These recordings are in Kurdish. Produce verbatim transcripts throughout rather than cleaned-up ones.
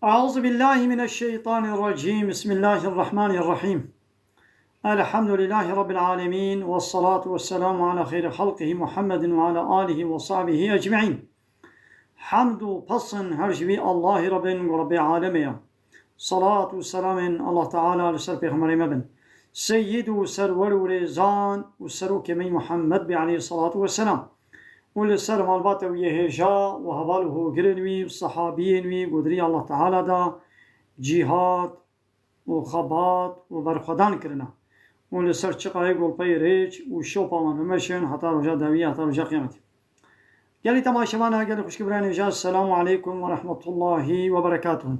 أعوذ بالله من الشيطان الرجيم. بسم الله الرحمن الرحيم. الحمد لله رب العالمين، والصلاة والسلام على خير خلقه محمد وعلى آله وصحبه أجمعين. Hemd û pesn her ji wî Allahî Rabbin û Rabbê alemê ye. Salat û selamên Allah Teala li ser Pêxemberê me bin. Seyyid û serwer û rêzan û serokê me Muhammed bê aleyhissalatu vesselam. Û li ser malbata wî yê hêja û heval û hogirên wî û sehabiyên wî godirî Allah Teala da cîhad û xebat û berxwedan kirine. Û li ser çiqayê golpeyê rêç û şopa wan bimeşin heta roja dawî, heta roja qiyametê. Gelî temaşevana, gelî xwişkî birayên hêja, Selamu aleykum ve rahmetullahi ve berekatuhu.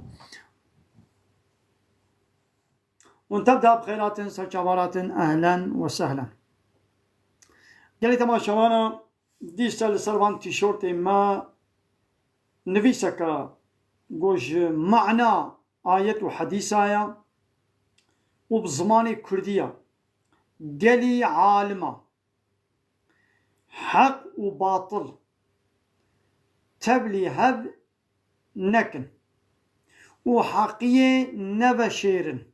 Hûn tev de bi xêr hatin, ser çavan hatin, ehlen ve sehlen. Gelî temaşevana, dîsa li ser van tîşortê me nivîseke ku ji mana ayet û hedîsa ye û bi zimanê kurdî ye. Gelî alima, heq û batil tevlî hev nekin û heqiyê neveşêrin.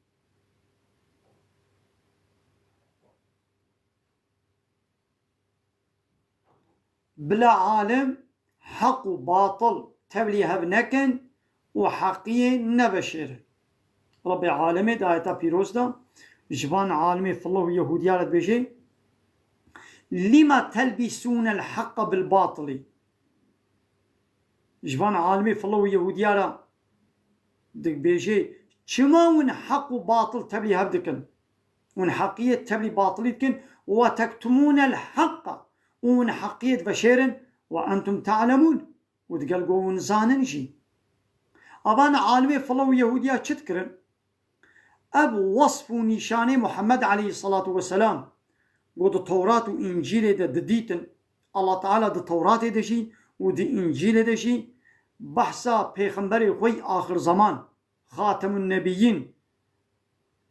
Bila alim heq û batil tevlî hev nekin û heqiyê neveşêrin. Rabbê alemê di ayeta pîroz de ji van alimê fillo û yehûdiya re dibêje, "Lima telbîsûnel heqqa bil batilî." Ji van alimê fillo û yehûdiya re dibêje, "Çima hûn heq û batil tevlî hev dikin? Hûn heqiyê tevlî batilî dikin, ve tektumûnel heqqa, û hûn heqiyê diveşêrin, ve entum te'lemûn, û digel ku hûn zanin jî." Avan alimê fillo û yehûdiya çi dikirin? Ev wesf û nîşanê Muhammed aleyhissalatu vesselam ku di Tewrat û Încîlê de didîtin, Allah Teala di Tewratê de jî û di Încîlê de jî behsa pêxemberê xwe yî axir zeman, Xatemun Nebiyyin,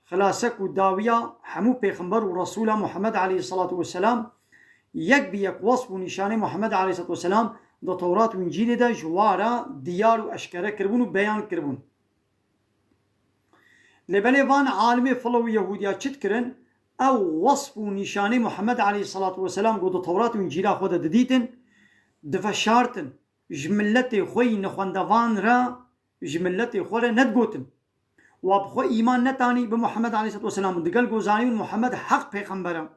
xilasek û dawiya hemû pêxember û resûla Muhammed aleyhissalatu vesselam, yek bi yek wesf û nîşanê Muhammed aleyhissalatu vesselam di Tewrat û Încîlê de ji wa re diyar û eşkere kiribûn û beyan kiribûn. Lê belê van alimê fillo û yehûdiya çi dikirin? Ew wesf û nîşanê Muhammed aleyhissalatu vesselam ku di Tewrat û Încîla xwe de didîtin, diveşartin, ji miletê xwe yî nexwendevan re, ji miletê xwe re nedigotin. Wa bi xwe îman netanî bi Muhammed aleyhissalatu vesselam û digel ku zanîbûn Muhammed heq pêxember e.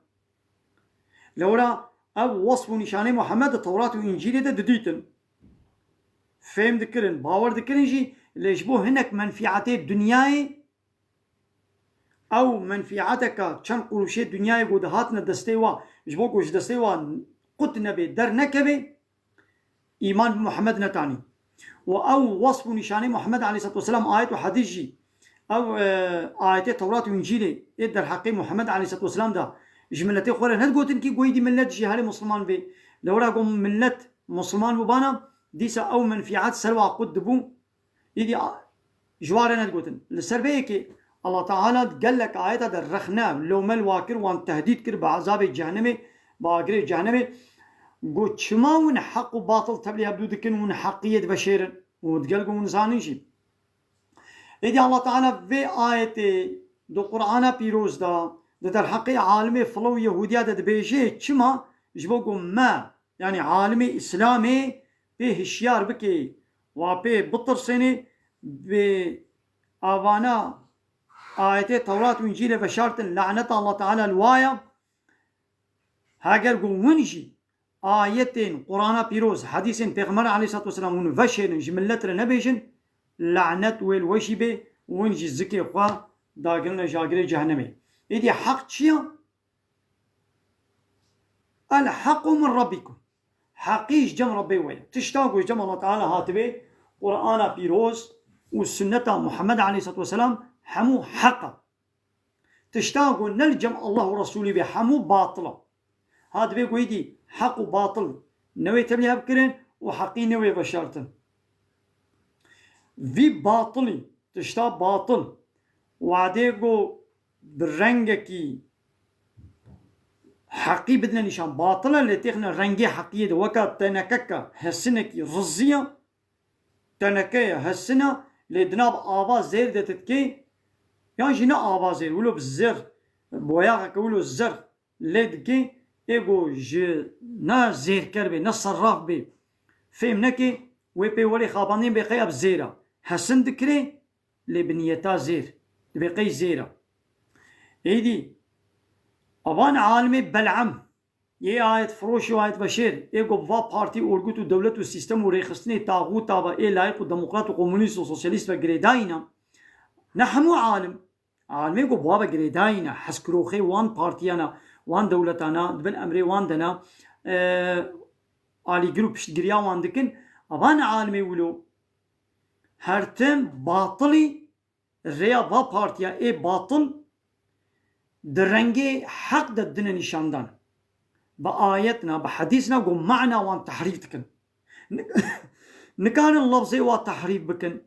Lewra ev wesf û nîşanê Muhammed di Tewrat û Încîlê de didîtin. Fêm dikirin, bawer dikirin jî, lê ji bo hinek menfîetê dinyayê, ew menfîeteke çend quruşê dinyayê ku dihatine destê wa, ji bo ku ji destê wa qut nebê, dernekeve, îman bi Muhammed netanî. Û ew wesf û nîşanê Muhammed aleyhissalatu vesselam, ayet û hedîs jî, ew, e, ayetê Tewrat û Încîlê ê derheqê Muhammed aleyhissalatu vesselam de ji miletê xwe re nedigotin kî goyî dî milet jî herê Musliman bê. Lewra ku milet Musliman bûbana, dîsa ew menfîet ser wa qut dibû, îdî a-, ji wan re nedigotin. Li ser vê yekê Allah Teala gelek ayeta de rexne, lomel wa kir, wan tehdîd kir bi ezabê cehennemê, bi agirê cehennemê. Got, "Çima hûn heq û batil tevlî hevdû dikin, hûn heqiyê diveşêrin?" Û digel ku hûn zanin jî. Êdî Allah Teala vê ayetê di Qur'ana pîroz de, di derheqê alimê filo û yehûdiya de dibêje, çima? Ji bo ku me, yanî alimê Îslamê pê hişyar bike, wa pê bitirsêne, bi avana ayetê Tewrat û Încîlê veşartin, laneta Allah Teala li wa ye. Heger ku hûn jî ayetên Qur'ana pîroz, hedîsên Pêxember aleyhissalatu vesselam hûn veşêrin, ji millet re nebêjin, lanet wê li we jî bê, hûn jî zikê xwe dagirine ji agirê cehennemê. Êdî heq çi ye? El hequ min rabbikum. Heqî ji cem Rebbê we ye. Tişta ku ji cem Allah Teala hatibê, Qur'ana pîroz û sunneta Muhammed aleyhissalatu vesselam hemû heq e. Tişta ku ne li cem Allah û Resûlî bê, hemû batil e. Ha divê ku êdî heq û batil newê tevlî hev kirin û heqî newê veşartin. Vî batilî, tişta batil, wadê ku bi rengekî heqî bidine nîşan, batil e, lê têxine rengê heqiyê de, weka tenekeke hesinekî rizî ye, teneke ye, hesina, Lê di nav ava zêr de tu dikê, yan jî ne ava zêr, wilo bi zir, boyaxeke wilo zir lê dikê, ê ku ji ne zêrker bê, ne serraf bê, fêm neke, wê pê werê xapandin bê qey ev zêr e. Hesin dikirê, lê bi niyeta zêr. Dibê qey zêr e. Êdî, evan alimê Bel'am, yê ayet firoş û ayet veşêr, ê ku bi va partî, orgut û dewlet û sîstem û rêxistinê taxûta ve ê layîq û demokrat û komûnîst û sosyalîst ve girêdayî ne. Ne hemû alim, alimê ku bi wa ve girêdayî ne, hezkiroxê wan partiyana, wan dewletana, di bin emrê wan de ne, e, alîgir û piştgiriya wan dikin, evan alimê wilo her tim batilî rêya va partiya ê batil di rengê heq de dine nîşandan. Bi ayet na, bi hedîs na ku mana wan tehrîf dikin. Nik-, nikarin lafzê wa tehrîf bikin.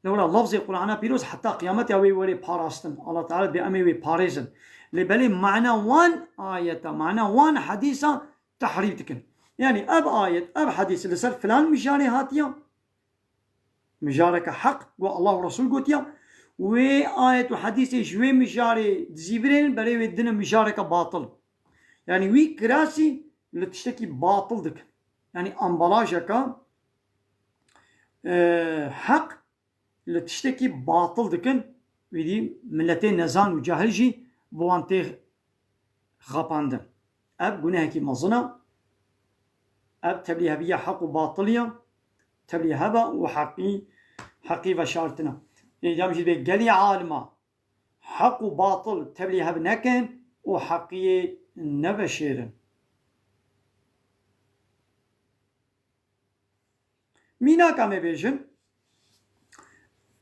Lewra lafzê Qur'ana pîroz heta qiyametiya wê werê parastin. Allah Teala dibê em ê wê parêzin. Lê belê mana wan ayeta, mana wan hedîsa tehrîf dikin. Yanî ev ayet, ev hedîs li ser filan mijarê hatiye. Mijareke heq, ku Allah û Resul gotiya. Wê ayet û hedîsê ji wê mijarê dizîvirên, berê wê dine mijareke batil. Yanî wî kirasî li tiştekî batil dikin. Yanî ambalajeke, e, heq li tiştekî batil dikin. Wî dî miletê nezan û cahil jî bi wan tê xapandin. Ev gunehekî mezin e. Ev tevlîheviya heq û batilî ye. Tevlîhev e û heqî, heqî veşartin e. Êdî em jî dibê gelî alima heq û batil tevlîhev nekin û heqiyê neveşêrin. Mînak em ê bêjin,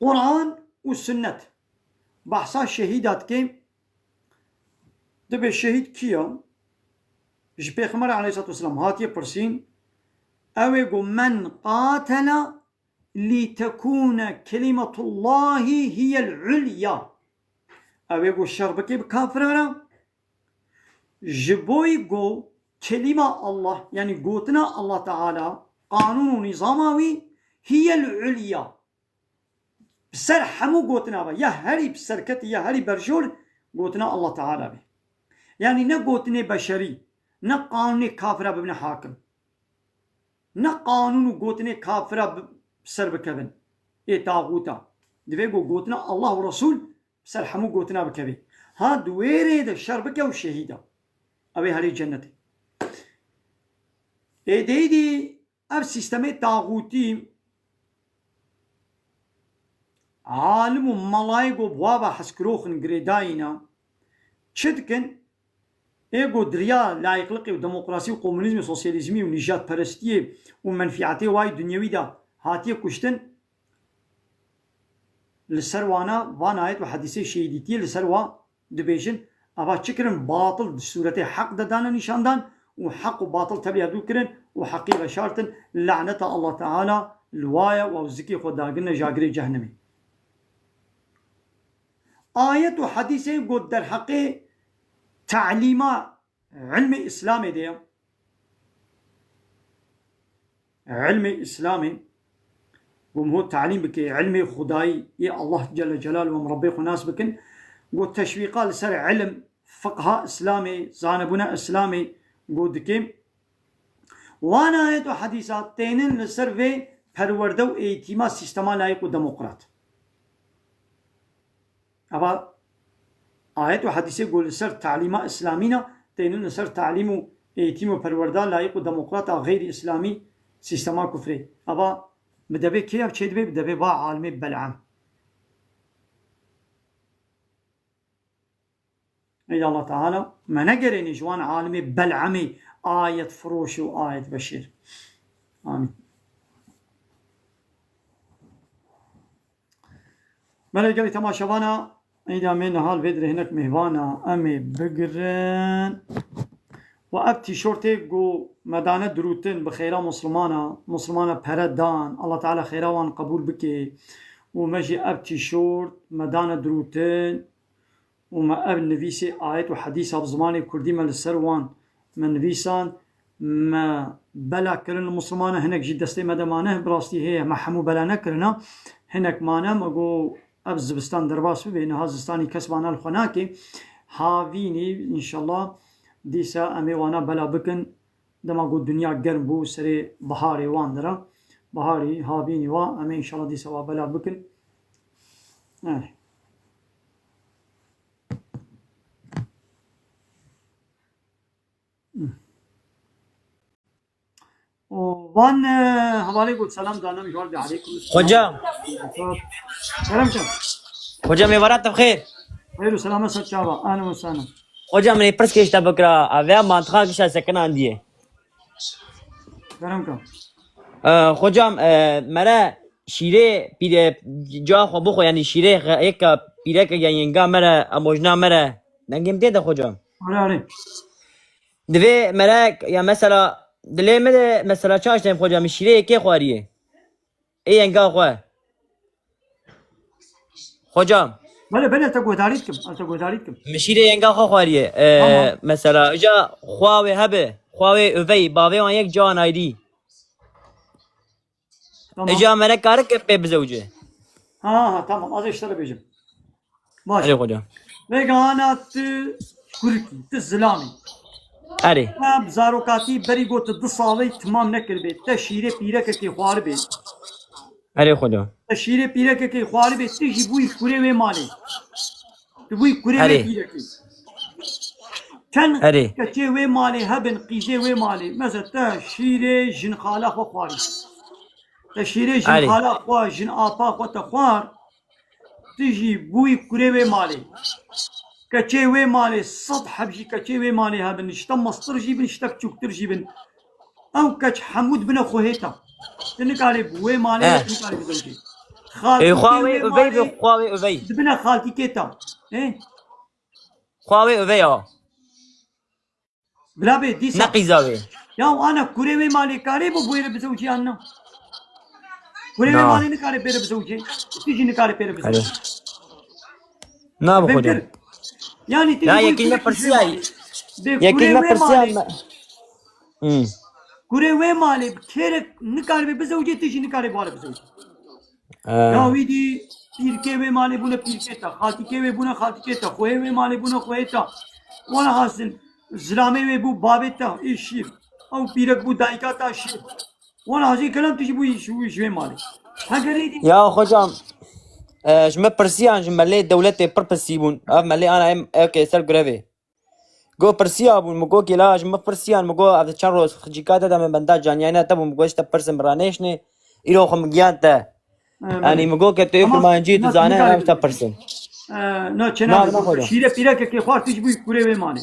Quran û Sunnet. Behsa şehîda dike. Dibê şehîd kî ye? Ji Pêxember aleyhissalatu vesselam hatiye pirsîn, ew ê ku men qatela lî tekûne kelîmetullahî hiyel ulya. Ew ê ku şer bike bi kafira re, ji bo ku kelîma Allah, yanî gotina Allah Teala, qanûn û nîzama wî, hiyel ulya, bi ser hemû gotina be, ya herî bi serketî, ya herî berjor, gotina Allah Teala be. Yanî ne gotinê beşerî, ne qanûnê kafira bibine hakim. Ne qanûn û gotinê kafira bi-, ser bikevin. Ê taxûta. Divê ku gotina Allah û Resul ser hemû gotina bikevê. Ha di wê rê de şer bike û şehîd e. Ew ê herê cennetê. Ê dêdî ev sîstemê taxûtî alim û malayê ku bi wa ve hezkiroxin girêdayî ne. Çi dikin? Ê ku di riya layîqliqê û demokrasî û komunîzmê, sosyalîzmî û nîjadperestiyê û menfîetê wa yê dunyewî de hatiye kuştin, li ser wana van ayet û hedîsê şehîdîtiyê li ser wa dibêjin, ava çi kirin? Batil di sûretê heq de dane nîşandan û heq û batil tevlî hevdû kirin û heqî veşartin. Laneta Allah Teala li wa ye û ew zikê xwe dagirine ji agirê cehnemê. Ayet û hedîsê ku derheqê telîma ilmê Îslamê de ye. Ilmê Îslamê, ku em ho telîm bike, ilmê Xwedayî yê Allah Celle Celaluhu, em Rebbê xwe nas bikin, ku teşwîqa li ser ilim, fiqha Îslamê, zanebûna Îslamê, ku dike. Wan ayet û hedîsa tênin li ser vê perwerde û eğîtîma sîstema layîq û demokrat. Eva ayet û hedîsê ku li ser talîma îslamî ne, tênin li ser talîm û eğîtîm û perwerda layîq û demokrat a xeyrî îslamî sîstema kufrê. Eva bi devê kê ev çêdibe? Bi devê va alimê Bel'am. Ey Allah Teala me negerênî ji wan alimê Bel'amê ayet firoş û ayet veşêr. Amîn. Belê gelî temaşevana, êdî em ê niha li vê dirê hinek mêvana em ê bigirin. Û ev tîşortê ku me dane dirûtin bi xêra Muslimana, Muslimana pere dan, Allah Teala xêra wan qebûl bike. Û me jî ev tîşort me dane dirûtin û me ev nivîsê ayet û hedîsa bi zimanê kurdî me li ser wan me nivîsan, me bela kirin li Muslimana, hinek jî destê me de mane, bi rastî heye me hemû bela nekirina. hinek mane, me got ev zivistan derbas bibe, niha zivistanî kes vana li xwe nake. Havînî, înşallah, dîsa em ê wana bela bikin. Dema ku dinya germ bû, serê biharê wan dira. Biharî, havînî wa, em ê înşallah dîsa wa bela bikin. Eh. Û van, e, hevalê got selam danim ji wan de aleykum selam. Hocam. Kerem can. Hocam, êvara te bi xêr. Xêr û selamet ser çava. Ahlen û sahlen. Hocam, min ê pirs kêşte bikira. Aveya mantiqa gişa sekinandiye. Kerem can. E, hocam, e, mere şîrê pîre ca xwe bixwe, yanî şîrê xe-, yeka pîreke ya yenga mere, amojna mere. Dengê min tê de hocam. Are, are. Divê merek, ya mesela, dilê min de mesela çaş dem xocam, şîrê yekê xwariyê. Ê yenga xwe. Hocam. Bele, bele, te guhdarî dikim, ez te guhdarî dikim. Min şîrê yenga xwe xwariyê. Ee, Tamam. Mesela, îca xwa wê hebe, xwa wê övey, bavê wan yek can ayrî. Tamam. Îca merek kare ke pê bizewce. Ha, ha, tamam. Az işte bêjim. Baş. Erê xocam. Vêga ana tu kurikî, tu zilamî. Erê. Te bi zarokatî berî got tu du salî timam nekiribê. Te şîrê pîrekekê xwaribê. Erê xocam. Te şîrê pîrekekê xwaribê, tu jî bûyî kurê wê malê. Tu bûyî kurê wê Erê. pîrekê. Çend Erê. keçê wê malê hebin, qîzê wê malê. Mesela te şîrê jinxala xwe xwarî. Te şîrê Erê. jinxala xwe, jin apa xwe te xwar. Tu jî bûyî kurê wê malê. Keçê wê malê, sed heb jî keçê wê malê hebin. Ji te mestir jî bin, ji te biçûktir jî bin. Ew keç hemû dibine xwehê te. Tu nikarî bi wê malê Eh. tu nikarî bizewicî. Ê, xwa wê övey bi, xwa wê övey. Dibine xaltîkê te. Ê? Xwa wê övey a. Bila bê, dîsa. Ne qîza wê. Ya ana kurê wê malê karê bû bûyê re bizewicî an na? Kurê wê Na. malê nikare pê re bizewicî. Tu jî nikare pê re bizewicî. Erê. Na bi Bê xocam. bitir. Yani tu Ya jî bûyî yekî kurê ne kî pirsiya. jê malê. Bê Yekî kurê ne wê pirsiya malê. me. Hmm. Kurê wê malê bi kêrek nikare bê bizewicê, tu jî nikare bi ware bizewicî. Ee. Ya wî dî pîrkê wê malê bûne pîrkê te, xaltîkê wê bûne xaltîkê te, xweyê wê malê bûne xweyê te. Wala hasil, zilamê wê bû bavê te, ê şîr. Ew pîrek bû dayika te şîr. Wala hacî kelam tu jî bûyî ji, ji wê malê. Hegerê dî. Ya hocam, e, ji me pirsiyan ji melê dewletê pir pirsî bûn. Ev melê ana em ewkê ser grevê. Go pirsiya bûn, mi go kêla ji min pirsiyan, mi go ev çend roj xicîka te de min benda caniyayîna te bûn, mi go ji te pirsin bi ranêşnê, îro xwe min giyan te. Yanî mi go ke tu yê kurmancî tu zane, em ji te pirsin. Na, na, xweda. Şîrê pîrekekê xwar tu jî bûyî kurê wê malê.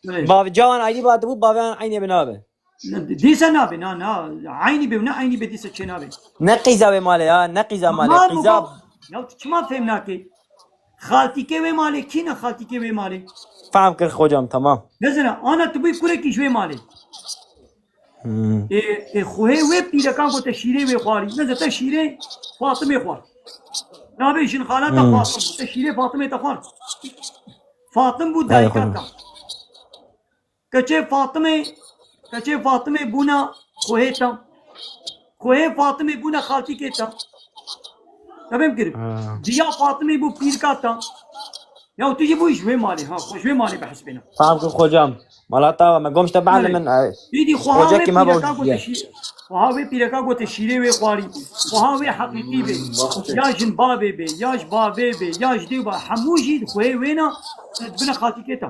Bavê cawan eynî ba dibû, bavê an eynê bi nabe. Ne, dîsa nabe, na, na. Eynî be, ne eynî be dîsa çê nabe. Ne qîza wê malê ya, ne qîza malê, Tamam, qîza. baba. Ya tu çima fêm nakê? Xaltîkê wê malê, kî ne xaltîkê wê malê? Fam kir hocam, tamam. Nezana, ana tu bûyî kurekî ji wê malê. Hmm. Ê, ê, xwehê wê pîrekan ku te şîrê wê xwarî. Nezana, te şîrê Fatimê xwar. Nabê jin xalata Hmm. Fatim bû. Te şîrê Fatimê te xwar. Fatim bû Hadi dayika hocam. te. Keçê Fatimê, keçê Fatimê bûna xwehê te. Xwehê Fatimê bûna xaltîkê te. Te fêm kir? Ha. Diya Fatimê bû pîrka te. Ya tu jî bûyî ji wê malê, ha, xwe ji wê malê bihesibêne. Fam kir hocam. Mala te me gom işte Belê. min, e, Îdî xweha wê hocekî me pîreka bawşiye. gote şî-, xweha wê pîreka gote şîrê wê xwarî. Xweha wê heqîqî bê. Ya jin bavê bê, ya ji bavê bê, ya ji dê ba. Hemû jî xwehê wêna dibine xaltîkê te.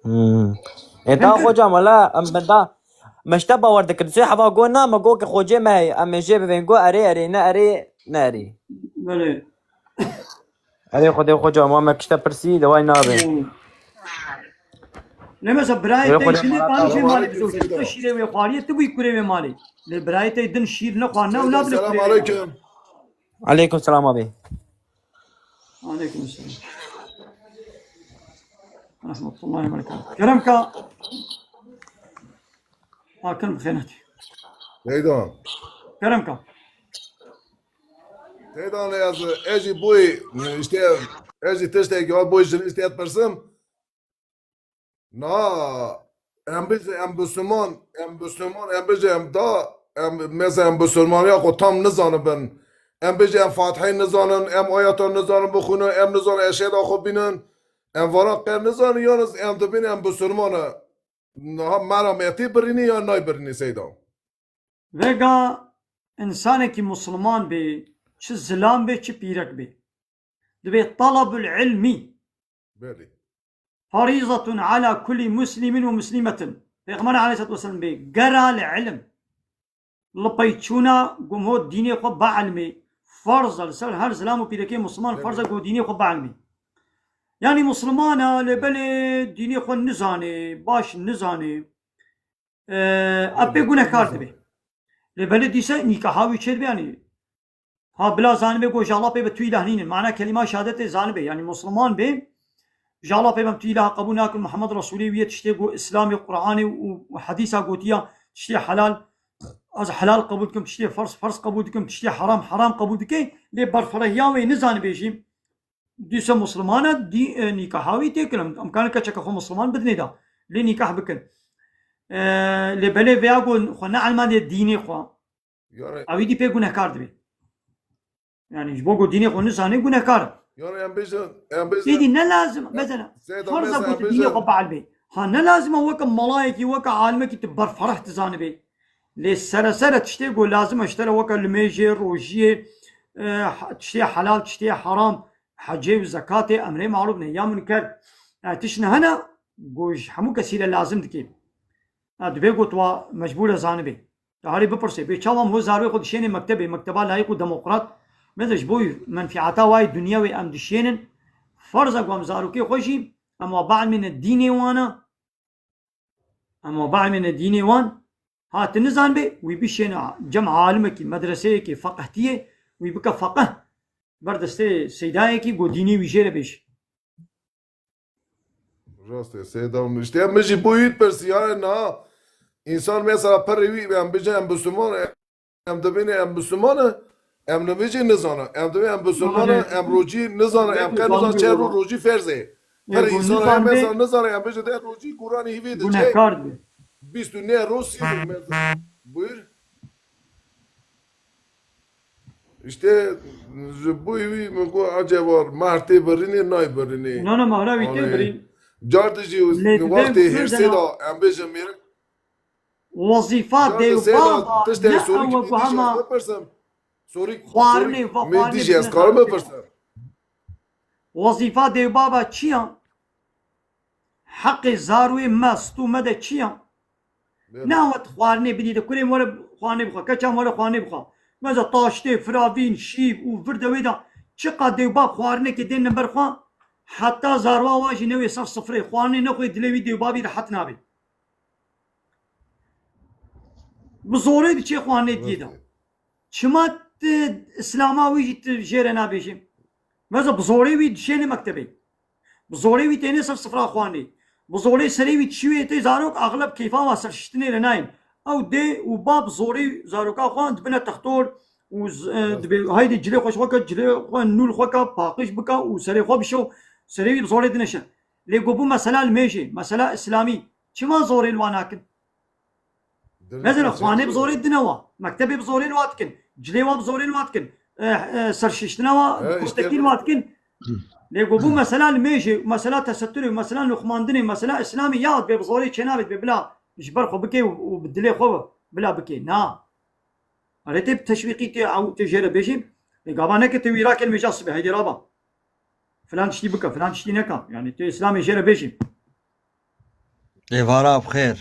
Hmm. E, ta Çünkü hocam, wala, em benda, me işte bawer dikir. Sê heva go na, me go ki xocê me heye, em ê jê bivên go, erê, erê, ne erê, ne erê. Belê. Erê xwedê hocam, wa me kişte pirsî, de way nabe. Hmm. Ne mesela birayê Erê te xwedê şîrê mala xwarî, ta şîrê wê malê bizewce. Tu şîrê wê xwariye, tu bûyî kurê wê malê. Lê birayê te din şîr ne xwar, ne ew nabine kurê wê malê. Selam aleyküm. Aleyküm selam abi. Aleyküm selam. Rahmetullahi ve berekatuhu. Kerem ka. Hakim xênetî. Teydan. Kerem ka. Teydan ez, ez jî bûyî, işte, ez jî tiştekî wa bûyî jin işte pirsim. Na, em bijî, em Bisûman, em Bisûman, em bijî, em da, em, mesela em bisilmaniya xwe tam nizanibin. Em bêjin em Fatihê nizanin, em ayeta nizanin bixwînin, em nizanin eşheda xwe bînin. Em vana qe nizanin, yalnız em dibin em bisilman e. Niha me ra me tê birînî ya nayê birînî Seyda? Vega insanekî musliman bê, çi zilam bê, çi pîrek bê. Dibê talabul ilmî Belê. Ferîzatun ala kulli muslimin ve muslimetin. Pêxember aleyhisselatu vesselam bê, gera li ilim. Li peyçûna gumho dînê xwe bielmê. Ferz e li ser her zilam û pîrekê musliman, Belê. Ferz e ku dînê xwe bielmê. Yanî musliman e, lê belê dînê xwe nizanê, baş nizanê. E, ev pê gunehkar dibe. Lê belê dîse nîkaha wî çêdibe, yanî ha bila zanibe ku ji Allah pê bi tu îlah nînin. Mana kelîma şehadetê zanibe. Yanî musliman bê, ji Allah pê bi tu îlah qebûl nakin, Muhammed Resûlê wî ye, tiştê ku Îslamê, Qur'anê û, û hedîsa gotiya, tiştê helal, ez helal qebûl dikim, tiştê ferz, ferz qebûl dikim, tiştê heram, heram qebûl dike, lê berferehiya wê nizanibe jî. Dîse musliman e, dî-, e, nîkaha wî tê kirin. Em karin keçeke xwe musliman bidinê de. Lê nîkah bikin. E, lê belê veya ku xwe neelmandê dînê xwe. Yare. Ew îdî pê gunehkar dibe. Yani ji bo ku dînê xwe nizanê gunehkar e. Yare em bêjin, em bêjin. Îdî ne lazim, mesela, Seyda, farz e mesela, ku em tu dînê bêjin. Xwe bielbê. Ha, ne lazim e weke malayekî, weke alimekî tu berfereh dizanibê. Lê sere sere tiştê ku lazim e ji te re weke limêjê, rojiyê, e, ha-, tiştê helal, tiştê heram, hecê û zekatê, emrê marûf, nehya munker. E, tişt ne hene ku ji hemû kesî re lazim dike. E, dibê ku tu wa mecbûr e zanibê. Tu herê bipirsê, bê çawa em ho zarokê xwe dişênê mektebê, mekteba layîq û demokrat, mesela ji bo menfîata wayê dinya wê em dişênin, farz e ku em zarokê xwe jî em wa bielmîne dînê wan e, Em wa bielmîne dînê wan, ha tu nizanibê, wî bişêne cem alimekî, medreseyekî, feqihtiyê, wî bike feqih, ber destê seydayekî, ku dînê wî jê re bêje. Rast e, Seyda, işte min jî bo wî pirsiyare niha. Însan mesela perê wî, em bêjin em bisilman, em dibêne em bisilman e, em nivê jî nizane. Em dibê em bisilman e, Mane, em rocî nizane, em qe nizane çend rû rocî ferz e. Her însan em nizane, em bêje de rocî Quranê hîvê de çe. Gunehkar dibe. Bîst û neh roj sî roj. Buyur. İşte ji bo wî min got, eceba mahr tê birînê, nayê birînê. Na, na, mahra wî tê birîn. Car dijî wextê hêrsê de em bêjin mêrik. Wezîfa dêwbaba ne ew e ku hema xwarinê, xwarinê, min dijî ez karim bipirsim. Wezîfa dêwbaba çi ya? Heqê zarwê me, stû me de çi ya? Ne ew e tu xwarinê bidî de, kurê min were xwarinê bixwe, keça min were xwarinê bixwe. Mesela taştê, firavîn, şîv û vir de wê de çiqa dêwbab xwarinekê dêne ber xwe, heta zarwa wan jî newê ser sifrê, xwarinê nexwê dilê wî dêwbabî rehet nabe. Bi zorê diçê xwarinê diyê de. Çima tu Îslama wî jî tu jê re nabêjî? Mesela bi zorê wî dişêne mektebê. Bi zorê wî têne ser sifra xwarinê. Bi zorê serê wî dişî wê tê zarok axleb keyfa wa serşiştinê re nayên. Ew dê û bab zorê zaroka xwe dibine textor û z-, e, dibê haydê cilê xwe ji xwe ke, cilê xwe nûl xwe ke, paqij bike û serê xwe bişe û serê wî bi zorê dineşe. Lê ku bû mesela limêjê, mesela îslamî, çima zorê li wan nakin? Mesela xwanê bi zorê dine wa, mektebê bi zorê li wa dikin, cilê wa bi zorê li wa dikin, e, e, serşiştina wa, kurtekî li wa dikin. Lê ku bû mesela limêjê, mesela teseturê, mesela nûxmandinê, mesela îslamê ya dibê bi zorê çênabê, dibê bila ji ber xwe bikê û, û bi dilê xwe bila bikê. Na. Erê tê bi teşwîqî tê ew tê jê re bêjî. Lê gava neke tê wî rakên mêja sibê, heydê raba. Filan tiştî bike, filan tiştî neka. Yani tê îslamê jê re bêjî. Êvara bi xêr.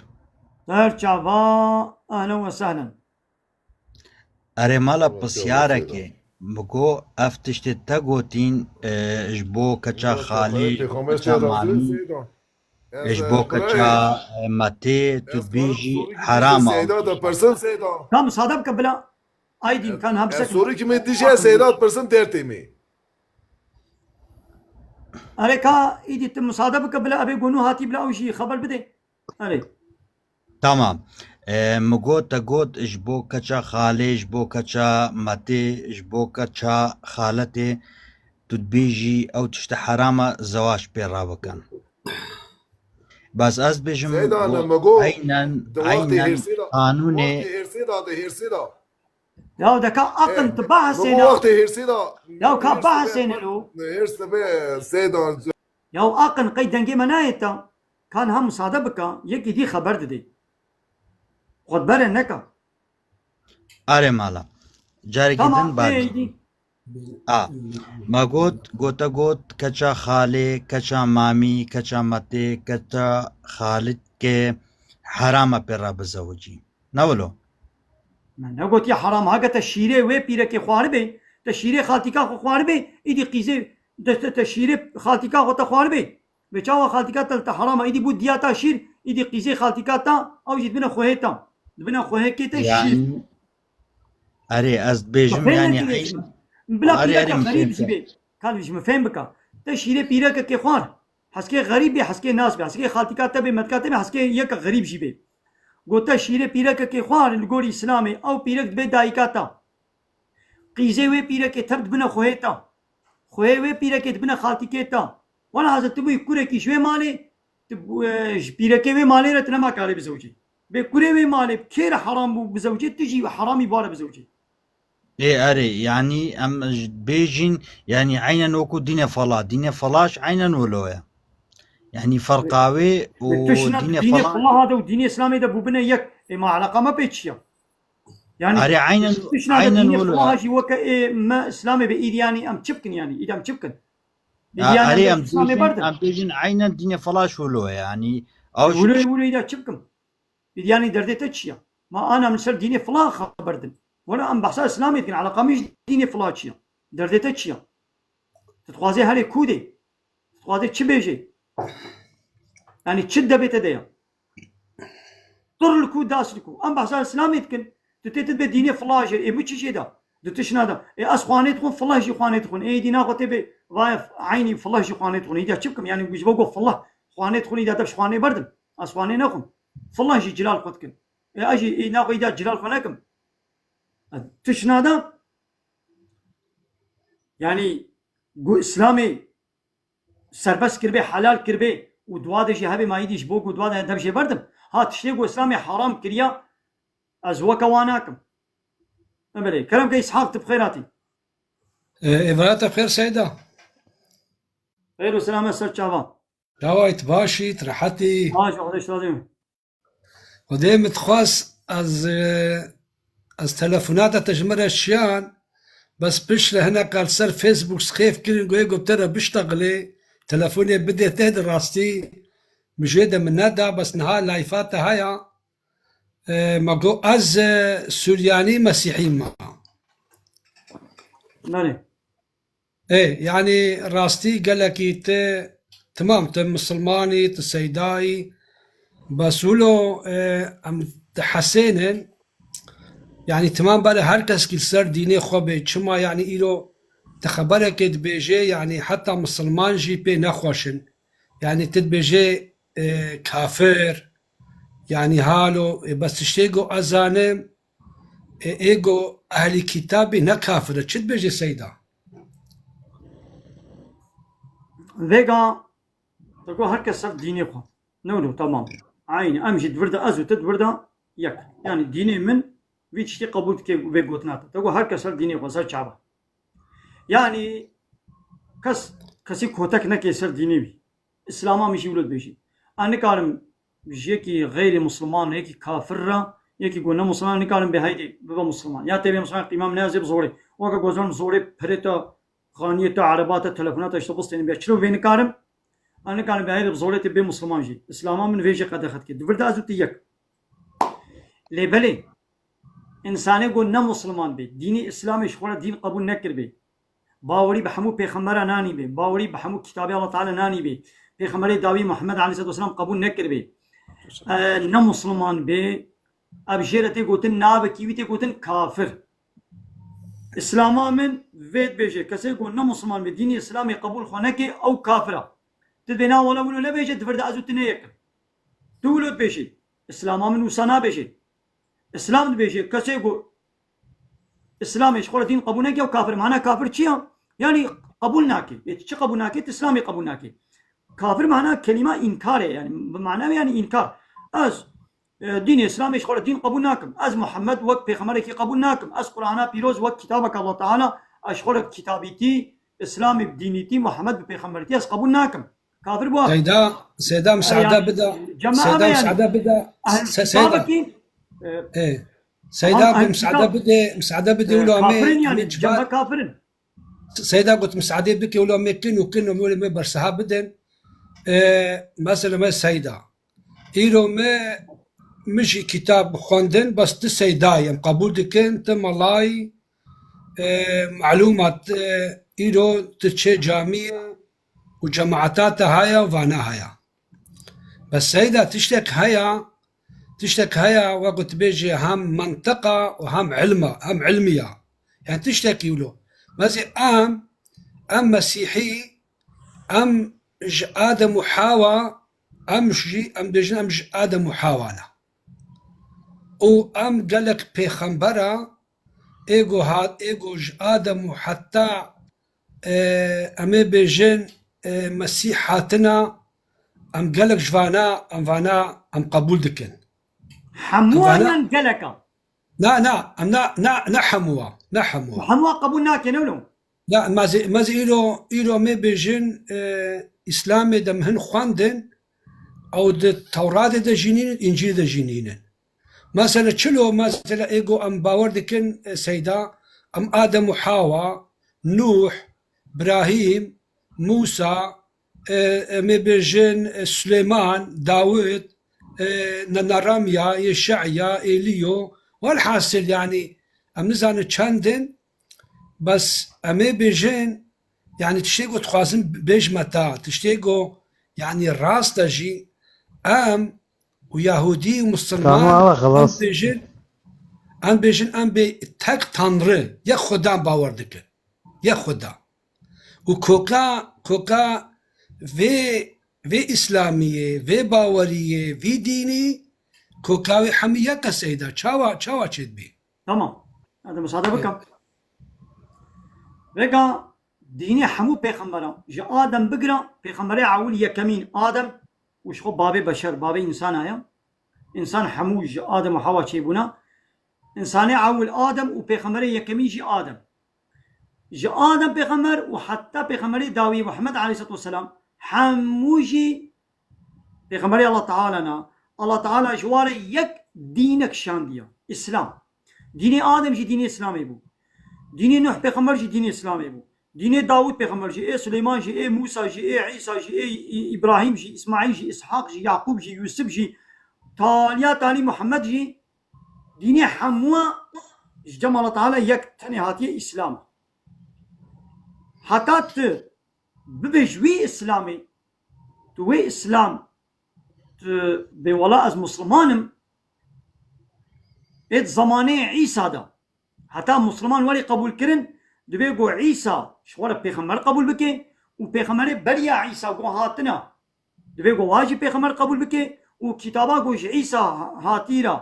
Her çava, ehlen ve sehlen. Erê mala pisyareke, mi got ev tiştê te gotîn, e, ji bo keça xalî, keça malî, e, ji bo keça, e, metê, tu dibêjî herama. Ka misade bike bila Aydin kan hem sekine. Sorî ki me dijî Seyda pirsin dertê me. Erê ka îdî tu misade bike bila ebê gonû hatî bila ew jî xeber bide. Erê. Tamam. E, mi got, te got ji bo keça xalê, ji bo keça metê, ji bo keça xaletê tu dibêjî ew tişte herama zewac pê re bikin. Bes ez bêjim, Seyda, got, me got, eynen, di wextê eynen hêrsê de, qanûnê, wextê hêrsê hêrsê de, di hêrsê de. Ya de ka aqil tu bahsê ne. Wextê hêrsê de. Ya ka bahsê ne lo. Hêrs dibe Seyda. Ya aqil qey dengê me nayê te. Kan ha musade bika, yekî dî xeber didê. Xwe bere neka. Are mala. Carekî din bar. A. Ma got, gote got, keça xalê, keça mamî, keça metê, keça xalidkê herama pê re bizewicî. Ne wilo? Me negotiye heram. Heke te şîrê wê pîrekê xwaribê, te şîrê xaltîka xwe xwaribê, îdî qîzê te, te, te şîrê xaltîka xwe te xwaribê. Vê çawa xaltîka te li te heram e, îdî bû diya ta şîr, îdî qîzê xaltîka ta, ew jî dibine xwehê ta. Dibine xwehekê te şîr. Erê, ez dibêjim, yanî eyn. Bila pîreka xerîb jî bê. Ka ji min fêm bika. Te şîrê pîrekekê xwar. Heskê xerîb bê, heskê nas bê, heskê xaltîka te bê, metka te bê, heskê yeka xerîb jî bê. Gote şîrê pîrekekê xwar li gorî Îslamê, ew pîrek dibe dayika te. Qîzê wê pîrekê tev dibine xwehê te. Xwehê wê pîrekê dibine xaltîkê te. Wela hezir tu bûyî kurekî ji wê malê, tu, e, ji pîrekê wê malê re tu nema karê bizewicî. Bê kurê wê malê bi kê re heram bû bizewicê, tu jî heramî ba re bizewicê. Ê erê, yanî em ji bêjîn, yanî eynen wekû dînê fela. Dînê felaş eynen wilo ye. Yanî ferqa wê û Bê tu şina dînê fela. Felaha de û dînê Îslamê de bûbine yek. Ê ma eleqa me pê çi ya? Yani, Erê, eynen, tu şina de eynen dînê wilo. Felaha jî weke ê me Îslamê be, îdî yanî em çi bikin yanî? Îdî em çi bikin? Ya, erê, em dibêjin, em dibêjin eynen dînê felaş wilo ye. Yanî, ew Wilo, wilo îdî çi bikim? Yanî derdê te çi ya? Ma ana min ser dînê fila xeber din. Wela em behsa Îslamê dikin, eleqa min ji dînê fila çi ya? Derdê te çi ya? Tu dixwazê herê kû dê? Tu dixwazê çi bêjê? Yanî çi debê te de ya? Tur li ku, das li ku. Em behsa Îslamê dikin. Tu tê tu dibe dînê fila jê. Ê min çi jê da? Di tişna da. Ê ez xwanê dixwin, fila jî xwanê dixwin. Ê dîna xwe tê bê, vayê eynî fila jî xwanê dixwin. Îdî çi bikim? Yanî ji bo go fila xwanê dixwin, îdî dev ji xwanê berdim. Ez xwanê nexwim. Filan jî cilal xwe dikin. E, ez jî îna xwe îda cilal xwe nekim. E, tişna da, yanî, ku Îslamê serbest kiribê, helal kiribê û dua de jî hebê ma îdî ji bo ku dua de dev jê berdim. Ha, tiştê ku Îslamê haram kiriya, ez weke wan nakim. E, belê. Kerem ke Îshaq, tu bi xêr hatî. E, êvara te bi xêr Seyda. Xêr û selamet ser çava. Çawa yî, tu baş î, tu rehet î? Baş, Xwedê ji te razî be. Xwedê min dixwest ez, e, ez telefonata te ji min re şiyan, bes piştre hinek kar ser Facebook sixêf kirin, goyê got te re biştexilê, telefonê bidê te, di rastî min jê de min neda, bes niha layfa te haya, e, me got ez, e, Suryanî Mesîhî me. Belê. Ê, yanî rastî gelekî tu, timam, tu misilmanî, tu seydayî, bes wilo, e, em dihesênin, yanî timam bere her keskî li ser dînê xwe bê. Çima yanî îro tu xeberekê dibêjê, yanî heta misilman jî pê nexweş in. Yanî tu dibêjê, e, kafir, yanî halo, e, bes tiştê ku ez zanim, e, ê ku ehlî kitabî ne kafir e. Çi dibêjê Seyda? Vêga, te got her kes ser dînê xwe. Ne wilo, temam. Eynî, em jî di vir de, ez û tu di vir de yek. Yanî dînê min vî tiştî qebûl dike vê gotina te. Te got her kes ser dînê xwe, ser çava. Yanî kes, kesî kotek neke ser dînê wî. Îslama min jî wilo dibêjî. Ez nikarim ji yekî xeyrê misilman, yekî kafir re, yekî ku ne misilman, nikarim bê heydê bibe misilman. Ya tê bê misilman, qîma min ne ez ê bi zorê. Weke ku ez werim zorê pirê te, xaniyê te, ereba te, telefona te, işte bistênim bê. Çilo vê nikarim? Ez nikarim bê heydê bi zorê tê bê misilman jî. Îslama min vê jê qedexe dike. Di vir de ez û tu yek. Lê belê, însanê ku ne misilman bê, dînê Îslamê ji xwe re dîn qebûl nekiribê, bawerî bi hemû pêxembera nanîbê, bawerî bi hemû kitabê Allah Teala nanîbê, pêxemberê dawî Muhammed aleyhisselatu vesselam qebûl nekiribê, e, ne misilman bê, ev jê re tê gotin, navekî wî tê gotin kafir. Îslama min vê dibêje, kesê ku ne misilman bê, dînê Îslamê qebûl xwe neke, ew kafir e. Tu dibê na wele wilo nebêje, di vir de ez û tu ne yek in. Tu wilo dibêjî. Îslama min wisa nabêje. Îslam dibêje, kesê ku Îslamê ji xwe re dîn qebûl neke, ew kafir. Mana kafir çi ya? Yanî qebûl nake. Ê, çi qebûl nake? Tu Îslamê qebûl nake. Kafir mana kelîma înkar e. Yanî bi mana wê yanî înkar. Ez e, dînê Îslamê ji xwe re dîn qebûl nakim. Ez Muhammed wek pêxemberekî qebûl nakim. Ez Qur'ana pîroz wek kitabeke Allah Teala, ez ji xwe re kitabîtî, Îslamê bi dînîtî, Muhammed bi pêxemberîtî ez qebûl nakim. Kafir bû. Seyda, Seyda, e, müsaade yani, bide. Cemaat Seyda, yani, müsaade bide. Ehl Se-, Seyda. Kitabekî, e, Ê, Seyda, tamam, bi ehl müsaade kitab, bide, müsaade bide, e, wilo me, kafirin yani, me cema kafirin. Seyda got, "Misadê bike, wilo me kin û kin û wilo me bersiha bidin." E, mesela me Seyda. Îro me, mi jî kitab xwendin, bes ti Seyda yî, em qebûl dikin, ti melayî, e, malûmat, e, îro ti çê camiyê û cemaata te haya, vana haya. Bes Seyda, tiştek haya, tiştek haya, wek tu bêjî hem mentiqa û hem ilma, hem ilmiya. Yani tiştekî wilo. Mezî em, em Mesîhî, em ji Adem û Hawa, em jî, em bêjin em ji Adem û Hawa ne. Û em gelek pêxembera, êgo hat, êgo ji Adem û heta, e, em ê bêjin, e, Mesîh hatina, em gelek ji vana, em vana, em qebûl dikin. Hemû Em vana yan geleka? Na, na, em na, na, ne hemû a, ne hemû a. Hemû a qebûl nake, ne wilo? Na, mezî, mezî îro, îro me bêjin, e, Îslamê de min hin xwendin, ew di Tewratê de jî nînin, Încîlê de jî nînin. Mesela çilo, mesela êgo em bawer dikin, e, Seyda, em Adem û Hawa, Nûh, Birahîm, Mûsa, e, em ê bêjin, e, Suleyman, Dawid, e, Neneramiya, Yeşaya, Êliyo, welhasil, yanî, em nizanin çend in, bes em ê bêjin, yanî, tiştê ku dixwazim bêjme ta, tiştê ku, yanî, rast e jî, em û Yahûdî û Misilman, Tamam, ama em xelas. bêjin, em bêjin, em bê tek Tanrı, yek Xudan bawer dikin. Yek Xuda. Û koka, koka vê, vê Îslamiyê, vê baweriyê, vî dînî, koka wê hemî yek e Seyda. Çawa, çawa çêdibî? Tamam. Hadi müsaade bikim. Vêga dînê hemû pêxemberan, ji Adem bigira, pêxemberê ewil yekemîn Adem, û ji xwe bavê beşer, bavê însan heye. Însan hemû ji Adem û Hawa çêbûne. Însanê ewil Adem û pêxemberê yekemîn jî Adem. Ji Adem pêxember û heta pêxemberê dawî Muhammed aleyhisselatu vesselam hemû jî pêxemberê Allah Teala ne. Allah Teala ji wan re yek dînek şandiye, Îslam. Dînê Adem jî dînê Îslamê bû. Dînê Nuh pêxember jî dînê Îslamê bû. Dînê Dawud pêxember jî, ê Suleyman jî, ê Mûsa jî, ê Îsa jî, ê Î-, Îbrahîm jî, Îsmaîl jî, Îshaq jî, Yaqûb jî, Yûsif jî, taliya talî Muhammed jî, dînê hemû ji cem Allah Teala yek tenê hatiye Îslam. Heta tu bibê ji wî Îslamê, tu wê Îslam, tu bê wela ez Musliman im, ê di zemanê Îsa de, heta Musliman werê qebûlkirin, divê ku Îsa ji xwe re pêxember qebûl bike û pêxemberê beriya Îsa ku hatine, divê ku wa jî pêxember qebûl bike û kitaba ku ji Îsa hatî re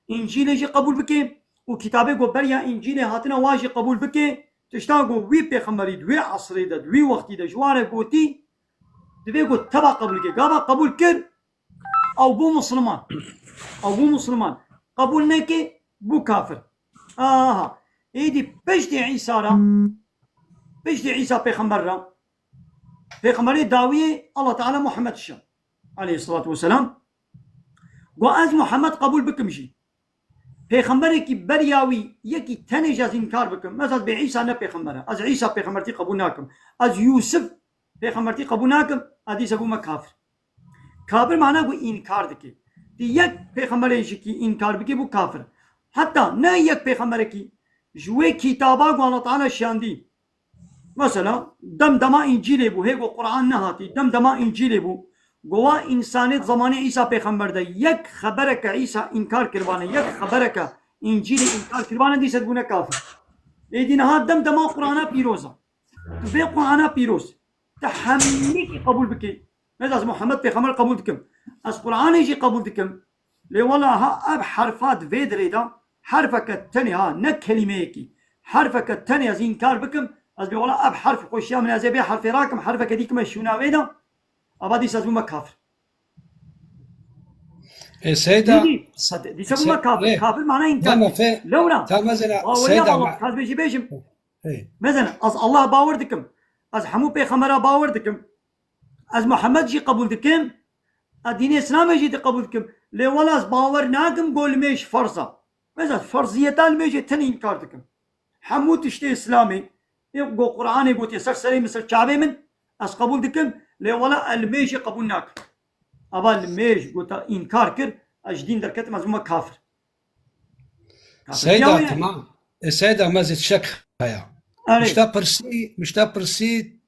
Încîlê jî qebûl bike û kitabê ku beriya Încîlê hatine wa jî qebûl bike, tişta ku wî pêxemberî di wê esrê de, di wî wextî de ji wan re gotî, divê ku teva qebûl bike. Gava qebûl kir, ew bû Musliman. Ew bû Musliman. Qebûl neke, bû kafir. Aha. Êdî piştî Îsa re, piştî Îsa pêxember re, pêxemberê dawiyê Allah Teala Muhammed şa, aleyhissalatu vesselam, got, ez Muhammed qebûl bikim jî, pêxemberekî beriya wî yekî tenê jî ez înkar bikim. Ez, ez bê Îsa ne pêxember e. Ez Îsa pêxembertî qebûl nakim. Ez Yûsif pêxembertî qebûl nakim. Ez dîsa bûme kafir. Kafir mana ku înkar dike. Ti yek pêxemberê jikî înkar bike bû kafir. Heta ne yek pêxemberekî ji wê kitaba ku Allah Teala şiyandî. Mesela, dem dema Încîlê bû, hê ku Quran nehatî, dem dema Încîlê bû. Gowa însanê di zemanê Îsa pêxember de yek xebereke Îsa înkar kiribane, yek xebereke Încîlê înkar kiribane, dîse dibûne kafir. Êdî niha dem dema Qurana pîroz e. Tu vê Qurana pîroz, tu hemîkî qebûl bikî. Ez, ez Muhammed pêxember qebûl dikim. Ez Quranê jî qebûl dikim. Lê wela ha ev herfa di vê dirê de, herfeke tenê ha, ne kelîmeyekî, herfeke tenê ez înkar bikim, ez bê wela ev herf xweşiya min, ez ê vê herfê rakim, herfeke dî kime şûna wê de, ava dîsa ez bûme kafir. E, Seyda, Dî, dî, se-, dîse bûma se-, kafir. e, Kafir mana înkar. Tamam, fe-, Lewra. Tamam, mesela, Baweriya Seyda Allah, ma-, kaz bêjî bêjim. Hey. Mesela, ez Allah bawer dikim. Ez hemû pêxembera bawer dikim. Ez Muhammed jî qebûl dikim. Ez dînê Îslamê jî di qebûl dikim. Lê wela ez bawer nakim ku limêj ferz e. Mesela, ferziyeta limêjê tenê înkar dikim. Hemû tiştê Îslamê, ê ku Qur'anê gotiye ser serê min, ser çavê min, ez qebûl dikim, lê wela ez limêjê qebûl nakim. Ava limêj gota înkar kir, ez ji dîn derketim, ez bûme kafir. Kafir Seyda, ya wê. Tamam. E, Seyda, me zê tiştek heye. Erê. Mişta pirsî, mişta pirsî,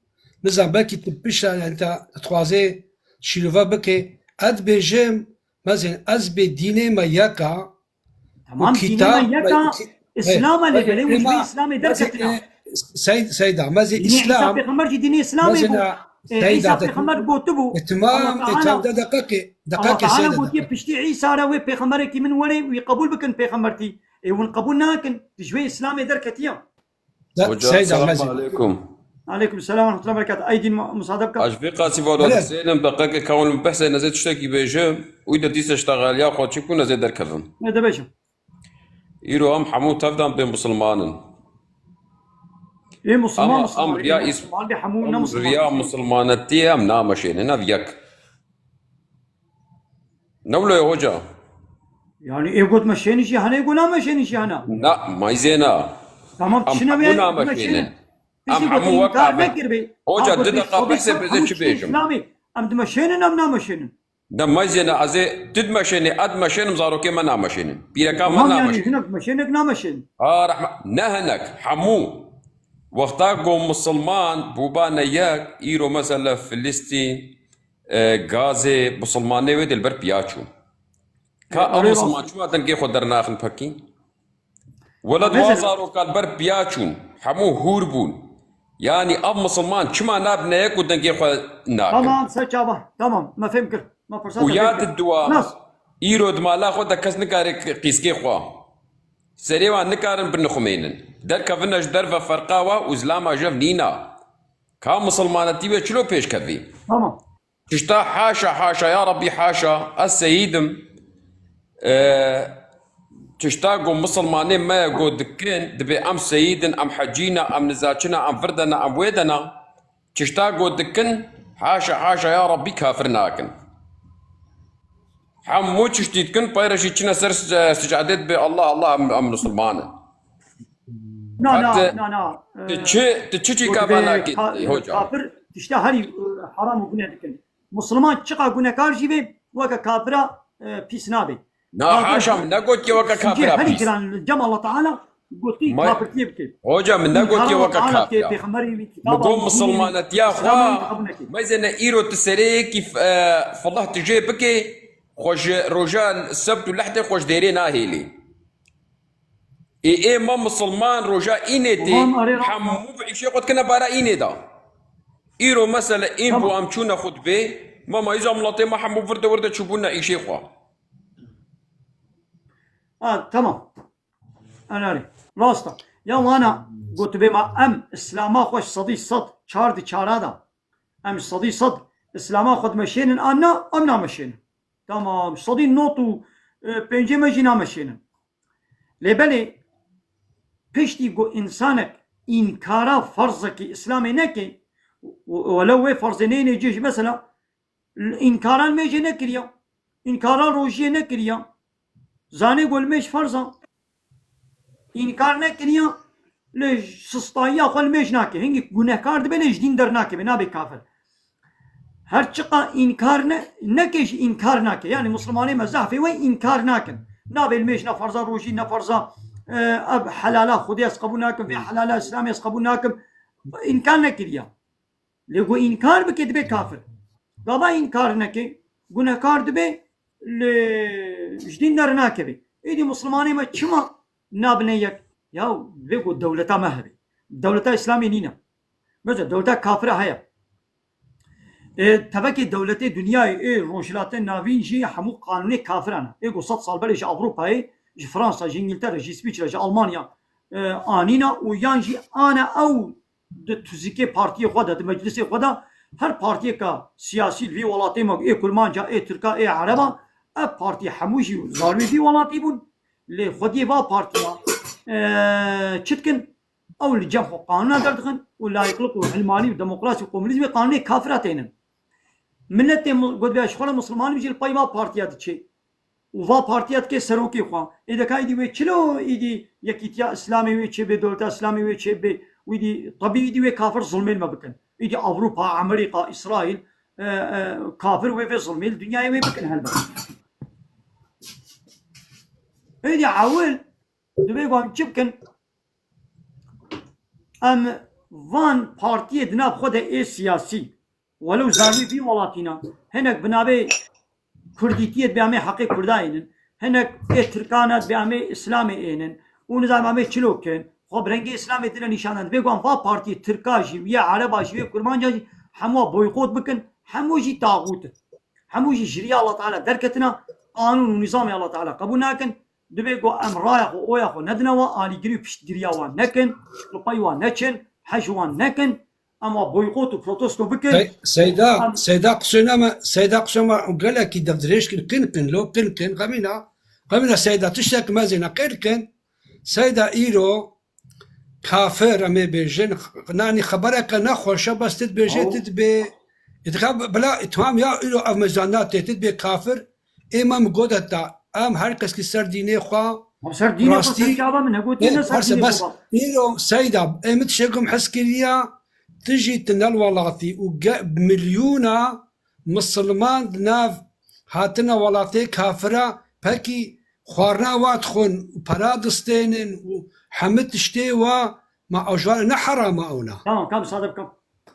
nizam belkî tu pişta, yani, ta, dixwazê şîrove bike. Ez dibêjim, mezin, ez bê dînê me yeka, Tamam, û dînê me kitab, yeka, ki-, Îslam e, lê belê û ji vê Îslamê derketina. E, Sey-, Seyda, mezin Dînê Îsa Îslam, Pêxember jî dînê Îslamê bû. E, Seyda, Îsa Pêxember gotibu, e, tamam, Allah e, Teala, tamam, de deqeqê, Allah deqeqê, Teala Seyda, gotiye deqeqê. Piştî Îsa re wê pêxemberekî min were, wî qebûl bikin pêxembertî. Ê, hûn qebûl nakin, ji vê Îslamê derketiya. Da, Hoca, Seyda, selamun mezin. Aleyküm. Aleyküm selam ve rahmetullahi ve berekatuhu. Ay dîn mu-, musade bika. Aj vê qasî vado Evet. Seynim, deqeke kawun behsê nezê tiştekî bêjim. Uy de dîse ştaxaliya xwe çi ku nezê derkevim. Ne de bêjim. Îro em hemû tevdan bê musulmanin. Ê musulman, Ama musulman, em riya ê is-, musulman de hemû em ne musulman. Riya musulmanetiyê em nameşênin, ev yek. Ne wilo ye hoca? Yani ê got meşênî jî hene, ê got nameşênî jî hene. Na, mayzê na. Tamam, Em çi ne hemû be, nameşênin. Meşênin. Em Piştî hemû got wek înkar abi. Nekir be. Hoca, Ha, got di be, deqa sadî behsê sad bêze hemû çi tiştê bêjim? Îslamê. Em dimeşênin, em nameşênin. De mayzê na, ez ê tu dimeşênî, ez dimeşênim, zarokê me nameşênin. Pîreka me Tamam yani, nameşênin. Hinek meşênek nameşênin. Ha, rehme-, ne hinek, hemû. Wexta ku musulman bûbane yek, îro mesela Filistîn, e, Gazê, musulmanê wê dê li ber piya çûn. Ka E, ev erê musulman rast. Çima dengê xwe dernaxin pekî? Wela Mesela di wan zarokan ber piya çûn, hemû hûr bûn. Yanî ev misilman çima nabine yek û dengê xwe nakin? Tamam, ser çava. Tamam, me fêm kir. Me firseta Û ya fêm kir. Di dua, Nas. Îro di mala xwe de kes nikare qîskê xwe. Serê wan nikarin binixumênin. Derkevine ji derve ferqa we û zilama jev nîna. Ka misilmanetî wê çilo pêş kevî? Tamam. Tişta haşa, haşa, ya Rabbî, haşa, ez seyîd im. E, tişta ku misilmanê me ye ku dikin, dibê em seyîd in, em hecî ne, em nizaçi ne, em virde ne, em wê de ne. Tişta ku dikin, haşa, haşa, ya Rabbî, kafir nakin. Hemû tiştî dikin, peyre jî çine ser sicadê dibê Allah, Allah, em, em misilman in. Na, na, Hati na, na. Tu çi, tu çi çîka Got vana be ki, ka-, hoca? Kafir tişta herî, e, haram û gune dikin. Musulman çiqa gunekar jî be, weke kafira, e, pîs nabe. Na, Kafir haşa, min negotiye weke sincê kafira herî pîs. Giran li cem Allah Teala gotî May-, kafirtiyê bike. Hoca, min negotiye weke kafira. Pêxemberî wî, Min kitaba got wî, misilmanetiya Îslamê xwe, wî qebûl neke. Meyzene îro tu sereyekî f-, e, filah tu jê bike, xwe ji roja sebt û lehdê xwe ji dêrê nahêlî. Ê, ê me misilman roja înê tê, Tamam, arê, hemû bi îşê xwe dikine bara înê de. Îro mesele în bû, Tamam. Em çûne xutbê, me mayîza miletê me hemû virde virde çûbûne îşê xwe. Ha, tamam. Enarê. Rast e. Ya wana gotibê me em Îslama xwe ji sedî sed çar di çara de. Em ji sedî sed Îslama xwe dimeşênin an na, em nameşênin. Tamam, sedî not û, e, pêncê me jî nameşênin. Lê belê piştî ku însanek înkara ferzekî Îslamê neke, û, û welew wê ferzê neyne cih jî mesela, înkara limêjê nekiriya, înkara rojiyê nekiriya, zanê ku limêj ferz e, înkar nekiriya, lê sistayiya xwe limêj nake. Hingî gunehkar dibe, lê ji dîn dernakeve, nabe kafir. Her çiqa înkar ne, neke jî înkar nake. Yani Muslimanê me zehfê we înkar nakin. Nabê limêj ne ferza, rojî ne ferza, e, ev helala Xwedê ez qebûl nakim, vê helala Îslamê ez qebûl nakim. Înkar nekiriya. Lê ku înkar bike dibe kafir. Gava înkar neke, gunehkar dibe, lê ji dîn dernakeve. Êdî Muslimanê me çima nabine yek? Ya vê ku dewleta me hebe. Dewleta Îslamê nîne. Mesela dewleta kafira heye. Ê, tevekê dewletê dinyayê, ê, Rojhilatê Navîn jî hemû qanûnê kafiran e. Ê, ku sed sal berê ji Ewropayê, ji Fransa, ji Îngiltere, ji Îsviçre, ji Almanya, e, anîna û yan jî ane ew di tuzîkê partiyê xwe de, di meclisê xwe de, her partiyeka siyasî li vî welatê me, ê Kurmanca, ê Tirka, ê Ereba, Ev partî hemû jî zarokê vî welatî bûn. Lê xwediyê va partiya, e, çi dikin? Ew li cem xwe qanûna derdixin û layîqlik û hilmanî û demokrasî û komunîzmê qanûnê kafira tênin. Miletê mu-, got, "Be, ji xwe re Musulmanî jî li pey va partiya diçê." Û va partiya dike serokê xwe. Ê deka îdî wê çilo îdî yekîtiya Îslamê wê çêbê, dewleta Îslamê wê çêbê. Û îdî tebî îdî wê kafir zulmê li me bikin. Îdî Ewropa, Amerîka, Îsraîl, e, e, kafir wê vê zulmê li dinyayê wê bikin helbet. Êdî ewil divê van çi bikin? Em van partiyê di nav xwe de ê siyasî, welew zarokê vî welatî ne, hinek bi navê Kurdîtiyê dibê em ê heqê Kurda ênin, hinek ê Tirkan e dibê em ê Îslamê ênin û nizam em ê çilo kin, xwe bi rengê Îslamê tine nîşan dan. Dibê ku em va partiyê Tirka jî, wê Ereba jî, wê Kurmanca jî hemû boykot bikin, hemû jî taxût in. Hemû jî ji riya Allah Teala derketine, qanûn û nîzamê Allah Teala qebûl nakin. Dibê ku em raya xwe, oya xwe nedine wan, alîgirî û piştgiriya wan nekin, li pey wan neçin, hej wan nekin, em wan boykot û protesto bikin. Sey-, Seyda, Em Seyda qisê me, Seyda qisê me gelekî devdirêj kin, kin kin, lo kin kin, xemîna, xemîna Seyda tiştek mezêne qêl kin. Seyda îro kafir em ê bêjin, nanî xebereke nexweş e, bes tu dibêjê, Ew tu dibê, îdî bila, tamam ya, îro ev meyzana tê, tu dibê kafir, ê me min got heta, em her kes ki ser dînê xwe, Ew ser dînê xwe, rastî, ser çava min, negotî ê, ne ser herse dînê bes, xwe. Îro Seyda, ê min tişê ku min hez kiriya, tu jî tune li welatî û ge-, milyona misilman di nav hatina welatê kafira, pekî xwarina wa dixwin û pera distênin û hemî tiştê wa, ma ew ji wan ne heram e ew na? Tamam, kam sade bikim.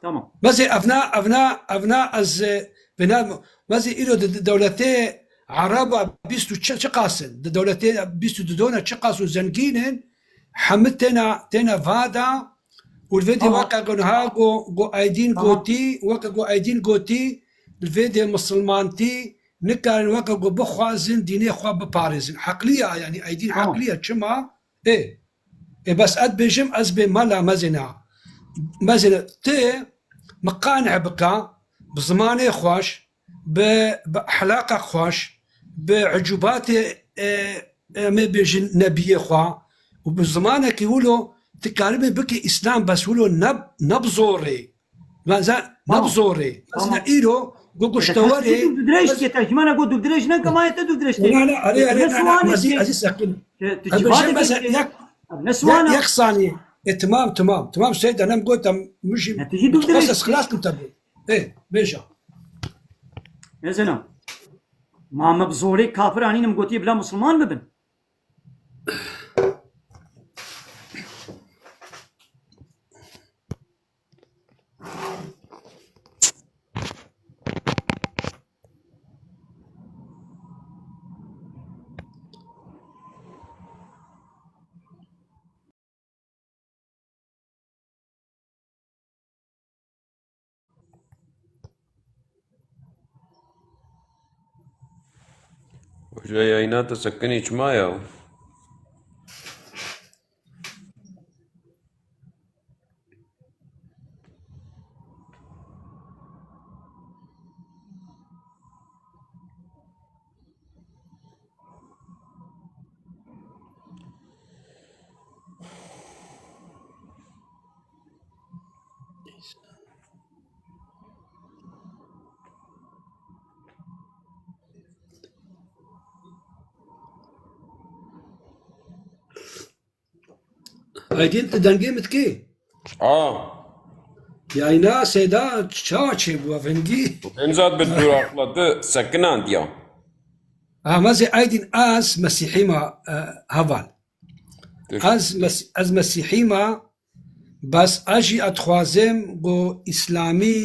Tamam. Mezê evna, evna, evna ez, e, bina, mezê îro di, di dewletê Ereba bîst û çi, çi qas in? Di dewletê bîst û du dona çi qas û zengîn in? Hemî têna, têna vada û li vê dê Tamam. weke ku niha ku, ku Aydîn Tamam. gotî, weke ku Aydîn gotî, li vê dê misilmantî nikarin weke ku bixwazin dînê xwe biparêzin. Heqliya, yanî Aydîn Tamam. heqliya çima? Ê, ê bes ez dibêjim, ez bê mela mezêna. Mezêna, tu miqaneh bika, bi zimanê xweş, bi, bi ehlaqa xweş, bi icûbatê, e, em ê bêjin nebiyê xwe û bi zimanekî wilo tu karibî bikî Îslam, bes wilo ne, ne bi zorê. Van za-, ne bi Tamam. zorê. Mesela Tamam. îro, gu-, guştewerê, Dûvdirêj ke tercimana got dûvdirêj ne, kemaya te dûvdirêj te. Na, na, erê, erê, Ne na, na, suane ez ê, ke. ez ê sekin. Te, te Ez civate bêjim, ke, mesela ke. yek, Ne yek, suana. yek saniye. E, tamam, tamam. Tamam, Seyda, nem gotam, mujî, Ne, tu jî dûvdirêj bes ez ke. xilas kim tabi. Ê, bêja. Ne zena. Ma me bi zorê kafir anînim gotiye bila Musulman bibin. Hoca yayına da sakın içme ya. Aydin, tu dengê min dikî? A. Yayna Seyda çawa çêbû, vengî? Nemzat bi dûraxlati sekinandiya. Ama zê Aydin, ez Mesîhî ma, e, heval. Dur. Ez mes-, ez Mesîhî ma, bes ez jî ez dixwazim ku Îslamî,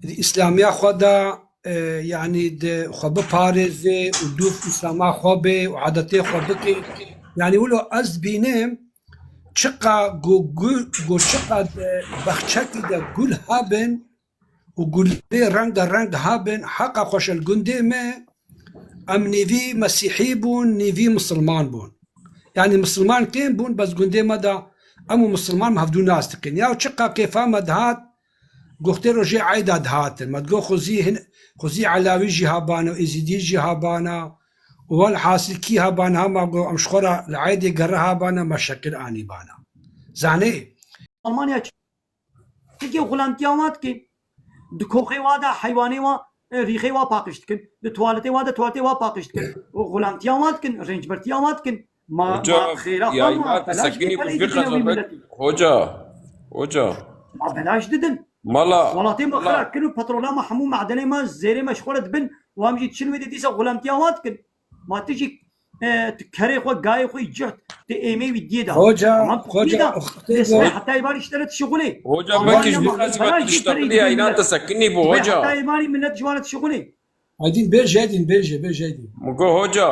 di Îslamiya xwe de, e, yanî di xwe biparêzê û dûv Îslama xwe bê û edetê xwe bike. Yanî wilo ez dibînim, çiqa ku gul, ku çiqa di bexçekî de gul hebin, û gulê renga reng habin, heqa xweş e li gundê me, em nîvî mesîhî bûn, nîvî misilman bûn. Yanî misilman kêm bûn, bes gundê me de em û misilman hevdû nas dikin. Ya çiqa kêfa me dihat, Goxtê rojê eyda dihatin. Me digot xwezî hin, xwezî elawî jî habana û êzîdî jî habana. Û welhasil kî habana, hema got em ji xwe re li eydê gere habana, me şekil anî bana. Zanê? Almanya çi? Çikê xulamtiya wan dikin. Di koxê wa de heywanê wa, e, rîxê wa paqij dikin. Di tuwaletê wa de tuwaletê wa paqij dikin. Û xulamtiya wan dikin, rêncbertiya wan dikin. Ma, Hoca, ma xêra xwe yayına ma belaş tesekini didin bu ey bir didin ew kazanmak. Milletî. Hoca, hoca. Ma belaş didin. Mala, Welatê me mala. Xira kir û petrola me hemû madenê me zêrê me ji xwe re dibin. Wan jî çil wê de dîsa xulamtiya wan dikin. Ma tu jî, e, tu kerê xwe, gayê xwe yî ciht, tu êmê wî diyê de. Hoca, Tamam, tu hoca, diyê de. Lê sibê heta êvarî ji te re dişixulê. Hoca, Almanya belki ji ma vî xasî belaş ve jî perê tiştakilî didin yayına millet. Tesekini bu, Sibê hoca. Heta êvarî millet ji wan re dişixulê. Aydin bêje, Aydin bêje, bêje, Aydin. Mugo hoca.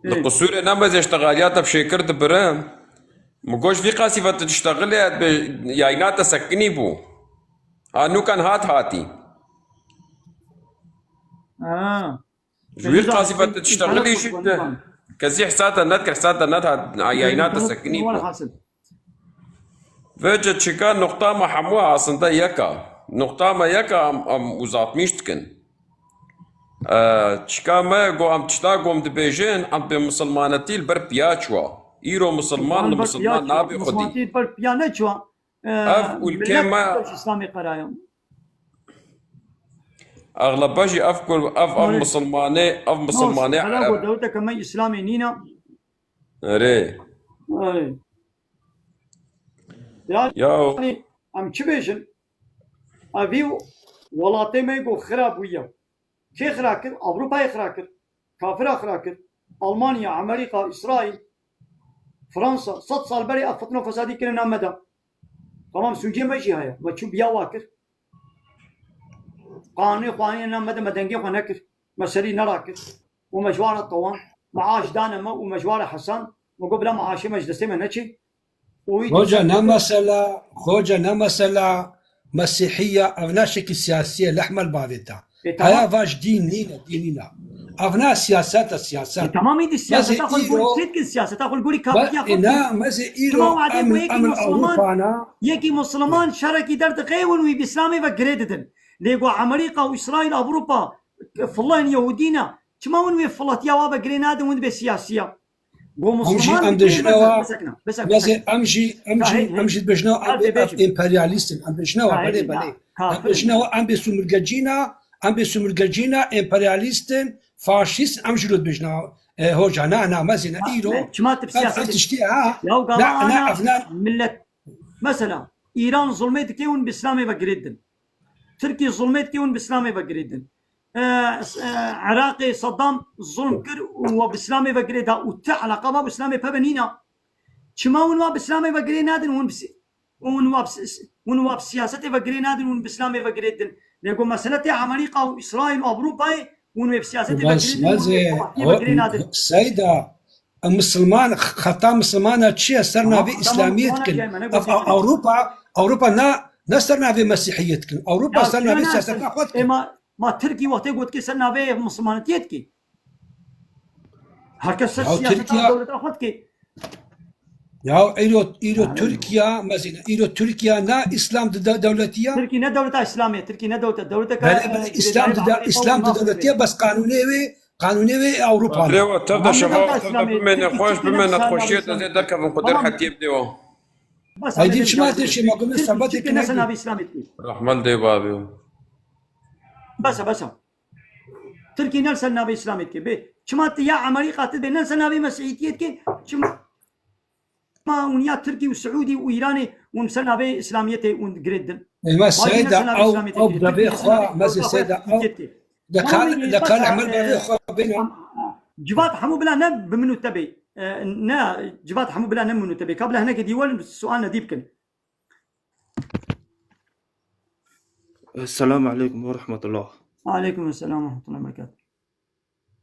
Ê. Li qusûrê nemezê ji te xaliyata fişêkir dibirim. Mugo ji vî qasî ve tu diştexilê, yayna te sekinî bû. A nûkan hat hatî. Ha. Ji vî qasî ve tu diştexilî jî tu kesî hisa te nedikir, hisa te nehat, a yayna te sekinî bû. Vêce çika noqta me hemû aslında yek a. Noqta me yek a, em, em uzatmîş dikin. E, çika me go em tişta gom dibêjin, em bê misilmanetî li ber piya çûwa. Îro misilman li misilman nabê xwedî. Misilmanetî li ber piya neçûwa. E, ev ûlkê me Îslamê qerayan. Exleba jî ev kur, ev, ev misilmanê, ev misilmanê Ereb. Dewleteke me Îslamê nîne. Erê. Erê. Ya. Yani, em çi bêjin? Evî welatê me ku xira bûye. Kê xira kir? Ewropayê xira kir. Kafira xira kir. Almanya, Amerîka, Îsraîl, Fransa, sed sal berê ev fitne û fesadî kirin nav me de. Tamam, sûcê me jî heye. Me çû biya wa kir. Qanûnê xwe anîne nav me de, me dengê xwe nekir. Me serî nerakir. Û me ji wan re tawan. Meaş dane me û me ji wan re hesand. Me got bila meaşê me ji destê me neçê. Û wî Hoca, ne mesela, hoca, ne mesela Mesîhiya, ev ne şekil siyasî ye, lehmel bavê te. E, tamam. Haya vaş dîn nîne, dîn nîne. Ev ne siyaset e, siyaset. E, tamam, îdî siyaseta xwe li gorî çêdikin, siyaseta xwe li gorî kafiriya xwe dikin. E, na, mezê îro em, em Ewropa ne. Yekî Musliman şerekî derdixe, hûn wî bi Îslamê ve girê didin. Lê ku Amerîka û Îsraîl, Ewropa, filan Yehûdî ne. Çima hûn wê filatiya wa ve girê nadin, hûn dibê siyasî ya? Em jî, em dibêjine wa, mezê, em jî, em jî, em jî dibêjine wa, em bê emperyalîst in, em dibêjine wa, belê, belê. Em dibêjine wa, em bê sumurgecî ne, em bê sumurgecî ne, emperyalîst in, faşîst, em jî lo dibêjine wa. E, hoca, na, na, mezê ne, îro, ev, ev tiştî, ha. Ya, gava ana millet, mesela, Îran zulmê dike hûn bi Îslamê ve girê didin. Tirkî zulmê dike hûn bi Îslamê ve girê din. E, s-, e, Iraqê Saddam zulm kir û we bi Îslamê ve girê da û ti eleqa ma bi Îslamê peve nîna. Çima hûn wa bi Îslamê ve girê nadin, hûn bi si-, hûn wa bi si-, hûn wa bi siyasetê ve girê nadin, hûn bi Îslamê ve girê din. Lê ku mesele tê Amerîka û Îsraîl û Ewropayê, hûn wê bi siyasetê ve girê din, hûn wê bi siyasetê ve girê nadin. Seyda, Em misilman, xeta misilmana çi ye? Ser navê Îslamiyê dikin. Ev Ewropa, Ewropa ne, ne ser navê Mesîhiyê dikin. Ewropa ser navê siyaseta xwe dikin. Ma, ma Tirkî wextê gotikê ser navê misilmanetiyê dikê. Her kes ser siyaseta dewleta xwe dikê. Ya îro, îro Tirkiye, mesela îro Tirkiye ne Îslam di de-, dewletî ye? Tirkî ne dewleta Îslamê, Tirkî ne dewleta, dewleteka, belê, belê, e, Îslam di de-, Îslam di dewletî ye, bes qanûnê wê Qanûnê wê Ewropa ne. Lê we tev de şeva, tev de bimêne xweş, bimêne xweşiyê de zê derkevin ku derhetiyê bidê we. Aydin çima tê şema gune sebetê ki ne. Rehmel dê babê. Besa, besa. Tirkî ne ser navê Îslamê dike. Bê, çima ti ya Amerîka ti bê ne ser navê Mesîhîtiyê dike? Çima? Ma hûn ya Tirkî û Siûdî û Îranê hûn ser navê Îslamiyetê hûn girê didin. Ê, me Seyda, ew, ew devê xwe, mezê Seyda, ew, li qal, li qal hemel bavê xwe bêne. Civat hemû bila ne bi min û te bê. E, ne, civat hemû bila ne min û te bê. Ka bila hinekê dî welin sual nedî bikin. Esselamu aleykum ve rahmetullah. Aleykum esselam ve rahmetullah ve berekatuh.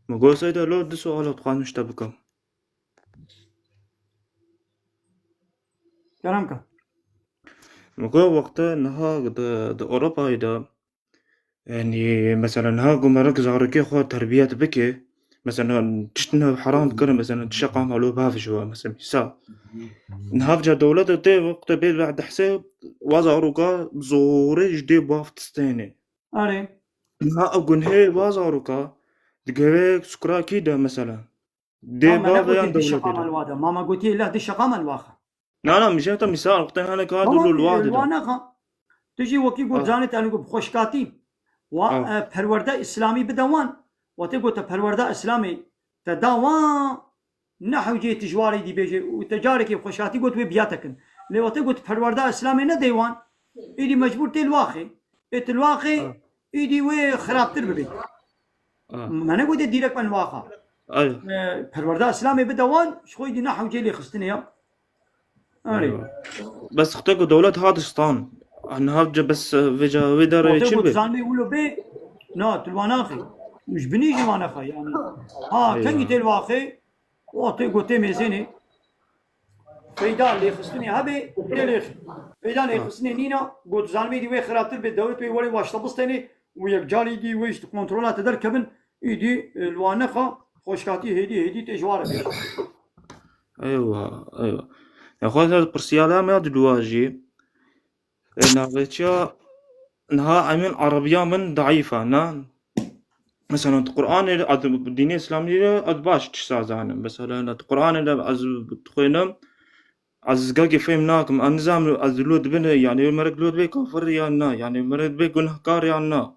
Min got Seyda, lo du suala dixwazim ji te bikim. Kerem ke. Min got wexta niha di, di Ewropayê de, yanî mesela niha ku merek zarokê xwe terbiyet bike, Mesela tişt ne heram dikirin, mesela tişa qam alo bav ji we, mesela mîsal. Niha vêca dewlete tê wexta bê ve dehsê wa zaroka bi zorê ji dê bav tistênê. Erê. Niha ev gunhê wa zaroka digere sukra kî de mesela. Dê Mama ne bavê yan gotiye dişa dewletê qam de. El wada. Mama gotiye leh dişa qam el waxa. Na, na, mijeta mîsal, wextê hene ka Tamam, dilo li wa e, dide. Wa naxa. Tu jî wekî got Ah. Zanê te, anigo bi xweşkatî. Wa, Ah. e, perwerda Îslamî bide wan. Wa tê gote perwerda Îslamê te da wan, ne hewceyê tu ji warê dî bêje û te carekê bi xweşkatî got wê biya te kin. Lê wa tê got perwerda Îslamê nedê wan, îdî mecbûr tê li waxê. Ê tu li waxê, Ah. îdî wê xirabtir bibê. Ah. Me negotiye dîrek ben waxa. Ay. E, perwerda Îslamê bide wan, ji xwe dî ne hewcê lêxistinê ya. Erê. Bes xte ku dewlet hat stan. Niha ce bes, e, vêca wê derê Xwe çi got be? Zanî wilo bê, na, tu li wan naxî. Ji binî jî wan naxa, yani. Ha, Eyvah. Kengî tê li waxê, o tê gotê mêzênê. Peyda lêxistinê hebe, tê lêxî. Peyda Ha. Lêxistinê nîna, got zanî dî wê xirabtir bê, dewlet wê werê waşta bistênê û yek carî dî wê ji kontrola te derkevin, îdî, e, li wan nexa, xweşkatî hêdî, hêdî tê ji wan re bêje. Eywa, eywa. Ya xwe ser pirsiyara me ya diluwa jî. E, navêçiya niha emin erebiya min daîf e, na? Mesela, tu Qur'anê, ez dînê Îslamî re ez baş tişta zanim. Mesela, tu Qur'anê de ez dixwînim, ez gakê fêm nakim. Ez nizanim ez lo dibin, yani, merek lo dibe kafir ya na? Yani, merek dibe gunehkar ya na?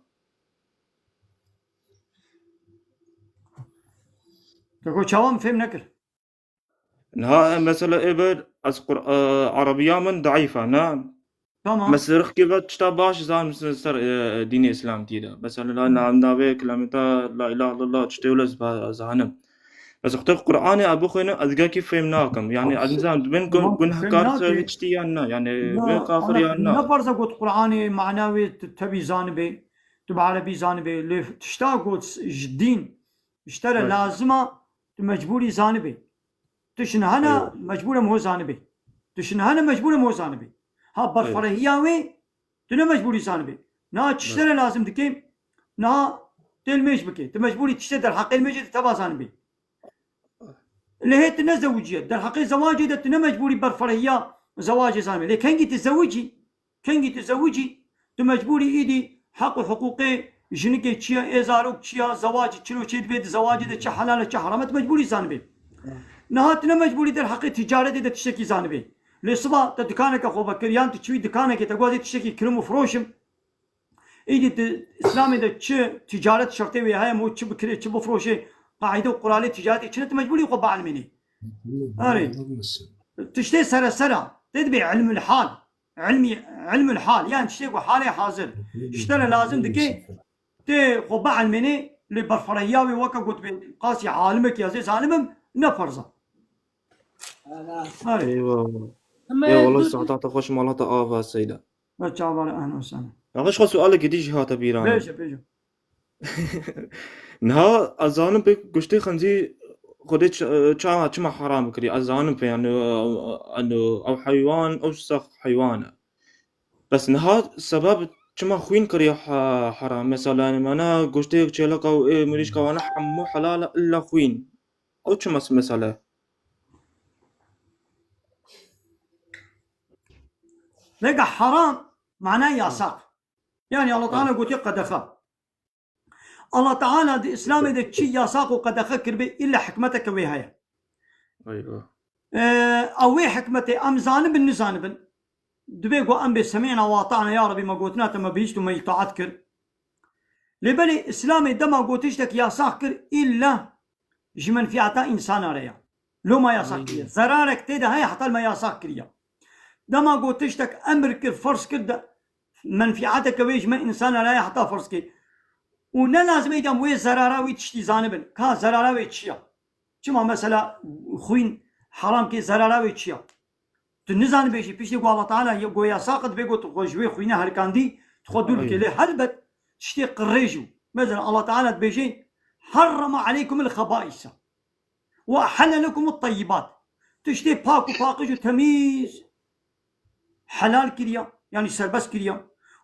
Keko, çawa min fêm nekir? Niha, e, mesela, ê bir, ez Qur-, e, erebiya min daîf e, ne? Tamam. Mesela, rixkê ve tişta baş zanim ser, ser, e, dînê Îslamtî de. Mesela, la, na, navê kilameta la ilahe illallah, tiştê wile ez ba-, zanim. Mesela, xwe Qur'anê ez bixwînim, ez gakî fêm nakim. Yani, ez nizanim, dibin gun-, Tamam, fêm gunehkar ser nakî. Tiştî yan ne? Yani, Na, bin kafir ana, yan ne? Ne farz e got Qur'anê mana wê tu tevî zanibê, tu bi erebî zanibê, lê tişta got ji dîn, ji te re Evet. Lazim a, tu mecbûrî zanibê. Tu şin hene, Eyvallah. Mecbûr em ho zanibê. Tu şin hene, mecbûr em ho zanibê. Ha, Evet. Berferehiya wê, tu ne mecbûrî zanibê. Niha çi Evet. Te re lazim dike, niha têl mêj bike. Tu mecbûrî tiştê derheqê mêjê de teva zanibê. Lê hê tu ne zewiciye. Derheqê zewacê de tu ne mecbûrî berferehiya zewacê zanibê. Lê kengî tu zewicî, Kengî tu zewicî, tu mecbûrî îdî heq û hiqûqê jinikê çi ye, ê zarok çi ye, zewacî çilo çê dibê, di zewacê de çi helal e, çi heram e, tu mecbûrî zanibê. Niha tu ne mecbûrî derheqê ticaretê de tiştekî zanibê. Lê siba te dikaneke xwe vekir, yan tu çûyî dikanekê te got ez ê tiştekî kirim û firoşim. Îdî di Îslamê de çi ticaret şertê wê heye, mo çi bikirê, çi bifroşê, qaîde û quralê ticaretê çi ne, tu mecbûrî xwe bielmênî. Erê. Tiştê seresera, tê dibê ilmul hal. Ilmî, ilmul hal, yani tiştê ku halê hazir. Ji te re lazim dike, tê xwe bielmênê, lê berferehiya wê weke gotibê, qasî alimekî ez ê zalim im, ne ferz e. Erê. Eyvallah. Ama Eyvallah, dur. Saeta te xweş, mala te ava seyda. Ve çavare, ehlen we sehlen. Ya xweş, xwe sualekî dî jî hate bîra min. Bêje, bêje. Niha ez zanim pê goştê xinzî Xwedê ç-, çawa çima heram kiriye? Ez zanim pê, yani, eno, ew heywan, ew sax heywan e. Bes niha sebeb çima xwîn kiriye ha-, heram? Mesela, yani, mana goştê çêleka û ê mirîşka wana hemû helal e, illa xwîn. Ew çima s-, mesele? Vega heram, mana yasak. Yani, Allah Teala gotiye qedexe. Allah Teala di Îslamê de çi yasaq û qedexe kiribe, îlla hikmeteke wê heye. Eywa. Ee, ew wê hikmetê em zanibin, nizanibin. Dibê ku em bê semî'na we ata'na, ya Rebî, me gotina te me bihîşt û me îtaat kir. Lê belê Îslamê dema gotiştek yasaq kir, îlla ji menfîeta însana re ya. Loma yasaq kiriye. Zerarek tê de heye heta me yasaq kiriye. Dema gotiştek emir kir, ferz kir de, menfîeteke wê ji me însana re ye heta ferz kir. Û ne lazim ê dem wê zerara wî tiştî zanibin. Ka zerara wê çi ya? Çima mesela xwîn heram kê, zerara wê çi ya? Tu nizanibê jî piştî ku Allah Teala ye-, go yasaq dibê got xwe ji wê xwîne herkandî, tu xwe dûr bike. Lê helbet tiştê qirêj û. Mesela Allah Teala dibêje, "Harrama aleykumul xebaisa." Ve ahelle lekumut tayyibat. Tiştê pak û paqij û temîz helal kiriya, yani serbest kiriya.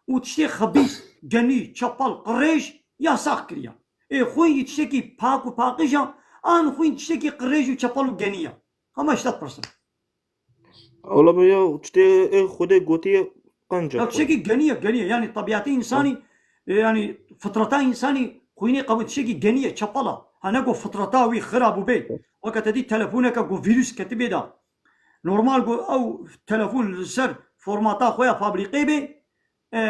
Û tiştê xebîs, genî, çepel, qirêj yasax kiriya. Ê xwîn jî tiştekî pak û paqij e, an xwîn tiştekî qirêj û çepel û genî ye. Hema ji te dipirsim. Wela min ya tiştê ê Xwedê gotiye qenc e. Ya tiştekî genî ye, genî ye. Yanî tebîetê însanî, e, yanî fitreta însanî xwînê qebûl, tiştekî genî ye, çepel e. Ha ne ku fitreta wî xirab û bê. Weke te dî telefoneke ku vîrus ketibê de. Normal ku ew telefon li ser formata xwe ya fabrîqê bê, e,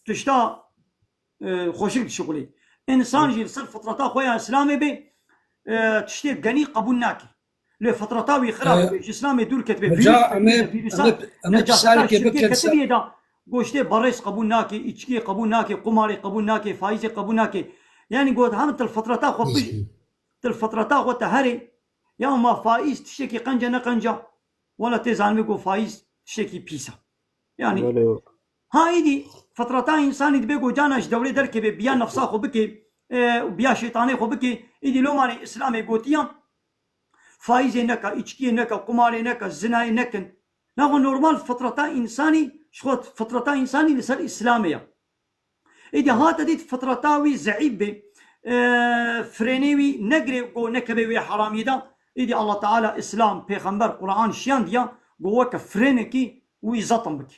tişta, e, xweşik dişixulê. Însan jî li ser fitreta xwe ya Îslamê bê, e, tiştê genî qebûl nake. Lê fitreta wî xirab E, bê, ji Îslamê dûr ketibê, Hoca, vîrus em ê, ketibê, vîrusa, em ê, em ê necaseta pisalekê şirkê bikin ser ketibiyê de, goştê berêz qebûl nake, îçkiyê qebûl nake, qumarê qebûl nake, faîzê qebûl nake. Yanî got, hem til fitreta xwe pij-, Piştî. til fitreta xwe te herê, ya ma faîz tiştekî qenc e ne qenc e. Wela tê zanibê ku faîz tiştekî pîs e. Yanî, Belê. ha îdî fitreta însanî dibe ku cana ji dewrê derkeve, biya nefsa xwe bike, e, biya şeytanê xwe bike, îdî lomanê Îslamê gotiya, faîzê neke, îçkiyê neke, qumarê neke, zinayê nekin. Naxwe normal fitreta însanî, ji xwe fitreta însanî li ser Îslamê ye. Êdî hate dît fitreta wî zeîf bê, e, frênê wî negirê ku nekeve wê heramiyê de. Êdî Allah Teala Îslam, Pêxember, Quran şiyandiya ku weke frênekî wî zetim bike.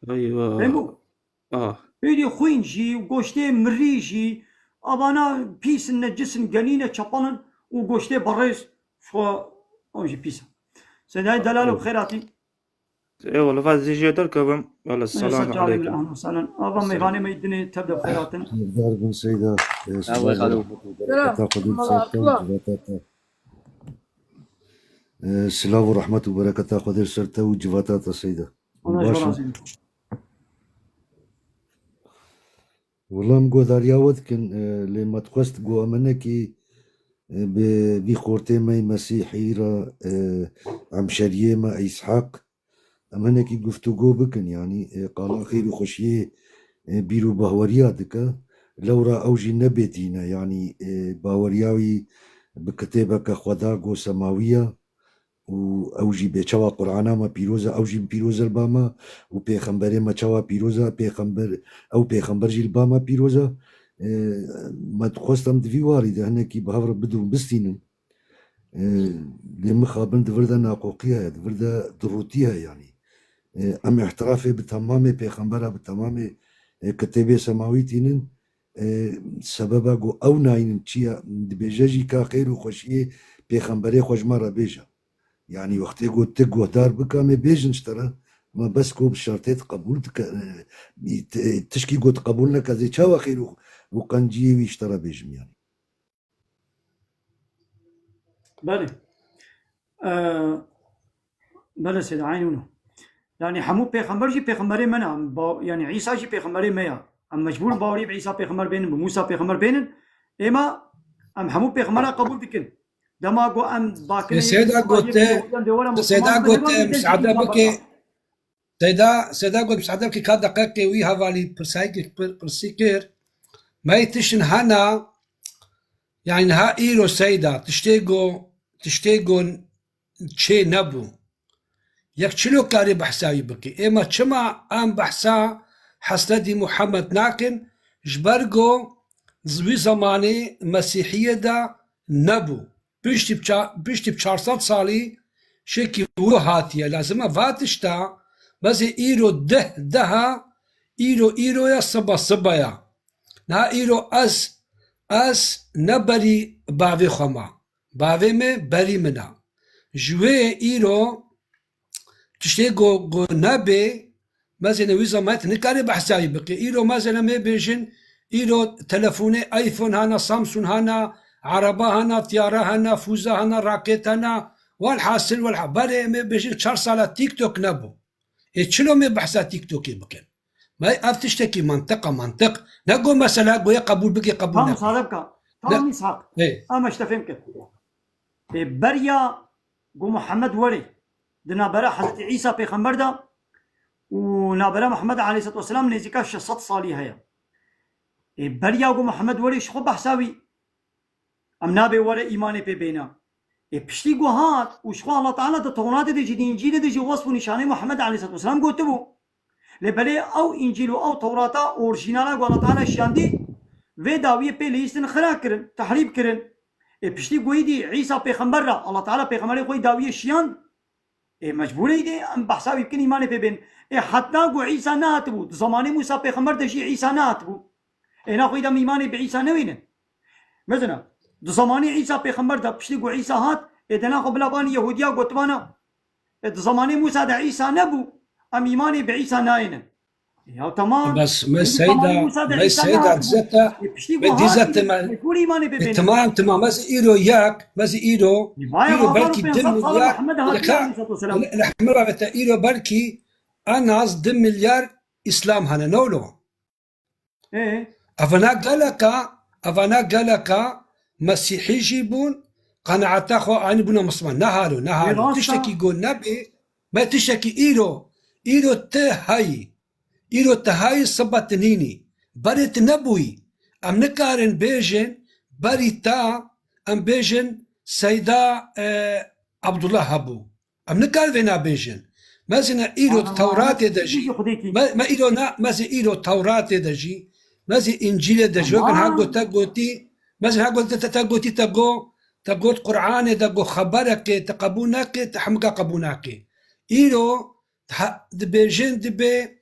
Eywa. Fehmo? Ah. Êdî xwîn jî, goştê mirî jî, avana pîs in, necis in, genî ne, çepel in û goştê berêz, xwe, ew jî pîs e. Sedayê delal û xêratî. Eyvallah, va zî derkevim. Wala, selamu aleykum. Ahlan sehlan. Ava mêvanê me dinê tev de xêratin. Hevdar bin Seyda. Ew xalo. Selam. Mala Abdullah. Silav û rehmet û bereketa Xwedê li ser te û civata te Seyda. Baş in. Wela em guhdariya we dikin, e, lê me dixwest ku em hinekî, e, bi vî xortê me yê Mesîhî re, e, hemşeriyê me Îshaq, em hinekî guftûgo bikin, yanî, e, qala xêr û xweşiyê, e, bîr û bahweriya dike. Lewra ew jî nebê dîn e, yanî, e, baweriya wî bi kitêbeke Xweda ku semawî ye. û ew jî bê çawa Qur'ana me pîroz e, ew jî pîroz e li ba me û pêxemberê me çawa pîroz e, pêxember, ew pêxember jî li ba me pîroz e. E, me dixwest em di vî warî de hinekî bi hev re bidin bistînin. E, lê mixabin di vir de naqoqî heye, di vir de dirûtî heye yanî. E, em îhtirafê bi temamê pêxembera, bi temamê, e, kitêbê semawî tînin. E, sebeba ku ew nayînin çi ye, dibêje jî ka xêr û xweşiyê pêxemberê xwe ji me re bêje. Yanî wextê ku tu guhdar bike, em ê bêjin ji te re, me bes ku bi şertê tu qebûl dike, e, t-, tişkî ku tu qebûl neke, zê çawa xêr û, û qenciyê wî ji te re bêjim yanî. Belê. Ee, belê Seyda, eynû no. Yanî hemû pêxember jî pêxemberê me ne. Ba-, yanî Îsa jî pêxemberê me ya. Em mecbûr bawerî bi Îsa pêxember bênin, bi Mûsa pêxember bênin. Êma em hemû pêxembera qebûl dikin. Dema ku em bakinê Seyda gote, Seyda gote, misade bike. Seyda, Seyda got, "Misade bike, ka deqeqê wî hevalî pirsayekê pir-, pirsî kir. Me yê tiştin hena, yanî niha îro Seyda, tiştê go, tiştê go çê nebû. Yek çilo karê behsa wî bike. Êma çima em behsa Hesretî Muhammed nakin? Ji ber go wî zemanê Mesîhiyê de nebû." Piştî bi ça-, piştî bi çar sed salî şekî wilo hatiye. Lazim e va tişta, bezê îro deh, deha, îro, îro ya, siba, siba ya. Niha îro ez, ez ne berî bavê xwe ma. Bavê me berî min a. Ji wê îro tiştê go, go nebê, mezêne wî zemayet nikare behsa wî bike. Îro mezêne me bêjin, îro telefonê iPhone hana, Samsung hana, araba hana, tiyara hana, fûza hana, raket hana. Welhasil, welha-, berê me bêjin çar sala TikTok nebû. Ê çilo me behsa TikTokê bikin? Me ev tiştekî mantiq e, mantiq. Ne go mesela goye qebûl bike, qebûl Tam neke. Sade bike. Ne. Tam Îshak. Ê. Ama işte fêm kir. Ê, beriya ku Muhammed werê di navbera Hezretî Îsa pêxember de û navbera Muhammed aleyhisselatu vesselam nêzîka şeş sed salî heye. Ê, beriya ku Muhammed werê ji xwe behsa wî, em nabê were îmanê pê bêne. Ê, piştî ku hat û ji xwe Allah Teala di Tewratê de jî, di Încîlê de jî wesf û nîşanê Muhammed aleyhisselatu vesselam gotibû. Lê belê ew Încîl û ew Tewrata orjînala ku Allah Teala şiyandî, vê dawiyê pê lihîstin xira kirin, tehrîf kirin. Ê piştî goyî dî Îsa pêxember re, Allah Teala pêxemberê xwe yî dawiyê şiyand. Ê mecbûr ê dê em behsa wî bikin, îmanê pê bên. Ê heta ku Îsa nehatibû, di zamanê Mûsa pêxember de jî Îsa nehatibû. Ê naxwî de em îmanê bi Îsa newênin. Mezina, di zamanê Îsa pêxember de piştî ku Îsa hat, ê de naxwe bila banî Yehûdiya gotibana, ê di zamanê Mûsa de Îsa nebû, em îmanê bi Îsa nayênin. Ya tamam. Bes me Ê di seyda, zamanê Mûsa de me Îsa seyda nehatibû. Dizete, Ê piştî me ku hatî, dizete me. Mecbûr îmanê pê E, bênin. Tamam, tamam. Mezi îro yak, mezi îro, Ê vaya îro belkî du milyar, Muhammed hatiye, aleyhissalatu vesselam. Li hemle bavete îro belkî en az du milyar Îslam hene, ne wilo? Ê? Evana geleka, evana geleka Mesîhî jî bûn, qenaeta xwe anî bûne Misliman. Ne halo, ne halo. Ê, rast e. Tiştekî go nebê, me tiştekî îro, îro te heyî. Îro te heyî sibe tu nînî. Berê tu nebûyî. Em nikarin bêjin, berî te, em bêjin Seyda, e, Abdullah hebû. Em nikarin vêna bêjin. Mezine îro di Ana Tewratê de jî. Xwedê kî. Me, me îro na, mezin îro Tewratê de jî. Mezin Încîlê de jî. Wek ha Tamam. got te gotî, mezin ha got te, te, te gotî te go, te got Qur'anê de go xeberekê, te qebûl neke, te hemika qebûl nake. Îro Ha, dibêjin dibê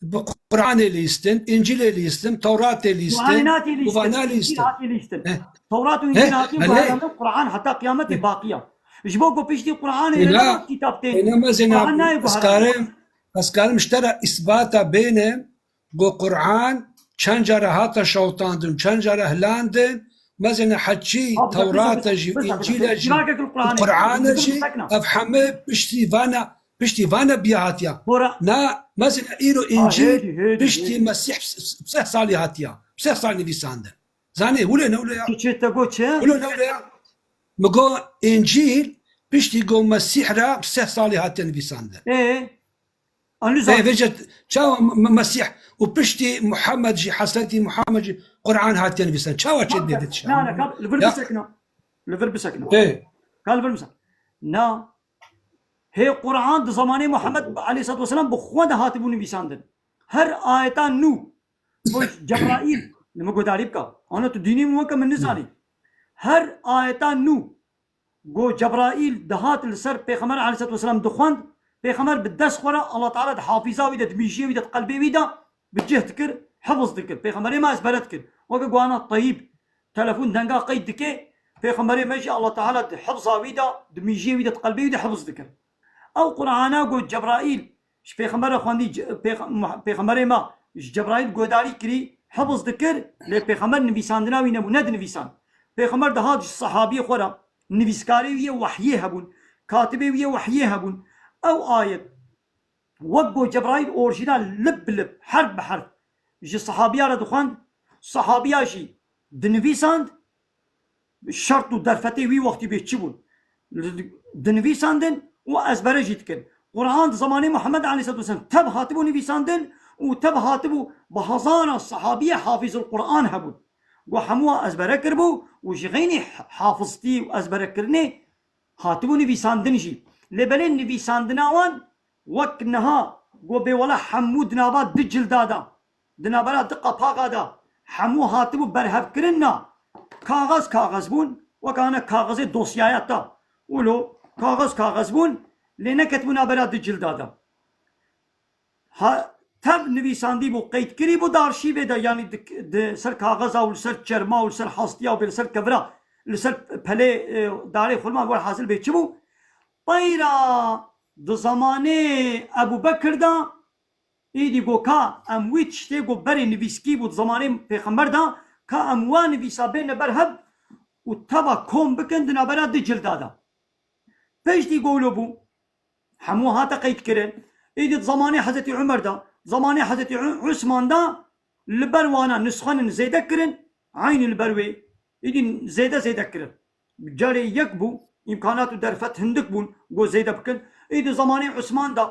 bi Qur'anê lîstin, Încîlê lîstin, Tewratê lîstin, Qur'anê hatî lîstin, û vana Încîl lîstin. Hatî lîstin. Heh. Tewrat û Încîl Heh, hatî heh, guherandin, Qur'an heta qiyamete Heh. baqiya. Ji bo ku piştî Qur'anê Êna, ne kîtab tên. Êna mezina, Qur'an nayê ez guherandin. karim, ez karim ji te re îsbata bênim, Go Qur'an çend cara hate şewtandin, çend cara hilandin, mezene heçî Abi, Tewrata jî, Încîla jî, Qur'ana jî, ev heme piştî vana, piştî vana biya hatiya. Na, mezene îro Încîl piştî Mesîh seh salî hatiya. Seh salî nivîsandin. Zanê, wile ne wile ya? Çi te got çi? Wile ne wile ya? Mi go Încîl piştî go Mesîh re seh salî hatiye nivîsandin. Ê? Anû Ê, zan- vêce çawa M-, M-, Mesîh û piştî Muhammed jî, Hezretî Muhammed jî Qur'an hatiye nivîsan. Çawa çê dibê vê tişa? Na, na, ka li vir bisekna. Li vir bisekna. Ê. Ka li vir bisekna. Na. Hê Qur'an di zamanê Muhammed aleyhissalatu vesselam bi xwe de hatibû nivîsandin. Her ayeta nû. Bo Cebraîl. Li min guhdarî bike. Ana tu dînî min weke min nizanî. Her ayeta nû. Go Cebraîl dihat li ser Pêxember aleyhissalatu vesselam dixwend, Pêxember bi dest xwe re Allah Teala di hafiza wî de, di mîjiyê wî de, di qelbê wî de bi cih dikir, hifz dikir. Pêxemberê me ezbere dikir. Weke guhana teyîb, telefon denga qeyd dike, Pêxemberê me jî Allah Teala di hifza wî de, di mîjiyê wî de, di qelbê wî de hifz dikir. Ew Qur'ana go Cebraîl ji Pêxember re xwendî, ce-, pêx-, muh-, Pêxemberê me ji Cebraîl guhdarî kirî, hifz dikir, lê Pêxember nivîsandina wî nebû, nedinivîsand. Pêxember dihat ji sehabiyê xwe re, nivîskarê wî yê wehyê hebûn, katibê wî yê wehyê hebûn. Ew ayet, wek go Cebraîl orjînal lib bi lib, herf bi herf ji sehabiya re dixwend, sehabiya jî dinivîsand, şert û derfetê wî wextî bê çi bûn? Dinivîsandin û ezbere jî dikin. Quran di zamanê Muhammed aleyhissalatu vesselam teb hatibû nivîsandin û teb hatibû bi hezara sehabiyê hafizul Quran hebûn. Ku hemû wan ezbere kiribû û ji xeynî hafiztî û ezberekirinê hatibû nivîsandin jî. Lê belê nivîsandina wan wek niha ku bê wela hemû di nava du cilda de, di navbera du qapaxa de hemû hatibû berhevkirin na. Kaxez kaxez bûn, wek ana kaxezê dosyaya te. Wilo kaxez kaxez bûn, lê neketibû navbera du cilda de. Ha, tev nivîsandî bû, qeydkirî bû di arşîvê de, yanî di, di ser kaxeza û li ser çerma û li ser hastiya û bê li ser kevira, li ser pelê, e, darê xurma, welhasil bê çi bû? Peyra di zamanê Ebû Bekir de, îdî go ka em wî tiştê go berê nivîskî bû di zamanê Pêxember de, ka em wa nivîsa bêne ber hev û teva kom bikin di navbera du cilda de. Piştî go wilo bû, hemû hate qeydkirin. Îdî di zamanê Hezretî Umer de, zamanê Hezretî U-, Usman de li ber wana nusxenin zêde kirin, eynî li ber wê. Îdî zêde zêde kirin. Carê yek bû, îmkanat û derfet hindik bûn, go zêde bikin. Îdî zamanê Usman de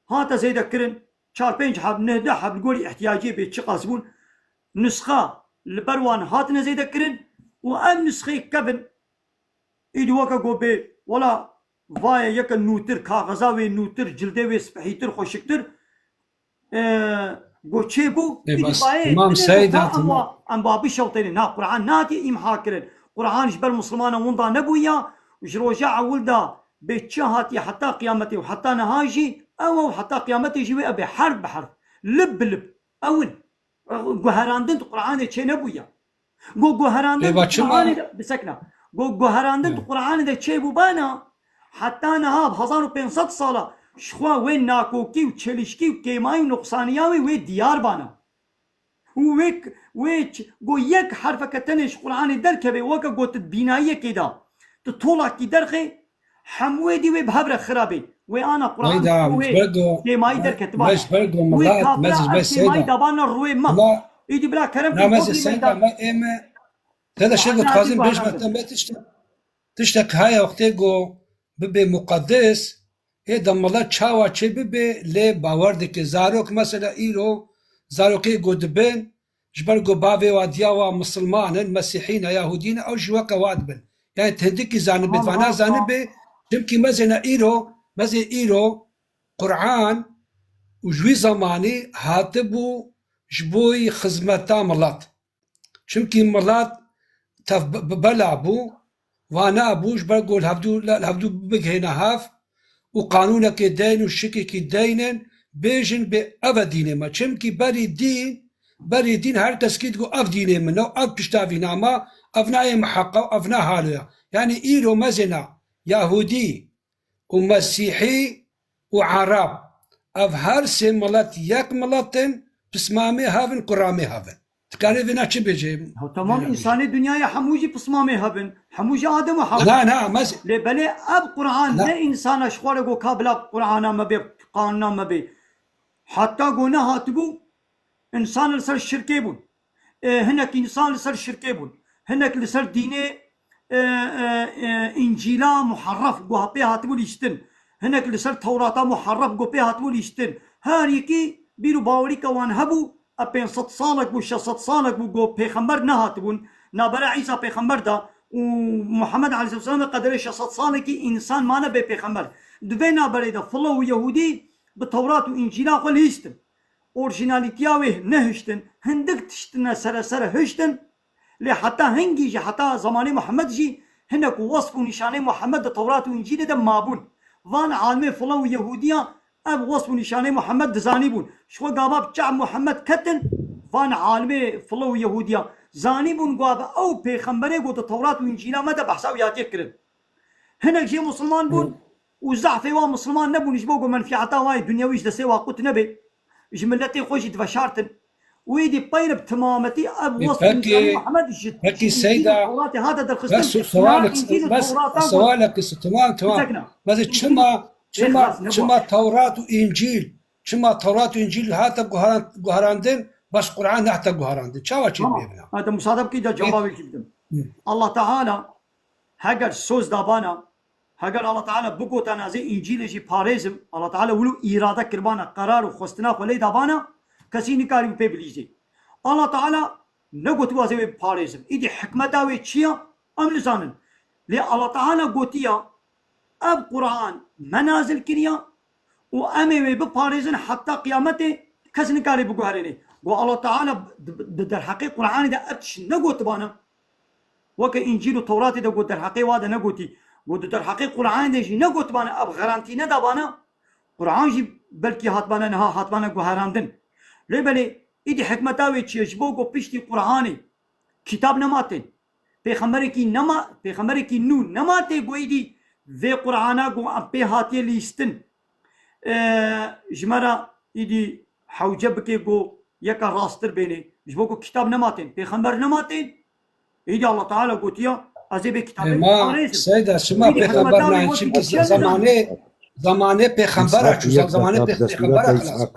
hate zêde kirin, çar pênc heb, neh deh heb li gorî ihtiyacê bê çiqas bûn. Nusxa li ber wan hatine zêde kirin û ev nusxeyê kevin, Îdî weke go bê, wela vaye yeke nûtir, kaxeza wê nûtir, cildê wê spehîtir, xweşiktir. E, Go çêbû, Ê, îdî bes, bayê tamam, binê Seyda, go ka em tamam. wa, em wa bişewtêne. Na, Quran nehatiye îmha kirin. Quran ji ber Musulmana winda nebûya, ji roja ewil de bê çi hatiye heta qiyametê û heta niha jî ew e û heta qiyametê jî wê ebe herf bi herf, lib bi lib. Ew in. Guherandin di Quranê çê nebûya. Go guherandin Ê, va di çima? Quranê de, bisekna. Go guherandin di Hı. Quranê de çêbû bana, heta niha bi hezar û pênc sed sala, ji xwe wê nakokî û çelişkî û kêmayî û nuqsaniya wê, wê diyar bana. Û wê, wê ç-, go yek herfeke tenê ji Quranê derkeve, weke go tu di bînayiyekê de, tu tolakî derxê, hemû wê dî wê bi hev re xirabê. Wê ana Quran Seyda, wê ji ber do, kêmayî me, derketiba. Me ji ber do Wê milat, me kafira ji ber ev kêmayî Seyda. Dabana ruwê me. Milat, Îdî bila kerem na, me ji Seyda, me ê me, Seyda, şêdo dixwazim bêjme te, me tiştek, tiştek haya wextê go bibe muqeddes, ê de milet çawa çê bibe, lê bawer dike. Zarok mesela îro, zarokê go dibin, ji ber ku bavê wa diya wa misilman in, mesîhî ne, yahûdî ne, ew jî weke wa dibin. Yani tendikî zanibê, Tamam, vana tamam, tamam. zanibê, çimkî mezêne îro, mezê îro Quran û ji wî zemanî hatibû ji bo xizmeta milet. Çimkî milet tev-, be-, bela bû, vana bû, ji ber ku li hevdû, li hevdû bigihêne hev û qanûnekê deyn û şikekî deynin, bêjin bê ev e dînê me. Çimkî berî dîn, berî dîn her kes kî digot ev dînê min e, ev pişta vîna me, ev nayê miheqa, ev na halo ya. Yani îro mezêna Yahûdî û Mesîhî û Ereb. Ev her sê milet yek milet in, pismamê hev in, kuramê hev in. Dikarê vêna çi bêje? Ha, tamam, Bêje. Însanê dinyayê hemû jî pismamê hev in. Hemû jî Adem û Hewa. Na, na, mez- Lê belê ev Quran Na. ne însana ji xwe re go ka bila Qurana me bê, qanuna me bê. Heta go nehatibû, însan li ser şirkê bûn. E, hinek însan li ser şirkê bûn. Hinek li ser dînê, e, e, e, Încîla muherref, ku pê hatibû lîstin. Hinek li ser Tewrata muherref, ku pê hatibû lîstin. Her yekî bîr û bawerîka wan hebû, e, pênc sed salek bû, şeş sed salek bû, ku pêxember nehatibûn. Navbera Îsa pêxember de û Muhammed aleyhisselam de qederê şeş sed salekî însan mane bê pêxember. Di vê navberê de filo û Yehûdî bi Tewrat û Încîla xwe lîstin. Orjinalîtiya wê nehiştin, hindik tiştine seresere hiştin, lê heta hingî jî, heta zemanê Muhammed jî hinek wesf û nîşanê Muhammed di Tewrat û Încîlê de mabûn. Van alimê filo û Yehûdiya ev wesf û nîşanê Muhammed dizanîbûn. Ji xwe gava bi çav Muhammed ketin, van alimê filo û Yehûdiya zanîbûn gava ew pêxemberê ku di Tewrat û Încîla me de behsa wî hatiye kirin. Hinek jê Musulman bûn Hı. û zehfê wa Musulman nebûn, ji bo ku menfîeta wa yê dunyewî ji destê wa qut nebe, ji miletê xwe jî diveşartin. Û êdî peyre bi timametî ev Ê, wesf pekî, Muhammed ji, pekî ji Încîl û Seyda, Tewratê hate derxistin. bes û Na sewalek, Încîl û bes Tewrata û sewalek, tamam, tamam. Bisekna. Bes çima, çima, Êxlas, ne çima bu. Tewrat û Încîl, çima Tewrat û Încîl hate guharan-, guharandin, bes Quran nehate guharandin? Çawa çê Tamam. bêbina? Hadi musade bikî de Ê, cevabê kî bidim. Hı. Allah Teala heger soz dabana, heger Allah Teala bigotana ez ê Încîlê jî parêzim, Allah Teala wilo îrade kirbana, qerar û xwestina xwe lê dabana, kesî nikarî pê bilîzê. Allah Teala negotibû ez ê wê biparêzim. Îdî hikmeta wê çi ya? Em nizanin. Lê Allah Teala gotiya, ev Quran me nazil kiriya û em ê wê biparêzin heta qiyametê, kes nikare biguherêne. Go Allah Teala di, di derheqê Quranê de ev tişt negotibana. Weke Încîl û Tewratê de got derheqê wa de negotî. Got di derheqê Quranê de jî negotibane, ev garantî nedabane. Quran jî belkî hatibane niha hatibane guherandin. Lê belê, îdî hikmeta wê çi ye? Ji bo ku piştî Quranê kitab nema tên. Pêxemberekî nema, pêxemberekî nû nema tê ku îdî vê Qurana ku em pê hatiye lîstin, e, ji me re îdî hewce bike ku yeka rasttir bêne. Ji bo ku kitab nema tên, pêxember nema tên. Îdî Allah Teala gotiya, ez ê bê kitabê Ema parêzim. Seyda, çima Îdî pêxember hikmeta wê nayên? wekî Çimkî çiyan zemanê, zemanê pêxembera çû, zemanê pê-, pêxembera xilas.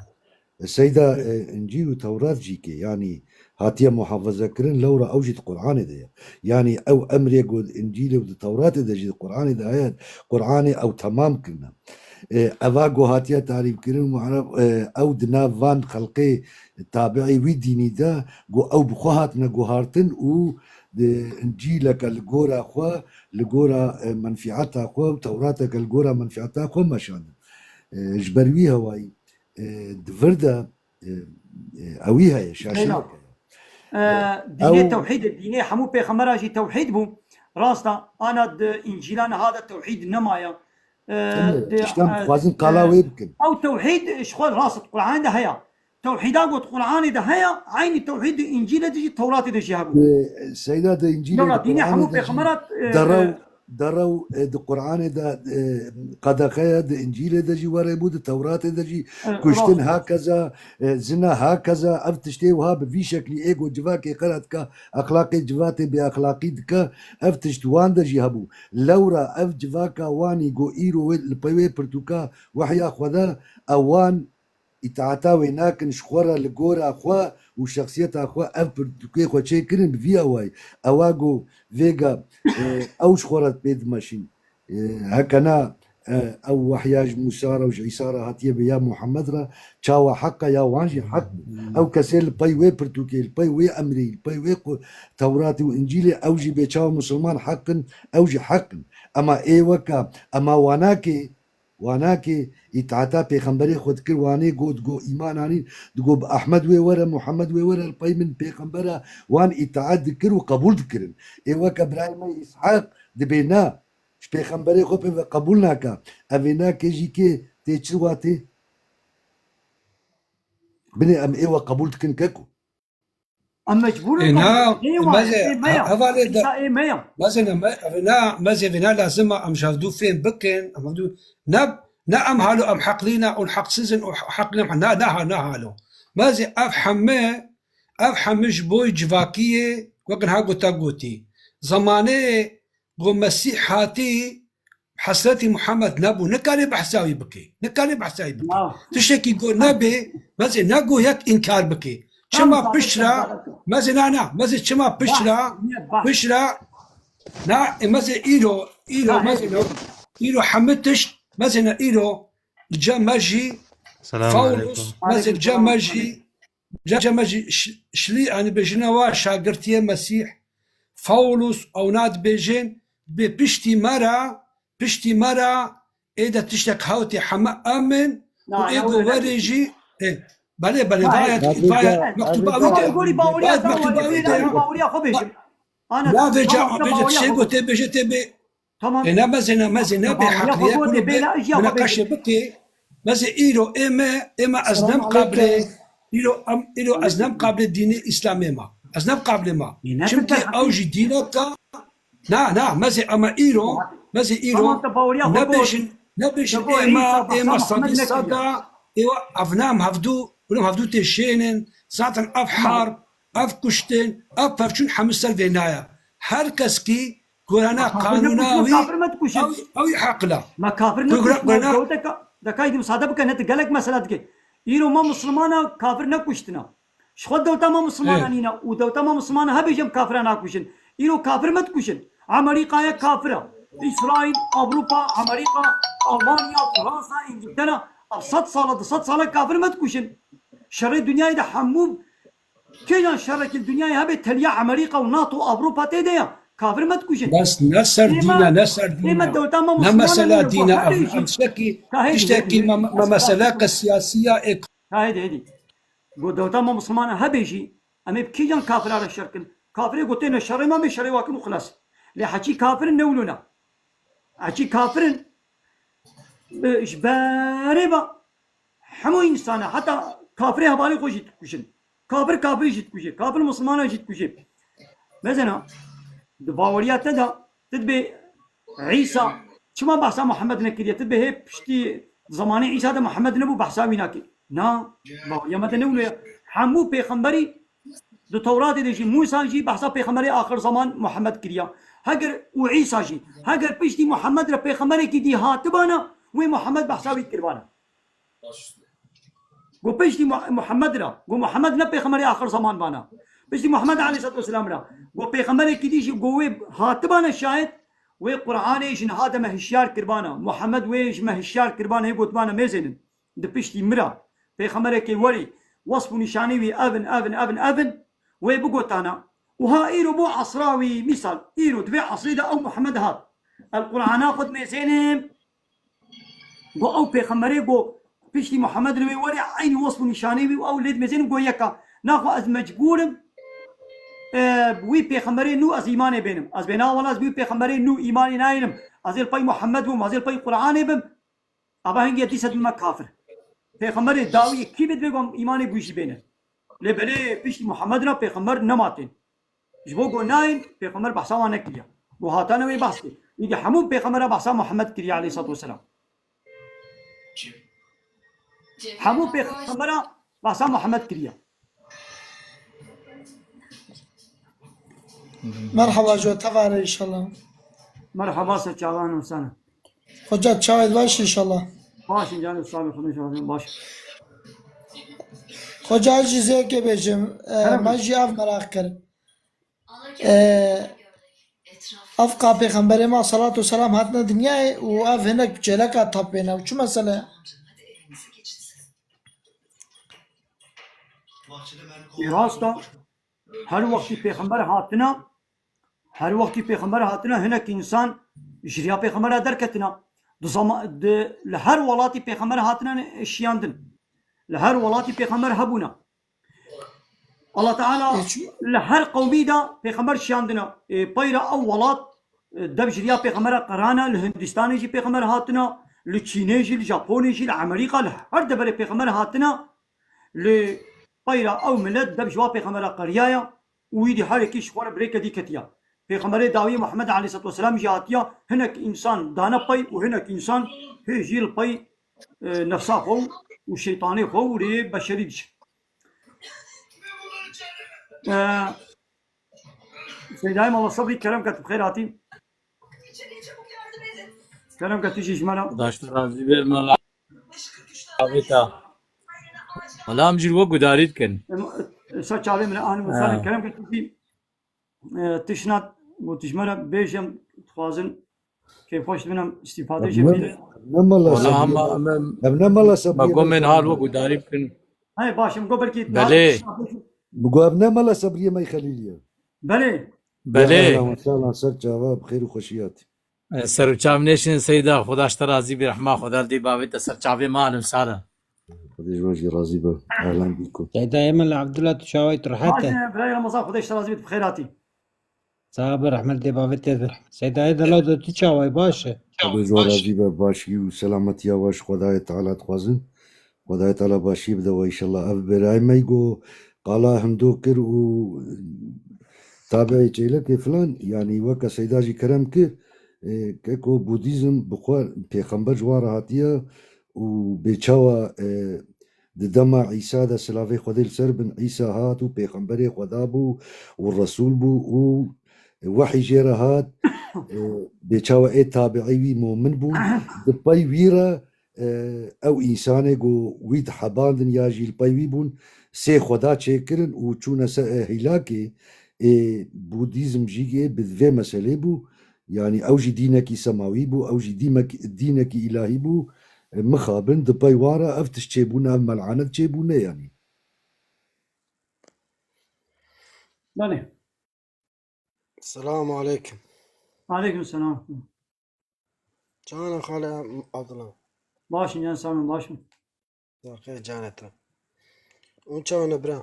Seyda, e, Încîl û Tewrat jî ke, yanî hatiye muhafaza kirin, lewra ew jî di Qur'anê de ye. Yanî ew emrê ku di Încîlê û di Tewratê de jî di Qur'anê de heye, Qur'anê ew temam kirine. E, eva ku hatiye tarîf kirin, muharef, e, ew di nav van xelqê tabi'î wî dînî de, ku ew bi xwe hatine guhartin û di Încîleke li gora xwe, li gora, e, menfîeta xwe û Tewrateke li gora menfîeta xwe meşandin. E, ji ber wî hewayî, e, di vir de, e, E, ewî heye, şaşî Beyna. Ee, dînê Ew tewhîd e, dînê hemû pêxembera jî tewhîd bû. Rast e, ana di Încîla niha de tewhîd nemaye. Ee, Em di, tiştan e, dixwazin qala e, wê bikin. Ew tewhîd ji xwe rast e, Qur'anê de heye. Tewhîda got Qur'anê de heye, eynî tewhîd di Încîlê de jî, Tewratê de jî hebû. Di Seyda di Încîlê Lewra de, dînê hemû Qur'anê de jî pêxembera, e, derew, e, derew, e, di Qur'anê de, e, qedexe ye, di Încîlê de jî were bû, di Tewratê de jî e, kuştin rast e. Hakeza, e, zina hakeza, ev tiştê wiha bi vî şeklî ê go civakê qera dike, exlaqê civatê bêexlaqî dike, ev tişt wan de jî hebû. Lewra ev civaka wanî go îro wê li pey wê pirtûka wehya xwe de, ew wan îtaeta wê nakin, ji xwe re li gora xwe û şexsiyeta xwe ev pirtûkê xwe çêkirin bi vî awayî. Ewa go vêga, e, ew ji xwe re pê dimeşîn. E, heke na, e, ew wehya ji Mûsa re û ji Îsa re hatiye be ya Muhammed re, çawa heq e ya wan jî heq bû. Ew kesê li pey wê pirtûkê, li pey wê emrê, li pey wê qu-, Tewratê û Încîlê ew jî bê çawa misilman heq in, ew jî heq in. Ema ê weke, ema wanakê, Wanakê îtaeta pêxemberê xwe dikir, wanê got, go îman anîn, digo bi Ehmed wê were, Muhammed wê were, li pey min pêxembera wan îtaet dikir û qebûl dikirin. Ê weke birayê me Îshaq dibê na, ji pêxemberê xwe pê ve qebûl naka. Ev ê nakê jî kê tê çi watê? Binê em ê we qebûl dikin keko. Em mecbûr in Ê, na, qebûl bikin. Ê wan, mezê, ê me ya. Hevalê de, Îsa ê me ya. Mezê ne, me, na, mezê vê ne lazim e, em ji hevdû fêm bikin, em hevdû, ne, ne em halo, em heqlî ne, û heqsiz in, û heqlî ne, na, na, na halo. Mezê ev heme, ev heme ji bo civakiyê, wek niha gota gotî. Zemanê Go Mesîh hatî, hesretî Muhammed nebû. Nikarê behsa wî bikê. Nikarê behsa wî bikê. Ya. Tiştekî go nebê, mezê ne go yek înkar bikê. Çima Tam pişt re, zaten mezê na, na, mezê çima pişt re, Bahs, niye bahs? Pişt re, na, e, mezê îro, îro, Ha, mezê hêdî, no, hêdî. Îro hemî tişt, mezê ne îro, li cem me jî, Selamun Paulus, aleyküm. Mezê li cem me Aleyküm selam. Jî, Ca, ca me jî ş-, şilî, yanî bêjine wa şagirtiyê Mesîh, Paulus, ewna dibêjin, bê piştî me re, piştî me re, ê de tiştek hewtê heme em in, û Na, ê na, go were werê ne. Jî, ê, belê, belê, Na, vayet, ê, vayet, ez, mektuba ez, wî de. Gorî baweriya Vayet, te mektuba wayet, wî de. Gorî baweriya xwe bêjim. Ana, Vayet, vêca, tamam, vêca baweriya tiştê xwe go bêjim. Tê bêje, tê bê. Tamam. Ê, ne mezê, ne mezê, ne bê Baweriya xwe heqliye, go, bunu dê bê, bêla ijiya xwe bêjim. Münaqeşe bikê. Mezê îro ê me, ê me ez nem qabilê, îro em, îro ez nem qabilê dînê Îslamê ma. Ez nem qabilê ma. Ê, ne Çimkî ew jî dîneka, na, na, mezê ama îro, mezê îro, Tamam, te baweriya xwe got. Nebêjin, nebêjin Te got ê me, Îsa ê me behsa Muhammed sedî nekiriye. Seda, ê we evna em hevdû, em hevdû tê şênin, zaten ev Tamam. Harb, ev kuştin, ev pevçûn hemî ser vê naya. Her kes kî gorana Kafir ne qanûna kuştin, wî, kafir me dikuşin. Ew, ew ê heqil e. Me kafir ne Ku gura-, kuştin, gura- dewteka, deka îdî misade bike, ne tu gelek mesela dike. Îro me Muslimana kafir ne kuştina. Ji xwe dewta me Muslimana Ê. Nîne û dewta me Muslimana hebêje em kafira nakuşin. Îro kafir me dikuşin. Amerîkaya kafir e. Îsraîl, Ewropa, Amerîka, Almanya, Fransa, Îngiltere, ev sed sala, du sed sala kafir me dikuşin. Şerê dinyayê de hemû Kêjan şerekî li dinyayê hebe teliya Amerîka û NATO, Ewropa tê de ya. Kafir me dikujin. Bes ne ser Ê dîn e, me, ne ser ê dîn me e. Dewleta me Ne Muslimana mesela nîne dîn e, ku ev, hebe jî. Ev tiştekî, Ka hêdî, tiştekî hêdî, me, hêdî. Me Ez meseleke siyasî ya ê. Ka hêdî, hêdî. Go dewleta me Muslimana hebe jî, em ê bi kîjan kafira re şer kin? Kafirê go têne şerê me, me şerê wa kin û xilas. Lê heçî kafir in ne wilo ne. Heçî kafir in, e, ji berê ve hemû însana, heta kafirê hevalê xwe jî dikujin. Kafir kafirî jî dikuje. Kafir Muslimana jî dikuje. Mezena, di baweriya te de, tu dibê Îsa, çima behsa Muhammed nekiriye? Tu dibê hê piştî zemanê Îsa de Muhammed nebû, behsa wî nakê. Na, baweriya me de ne wilo ye. Hemû pêxemberî di Tewratê de jî, Mûsa jî behsa pêxemberê axir zaman Muhammed kiriya. Heger û Îsa jî, heger piştî Muhammed re pêxemberekî dî hatibana, wê Muhammed behsa wî kiribana. Go piştî Mu-, Muhammed ra. Go Muhammed ne pêxemberê axir zaman bana. Piştî Muhammed aleyhissalatu vesselam ra. Go pêxemberekî dî jî go wê hatibana şayet wê Qur'anê ji niha de me hişyar kiribana. Muhammed wê ji me hişyar kiribana, hê gotibana mêzênin. Di piştî min ra. Pêxemberekê werî. Wesf û nîşanê wî evin, evin, evin, evin. Wê bigotana. Û ha îro bo esra wî, mîsal, îro di vê esrê de ew Muhammed hat. El Qur'ana xwe dimêzênim. Go ew pêxemberê go Piştî Muhammed li wê werê eynî wasf û nîşanê wî û ew lê dimêzênim go yeka. Naxwe ez mecbûr im, e, wî pêxemberê nû ez îmanê bênim. Ez bêna wela ez wî pêxemberê nû îmanê nayênim. Ez ê li pey Muhammed bim, ez ê li pey Qur'anê bim. Ava hingê dîsa dibime kafir. Pêxemberê dawiyê kî bê divê go îmanê bû jî bêne. Lê belê piştî Muhammed re pêxember nema tên. Ji bo ku nayên, pêxember behsa wan nekiriye. Ku hatane wê behs kir. Îdî hemû pêxembera behsa Muhammed kiriye aleyhissalatu vesselam. Hemû pêxembera behsa Muhammed kiriye. Merhaba jo, tevare inşallah. Merhaba, ser çavan û sana. Hoca, çawa baş inşallah. Baş in canım, sağ olun, hoca, baş. Hoca, ez jî zêkê bêjim, e, Tamam. Me jî ev meraq kir. E, ev ka pêxemberê me salatu selam hatine dinyayê û ev hinek çêleka tap bêne. Û çi mesele? Ê rast e. Her wextî pêxember hatine, her wextî pêxember hatine, hinek însan ji riya pêxembera derketine. Di zama-, di, li her welatî pêxember hatine şiyandin. Li her welatî pêxember hebûne. Allah Teala Ê, çi- li her qewmî de pêxember şiyandine. Ê, peyra ew welat, e, dev ji riya pêxembera qirane, li Hindistanê jî pêxember hatine, li Çînê jî, li Japonê jî, li Amerîka, li her deverê pêxember hatine. Lê peyra ew milet dev ji wa pêxembera qeriyaye û wî dî herekî ji xwe re birêke dî ketiya. Pêxemberê dawiyê Muhammed aleyhisselatu vesselam jî hatiya, hinek însan dane pey û hinek însan hê jî li pey, e, nefsa xwe û şeytanê xwe û rêyê beşerî diçin. E, Seydayê Mala Sebrî, kerem ke tu bi xêr hatî. Kerem ke tu jî ji me re. Daşt razî be mala. Avêta. Mala em jî li we gudarî dikin. Em, e, ser çavê min e, anim Ha. Kerem ke tu jî, e, tişna, got ji me re bêjim, dixwazin kêfxweş dibin, em îstîfade Ev jê ne, bînin. Ev ne mala Wala Sebrî. Hema em, em, Ev ne mala Sebrî. Me gomên hal we gudarî bikin. Hey, baş, em go belkî Belê. Min got ev ne mala Sebriyê me Xelîlî ye. Belê. Belê. Ya, ehlen ve sehlen, ser çava, bi xêr û xweşî hatî. E, ser û çav nêşin Seyda, Xuda ji te razî bî, rehma Xuda li dê bavê te ser çavê me alim sare. Xwedê ji we jî razî be. Ehlen bî ku. Seyda, ê min li Abdullah tu çawayî tu rehet e? Baş e, birayê Ramazan, Xwedê ji te razî bî, tu bi xêr hatî. Sax be, rehmet dê bavê te be. Seyda, ê dela de tu çawayî, baş e? Xwedê ji we razî be, başî û selametiya we ji Xwedayê Teala dixwazin. Xwedayê Teala başî bide we înşallah. Ev birayê me go qala hindo kir û tabiî çêlekê filan, yanî weke Seyda jî kerem kir, e, keko Budîzm bi xwe pêxember ji wan re hatiye û bê çawa, e, di dema Îsa de silavê Xwedê li ser bin, Îsa hat û pêxemberê Xweda bû û resûl bû û wehî jê re hat, e, bê çawa ê tabiî wî momin bûn, di pey wî re e, ew însanê ku wî dihebandin ya jî li pey wî bûn, sê xweda çêkirin û çûne ser, e, hîlakê, ê, Budîzm jî yê bi vê meselê bû. Yanî ew jî dînekî semawî bû, ew jî dîmek-, dînekî îlahî bû. E, mixabin di pey wan re ev tişt çêbûne, ev melanet çêbûne yanî. Belê. Selamu aleykum. Aleykum selam. Çawan e xale Abdullah? Baş in, can Samî, baş in. Xêr canê te. Hûn çawan e bira?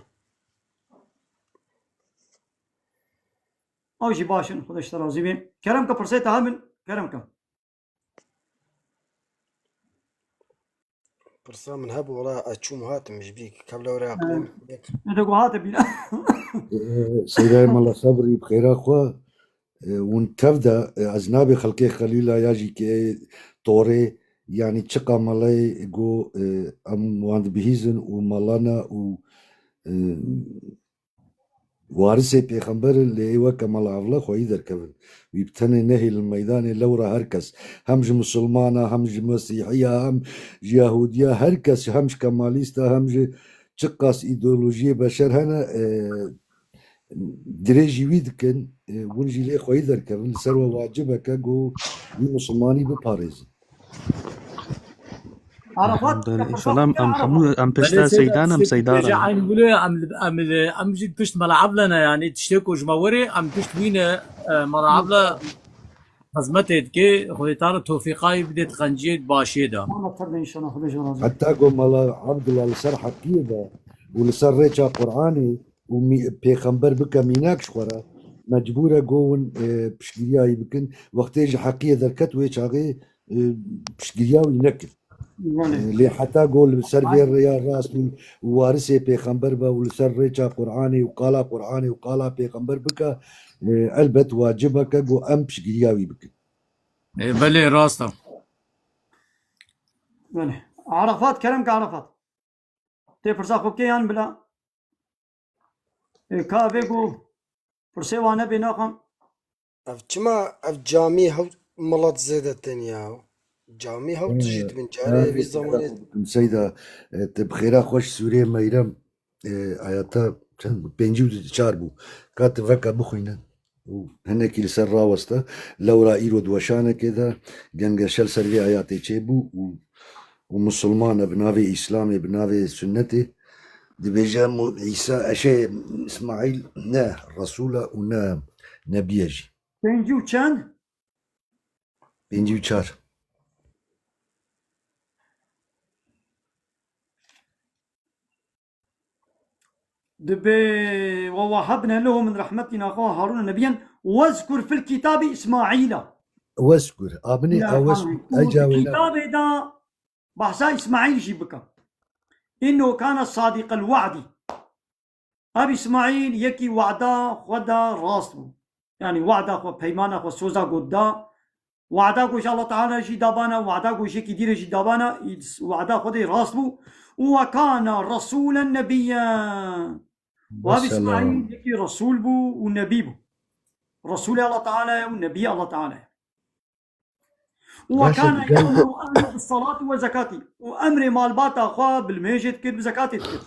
Ew jî baş in, Xwedê ji te razî be. Kerem ke pirsê te hebin, kerem ke. Pirsa min hebû, wela ez çûm hatim ji bî kevle were Ee, aqlê min. Ne de ku hate bîra. Ee, Seydayê Mala Sebrî bi xêra xwe, e, hûn tev de, e, ez nabê xelkê Xelîla ya jî kê torê, yanî çiqa melayê go, e, em wan dibihîzin û mela ne û, e, Warisê pêxember in, lê ê weke mala Evla xweyî derkevin. Wî bi tenê nehêlin meydanê, lewra her kes, hem ji misilmana, hem ji mesîhiya, hem ji yahûdiya, her kes, hem ji kemalîsta, hem ji çiqas îdeolojiyê beşer hene, e, dirêjî wî dikin, e, hûn jî lê xweyî derkevin. Li ser we wacibeke ku wî misilmanî biparêzin. Arafat, Elhamdülillah. Înşallah em hemû, em pişta Seydan, em Seyda re. Em, em, em jî pişt Mela Evla ne, yanî tiştê ku ji me werê, em pişt wî ne, e, Mela Evla. xizmetê dike, Xwedê Teala tewfîqayî bide di qenciyê di başiyê de. Heta ku mala Abdullah li ser heqiyê de û li ser rêça Qur'anê û mî-, pêxember bike mînak ji xwe re, mecbûr e ku hûn, e, piştgiriya wî bikin. Wextê ji heqiyê derket wê çaxê, e, piştgiriya wî nekin. E, lê heta ku li ser vê rêya rast û warisê pêxember be û li ser rêça Qur'anê û qala Qur'anê û qala pêxember bike, e, elbet wacib e ke ku em piştgiriya wî bikin. E, belê, rast e. Belê. Arafat, kerem ke Arafat. Tê pirsa xwe bike yan bila? E, ka vê ku pirsê wan nebê naxwam. Ev çima ev camî hew milet zêde tên ya? Camî hew tijî dibin carê vî zemanê. Seyda, e, te bi xêra xweş sûrê Meyrem, e, ayeta çend bû? Pêncî û çar bû. Ka tu veke bixwîne. Û hinekî li ser raweste. Lewra îro di weşanekê de gengeşe li ser vê ayatê çêbû û, û misilman e bi navê Îslamê, bi navê sunnetê dibêje Mu-, Îsa, eşê Îsmaîl ne Resûl e û ne Nebî ye jî. Pêncî û çend? Pêncî û çar. Dibê, "Ve wehabne lehu min rahmetina xwe Harûne nebiyyen, wezkur fil kitabî Îsmaîla." Wezkur. Abinê Ya, a wezkur. Û Ay di cawê ne. Kitabê de behsa Îsmaîl jî bike. Innehu kane sadiqel we'dî. Ev Îsmaîl yekî wada xwe de rast bû. Yanî wada xwe, peymana xwe, soza ku da. Wada ku ji Allah Teala jî dabana, wada ku ji yekî dî re jî dabana, wada xwe de rast bû. Û we kana resûlen nebiyyen. Û ev Îsmaîl yekî resûl bû û nebî bû. Resûlê Allah Teala ye û nebî Allah Teala ye. Û we Baş e, kane digan- ya'muru ehlehu bis salati we zekatî. Û emrê malbata xwe bi limêjê dikir, bi zekatê dikir.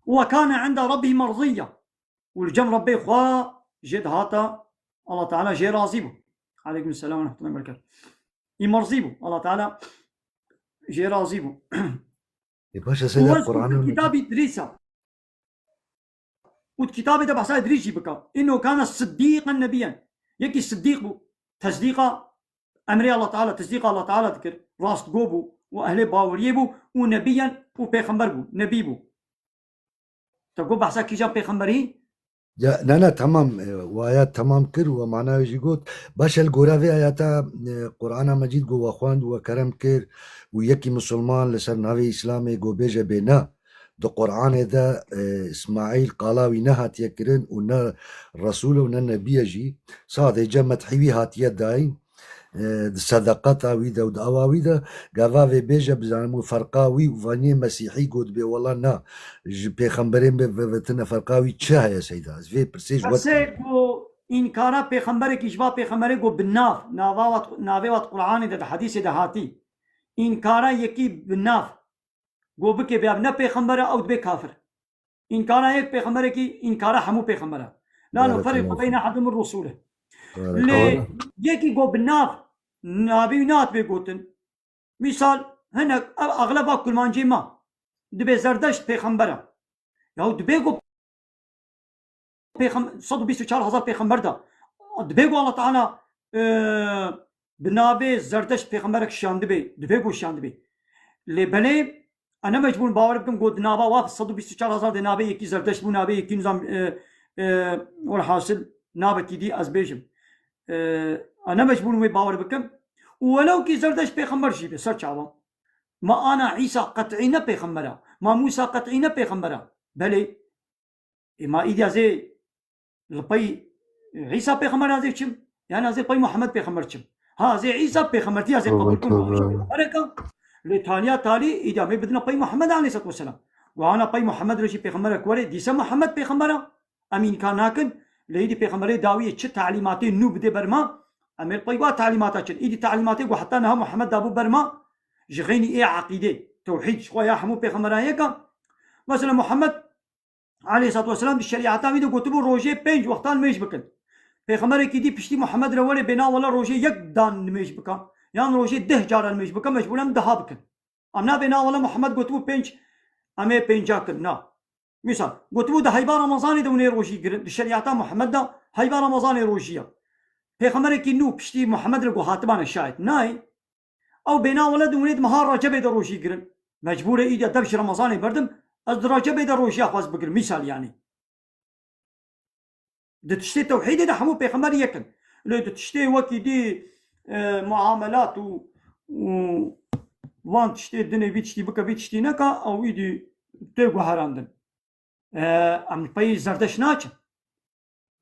Û we kane inde rabbî merzîyya. Û li cem Rebbê xwe jê dihata, Allah Teala jê razî bû. Aleykum selam ve rahmetullahi ve berekatuh. Î merzî bû. Allah Teala jê razî bû. Ê, baş e, Û seyda wezkur Qur'anê fil kitabî Îdrîsa. Û di kitabê de behsa Îdrîs jî bike. Innehu kane siddîqen nebiyyen. Yekî siddîq bû. Tesdîqa emrê Allah Teala, tesdîqa Allah Teala dikir. Rastgo bû û ehlê baweriyê bû û nebiyyen û pêxember bû, nebî bû. Te got behsa kîjan pêxemberî? Ya, ne, ne, temam, e, we ayet temam kir, we manayê jî got. Baş e, li gora vê ayeta, e, Qur'ana Mecîd ku we xwend, we kerem kir û yekî misilman li ser navê Îslamê ku bêje bê ne. Di Qur'anê de, e, Îsmaîl qala wî nehatiye kirin û ne Resûl e û ne Nebî ye jî. Sadece medhî wî hatiye dayîn. E, di sedeqeta wî de û di awa wî de, gava vê bêje bizanim û ferqa wî û vaniyê Mesîhî got bê wela na, ji pêxemberên bê vevetine ferqa wî çi heye seyda? Ez vê pirsê ji we Kesê dikim. Ku înkara pêxemberekî ji va pêxemberê ku bi nav, nava wat, navê wat Qur'anê de, di hedîsê de hatî. Înkara yekî bi nav, ku bike bê ev ne pêxember e, ew dibe kafir. Înkara yek pêxemberekî, înkara hemû pêxembera. La nuferriqu beyne ehadin min rusûlih. Lê yekî ku bi nav, navê wî nehat bê gotin. Mîsal, hinek, ev exleba kurmancê me. Dibê Zerdeşt pêxember e. Yahu dibê ku pêxem-, sed û bîst û çar hezar pêxember de. Dibê ku Allah Teala, e, bi navê Zerdeşt pêxemberek şiyandibê, dibê ku şiyandibê. Lê belê, e, ne mecbûr bawer bikim ku di nava wa sed û bîst û çar hezar de navê yekî Zerdeşt bû, navê yekî nizam, e, e, welhasil navekî dî ez bêjim. E, e, ne mecbûr wê bawer bikim. Û welew kî Zerdeşt pêxember jî be, ser çavan. Ma ana Îsa qet'î ne pêxember e. Ma Mûsa qet'î ne pêxember e. Belê, Ê, ma îdî ez ê li pey Îsa pêxember ez ê çim? Yan ez ê pey Muhammed pêxember çim? Ha, ez ê Îsa pêxembertî ez ê qebûl kim, Îsa pêxemberek e. Lê taliya talî îdî em ê bidine pey Muhammed aleyhisselatu vesselam. Wana pey Muhammed re jî pêxemberek were, dîse Muhammed pêxember e. Em înkar nakin. Lê îdî pêxemberê dawiyê çi talîmatê nû bidê ber me, em ê li pey wa talîmata çin. Îdî talîmatê ku heta niha Muhammed dabû ber me, ji xeynî ê eqîdê, tewhîd, ji xwe ya hemû pêxemberan yek e. Mesela Muhammed aleyhisselatu vesselam di şerîeta wî de gotibû rojê pênc wextan nimêj bikin. Pêxemberekî dî piştî Muhammed re were bê na wele rojê yek dan nimêj bike, yan rojê deh caran nimêj bike, mecbûr em daha bikin. Em nabê na wele Muhammed gotibû pênc, em ê pênca kin. Na. Mîsal, gotibû di heyba Remezanê de hûn ê rojî girin. Di şerîeta Muhammed de heyba Remezanê rojî ye. Pêxemberekî nû piştî Muhammed re ku hatibane şayet. Nayê. Ew bêna weled û hûnê di meha Recebê de rojî girin. Mecbûr e îdiya dev ji Remezanê berdim. Ez di Recebê de rojiya xwe ez bigirim. Mîsal yanî. Di tiştê tewhîdê de hemû pêxember yek in. Lê di tiştê wekî dî, e, muamelat û, û van tiştê dinê vî tiştî bike, vî tiştî neka, ew îdî tê guherandin. E, em li pey Zerdeş naçin.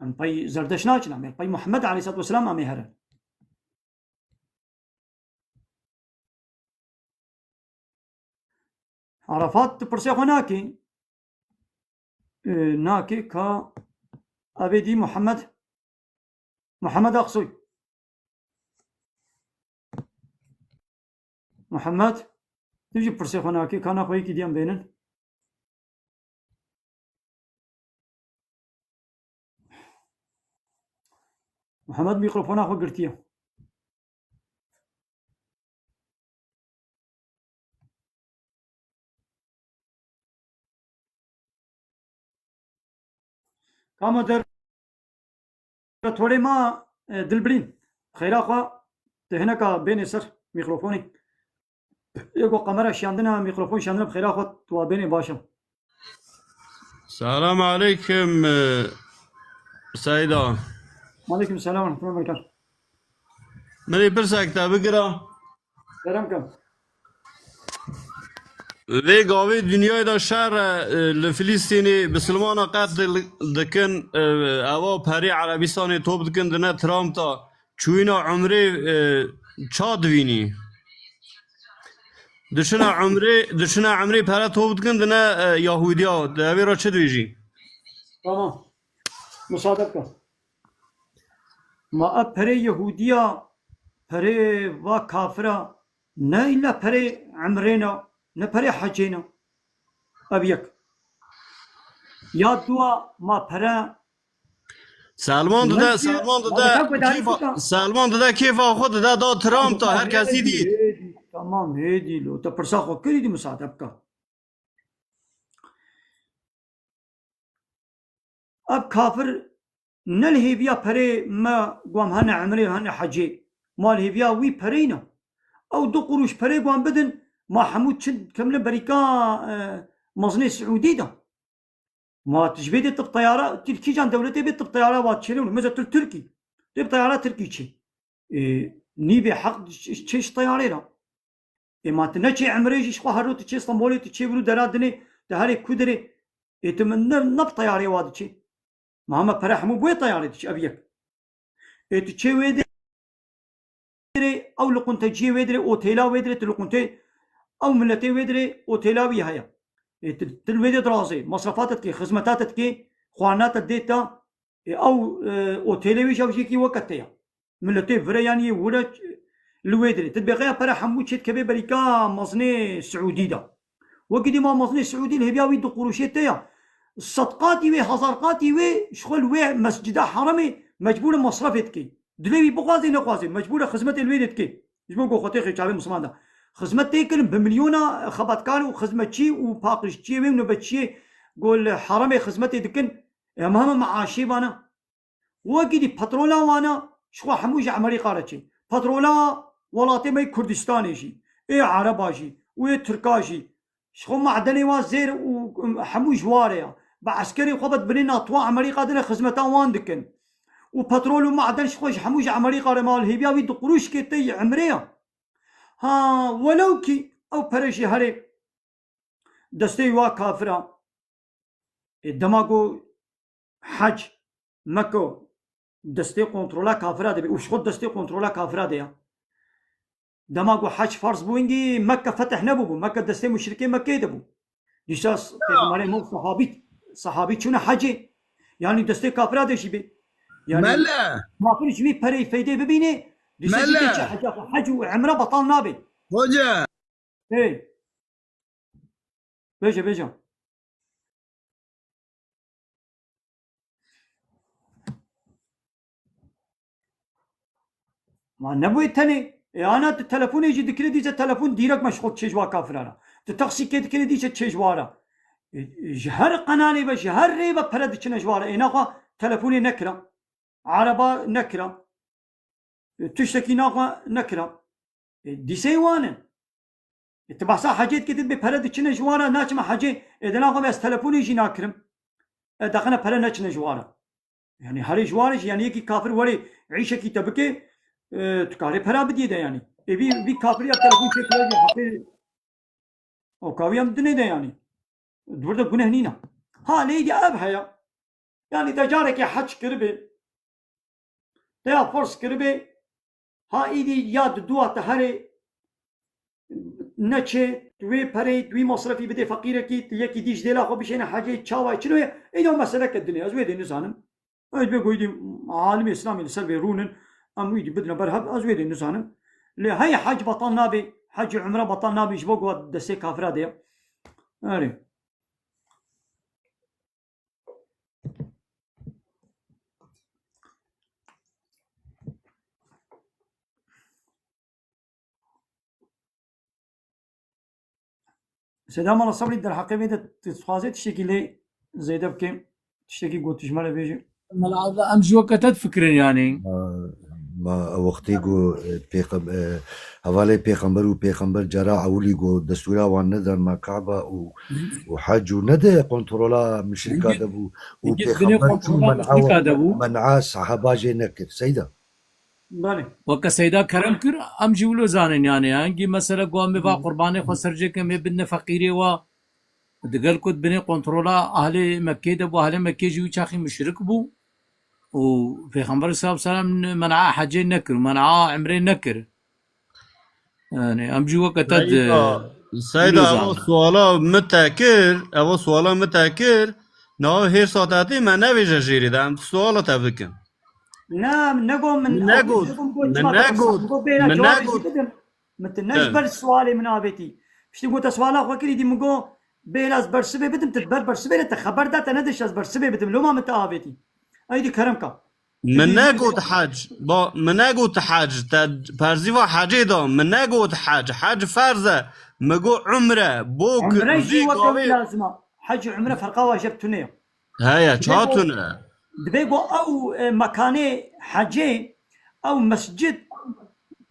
Em li pey Zerdeş naçin. Em ê li pey Muhammed aleyhisselatu vesselam em ê herin. Arafat, tu pirsê xwe nakî? Ee, nakî ka evê dî Muhammed, Muhammed Aksoy. Muhammed, tu jî pirsê xwe nakî, ka naxwe yekî diyan bênin. Muhammed mîkrofona xwe girtiye. Kamo der torê ma, e, Dilbirîn. Xeyra xwe, tu hineka bênê ser mîkrofonê. Yê ku kamera şiyandine, mîkrofon şiyandine, bi xêra xwe tu wa bênê baş e. Selam aleykum, e, Seyda. Aleykum selam ve rahmetullah ve berekatuhu. Min ê pirsek te bigira. Kerem kem. Vê gavê dinyayê de şer e, e, li Filistînê bisilmana qetil dikin, e, eva perê Erebistanê top dikin, dine Trump da. Çûyîna umrê, e, ça divînî? Diçine umrê, diçine umrê pere top dikin dine, e, Yahudiya. Di evê re çi divêjî? Tamam. Musade bike. Ma ev perê Yahudiya, perê va kafira, ne îlla perê umrê ne, ne perê hecê ne. Ev yek. Ya dua ma pere Salman dide, Salman dide kêfa, Salman dide kêfa xwe dide da Trump da her kesî dît. Hêdî, tamam, hêdî lo. Te pirsa xwe kirî dî, musade bike. Ev kafir ne li hêviya perê me guam hene emrê hene hecê. Ma li hêviya wî perê ne. Ew du qurûş perê guam bidin, ma hemû çi kemle berîka, e, mezinê Siûdî de. Ma tu ji vê dê tu bi teyara, tu li kîjan dewletê bê tu bi teyara wa çêrê û meze tu li Tirkî. Tu bi teyara Tirkî çê. Ê, nîvê heq çê ji teyarê re. Ê, ma tu neçê Emrê jî ji xwe herdo tu çê Stenbolê, tu çê vir û dera dinê, tu herê ku derê. Ê, tu min ne, ne bi teyarê wa diçê. Ma hema pere hemû bi wê teyarê diçê, ev yek. Ê, tu çê wê derê, ew li qunteciyê wê derê, otêla wê derê, tu li quntê ew miletê wê derê, otêla wî heye. Ê, tu, tu li wê dê dirazê, masrefa te dikê, xizmeta te dikê, xwarina te dê te, ê, ew, e, otêlê wê jî ew jî yekî weke te ye. Miletê vire yan yê wire li wê dirê. Tu dibê xeya pere hemû çê dikeve berîka mezinê Siûdî de. Wekî dî ma mezinê Siûdî li hêviya wî du quruşê te ya. Sed qatî wê, hezar qatî wê, ji xwe li wê mescida heramê mecbûr e masrefê dikê. Dilê wî bixwazê nexwazê, mecbûr e xizmetê li wê dê dikê. Ji bo ku xwe têxê çavê Misliman de. Xizmet tê kirin bi milyona xebatkar û xizmetçî û paqijçiyê wê û nobetçiyê ku li heramê xizmetê dikin, em heme meaşê vana. Wekî dî petrola wana ji xwe hemû ji Emerîka re çê. Petrola welatê me yê Kurdistanê jî, ê Ereba jî û ê Tirka jî. Ji xwe madenê wan zêr û, û hemû ji wa re ya. Bi eskerê xwe ve di binê NATO Emerîka de ne xizmeta wan dikin. Û petrol û maden ji xwe ji hemû ji Emerîka re ma li hêviya wî du quruşkê te yê Emrê ya. Ha, welew kî ew pere jî herê destê wa kafira. Ê, dema ku hec Mekko destê kontrola kafira de be, û ji xwe destê kontrola kafira de ya. Dema ku hec farz bû, hingî Mekke fetih nebûbû, Mekke destê muşrikê Mekkeyê de bû. Dîsa s-, Pêxemberê me û sahabî, sahabî çûne hecê. Yanî destê kafira de jî bê. Yanî Mele. Kafir ji wî perey feydê bibînê, dîsa jî Mele. Tê çi heca xwe, hec û emre betal nabê. Hoca. Hey. Bêje, bêje. Ma nebûyê tenê. E, ana tu telefonê jî dikirê dîse telefon dîrek meşxul çê ji wa kafira re. Tu taksîkê dikirê dîse çê ji wa re. E, e, ji her qenalê ve, ji her rê ve pere diçine ji wa re. Ê naxwe telefonê nekira. Araba nekira. E, tiştekî naxwe nekira. E, dîseyê wan in. E, tu behsa hecê dikî, tu dibê pere diçine ji wan re, naçime hecê, e, di naxwe ez telefonê jî nakirim. E, daxine pere neçine ji wan re. Yani herê ji wan re jî, yani yekî kafir were îşekî te bike, e, tu karê pera bidî de yani. E, vî, vî kafir ya telefon çêkire jî heqê o kawî em dinê de yani. Di wir de guneh nîne. Ha, lê îdî ev heye. Yani te carekê hec kiribê. Te ya ferz kiribê. Ha, îdî ya di dua te herê neçê, tu wê pereyê, tu wî masrefî bidê feqîrekî, tu yekî dî ji dêla xwe bişêne hecê, çawa ye, çilo ye, îdî o meseleke dinê. Ez wê dê nizanim. Ez bê goydî alimê Îslamê li ser vê rûnin, em wî dî bidine ber hev, ez wê dê nizanim. Lê heye hec betal nabe, hec û umre betal nabe, ji bo ku destê kafira de ye. Erê. Seyda Mala Sabrî, derheqê vê de tu dixwazê tiştekî lê zêde bikê, tiştekî got tu ji me re bêjî. Mala Abdullah, em ji weke te difikirin yani. Ma, ma wextê ku, e, pêxem-, e, hevalê pêxember û pêxember cara ewilî ku destûra wan neda ma Kaba û, û hec û nede kontrola müşrika de bû û pêxember çû men'a, men'a sahaba jê nekir. Seyda. Belê. Weke Seyda kerem kir, em jî wilo zanin yani. Hingî mesele ku em ê va qurbanê xwe ser cêke, em ê bidine feqîrê wa. Digel ku dibinê kontrola ahlê Mekkê de bû, ahlê Mekkê jî wî çaxî muşrik bû. Û Pêxember sallallahu aleyhi ve sellem men'a hecê nekir, men'a emrê nekir. Yani, em jî weke te di-, Seyda, Seyda, evo suala min te kir, evo suala min te kir, niha hêrsa te tê me nevêje jêrê de, em suala te bikin. Na, min negot, min Min negot, negot, min negot, min got bêra min cewabê jî negot. Bidim. Min tu ne ji ber sualê min avêtî. Piştî got te suala xwe kirî, dî min got, bêra ez bersivê bidim, tu ber bersivê ne, te xeber da, te nediş ez bersivê bidim. Loma min te avêtî. Ey dî kerem ka. Min negot hec. Ba, min negot hec. Te perzîva hecê da. Min negot hec. Hec ferz e. Min got umre. Bok. Umre jî weke wî lazim e. Hec û umre ferqa wa jeb tune ye. Heye, ça tune? Dibê ku ew, e, mekanê hecê, ew mescid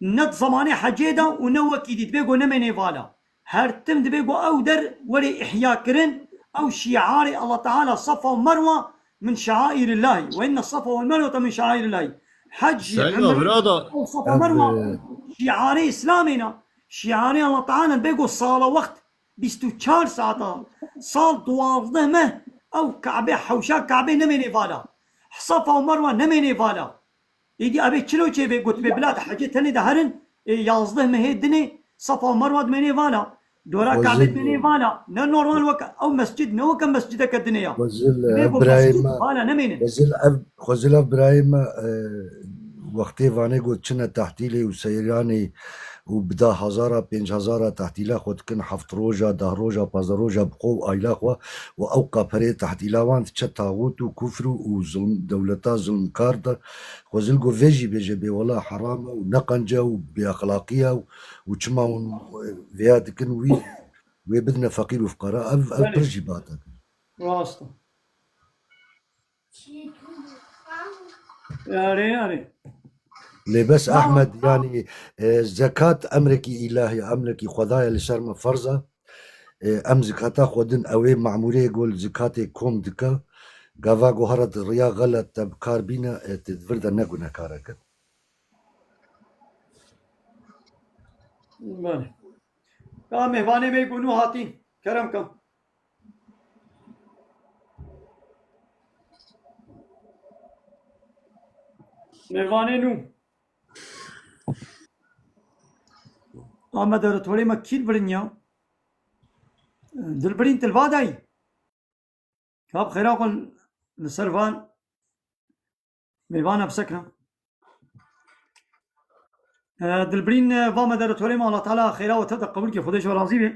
ne di zemanê hecê de û ne wekî dî. Dibê ku nemênê vala. Her tim dibê ku ew der were ihya kirin, ew şiarê Allah Teala, Safa û Merwa min şairillahî. Ve inne Safa vel Merwete min şairillahî. Hec, Seyda, umre, bira da. Ew Safa Merwa şiarê Îslamê ne. Şiarê Allah Teala, dibê ku sala wext bîst û çar saeta, sal duwazdeh meh, ew Kabe, hewşa Kabe nemênê vala. Safa û Merwa nemênê vala. Êdî ev ê çilo çêbê, gotibê bila te hecê tenê de herin, ê, yazdeh mehê dinê Safa û Merwa dimênê vala. Dora Kabe dimênê vala. Ne normal weke ew mescid, ne weke mescideke dinê ya. Xwezil, Divê ev ku birayê mescid me, vala nemênin. Xwezil ev, Xwezil ev birayê me, e, wextê vanê got çine tehtîlê û seyranê û bi da hezara, pênc hezara tehtîla xwe dikin, heft roja, deh roja, pazdeh roja bi xwe û aîla xwe û ew qaperê tehtîla wan diçe taxût û kufr û, û zilm, dewleta zilmkar de. Xwezil got vê jî bêje bê wela heram e û ne qenc e û bêexlaqî ye û, û çima hûn vêya dikin wî, wê bidine feqîr û fiqara. Ev, ev pir jî bate. Rast e. Yarê, yarê. Lê bes Ehmed, yanî, e, zekat emrekî îlahî, emrekî Xwedayê li ser me ferz e. E, em zekata xwe din, ew ê memûrê ku li zekatê kom dike, gava ku here di riya xelet te bi kar bîne, e, tu di vir de ne gunekarek e. Belê. Ka mêvanê me ku nû hatî, kerem ka. Mêvanê nû. Ahmet Dewletolê me kî li vir in ya? Dilbirîn, tu li va dayî? Ka bi xêra xwe li ser van mêvana bisekine. E, Dilbirîn, e, va me Dewletolê me, Allah Teala xêra we tev de qebûl ke, Xwedê ji we razî be.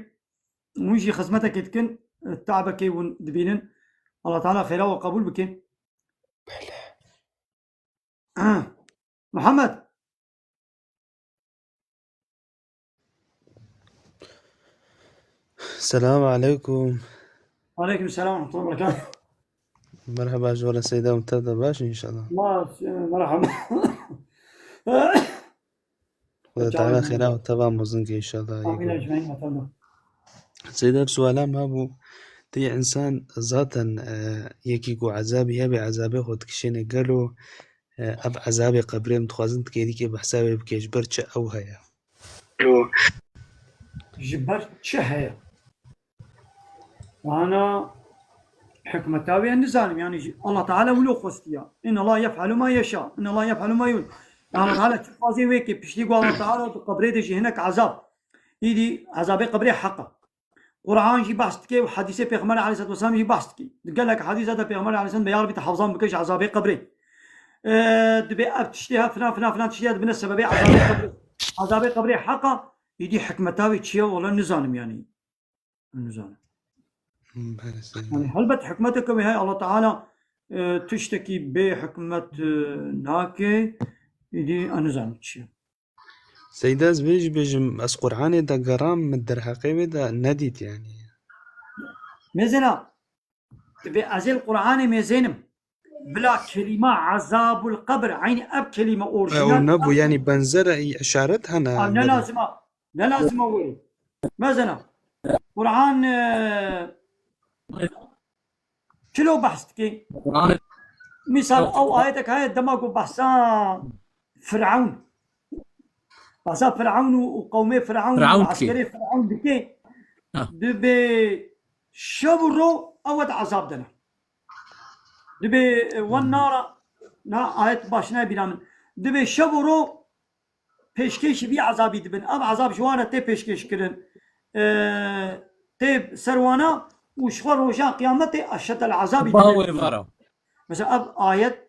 Hûn jî xizmetekê dikin, e, teabekê hûn dibînin. Allah Teala xêra we qebûl bike. Belê. Muhammed. Selamu aleykum. Aleykum selam ve rahmetullah ve berekatuhu. Merhaba, ji wala Seyda Mumtaz de baş inşallah. Ma, e, merhaba. Xweda Teala xêra û teva mezin ke înşallah. Amîn ecmaîn, efendim. Seyda, bi suala me bû, tê însan zaten, e, yekî ku ezabî hebe, ezabê xwe dikişêne gelo, e, ev ezabê qebrê em dixwazin tikêdîkê behsa wê bike, ji ber çi ew heye? Ji ber çi heye? Ana hikmeta wê nizanim, yani Allah Teala wilo xwestiya. Inna Allah yef'alu ma yeşa. Inna Allah yef'alu ma yun. Allah Teala çi xwazê wê ke piştî ku Allah Teala di qebrê de jî hinek ezab. Îdî ezabê qebrê heq e. Quran jî behs dike û hedîsê Pêxember aleyhissalatu vesselam jî behs dike. Di gelek hedîsa de Pêxember aleyhisselam be, ya Rabbi, te hefzan bike ji ezabê qebrê. Ee, dibê ev tiştê ha filan, filan, filan tiştê ha dibine sebebê ezabê qebrê. Ezabê qebrê heq e, îdî hikmeta wê çi ye, wala nizanim yani. Nizanim. Hmm, belê, seyda. Yani helbet hikmeteke wê heye, Allah Teala, e, tiştekî bê hikmet, e, nake, îdî ez nizanim çi ye. Seyda, ez vê jî bêjim, ez Qur'anê de geram, min derheqê wê de nedît yani. Mêzena, divê ez ê li Qur'anê mêzênim. Bila kelîma ezabul qebr, eynî ev kelîme orjinal. Ew nebû, yani benzere î işaret hene. Ev ne lazim a, ne lazim a were. Mesela, Qur'an, e, çilo behs dike. Qur'an. Misal, ew ayetek heye dema ku behsa Firavun. Behsa Firavun û, û qewmê Firavun û Firavun dike. Eskerê Firavun dike. Ha. Dibê şev û ro ew ed ezab dene. Dibê, e, wan nara, na ayet baş nayê bîra min. Dibê şev û ro pêşkêşî vî ezabî dibin. Ev ezab ji wan re tê pêşkêş kirin. E, tê ser wana û ji xwe roja qiyametê eşedel ezabî dibin. Mesela ev ayet,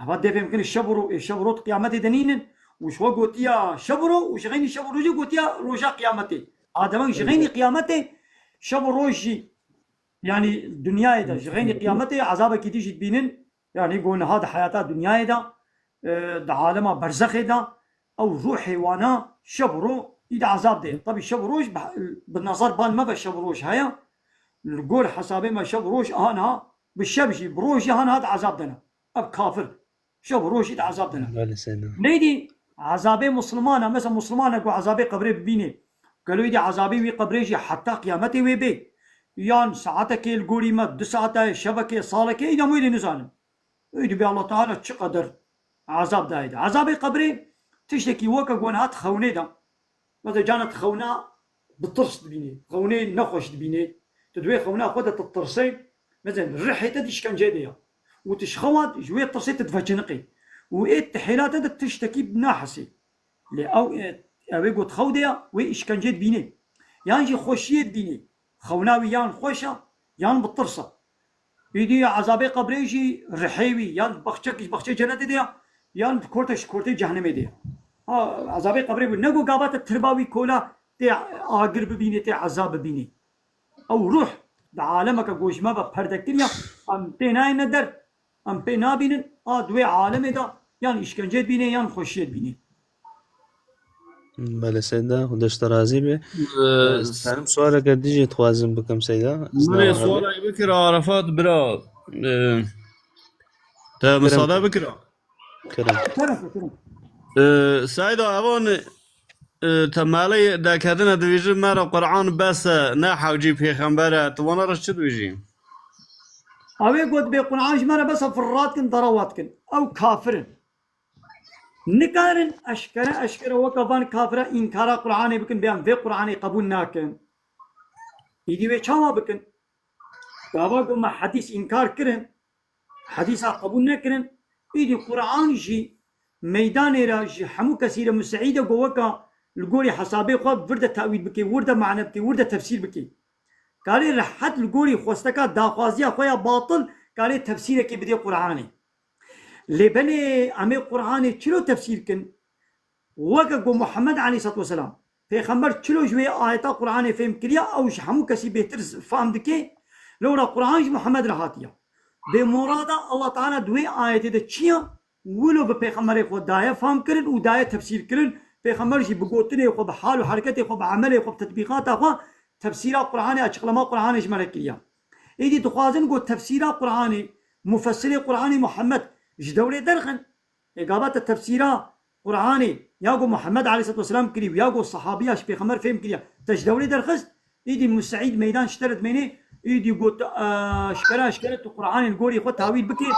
eva dê fêm kirin şev û ro, ê şev û ro di qiyametê de nînin û ji xwe gotiya şev û ro û ji xeynî şev û rojê gotiya roja qiyametê. A demek ji xeynî qiyametê şev û roj jî, yani dinyayê de ji xeynî qiyametê ezabekî dî jî dibînin. Yani ku niha di heyata dinyayê de, e, di alema berzexê de, ew ruhê wana şev û ro î de ezab de. Tabii şev û roj bi, bi nezar ban me ve şev û roj heye. Li gor hesabê me şev û roj aha niha bi şev jî, bi roj jî aha niha di ezab de ne. Ev kafir. Şev û roj jî di ezab de ne. Belê, seyda. Neydi ezabê Muslimana, mesela Muslimana ku ezabê qebrê bibînê, gelo îdî ezabê wî qebrê jî heta qiyametê wê bê? Yan saetekê li gorî me, du saeta ye, şevekê, salekê, îdam wê dê nizanin. Ey dibê Allah Teala çi qeder ezab dayê de. Ezabê qebrê tiştekî weke ku niha di xewnê de. Mesela cana di xewna bi tirs dibînê. Xewnê nexweş dibînê. Tu di wê xewna xwe de tu tirsê. Mesela rihê te di îşkenceyê de ya. Û tu ji xewa ji wê tirsê tu diveçiniqê. Û ê di hêla te de tiştekî nahesê. Lê ew, e, ew ê got xew de ya, wê îşkencê dibînê. Yan jî xweşiyê dibînê. Xewna wî yan xweş e, yan bi tirs e. Îdî ezabê qebrê jî rihê wî yan baxçek ji baxçeyê cenetê de ya, yan kortek ji kortê cehennemê de ya. Ha, ezabê qebrê bû. Ne ku gava te tirba wî kola tê agir bibînê, tê ezab bibînê. Ew ruh di alemeke ku ji me ve perde kiriya, em tê nayêne der, em pê nabînin, a di wê alemê de yan îşkencê dibînê, yan xweşiyê dibînê. Belê seyda, Xwedê ji te razî be. Ee, Ee, senim sualeke dijî dixwazim bikim seyda. Ez Min ê nava sualek bikir Arafat bira. Ee, te Kerem. Misade bikira. Kerem. Kerem, kerem. Ee, seyda, evan, e, temelê deketine divîjin me re Qur'an bes e, ne hewcî pêxember e. Tu vana re çi divîjî? Ew ê got bê Qur'an ji me re bes e, firrat kin, derawat kin. Ew kafir in. Nikarin eşkere eşkere weke van kafira înkara Qur'anê bikin, bê em vê Qur'anê qebûl nakin. Îdî wê çawa bikin? Gava ku me hedîs înkar kirin, hedîsa qebûl nekirin, îdî Qur'an jî meydanê re ji hemû kesî re museîd e ku weka li gorî hesabê xwe vir de tewîl bike, wir de mane bike, wir de tefsîr bike. Karê rehet li gorî xwesteka daxwaziya xwe ya batil karê tefsîrekê bidê Qur'anê. Lê belê em ê Qur'anê çilo tefsîr kin? Weke ku Muhammed aleyhisselatu vesselam, pêxember çilo ji wê ayeta Qur'anê fêm kiriya, ew ji hemû kesî bêhtir z-, fam dike. Lewra Qur'an ji Muhammed re hatiye. Bê murada Allah Teala di wê ayetê de çi ya? Wilo bi pêxemberê xwe daye fam kirin û daye tefsîr kirin. Pêxember jî bi gotinê xwe, bi hal û hereketê xwe, bi emelê xwe, bi tetbîqata xwe tefsîra Qur'anê, açıklama Qur'anê ji me re kiriya. Êdî dixwazin ku tefsîra Qur'anê, mufessirê Qur'anê Muhammed ji dewrê derxin. Ê gava te tefsîra Qur'anê ya ku Muhammed aleyhisselatu vesselam kirî û ya ku sahabiya ji pêxember fêm kiriya, te ji dewrê derxist, îdî Museîd meydan ji te re dimênê, îdî got, e, eşkere, eşkere tu Qur'anê li gorî xwe tawîl bikê.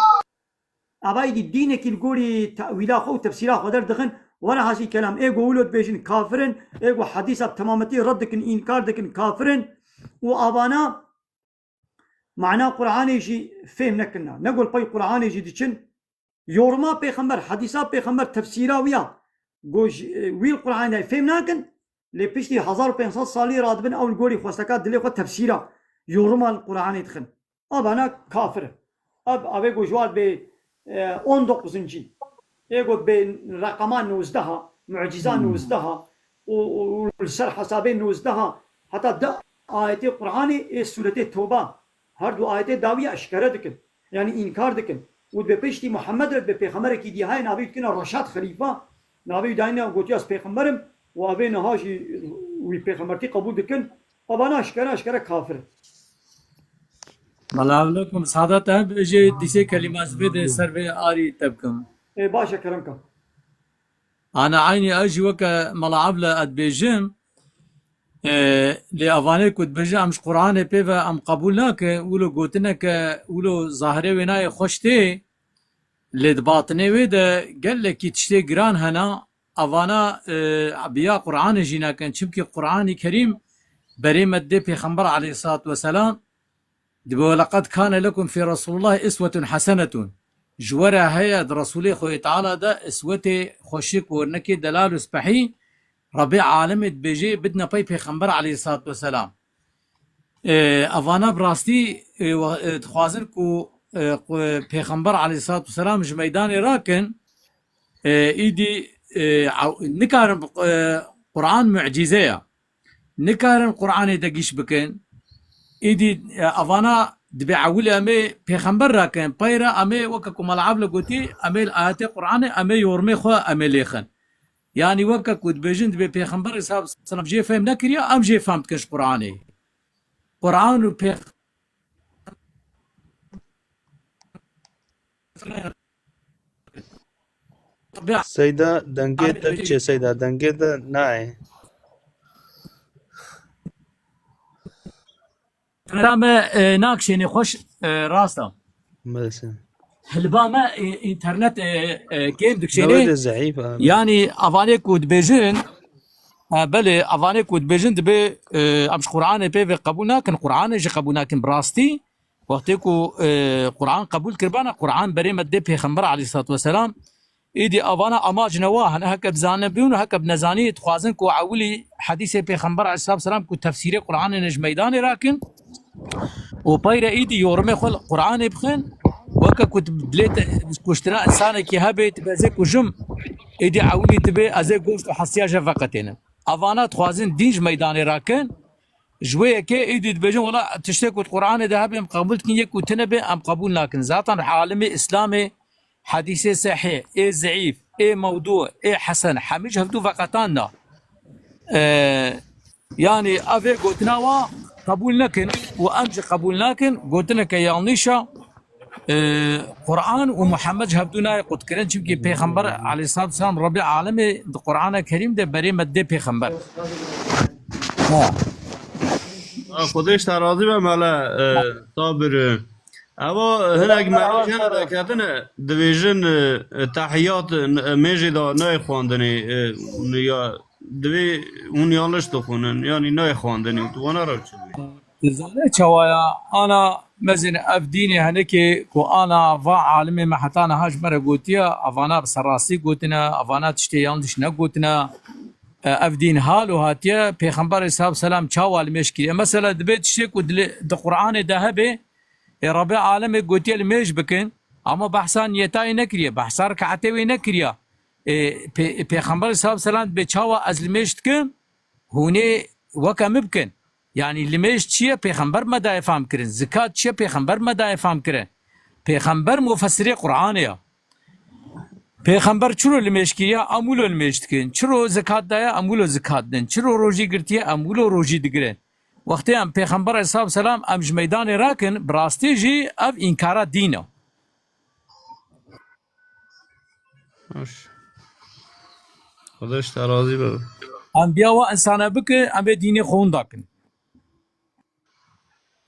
Ava îdî dînekî li gorî tewîla xwe û tefsîra xwe derdixin, were hazî kelam, ê ku wilo dibêjin kafir in, ê ku hedîsa bi temametî red dikin, înkar dikin, kafir in û avana mana Qur'anê jî fêm nekirina. Ne ku li pey Qur'anê jî diçin, yoruma pêxember, hedîsa pêxember, tefsîra wî ya, ku ji, e, wî li Qur'anê de fêm nakin, lê piştî hezar û pênc sed salî radibin ew li gorî xwesteka dilê xwe tefsîra yoruma li Qur'anê dixin. Avana kafir in. Ev, avê ku ji wan bê, e, on dokuzuncu. Ê got bê reqema nozdeha, mucîza Hmm. nozdeha û, û, û li ser hesabê nozdeha heta deh ayetê Qur'anê ê sûretê Tewba. Her du ayetê dawî eşkere dikin. Yanî înkar dikin. Û dibê piştî Muhammed re dibê pêxemberekî dî heye navê wî dikine Reşad Xelîfa. Navê wî dayine gotiya ez pêxember im û avê niha jî wî pêxembertî qebûl dikin. Avana eşkere eşkere kafir in. Bela alekum Sadat, em bêjê dîsê kelîma ez vê de ser vê arî te bikim. Ê, baş e, kerem ke. Ana eynî ez jî weke Mela Evle ez dibêjim, e, lê evanê ku dibêjin em ji Qur'anê pê ve em qebûl nakin, wilo gotineke, wilo zahirê wê nayê xweş tê, lê di batinê wê de gelekî tiştê giran hene, evana, e, biya Qur'anê jî nakin. Çimkî Qur'anî Kerîm berê me didê Pêxember aleyhissalatu vesselam, dibe, "Ve leqed kane lekum fî Resulullah iswetun hasenetun." Ji we re heye di Resulê Xwedê Teala de iswetê xweşik, wernekê delal û spehî, Rebê alemê dibêje, bidine pey Pêxember aleyhissalatu vesselam. E, evana bi rastî, e, wa-, e, dixwazin ku, e, ku Pêxember aleyhissalatu vesselam ji meydanê rakin, e, îdî, e, ew-, nikarin, e, Qur'an mucîze ye. Nikarin Qur'anê de gîş bikin. Îdî, e, evana dibê ewil em ê pêxember rakin. Peyre em ê weke ku Mela Evle gotî, em ê li ayetê Qur'anê, em ê yormê xwe em ê lêxin. Yanî weke ku dibêjin dibê pêxember aleyhisselam jê fehm nekiriya, em jê fehm dikin ji Qur'anê. Qur'an û pêx-, Seyda, dengê te biçe, Seyda, dengê te nayê. Kamera me, e, nakşênê xweş, e, rast e. Maalesef. Hilba me, e, înternet, e, e, kêm dikşênê. Newê de zehîf e. Yanî, avanê ku dibêjin, e, belê, avanê ku dibêjin dibê, e, em ji Qur'anê pê ve qebûl nakin, Qur'anê jî qebûl nakin bi rastî. Wextê ku, e, Qur'an qebûl kiribana, Qur'an berê me dê Pêxember aleyhissalatu vesselam, Êdî avana amac ne wa hene, heke bi zanîn bûn û heke bi nezanî dixwazin ku ewilî hedîsê Pêxember aleyhisselatu vesselam ku tefsîrê Qur'anê ne ji meydanê rakin û peyre êdî yorumê xwe li Qur'anê bixin, weke ku tu dilê te kuştina însanekî hebe, tu bezê kujim, êdî ewilî tu bê ez ê goşt û hestiya je veqetênim. Avana dixwazin dîn ji meydanê rakin, ji wê yekê êdî dibêjin, wela tiştê ku di Qur'anê de hebe em qebûl dikin, yek ku tune be em qebûl nakin. Zaten alimê Îslamê Hedîsê sehîh, ê zeîf, ê mewdû, ê hesen, hemî ji hevdû veqetandin. Ee, yanî ev ê gotina wa qebûl nekin û em jî qebûl nakin, gotineke yanlîş e. Ee, Quran û Muhammed ji hevdû nayê qutkirin, çimkî Pêxember aleyhisselatu vesselam Rebê alemê di Qur'ana Kerîm de berê me dê Pêxember. Ha. Xwedê ji te razî be mele, e, Sabir, e, Ewa hinek merî jene derketine, dibêjin, e, e, tehiyat, e, mêjê de nayê xwendinê, e, ya, divê hûn yanlış dixwînin, yanî nayê xwendinê, tu wana re çi dibê? Tu zanî çawa ya? Ana mezin ev dînê henekê ku ana va alimê me heta niha ji me re gotiye, avana bi serrastî gotine, avana tiştê yanlış negotine. E, ev dîn halo hatiye, Pêxember aleyhisselatu vesselam çawa li mêj kiriye? Mesela dibê tiştê ku dilê, di Qur'anê de hebe, Ê Rebê alemê gotiye li mêj bikin, ama behsa niyetayê nekiriye, behsa rikatê wê nekiriye. Ê, pê-, Pêxember sallallahu aleyhi ve sellem dibê çawa ez li mêj dikim, hûnê weke min bikin. Yanî li mêj çi ye Pêxember me daye fam kirin, zikat çi ye Pêxember me daye fam kirin. Pêxember mufessirê Qur'anê ye. Pêxember çiro li mêj kiriye, em wilo li mêj dikin. Çiro zikat daye, em wilo zikat din. Çiro rojî girtiye, em wilo rojî digirin. Wextê em Pêxember aleyhisselatu vesselam em ji meydanê rakin, bi rastî jî ev înkara dîn e. Baş. Xwedê ji te razî be. Em biya wa insana bikin, em ê dînê xwe winda kin.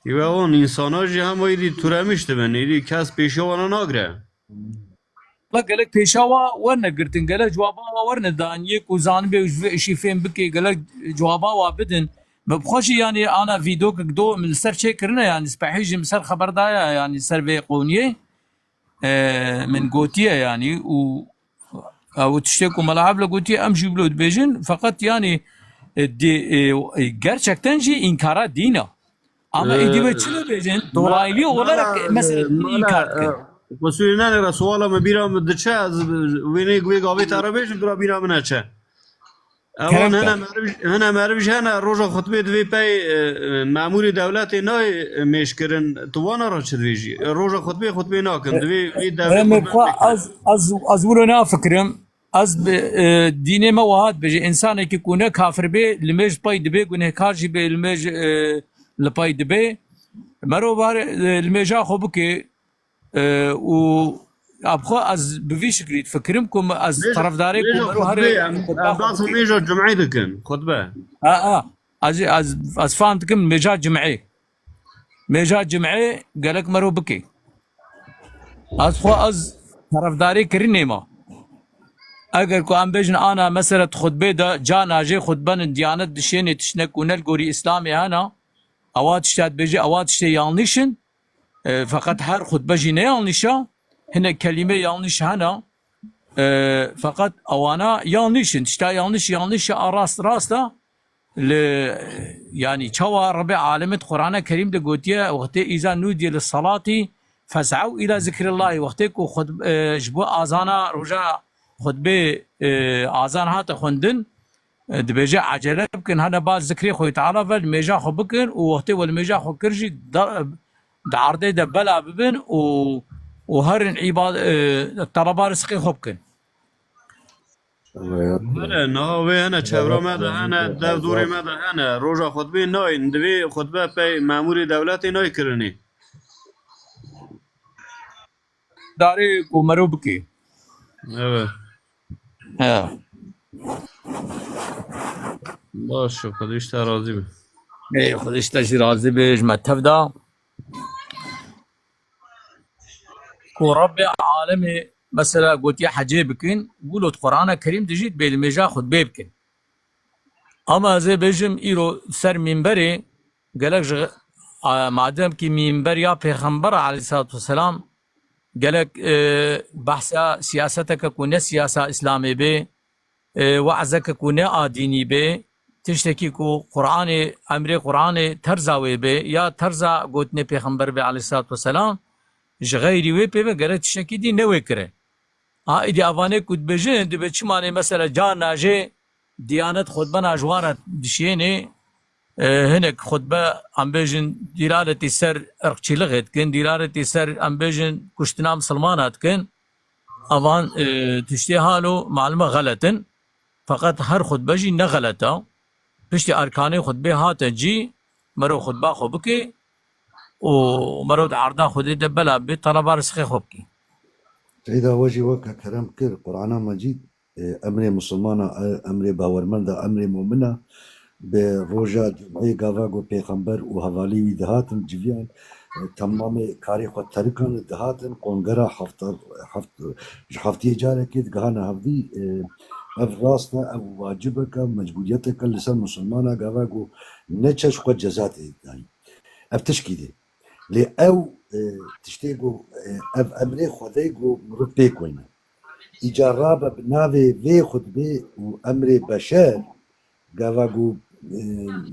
Î we wan însana jî hema êdî tûremîş dibin, êdî kes pêşiya wana nagire. Wela gelek pêşa wa werne girtin, gelek cewaba wa werne dan, yê ku zanibê û ji vê işî fêm bike, gelek cewaba wa bidin. Me bi xwe jî, yanî, ana vîdokek do min li ser çêkirine, yanî, spehî jî min ser xeber daye, yanî, ser vê qoniyê. E, min gotiye, yanî, û ew tiştê ku Mela Evlo gotiye, em jî wilo dibêjin, feqet, yanî, e, di, e, e, gerçekten jî înkara dîn e. Ama êdî wê çi bibêjin? Dolaylı olarak, e, mesela, dînî înkar dikin. Qusûrî nane re, suala min bîra min diçe, ez wênê wê gavê te re bêjim, bira bîra min neçe. Ewan hene meriv, hene meriv jî hene roja xutbê divê pey, e, e, memûrê dewletê nayê, e, mêşkirin. Tu wana re çi dibêjî? E, roja xutbê xutbê nakin. Divê wê devê xutbe xwe ez, ez, ez wilo nafikirim. Ez bi, e, dînê me wiha dibêje, însanekî ku ne kafir bê, li mêj pey dibê, gunehkar jî bê, li mêj, e, li pey dibê. Mero bare, e, li mêja xwe bike, e, û ya bi xwe ez bi vî şiklî difikirim ku me, ez terefdarê ku mero herê xutba xwe bike. Mêja cum'ê dikin, xutbe. Ha, ha. Ez, ez, ez fam dikim mêja cum'ê. Mêja cim'ê gelek mero bike. Ez xwe ez terefdarê kirinê me. Eger ku em bêjin ana mesela di xutbê de ca najê xutbenin diyanet dişênê tiştine ku ne li gorî Îslamê hene, ewa tişta dibêje, ewa tiştê yanlîş in. E, feqet her xutbe jî ne yanlîş e. Hinek kelîmê yanlîş hene. E, feqet ewana yanlîş in. Tişta yanlîş, yanlîş e, a rast, rast e. Li, yanî çawa Rebê Alemê di Qur'ana Kerîm de gotiye, wextê îza nûdiye li salatî fes'ew îla zikrillahî, wextê ku xut-, e, ji bo azana roja xutbê, e, azan hate xwendin, e, dibêje, ecele bikin, hene ba zikrê Xwedê Teala ve li mêja xwe bikin û wextê we li mêja xwe kir jî da-, di erdê de bela bibin û, û herin îba-, e, teleba rizqê xwe bikin. Bele, niha wê hene, çevra me de hene, derdorê me de hene. Roja xutbê nayên, divê xutbe pey memûrê dewletê nayê kirinê. Darê ku mero bikê. Evet. He. Baş, Xwedê ji te razî be. Ê, Xwedê ji te jî razî be, ji me tev da. Ku Rabbê Alemê mesela gotiye hecê bikin, wilo di Qur'ana Kerîm de jî dibê li mêja xutbê bikin. Ama ez ê bêjim îro ser mînberê gelek ji, a, madem ki mînber ya Pêxembera aleyhissalatu vesselam gelek, e, behsa siyaseteke ku ne siyasa Îslamê bê, e, we'zeke ku ne a dînî bê, tiştekî ku Qur'anê, emrê Qur'anê terza wê bê, ya terza gotinê Pêxember bê aleyhissalatu vesselam, ji xeyrî wê pê ve gerek tiştekî dî ne wê kire. Ha, îdî avanê ku dibêjin, dibê çimanê mesela carna jê Diyanet xutbena ji wan re dişênê, e, hinek xutbe, em bêjin, dîlaletî ser irqçîlixê dikin, dîlaletî ser, em bêjin, kuştina misilmana dikin. Evan, e, tiştê halo malime xelet in. Feqet her xutbe jî ne xelet e. Piştî erkanê xutbê hate cî, mero xutba xwe bike û mero di erda Xwedê de bela bê, teleba rizqê xwe bike. Seyda we jî weke kerem kir, Qur'ana Mecîd, e, emrê misilmana, e, emrê bawermenda, emrê mumina, bi roja cum'ê gava ku pêxember û hevalê wî dihatin civiyan, e, temamê karê xwe terikan dihatin, qongera hefta, heft-, ji heftiyê carekê digihana hevdî, e, ev rast e, ev wacibeke, mecbûriyeteke li ser misilmana gava ku ne çeş xwe ceza tê dayî. Ev tişkî dê. Lê ew, e, tiştê ku, e, ev emrê Xwedê ku mirov pêk weyne. Îca rabe bi navê vê xutbê û emrê beşer, gava ku, e,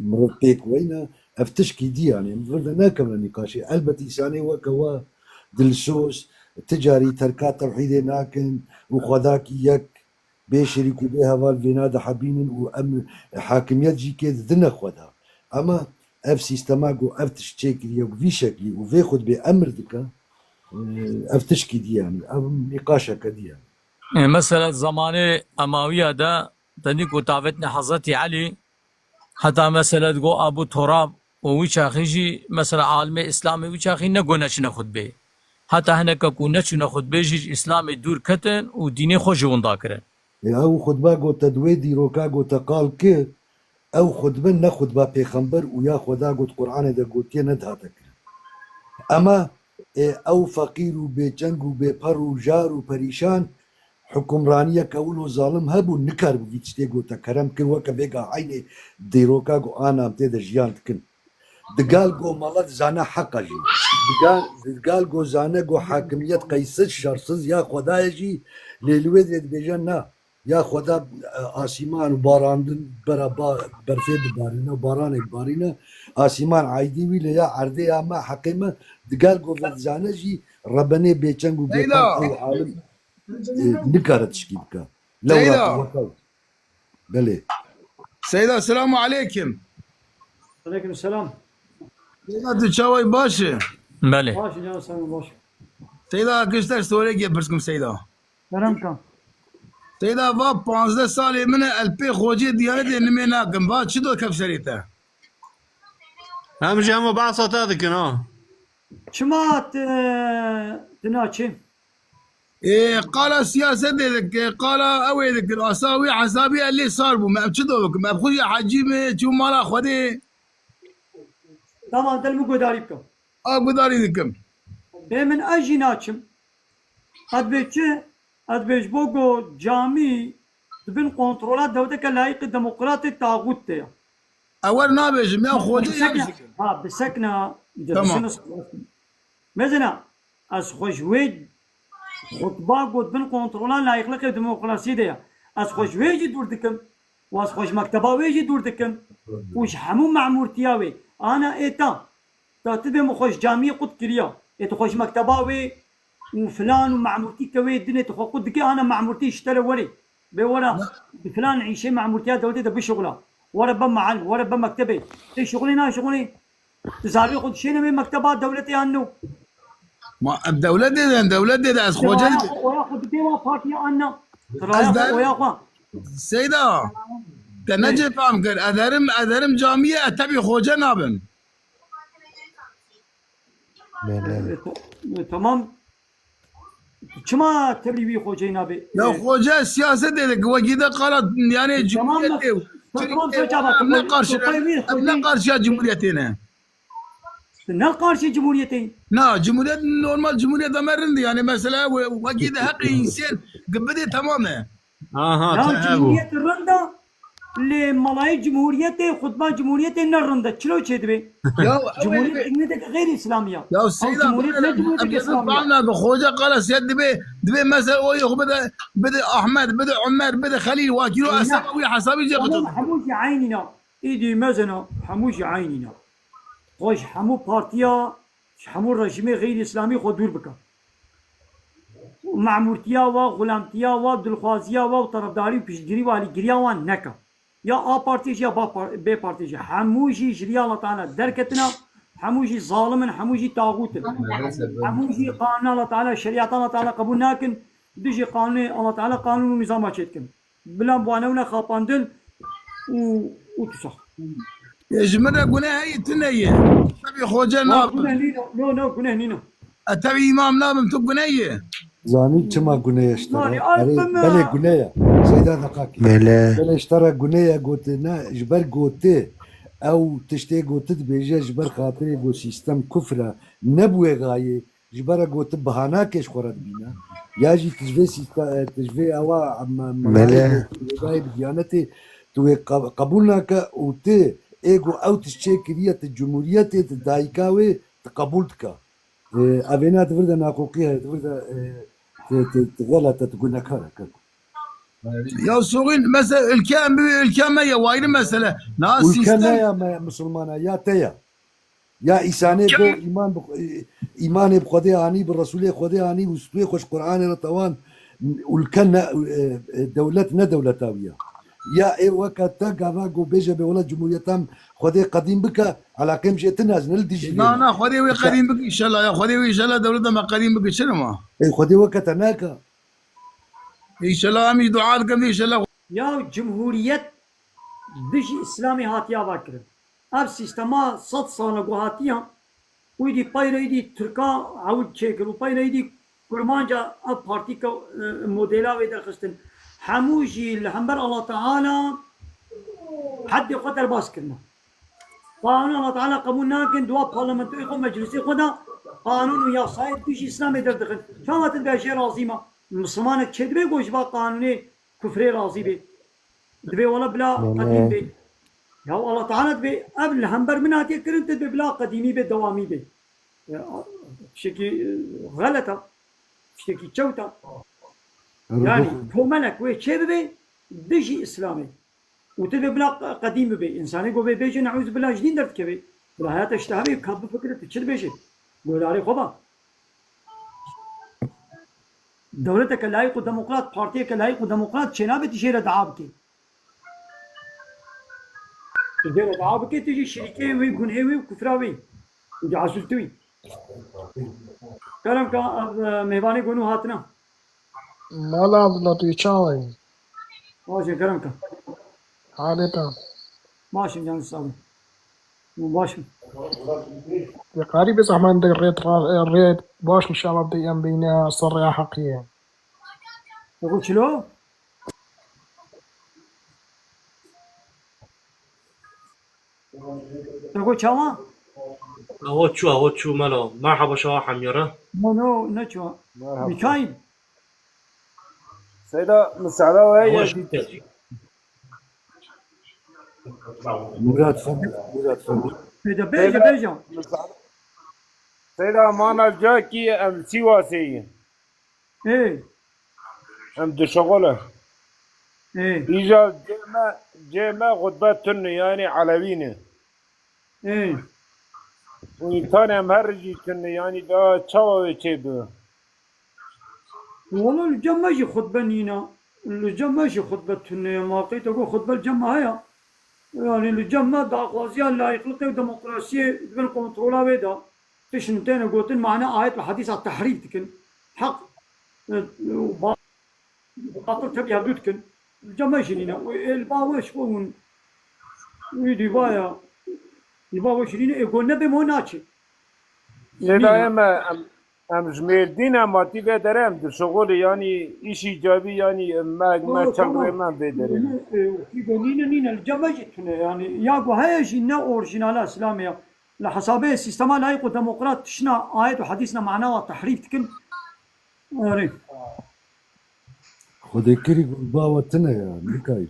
mirov pêk weyne, ev tişkî dî, yanî, em vir de nekevine nîqaşê. Elbet, însanê weke we dilsoz, ti carî terka tewhîdê nakin û Xwedakî yek, bê şerîk û bê heval vêna dihebînin û em hakimiyet jî kê didine xwe de. Ema ev sîstema ku ev tişt çêkiriye ku vî şeklî û vê xutbê emir dike, e, ev tişkî dî yanî, ev nîqaşeke dî yanî. E, mesela zamanê Emawiya de tenî ku tavetne Hezretî Elî, heta mesela digo Abu Turab û wî çaxî jî, mesela alimê Îslamê wî çaxî ne ku neçine xutbê. Heta hineke ku neçine xutbê jî ji Îslamê dûr ketin û dînê xwe ji winda kirin. Ê, ew xutba gote di wê dîroka gote qal ki, ew xutbe ne xutba pêxember û ya Xweda got Qur'anê de gotiye nedihate kirin. Ema, ê, ew feqîr û bêçeng û bêper û jar û perîşan hukimraniyeke wilo zalim hebû, nikaribû vî tiştê gote kerem kir, weke vêga eynê dîroka got anam tê de jiyan dikin. Digal go melet zane heqa jî. Digal, digal go zane go hakimiyet qeysiz, şersiz ya Xwedayê jî, lê li wê dê dibêje na. Ya Xweda, e, asîman û barandin bera ba, berfê bibarîne û baranê bibarîne, asîman aydî wî lê ya erdê ya me, heqê me, digal go vedizane jî rebenê bêçeng û bêpar Seyda. Ew alim, e, nikare tişkî bike. Lewra Seyda. Quwwete. Belê. Seyda, selamu aleykim. Aleykum selam. Seyda, tu çaway baş e? Belê. Baş, can sağ ol, baş. Seyda, kişter sorekê pirskim Seyda. Kerem kan. Seyda, va panzdeh salê min e, el pê xocê diyanetê nimê nakim. Va çi do kef serê te? Em jî hema behsa te dikin ha. Çima tu, tu naçî? Ê, qala siyasetê dike, qala ew ê dikir, asa wî hesabî ez lê sar bûm. Ev çi do bikim? Ev xwe jî hecî me, çû mala Xwedê. Tamam, del min guhdarî bikim. A guhdarî dikim. Bê min ez jî naçim. Ez bê çi? Ez bê ji bo ku camî di bin kontrola dewleteke layîqî demokratê taxût de ye. Ew wer nabêjim, ya Xwedê ya Bisekna, bisikir. Ha, bisekna, Tamam. Bisikna. Mezina, ez xwe ji wê xutba got bin kontrola layîqlikê demokrasiyê de ye. Ez xwe ji wê jî dûr dikim. Û ez xwe ji mekteba wê jî dûr dikim. Û ji hemû memûrtiya wê. Ana ê ta. Ta tu dê min xwe ji camiyê qut kiriya. Ê tu xwe ji mekteba wê û filan û memûrtî ke wê dinê tu xwe qut dikê, ana memûrtî ji te re werê. Bê were di filan îşê memûrtiya dewletê de bişuxula. Were be meal, were be mektebê. Tê şuxulê na şuxulê. Tu zarvê xwe dişêne wê mekteba dewletê yan no? Ma ev dewletê de, dewletê de ez Tu xocê raya xwe, oya xwe didê wa partiya an na? Tu raya xwe, oya xwe. Seyda, te ne cê fam kir. Ez herim, ez herim camiyê, ez tevî xoce nabim. Belê. E, ta-, e, tamam. Çima tevlî wî xoceyî nabê? Ya E, xoce siyasetê dike, wekî de qala, yani, tamam mı? Cumhuriyetê, Tamam, Türkiye, soça bak. Ev ne karşı, Sopayı wî ev ne xoceyî karşıya Cumhuriyetê ne? Ne karşı Cumhuriyetê? Na, Cumhuriyet normal, Cumhuriyet me rindi, yani, mesela, we-, wekî de heqê însan, bidê tamam e. Aha, Ya te ev. Cumhuriyet rinda, lê malayê Cumhuriyetê, xutba Cumhuriyetê ne rinda. Çilo çê dibê? Ya, Cumhuriyet ew ê Cumhuriyeteke xeyr İslamiya. Ya Ew Seyda, Cumhuriyet bana, ne Cumhuriyeteke bana, İslamiya. Bana, bi xoca qala siyet dibê, dibê mesela o yok, bide, bide Ahmet, bide Ömer, bide Halil, wakiro, Tamam. Esama, wî hesabî cê Tamam, qıtın. Hemû jî eynîna. Îdî mezena, hemû jî eynîna. Xwe ji hemû partiya, ji hemû rejîmê xeyr İslamî xwe dûr bike. Memûrtiya wa, xulamtiya wa, dilxwaziya wa û terefdarî û piştgirî û alîgiriya wan neke. Ya A Partî jî ya ba par-, B Partî jî. Hemû jî ji riya Allah Teala derketina, hemû jî zalim in, hemû jî taxût in. Hemû jî qanûna Allah Teala, şerîeta Allah Teala qebûl nakin, dijî qanûnê Allah Teala qanûn û nîzama çêdikin. Bila bi wan ew ne xapandin û, û tu sax. Ê, ji min re guneh heye, tune ye. Tevî xoce Wa nabe. Guneh nîno, no, no, guneh nîno. E, tevî îmam nabim, tu guneh ye. Zanî çima guneh ye ji te re? Zanî, ay, Erê, bime. Belê guneh ye. Seyda deqakî. Belê. Belê ji te re guneh ye, gote ne, ji ber gote ew tiştê gote dibêje ji ber xatirê got sîstem kufr e, ne bi wê gayê, ji ber e got tu bihanakê ji xwe re dibîne. Ya jî tu ji vê sîste-, tu ji vê ewa, em, em, Belê. Wêdayê bi diyanetê tu wê qe-, qebûl nake û tu ê ku ew tişt çê kiriye, tu cumhuriyetê, tu dayika wê, tu qebûl dike. Ê, evêna di vir de naqoqî heye, di vir de, ê, tu, tu, tu xelet e, tu gunekar e, keko. Ya soxîn, mesela ülke em bibê ülke me ye, wayri mesele. Na Ülke sistem ne ya me, Müslümana, ya te ya. Ya îsanê go îman bi, îmanê bi Xwedê anî, bi Resûlê Xwedê anî û stûyê xwe ji Qur'anê re tawan, ûlke ne, e, e, dewlet ne dewleta wî ya. Ya ê weke te gava go bêje bê wela cumhuriyetan Xwedê qedîm bike, eleqê min jê tune ez ne li dijî vê Na, ne. Na, Xwedê wê qedîm bike înşallah ya, Xwedê wê înşallah dewleta me qedîm bike, çi nema? Ê Xwedê weke te neke. Înşallah em jî dua dikin, înşallah. Ya cumhuriyet dijî Îslamê hatiye avakirin. Ev sîstema sed sal e ku hatiye, û îdî peyre îdî Tirka ewil çêkir û peyre îdî Kurmanca ev partî ke, e, modela wê derxistin. hemû jî li hember Allah Teala heddê xwe derbas kirine. Qanûn Allah Teala qebûl nakin, di wa parlamentoyê xwe, meclisê xwe de qanûn û yasayê dijî Îslamê derdixin. Çawa tu dibê jê razî me? Misilmanek çêdibe ku ji va qanûnê kufrê razî bê? Dibê wela bila qedîm bê. Ya Allah Teala dibê ev li hember min hatiye kirin, tu dibê bila qedîmî bê, dewamî bê. Ya, tiştekî, e, xelet e. Tiştekî çewt e. Yanî komelek wê çê bibe dijî Îslamê. Û tu dê bila qedîm bibe. Însanê ku vê bêje, neûzubila, ji dîn derdikeve. Bila heyata ji te hebe, ka bifikire tu çi dibêje. Guhdarê xwe be. Dewleteke layîq û demokrat, partiyeke layîq û demokrat çênabe tu jê re dua bike. Tu jê re dua bike, tu jî şirîkê wî, gunhê wî û kufra wî. Û casiltî wî. Kerem ka, ev, e, mêvanê ku nû hatine. Mala Abdullah, tu çawa yî? Baş e, kerem ka. Halê te? Baş im, canî sağ ol. Baş im. Te qarî bi zehmet de rêt ra-, rêt baş inşallah de em bîne ser rêya heqiyê. Te got çilo? Te got çawa? Awa çû, awa çû mela. Merhaba şawa hemyara. No, no, ne çû. Merhaba. Mikail. Seyda, misala we Awa ye. Murat Fadil, Murat Fadil. Bêje, bêje, Seyda, bêje. Misala. Seyda, mana cakî em Sîwasê yî. Ê. Em dişixulin. Ê. Îja cê me, cê me xutbe tune, yanî Elewî ne. Ê. Û însanê em her jî tune, yanî da çawa wê çê bibe? Wala li cem me jî xutbe nîne. Li cem me jî xutbe tune ye. Ma qey te got xutbe li cem me heye. Yanî li cem me daxwaziya layîqlikê û demokrasiyê di bin kontrola wê de. Tişt têne gotin, mane ayet û hedîsa tehrîf dikin. Heq, e, ba-, batil tevî hevdû dikin. Li cem me jî nîne. Û ê li ba we ji xwe hûn. Wî dî ba ya. Li ba we jî nîne. Ê go nebe mo naçe. Sêdayê me, em, em ji Mêrdîn e, ma tî vê derê em dişixulin, yanî îşî cabî, yanî me, me çend rê me vê derê. Ê, ê, ê, nîne, nîne, li cem me jî tune, yanî ya ku heye jî ne orjînala Îslamê ya. Li hesabê sîstema layîq û demokrat tişna ayet û hedîsna mana wa tehrîf dikin. Erê. Xwedê kirî ku li ba we tune ya, Mîkaîl.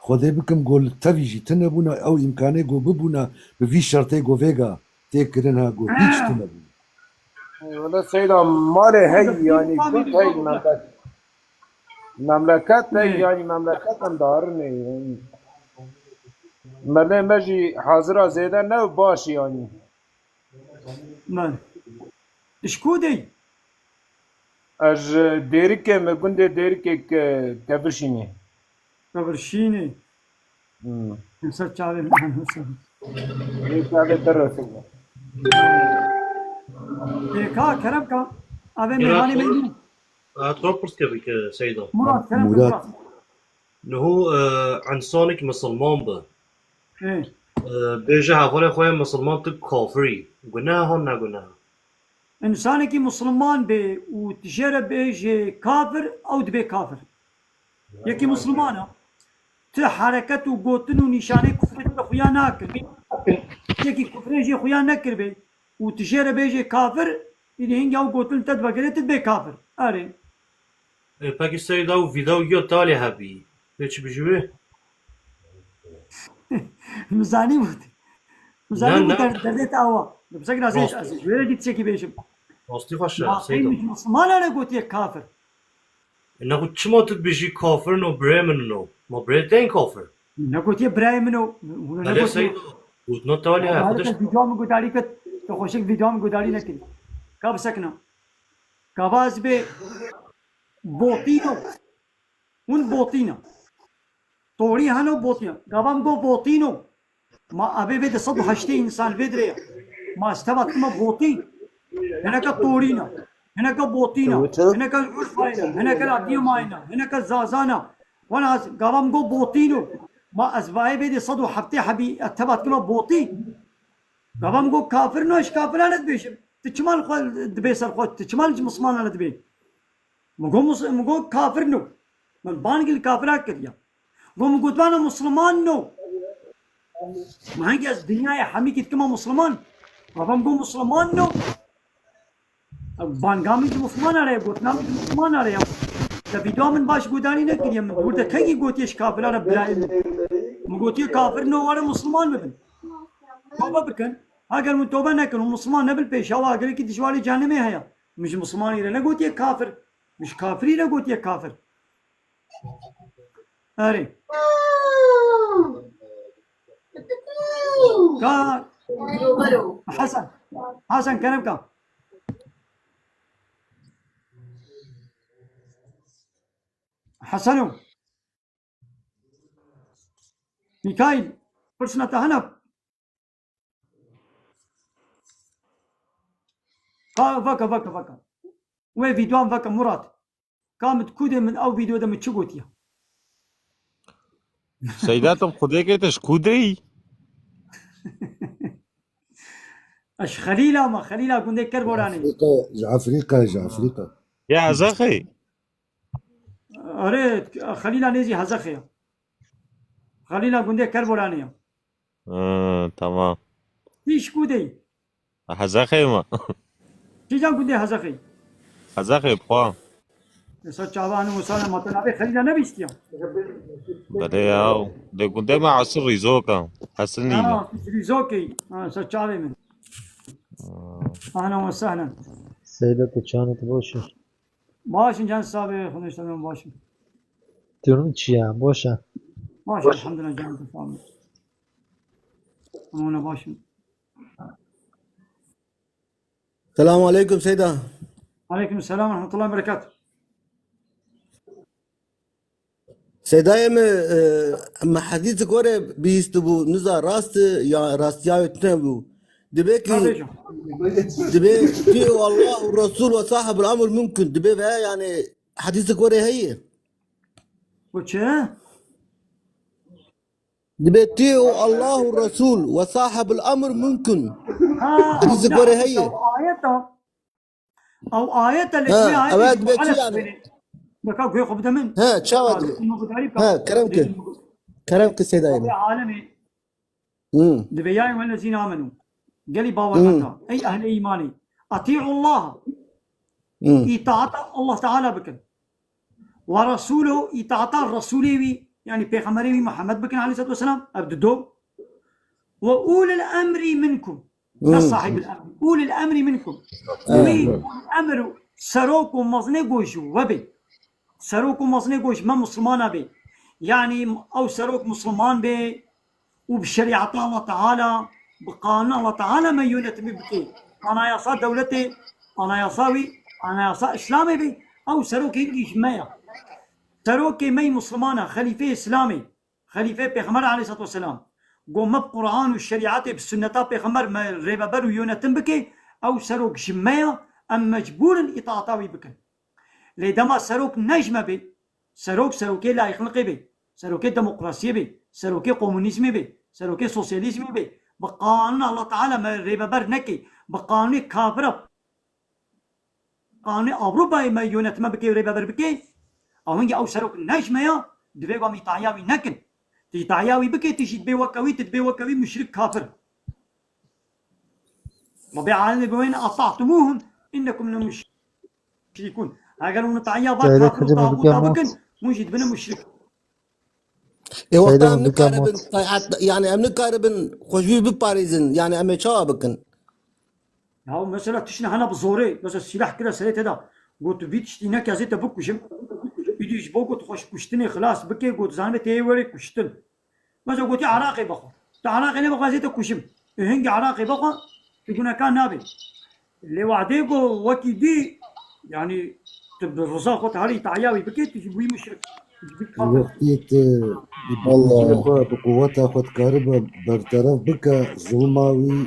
Xwedê bikim ku li tevî jî tune bûna, ew îmkanê ku bibûna, bi vî şertê ku vêga tê kirin ha, ku hîç tune bûna. Wele Seyda, malê hey, yanî gund hey, memleket. Memleket hey, yanî memleket em darinê, yanî. Melê me jî hazira zêde ne baş, yanî. Belê. Tu ji ku de yî? Ez ji Dêrikê me, gundê Dêrikê ke-, Kevirşînê. Kevirşînê. Hmm. Em ser çavê me, em ser. Ê, çavê te rosê. Ê, ka, kerem ka. Ave mêvanê me yî. Hat xwe pirs kevik, e, Seyda. Murat, kerem ka, Murat. Murat. Niho, e, însanek misilman be. Ê. E, bêje hevalê xwe yê misilman tu kafirî. Guneh e, ne guneh e? Însanekî misilman bê û tu jê re bêje kafir, ew dibe kafir. Yekî misilman e. Tu hereket û gotin û nîşanê kufrê te xuya nake. Yekî kufrê jê xuya nekiribe û tu jê re bêje kafir, îdî hingî ew gotin te divegere, tu dibê kafir. Erê. E, pekî Seyda, û vîdeo yo talê hebî. Pê çi bijî wê? Min zanî bû. Min zanî bû der-, derdê te awa. Li pisekî nasê ez ji wê re jî tiştekî bêjim. Rastî xweş e, Seyda. Min ji Mislimana re gotiye kafir. E, ne xwe çima tu dibêjî kafir no, birayê min no? Ma birayê te yên kafir? Negotiye birayê min o. Hûn Belê negotiye. Seyda. Gotina talê he, Hadi xwe te vîdyoa min gudarî kir. Tu xweşik vîdyoa min gudarî nekirî. Ka bisekina. Gava ez bê botîno. Hûn botîna. Torî heno botîna. Gava min got botîno. Ma ebê vê de sed û heştê însan vê dirê ya. Ma ez teva dikime botî. Hineke torîna. Hineke botîna. Hineke urfayna. Hineke latiyê mayna. Hineke zazana. Wana ez gava min got botîno. Ma ez vayê vê de sed û heftê hebî ez teva dikime botî. Gava min got kafir no, ez kafirane dibêjim. Tu çima li xwe dibê ser xwe? Tu çima li mislimana dibê? Min got, mus-, min got, kafir no. Min bang li kafira kiriya. Got, min gotibana Musliman no. Ma hingî ez dinyayê hemîkî dikima Musliman. Babam got Musliman no. Banga min ji Musliman re ye, gotina min ji Musliman re ye. Te vîdyoa min baş guhdarî nekiriye, min wir de kengî gotiye ji kafira re birayê min. Min gotiye kafir no were Musliman bibin. Tobe bikin. Heger hûn tobe nekin û Musliman nebin pêşawa gelekî dijwarî cehennemê heye. Min ji Muslimanî re negotiye kafir. Min ji kafirî re gotiye kafir. Erê. Ka Hasan. Hasan kerem ka. Hasano. Mikail. Pirsina te hene? Ka veke, veke, veke. Wê vîdyoan veke Murat. Ka min kudê min ew vîdyo de min çi gotiye? Seyda, tu xwedêkê te ji kudê yî? Ez ji Xelîla me, Xelîla gundê Kerboranê. Afrîka, ji Afrîka, ji Afrîka. Ya Hezexê? Erê, Xelîla nêzî Hezexê ye. Xelîla gundê Kerboranê ye. Ha, tamam. Tî ji kudê yî? Hezexê mi? Kîjan gundê Hezexê? Hezexê bixwe. Esa çava hanî wisa ne ma te navê Xelîla nebîstiya? Belê ya. Dê gundê me Esil Rîzok e. Esil nîne. Ha, Rîzokê. Ha, esa çavê min. Ahlen ve sehlen. Seyda, tu çanê tu boş e. Baş in can sabe, xwedê işte ben baş in. Durum çi ya? Boş e. Baş, elhamdülillah, canım sağ olun. Ama ona baş in. Selamun aleykum Seyda. Aleyküm selam ve rahmetullahi ve berekatuhu. Seydayê min, e, me hedîsek were bihîstibû, niza rast e ya rastiya wê tune bû. Dibê ki, Kardeşim. Dibê tî û Allah û Resul ve sahibul emr mümkün. Dibê ve yani hedîsek were heye. Bu çi? Dibê tî û Allah û Resul ve sahibul emr mümkün. Ha, Hedîsek were heye. Ew ayeta. Ew ayeta li Ha, kuyê ayeta evet, ji dibê Buhara çi yani? dibêne. Beka guhê xwe bide min. Ha, çawa Ha, dibê? dibê min gudarî bika. Ha, kerem ki. Dibê min gu- Kerem ki Seydayê Rabbil min. alemê. Hı. Dibê ya eyyuhellezîne amenu. Gelî bawer Hı. heta. Ey ehlê îmanê. Atî'u Allah. Hı. Îtaata Allah Teala bikin. Ve Resûlehu, îtaata Resûlê wî, yani Pêxemberê wî Muhammed bikin aleyhissalatu vesselam. Ev dido. Ve ulil emri minkum. Ne Hı. sahibul emri. Ulil emri minkum. Evet. Wî emir serok û mezinê go ji we bê. Serok û mezinê go ji me Muslimana bê. Yani ew serok Musliman bê û bi şerîeta Allah Teala, bi qanûna Allah Teala me yönetimî bike. Anayasa dewletê, anayasa wî, anayasa Îslamê bê. Ew serokê hingî ji me ya. Serokê me yî Muslimana, xelîfê Îslamê. Xelîfê Pêxember aleyhissalatu vesselam, go me bi Quran û şerîetê, bi sunneta Pêxember me rêveber û yönetim bike, ew serok ji me ya, em mecbûr in îtaata wî bikin. Lê dema serok ne ji me bê, serok serokê layîqlikê bê, serokê demokrasiyê bê, serokê komunîzmê bê, serokê sosyalîzmê bê, bi qanûna Allah Teala me rêveber neke, bi qanûnê kafira Qanûnê Ewropayê me yönetime bike û rêveber bike, ew hingî ew serok ne ji me ya, divê ku em îtaiya wî nekin. Tu îtaiya wî bike, tu jî dibê weke wî, tu dibê weke wî muşrik kafir. Rabbê alemê bi wê ne, "Ata'tumuhum innekum le muşrikun." Eger hûn îtaiya va Seyda kafir û kıcı mı taxûta dükkan mı? bikin, hûn jî dibine muşrik. E wexta Seyda em mı dükkan mı? nikaribin, tayhat, yani em nikaribin xwe ji wî biparêzin, yani em ê çawa bikin? Ya mesela tiştine hene bi zorê, mesela silah kire serê te de, got tu vî tiştî neke ez ê te bikujim. Îdî ji bo got xwe ji kuştinê xilas bike, got zanibê tê yê werê kuştin. Mesela gotî Iraqê bixwe. Tu Iraqê nebixwe ez ê te kujim. Ê hingî Iraqê bixwe, tu gunekar nabê. Lê wadê got wekî dî, yani tu bi riza xwe te herî îtaiya wî bike, tu jî bûyî muşrik. Tu jî bûyî kafir. Wextê tu bi Allah. qûweta xwe, bi qûweta xwe dikaribe berteref bike, zulma wî,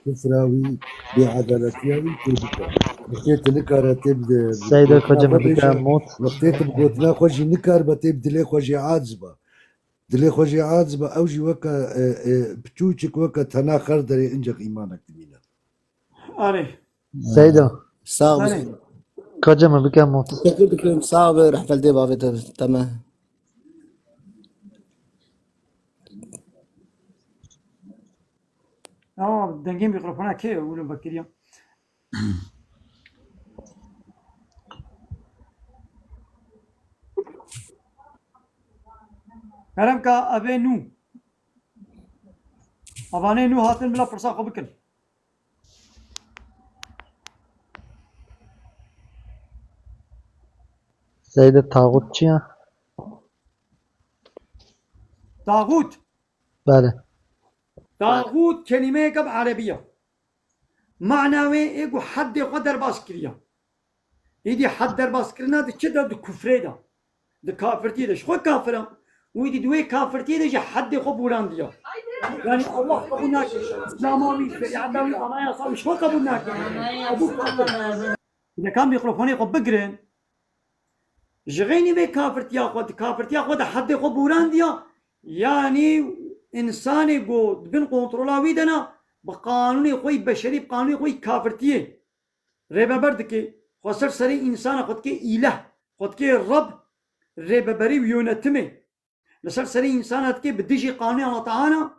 kufra wî, bêedaletiya wî tê bike. Wextê tu nikare tê bi, bi Seyda gotina kıcı xwe mı dükkan bêje, mı? wextê tu bi gotina xwe jî nikaribe tê bi dilê xwe jî aciz be. Dilê xwe jî aciz be, ew jî weke, e, e, piçûçik weke tena xerderê incek îmanek dimîne. Arê. Seyda. Sağ ol. Arê. Ka cem bike mot. Teşekkür dikim. Sağ ol. Rahmet bavê te. Tamam. Ama dengê mikrofona kê wilo vekiriya? Kerem ka evê nû. Avanê nû hatin bila pirsa xwe bikin. Seyde, taxût çi ya? Taxût. Bele. Taxût kelîmeyeke bi erebî ye. Mana wê ê ku heddê xwe derbas kiriye. Êdî hed derbaskirina di çi de? Di kufrê de. Di kafirtiyê de. Ji xwe kafir e. Û êdî di wê kafirtiyê de jî heddê xwe bûrandiye. Yani Allah qebûl nake. Îslama wî, şerîeta wî, anayasa wî ji xwe qebûl nake. Qebûl kafir. Deka mîkrofonê xwe bigirin. Ji xeynî vê kafirtiya xwe, di kafirtiya xwe de heddê xwe bûrandiya. Yani însanê ku di bin kontrola wî de ne, bi qanûnê xwe yî beşerî, bi qanûnê xwe yî kafirtiyê rêveber dike, xwe ser serê însana xwe dike îleh, xwe dike Reb, rêveberî û yönetimê. Li ser serê însana dike bi dijî qanûnê Allah Teala,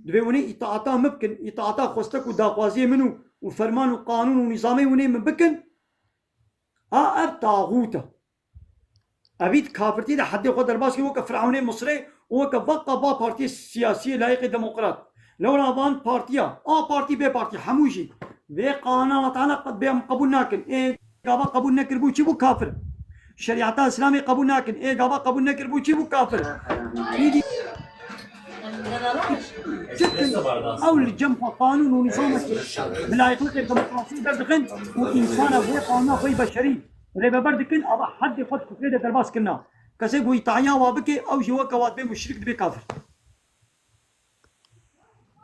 divê hûnê îtaata min bikin, îtaata xwestek û daxwaziyê min û, û ferman û qanûn û nîzamê hûnê min bikin. Ha ev taxût e. Evî di kafirtiyê de heddê xwe derbas kir, weke Firavunê Misirê û weke veqa va partiyê siyasiyê layîqê demokrat. Lewra van partiya, A partî, B partî, hemû jî vê qanûna Allah Teala qe-, bê em qebûl nakin. Ê gava qebûl nekiribû çi bû kafir? Şerîeta Îslamê qebûl nakin. Ê gava qebûl nekiribû çi bû kafir? Êdî çi dikin? Ew li cem xwe qanûn û nîzamekî bi layîqlikê demokrasî derdixin û însana vê qanûna xwe yî beşerî rêveber dikin, ava heddê xwe di kufrê de derbas kirina. Kesê ku îtaya wa bike, ew jî weke wa dibê muşrik, dibê kafir.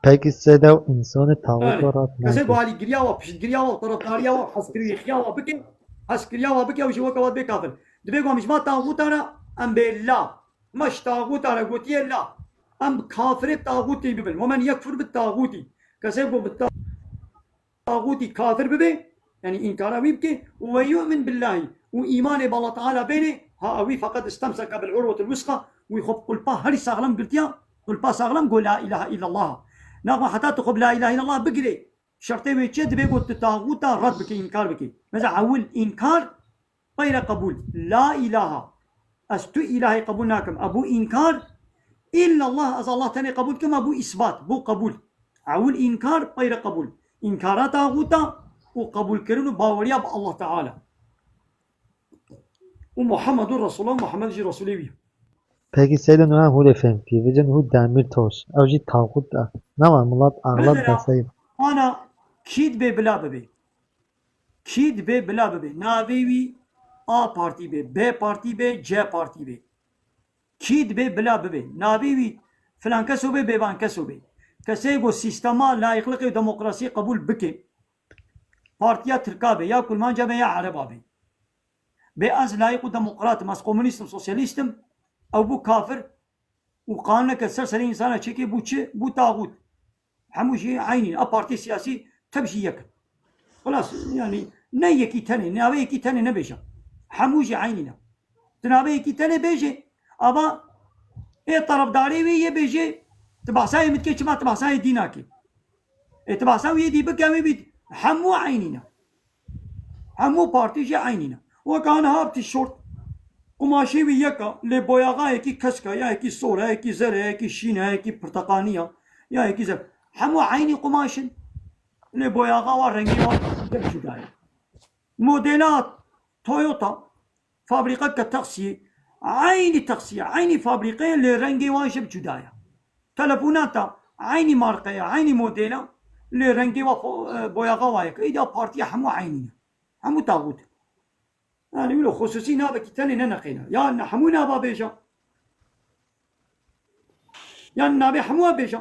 Peki seyda, însanê taxût Belê. Rat Kesê nake. Ku alîgiriya wa, piştgiriya wa, terefdariya wa, hezkirîxiya wa bike, hezkiriya wa bike, ew jî weke wa dibê kafir. Dibê ku em ji va taxûta re em bê la. Me ji taxûta re gotiye la. Em bi kafirê bi taxûtî bibin. Ve men yekfur bi taxûtî. Kesê ku bi ta-, taxûtî kafir bibe, yani înkara wî bike, û ve yu'min billahî, û îmanê bi Allah Teala bêne, ha ewî feqet istemseke bil urwetil wusqa, wî xwe bi qulpa herî saxlem girtiya, qulpa saxlem go la ilahe illallah. Naxwe heta tu xwe bi la ilahe illallah bigirê, şertê wê çi ye? Dibê ku tu taxûta red bike, înkar bike. Mesela ewil înkar, peyre qebûl. La ilaha. Ez tu ilahê qebûl nakim. Ebû înkar, illallah, ez Allah tenê qebûl dikim, ebû îsbat, bû qebûl. Ewil înkar, peyre qebûl. Înkara taxûta û qebûlkirin û baweriya bi Allah Teala. Û Muhammedun Resulullah, Muhammed jî Resulê wî ye. Peki seyda, niha hûrê fêm kî. Vêcin hû Demîrtaş. Ew jî taxût e. Nema milat axlat Mesela, deseyî. Ana kî dibê bila bibe? Kî dibê bila bibe? Navê wî A partî be, B partî be, C partî be. Kî dibê bila bibe? Navê wî filan keso be, bêvan keso be. Kesê ku sîstema layîqlikê û demokrasiyê qebûl bike, partiya Tirka be, ya Kurmanca be, ya Ereba be. Bê ez layîq û demokrat im, ez komunîst im, sosyalîst im, ew bû kafir û qanûneke ser serê însana çêkê bû çi? Bû taxût. Hemû jî eynî ne. A partiyê siyasî tev jî yek in. Xilas, yani ne yekî tenê, navê yekî tenê nebêje. Hemû jî eynî ne. Tu navê yekî tenê bêjê, ava ê terefdarê wê yê bêjê, tu behsa yê min dikê, çima tu behsa yê dî nakê? Ê tu behsa wê yê dî bike, wê bî hemû eynî ne. Hemû partî jî eynî ne. Weke aniha tîşort, qumaşê wî yek e, lê boyaxa yekî kesk e, ya yekî sor e, yekî zer e, yekî şîn e, yekî pirteqanî ye, ya yekî zer. Hemû eynî qumaş in. Lê boyaxa wa, rengê wa yek cuda ye. Modela Toyota, fabrîqeke taksiyê, eynî taksiyê, eynî fabrîqeyê, lê rengê wan jî cuda ye. Telefona te eynî marka ye, eynî model e, lê rengê wa fo-, e, boyaxa wa yek e. Îda partiya hemû eynî ne. Hemû taxût. Yani wilo xusûsî navekî tenê neneqêne. Ya ne hemû nava bêje. Yan navê hemû bêje.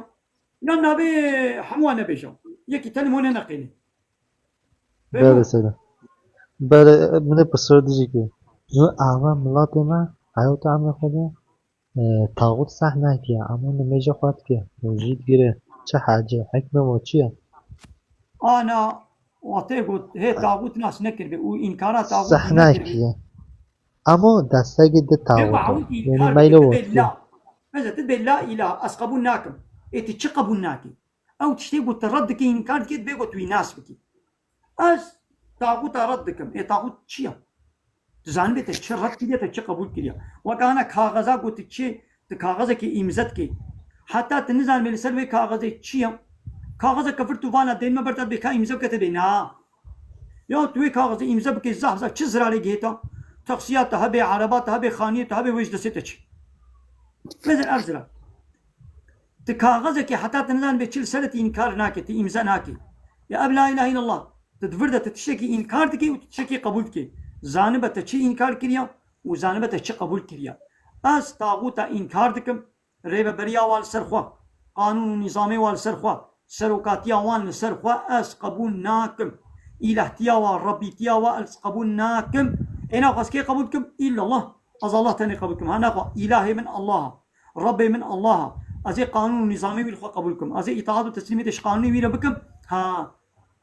Yan navê hemû nebêje. Yekî tenê mo neneqêne. Bele seyda. Bele, min ê pirsor dijî kir. Ji ava milatê me, heyata emrê xwe de, e, taxût seh nakiye, ama nimêja xwe dike, rojî digire, çi hecê, hikmê wa çi ye? Ana Watê got, hê taxût nas nekiribê û înkara taxûtî Sehna nekiribê. Kiye. Amo destegî di Dê taxût. Yanî meyle o. Mesela tu dibê la îlah, ez qebûl nakim. Ê tu çi qebûl nakî? Ew tiştê ku tu red dikî, înkar dikî, dibê ku tu wî nas bikî. Ez taxûta red dikim. Ê taxût çi ye? Tu zanibê te çi red kiriye, te çi qebûl kiriye. Weke ana kaxeza ku tu çi, tu kaxezekê îmze dikî. Heta tu nizanibê li ser vê kaxezê çi ye. Kaxezeke vir tu vala dên me ber te dibê ka îmze bike te bê na. Ya tu wê kaxezê îmze bikê zaf zaf çi zirarê gihêta? Taksiya te hebe, araba te hebe, xaniyê te hebe, wê ji destê te çi? Mezin ev zirar. Ti kaxezekê heta tu nizanibê çi li ser de tu înkar nakê, tu îmze nakê. Ya ev la ilahe illallah. Tu di vir de tu tiştekî înkar dikî û tu tiştekî qebûl dikî. Zanibe te çi înkar kiriya û zanibe te çi qebûl kiriya. Ez taxûta înkar dikim, rêveberiya wan li ser xwe, qanûn û nîzamê wan li ser xwe, serokatiya wan li ser xwe ez qebûl nakim. Îlahtiya wan, Rebîtiya wan ez qebûl nakim. Ê naxwe ez kê qebûl dikim? Îllallah. Ez Allah tenê qebûl dikim. Ha naxwe, îlahê min Allah e. Rebbê min Allah e. Ez ê qanûn û nîzamê wî li xwe qebûl bikim. Ez ê îtaat û teslîmiyetê ji qanûnê wî re bikim. Ha,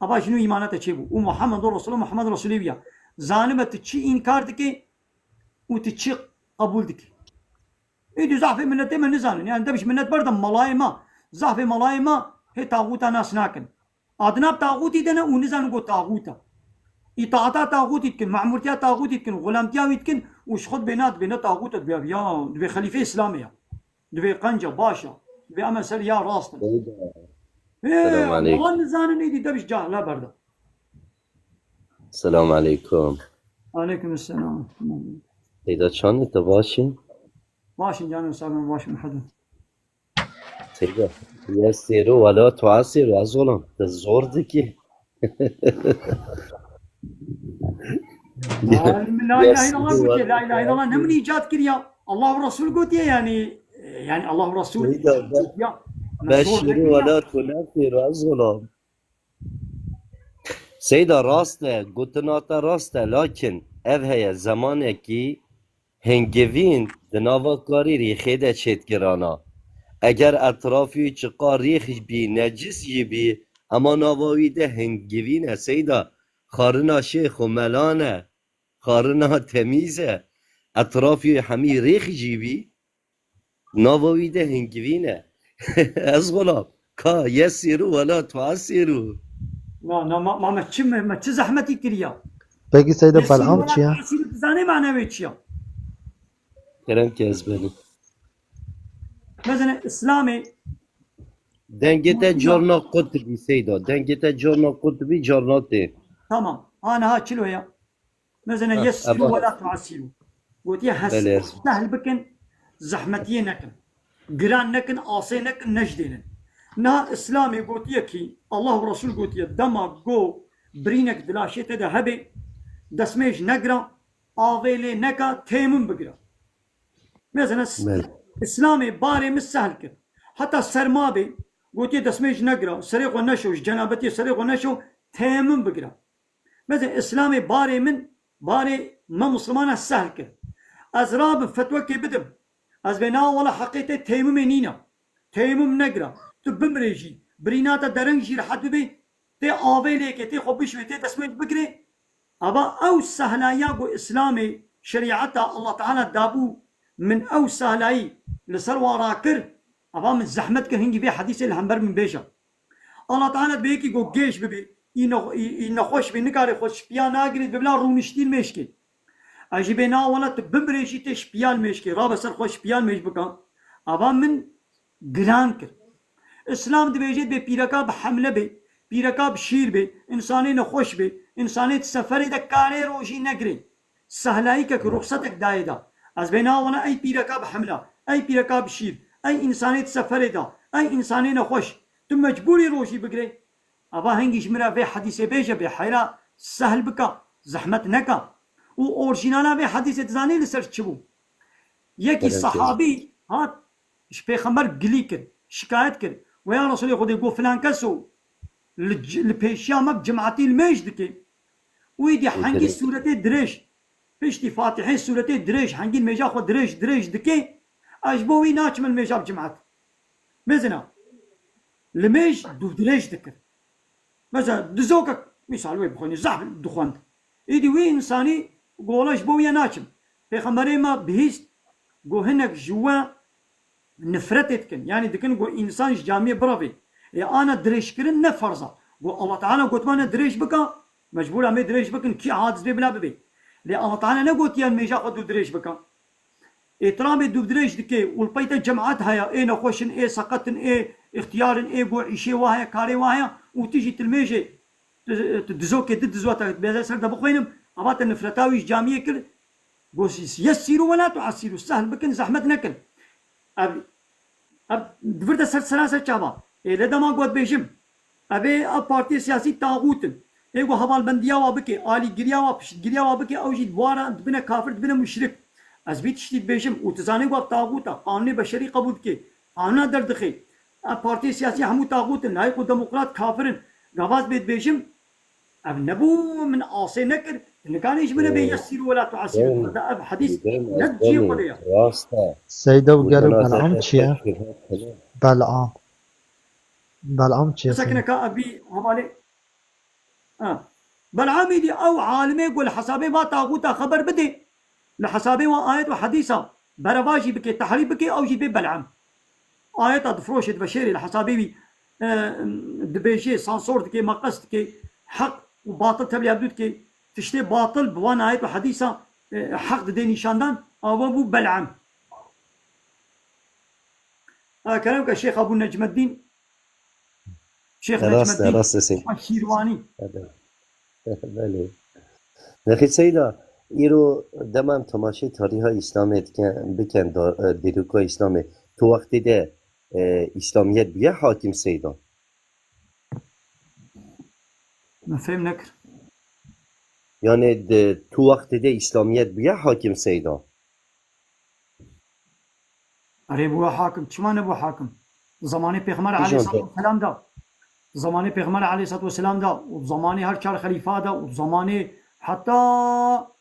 ava ji nû îmana te çêbû. Û Muhammed û Resulullah, Muhammed Resulê wî ye. Zanibe tu çi înkar dikî û tu çi qebûl dikî. Êdî zafê miletê me nizanin. Yani demiş milet berda malayê me. Zafê malayê me hê taxûta nas nakin. A di nav taxûtî de ne û nizanin ku taxût e. Îtaata taxûtî dikin, memûrtiya taxûtî dikin, xulamtiya wî dikin û ji xwe dibê na, dibê ne taxût e, dibê ya, dibê xelîfê Îslamê ya. Dibê qenc e, baş e. Dibê em ser ya rast in. Seyda. Hê, Selam aleykum. Wan nizanin êdî demiş cahila berda. Selam aleykum. Aleykum selam. Seyda çanin, tu baş î? Baş in canım, sağ olun, baş in, hadi. Seyda, yesîru wela tuesîru, ez olam. Te zor dikî. Alim, la ilahe illallah gotiye, la ilahe illallah ne min îcat kiriya? Allah ve Resul gotiye yani, yani Allah ve Resul. Seyda, ben, ya, beşîru wela tunefîru, ez olam. Seyda, rast e, gotina te rast e, lakin ev heye zemanekî hingivîn di nava karî rîxê de çêdikirana. Eger etrafî çiqa rîx bî, necis jî bî, ema nava wî de hingivîn e Seyda, xarina şêx û melan e, xarina temîz e, etrafî hemî rîx jî bî, nava wî de hingivîn e. Ez xulam, ka yesîru wela tuesîru. Na, na, ma, ma, me çi, me, me çi zehmetî kiriya? Peki Seyda, Yesîru Bel'am wela çi ya? Tuesîru, tu zanî mane wê çi ya? Kerem ke ez benim. Mesela Îslamê Dengê te carna qut bî Seyda. Dengê te carna qut bî, carna tê. Tamam. Ha, niha çilo ya. Mesela Ha, yessîru eba. Ve la tuassîru. Gotiye hes-, Belê. Sehl bikin, zehmetiyê nekin. Giran nekin, asê nekin, nejdênin. Niha Îslamê gotiye ki, Allah ve Resul gotiye, dema go birînek di laşê te de hebe, destmêj negira, avê lê neka, têmim bigira. Mesela s-, Belê. Îslamê barê min sehl kir. Heta serma bê, gotiye destmêj negira, serê xwe neşo, ji cenabetiyê serê xwe neşo, têmim bigira. Mesela Îslamê barê min, barê me Muslimana sehl kir. Ez rabim fetwekê bidim. Ez bê na wela heqê te têmimê nîne. Têmim negira. Tu bimirê jî, birîna te dereng jî rehet bibê, tê avê lêkê, tê xwe bişwê, tê destmêj bigirê. Ava ew sehlayiya ku Îslamê, şerîeta Allah Teala dabû min ew sehlayî li ser wan rakir, ava min zehmet kir hingî vê hedîsê li hember min bêje. Allah Teala dibê yekî ku gêj bibê, î nexwe-, î, î nexweş bê, nikarê xwe şipiya nagirê, dibê bila rûniştî li mêşkê. Ez jî bê na wela tu bimirê jî tê şipiya li mêşkê, rabe ser xwe şipiya li mêş bika. Ava min giran kir. Îslam dibêje dibê pîreka bi hemle bê, pîreka bi şîr bê, însanê nexweş bê, însanê di seferê de karê rojî negirê. Sehlayîkek, ruxsetek dayê da. Ez bê na wela ey pîreka bi hemle, ey pîreka bi şîr, ey însanê di seferê de, ey însanê nexweş. Tu mecbûrî rojî bigirê. Ava hingî ji min re vê hedîsê bêje bê heyra sehl bika, zehmet neka. Û orjînala vê hedîsê dizanî li ser çi bû? Yekî Kerem ke. Sehabî hat ji Pêxember gilî kir, şikayet kir. We ya Resulê Xwedê, got filan keso li c-, li pêşiya me bi cimatî li mêj dike. Wî dî hengî Kerem. Sûretê dirêj, piştî Fatihê sûretê dirêj, hengî mêja xwe dirêj, dirêj dike. Ez ji bo wî naçim li mêja bi cimat. Mezina. Li mêj dû dirêj dikir. Mesela dizokek Misal wê bixwînî, zehf dixwend. Îdî wî însanî gola ji bo wî ye naçim. Pêxemberê me bihîst, got hinek ji we nifretê dikin. Yanî dikin got însan ji camiyê birevê. Ê ana dirêjkirin ne ferz e. Got Allah Teala gotmane dirêj bika, mecbûr em ê dirêj bikin, kî hadis bê bila bibê. Lê Allah Teala negotiye mêja xwe dû dirêj bika. Îtiramê dûvdirêj dike û li pey te cemaet heye, ê nexweş in, ê seqet in, ê îxtiyar in, ê go îşê wa heye, karê wa heye û tu jî tilmêjê, tu, tu dizokê di dizwa te bêze ser de bixwînim, ava te nifreta wî ji camiyê kir, go yessîrû we la tuessîrû, sehl bikin, zehmet nekin. Ev, ev di vir de ser sera ser çava. Ê lê dema got bêjim, Evê ev partiyê siyasî taxût in. Ê ku hevalbendiya wa bike, alîgiriya wa, piştgiriya wa bike, ew jî di wa re dibine kafir, dibine muşrik. Ez vî tiştî dibêjim û tu zanî ku ev taxût e, qanûnê beşerî qebûl dike, qanûna derdixe. Ev partiyê siyasî hemû taxût in, layîq û demokrat kafir in. Gava ez bê dibêjim, ev nebû min asê nekir, tu nikanî ji min re bê yessîrû we la tuessîrû. Ev hedîs ne di cihê xwe de ye. Rast e. Seyda û gelo Bel'am çi ye? Bel'am. Bel'am çi ye? Bisekine ka ev bî hevalê. Ha. Bel'am îdî ew alimê ku li hesabê va taxûta xeber bidê. Li hesabê wan ayet û hedîsa berevajî bike, tehrîf bike, ew jî bê Bel'am. Ayeta difiroşê, diveşêrê li hesabê wî, e, dibêjê, sansor dike, meqes dike, heq û batil tevlî hevdû dike, tiştê batil bi wan ayet û hedîsa, e, heq didê nîşandan, ava bû Bel'am. Ha, kerem ke Şêx Ebû Necmeddîn, Şêx Rast e, Necmeddîn rast e Seyda. Şîrwanî. Belê. Nexê Seyda, îro dema em temaşê tarîha Îslamê dikin, bikin da, e, dîroka Îslamê, tu wextê de, e, Îslamiyet bûye hakim Seyda? Min fêm nekir. Yani di tu wextê de Îslamiyet bûye hakim Seyda? Erê bû hakim, çima nebû hakim? Zamanê Pêxember Kîjan aleyhissalatu de? Vesselam da. Zamanê Pêxember aleyhissalatu vesselam da û zamanê her çar xelîfa da û zamanê heta,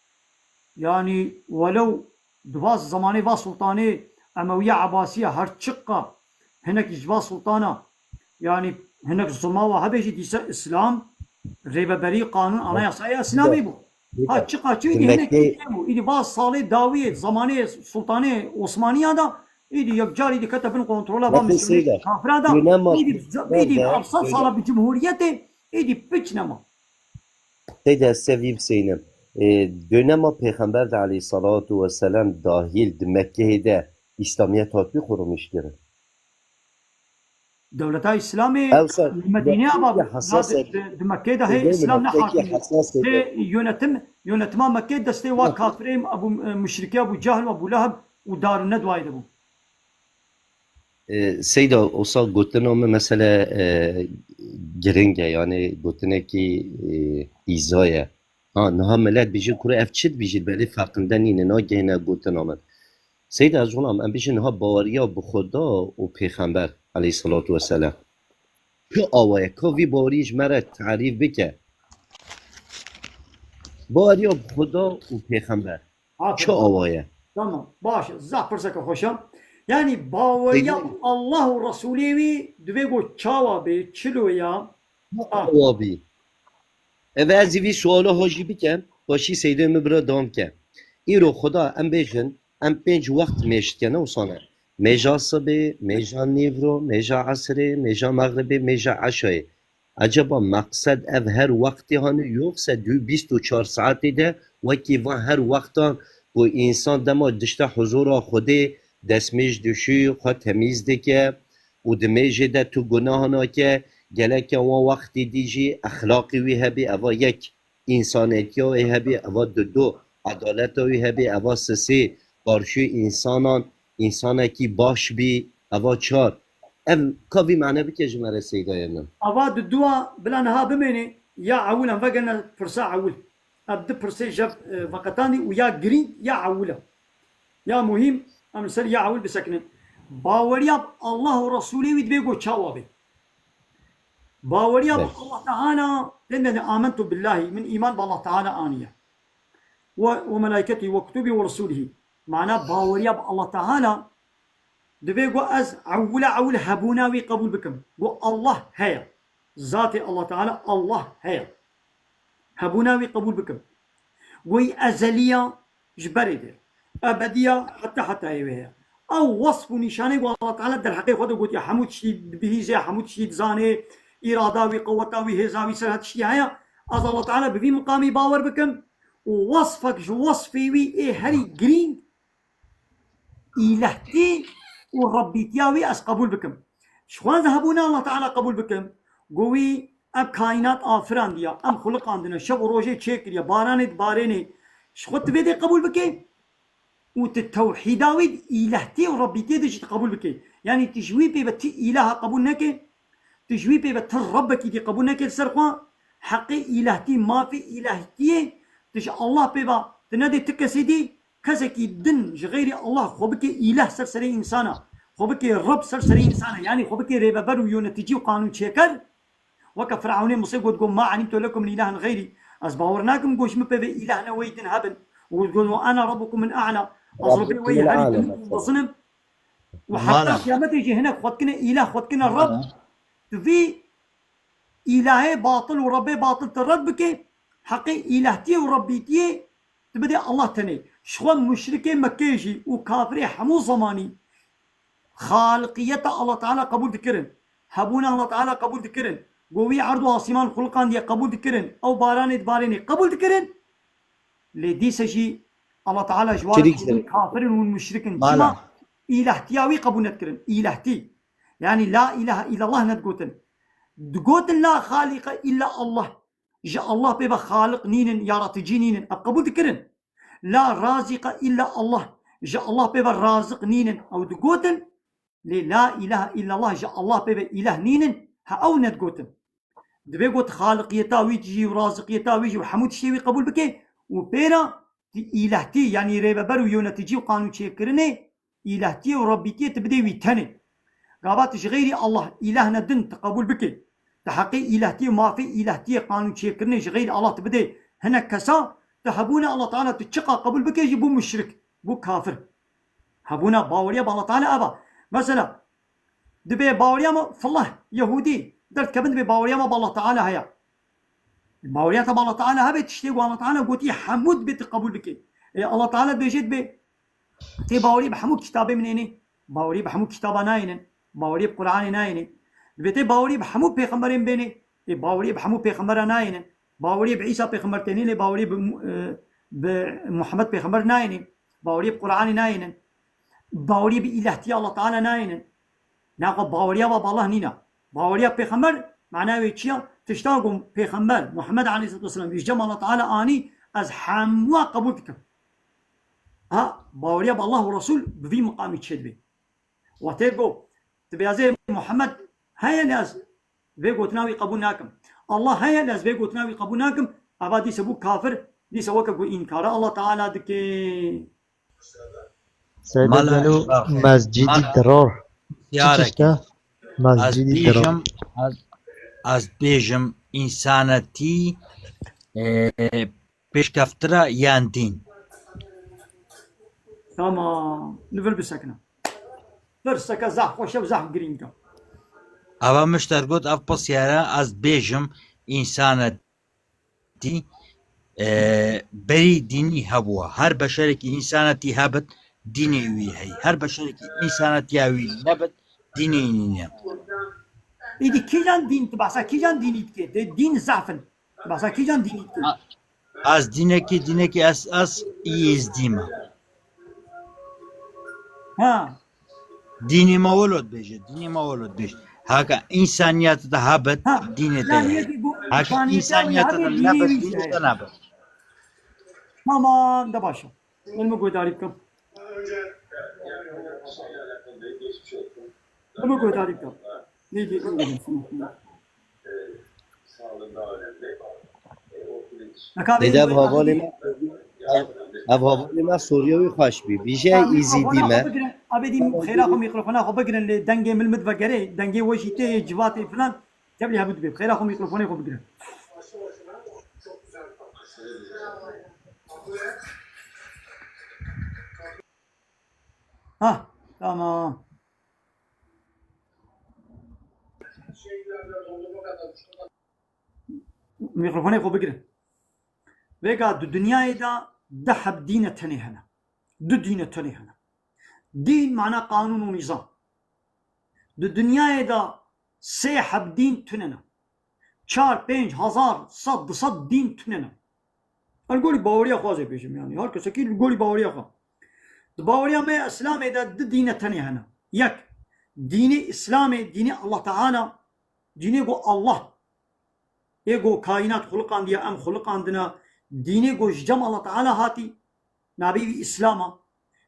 yanî welew di va zamanê va sultanê Emewiya Ebasiya her çiqa hinek ji va sultana, yanî hinek zulma wa hebe jî dîse Îslam, rêveberî, qanûn, anayasaya Îslamê bû. Ha çiqa çi îdî hinek kêm bû. Îdî va salê dawiyê, zamanê Sultanê Osmaniya da, îdî yekcar îdî kete bin kontrola va Misirê kafira da. Îdî, îdî ev sed sala bi cumhuriyetê, îdî piç nema. Seyda, ez te vî biseynim. E, dönema Pêxember de aleyhissalatu vesselam dahil di Mekkeyê de Îslamiyet hatibî xurumîş kirin. Dewleta Îslamê Ewsa li Medînê ava bû. Di, di Mekkeyê de hê Îslam nehatibû. Hê yönetim, yönetima Mekkeyê destê wa kafirê Ebû, e, muşrikê Ebû Cehl û Ebû Leheb û Darun Nedwayê de bû. E, Seyda, osa gotina min mesele, e, giring e, yani gotinekî, e, îza ye. Ha, niha milet bijî kuro ev çi dibijî, belê feqinde nîne, nagihine gotina min. Seyda, ez xulam, em bijî niha baweriya bi Xuda û Pêxember aleyhissalatu vesselam. Çi awa ye? Ka vî bawerî ji me re tarîf bike. Baweriya bi Xuda û Pêxember. Aferin. Çi awa ye? Tamam, baş e. Zaf pirseke xweş e. Yanî baweriya bi Allah û Resûlê wî divê ku çawa bê, çilo ya? Çi awa bî? Ev ez vî suala ho jî bikem, paşî Seydê min bira dewam ke. Îro Xuda em bêjin, em pênc wext mêj dike, ne wisa ne? Mêja sibê, mêja nîvro, mêja esrê, mêja mexribê, mêja eşayê. Eceba meqsed ev her wextê hane, yoxse dû bîst û çar saetê de wekî van her wextan ku însan dema dişte huzura Xwedê destmêj dişî, xwe temîz dike û di mêjê de tu gunaha nake, geleke wan wextê dî jî exlaqê wî hebî, eva yek. Însanetiya wê hebî, eva didu, edaleta wî hebî, eva sisê, qarşî însanan, însanekî baş bî, eva çar. Ev ka vî mane bike ji me re Seydayê min. Eva diduwa bila niha bimêne, ya ewil em vegerine pirsa ewil. Ev di pirsê jev, e, veqetandî û ya girîng ya ewil e. Ya muhîm, em li ser ya ewil bisekinin. Baweriya bi Allah û Resûlê wî divê ku çawa be? Baweriya bi Allah Teala, tên de amentu billahi, min îman bi Allah Teala aniye. Ve, ve melaiketî, ve kutubî, ve rusulî. Mana baweriya bi Allah Teala, divê ku ez ewila ewil hebûna wî qebûl bikim. Ku Allah heye. Zatê Allah Teala, Allah heye. Hebûna wî qebûl bikim. Wî ezeliya ji berê de. Ebediya heta hetayê wê heye. Ew wesf û nîşanê ku Allah Teala derheqê xwe de gotiye, hemû tiştî dibihîze, hemû tiştî dizane, îrada wî, qeweta wî, hêza wî, ser her tiştî heye. Ez Allah Teala bi vî miqamî bawer bikim û wesfek ji wesfê wî ê herî girîng îlehtî û rebbîtiya wî ez qebûl bikim. Ji xwe ez hebûna Allah Teala qebûl bikim. Go wî ev kaînat afirandiya, em xuliqandine, şev û rojê çêkiriye, baranê dibarênê. Ji xwe tu vê dê qebûl bikê û tu tewhîda wî di îlehtî û rebbîtiyê de jî tu qebûl bikê. Yanî tu ji wî pê ve ti îlaha qebûl nekê, tu ji wî pê ve ti rebbekî dî qebûl nekê li ser xwe, heqê îlehtî, mafê îlehtiyê tu ji Allah pê ve tu nedê ti kesê dî, kesekî din ji xeyrî Allah xwe bike îleh ser serê însana, xwe bike reb ser serê însana, yanî xwe bike rêveber û yöneticî û qanûnçêker. Weke Firewnê Musê got, got, "Ma elimtu lekum min ilahin xeyrî." Ez bawer nakim, got, ji min pê ve îleh ne wey din hebin. Û got, "Ve ana rabbukum min a'la." Ez Rebbê wey herî din û mezin im. Û heta qiyametê jî hinek xwe dikine îleh, xwe dikine reb. Tu vî îlahê batil û rebbê batil tu red bike, heqê îlehtiyê û rebbîtiyê tu bidê Allah tenê. Ji xwe muşrikê Mekkeyê jî û kafirê hemû zemanî xaliqiyeta Allah Teala qebûl dikirin. Hebûna Allah Teala qebûl dikirin. Go wî erd û asîman xuliqandiye qebûl dikirin. Ew baranê dibarênê qebûl dikirin. Lê dîse jî Allah Teala ji wan kafir in û muşrik in. Çima? Îlehtiya wî qebûl nedikirin. Îlehtî. Yanî la ilahe illallah nedigotin. Digotin la xaliqe illa Allah. Ji Allah pê ve xaliq nînin, yaraticî nînin. Ev qebûl dikirin. La razîqe illa Allah. Ji Allah pê ve raziq nînin. Ew digotin. Lê la ilahe illallah ji Allah pê ve îleh nînin. Ha ew nedigotin. Divê got xaliqiyeta wî jî û raziqiyeta wî jî û hemû tiştê wî qebûl bike û pê re tu îlehtî, yanî rêveber û yöneticî û qanûnçêkirinê îlehtiyê û rebbîtiyê tu bidê wî tenê. Gava tu ji xeyrî Allah îlehne din tu qebûl bikê, tu heqê îlehtiyê û mafê îlehtiyê qanûnçêkirinê ji xeyrî Allah tu bidê hinek kesa, tu hebûne Allah Teala tu çiqa qebûl bikê jî bû muşrik, bû kafir. Hebûna baweriya bi Allah Teala ev e. Mesela, dibê baweriya me filah, Yehûdî, derdikevin dibê baweriya me bi Allah Teala heye. Baweriya te bi Allah Teala hebe, tiştê ku Allah Teala gotiye hemû dibê tu qebûl bikê. Ê, Allah Teala dibêje dibê, tê bawerî bi hemû kitabê min ênê. Bawerî bi hemû kitaba nayênin. Bawerî bi Qur'anê nayênin. Dibê tê bawerî bi hemû pêxemberên bênê. Ê, bawerî bi hemû pêxembera nayênin. Bawerî bi Îsa pêxember tênê, lê bawerî bi, e, bi Muhammed pêxember nayênin. Bawerî bi Qur'anê nayênin. Bawerî bi îlehtiya Allah Teala nayênin. Naxwe baweriya we bi Allah nîne. Baweriya pêxember, mana wê çi ya? Tişta ku pêxember Muhammed aleyhisselatu vesselam, wî cem Allah Teala anî, ez hemû qebûl dikim. Ha, baweriya bi Allah û Resul bi vî miqamî çêdibe. Wextê ku dibê ez ê Muhammed heye lê ez vê gotina wî qebûl nakim. Allah heye lê ez vê gotina wî qebûl nakim. Eva dîse bû kafir, dîse weke ku înkara Allah Teala dike. Seyda Mala Celo, Şarxê. Mescidi Mala Dirar. Çi Diyarek. Tişte? Ez Mescidi Dirar. Bêjim, ez, ez bêjim, însanetî, e, pêşkeftira yan dîn? Tamam. Li vir bisekine. Pirseke zehf xweş e û zehf girîng e. Ava mişter got, ev pisyara ez bêjim, însanetî, e, berî dînî hebûwa. Her beşerekî însanetî hebit, dînê wî heyî. Her beşerekî însanetiya wî nebit, dînê wî nîne. Îdî kîjan dîn, tu behsa kîjan dînî dikê? Dê dîn zehf in. Basa kîjan dînî dikî? A-, ez dînekî, dînekî ez, ez Yêzdî me. Ha. Dînê me wilo dibêje, dînê me wilo dibêje. Haka însaniyet de hebit, ha, dînê te heye. Haka însaniyet de nebit, dînê te nebit. Tamam, de baş e. Min min guhdarî bikim. Min min guhdarî bikim. Neydi? Lêde ev hevalê me, ev, ev hevalê me Sûriye wî xweş bî. Bîje Îzîdî me. Abê dî xêra xwe mîkrofona xwe bigirin lê dengê min min vegerê. Dengê we jî tê civatê filan. Tevlî hebû dibe. Xêra xwe mîkrofonê xwe bigire. Ha, tamam. Mîkrofonê xwe bigire. Vêga di dinyayê de du heb dîne tenê hene. Du dîne tenê hene. Dîn mana qanûn û nîzam. Di dinyayê de sê heb dîn tune ne. Çar, pênc, hezar, sed, du sed dîn tune ne. Ez li gorî baweriya xwe ez ê bêjim, yanî her kesekî li gorî baweriya xwe. Di baweriya me ya Îslamê de du dîne tenê hene. Yek, dînê Îslamê, dînê Allah Teala, dînê ku Allah ê ku kaînat xuliqandiye, em xuliqandine, dînê ku ji cem Allah Teala hatî, navê wî Îslam e.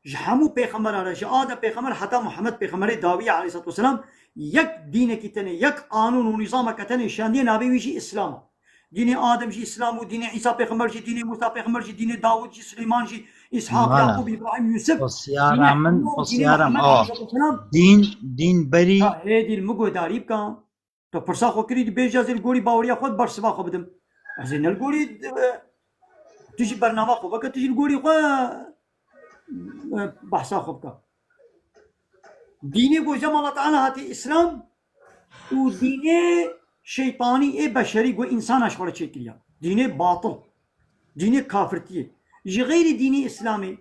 Ji hemû pêxemberan re, ji Adem pêxember heta Muhammed pêxemberê dawî ye aleyhisselatu vesselam, yek dînekî tenê, yek qanûn û nîzameke tenê şandiye, navê wî jî Îslam e. Dînê Adem jî Îslam û dînê Îsa pêxember jî, dînê Musa pêxember jî, dînê Dawud jî, Silêman jî, Îshaq, Mala. Yaqûb, Îbrahîm, Yûsif, Pisyara dînê min, Muhammed pisyara min, aleyhisselatu vesselam. Dîn, dîn berî. Ha, hêdî li min guhdarî bike. Tu pirsa xwe kirî, dibêje ez ê li gorî baweriya xwe bersiva xwe bidim. Ez ê ne li gorî, e, tu jî bernama xwe veke, tu jî li gorî xwe, e, behsa xwe bike. Dînê ku ji cem Allah Teala hatî Îslam û dînê şeytanî ê beşerî ku însana ji xwe re çêkiriye. Dînê batil. Dînê kafirtiyê. Ji xeyrî dînê Îslamê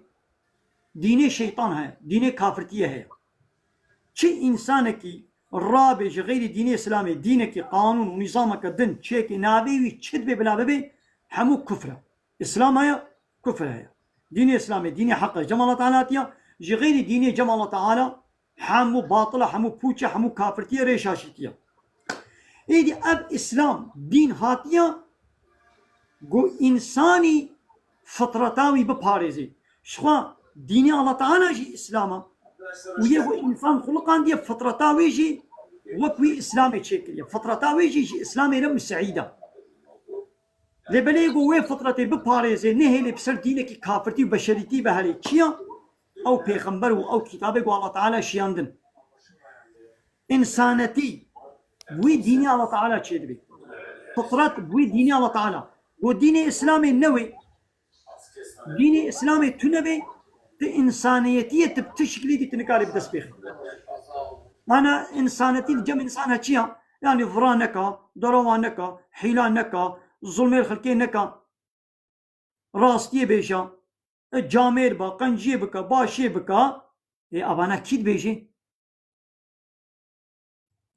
dînê şeytan heye, dînê kafirtiyê heye. Çi însanekî rabe ji xeyrî dînê Îslamê dînekî qanûn û nîzameke din çêkê, navê wî çi dibe bila bibe, hemû kufr e. Îslam heye, kufr heye. Dînê Îslamê dînê heq e, cem Allah Teala hatiye, ji xeyrî dînê cem Allah Teala hemû batil e, hemû pûç e, hemû kafirtî ye, rê şaşîtî ye. Êdî ev Îslam dîn hatiye ku însanî fitreta wî biparêzê. Jixwe dînê Allah Teala jî Îslam e. Û yê ku însan xuliqandiye fitreta wê jî wek wî Îslamê çêkiriye. Fitreta wê jî ji Îslamê re miseîd e. Lê belê ku wê fitretê biparêzê, nehêlê bi ser dînekî kafirtî û beşerîtî ve herê. Çi ya? Ew pêxember û ew kitabê ku Allah Teala şiyandin. Însanetî bi wî dînê Allah Teala çêdibê. Fitret bi wî dînê Allah Teala. Ku dînê Îslamê newê, dînê Îslamê tu nebê, tu însaniyetiyê tu bi tu şiklî dî tu nikarî bi dest pêxî. Mana însanetî li cem însan he çi ya? Yanî vira neka, derewa neka, hîla neka, zulmê xelkê neka, rastiyê bêja, e, camêr ba, qenciyê bika, başiyê bika, ê, avana kî dibêjê?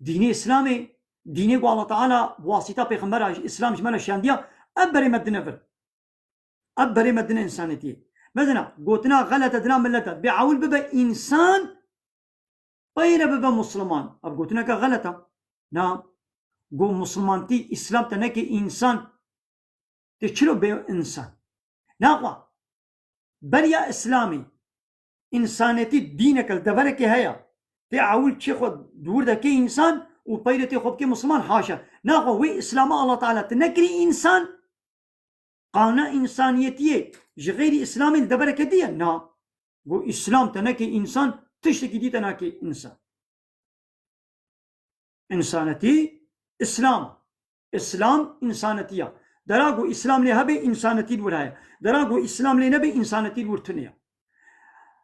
Dînê Îslamê, dînê ku Allah Teala bi wasîta pêxembera Îslam ji me re şandiya, ev berê me dine vir. Ev berê me dine însanetiyê. Mezina, gotina xelet e dina millet e. Bê ewil bibe însan, peyre bibe musliman. Ev gotineke xelet e. Na, go muslimantî, Îslam te neke însan. Tê çilo bê însan? Naxwe. Beriya Îslamê, însanetî dîneke li deverekê heye. Tê ewil çê xwe di wir de kê însan û peyre tê xwe bikê musliman, haşa. Naxwe wê Îslama Allah Teala tu nekirî însan, qana însaniyetiyê ji xeyrî Îslamê li devereke diye? Na. Go Îslam te nekê însan, tiştekî dî te nakê însan. Însanetî, Îslam. Îslam, însanetî ya. Dera ku Îslam lê hebe, însanetî li wir heye. Dera ku Îslam lê nebe, însanetî li wir tune ye.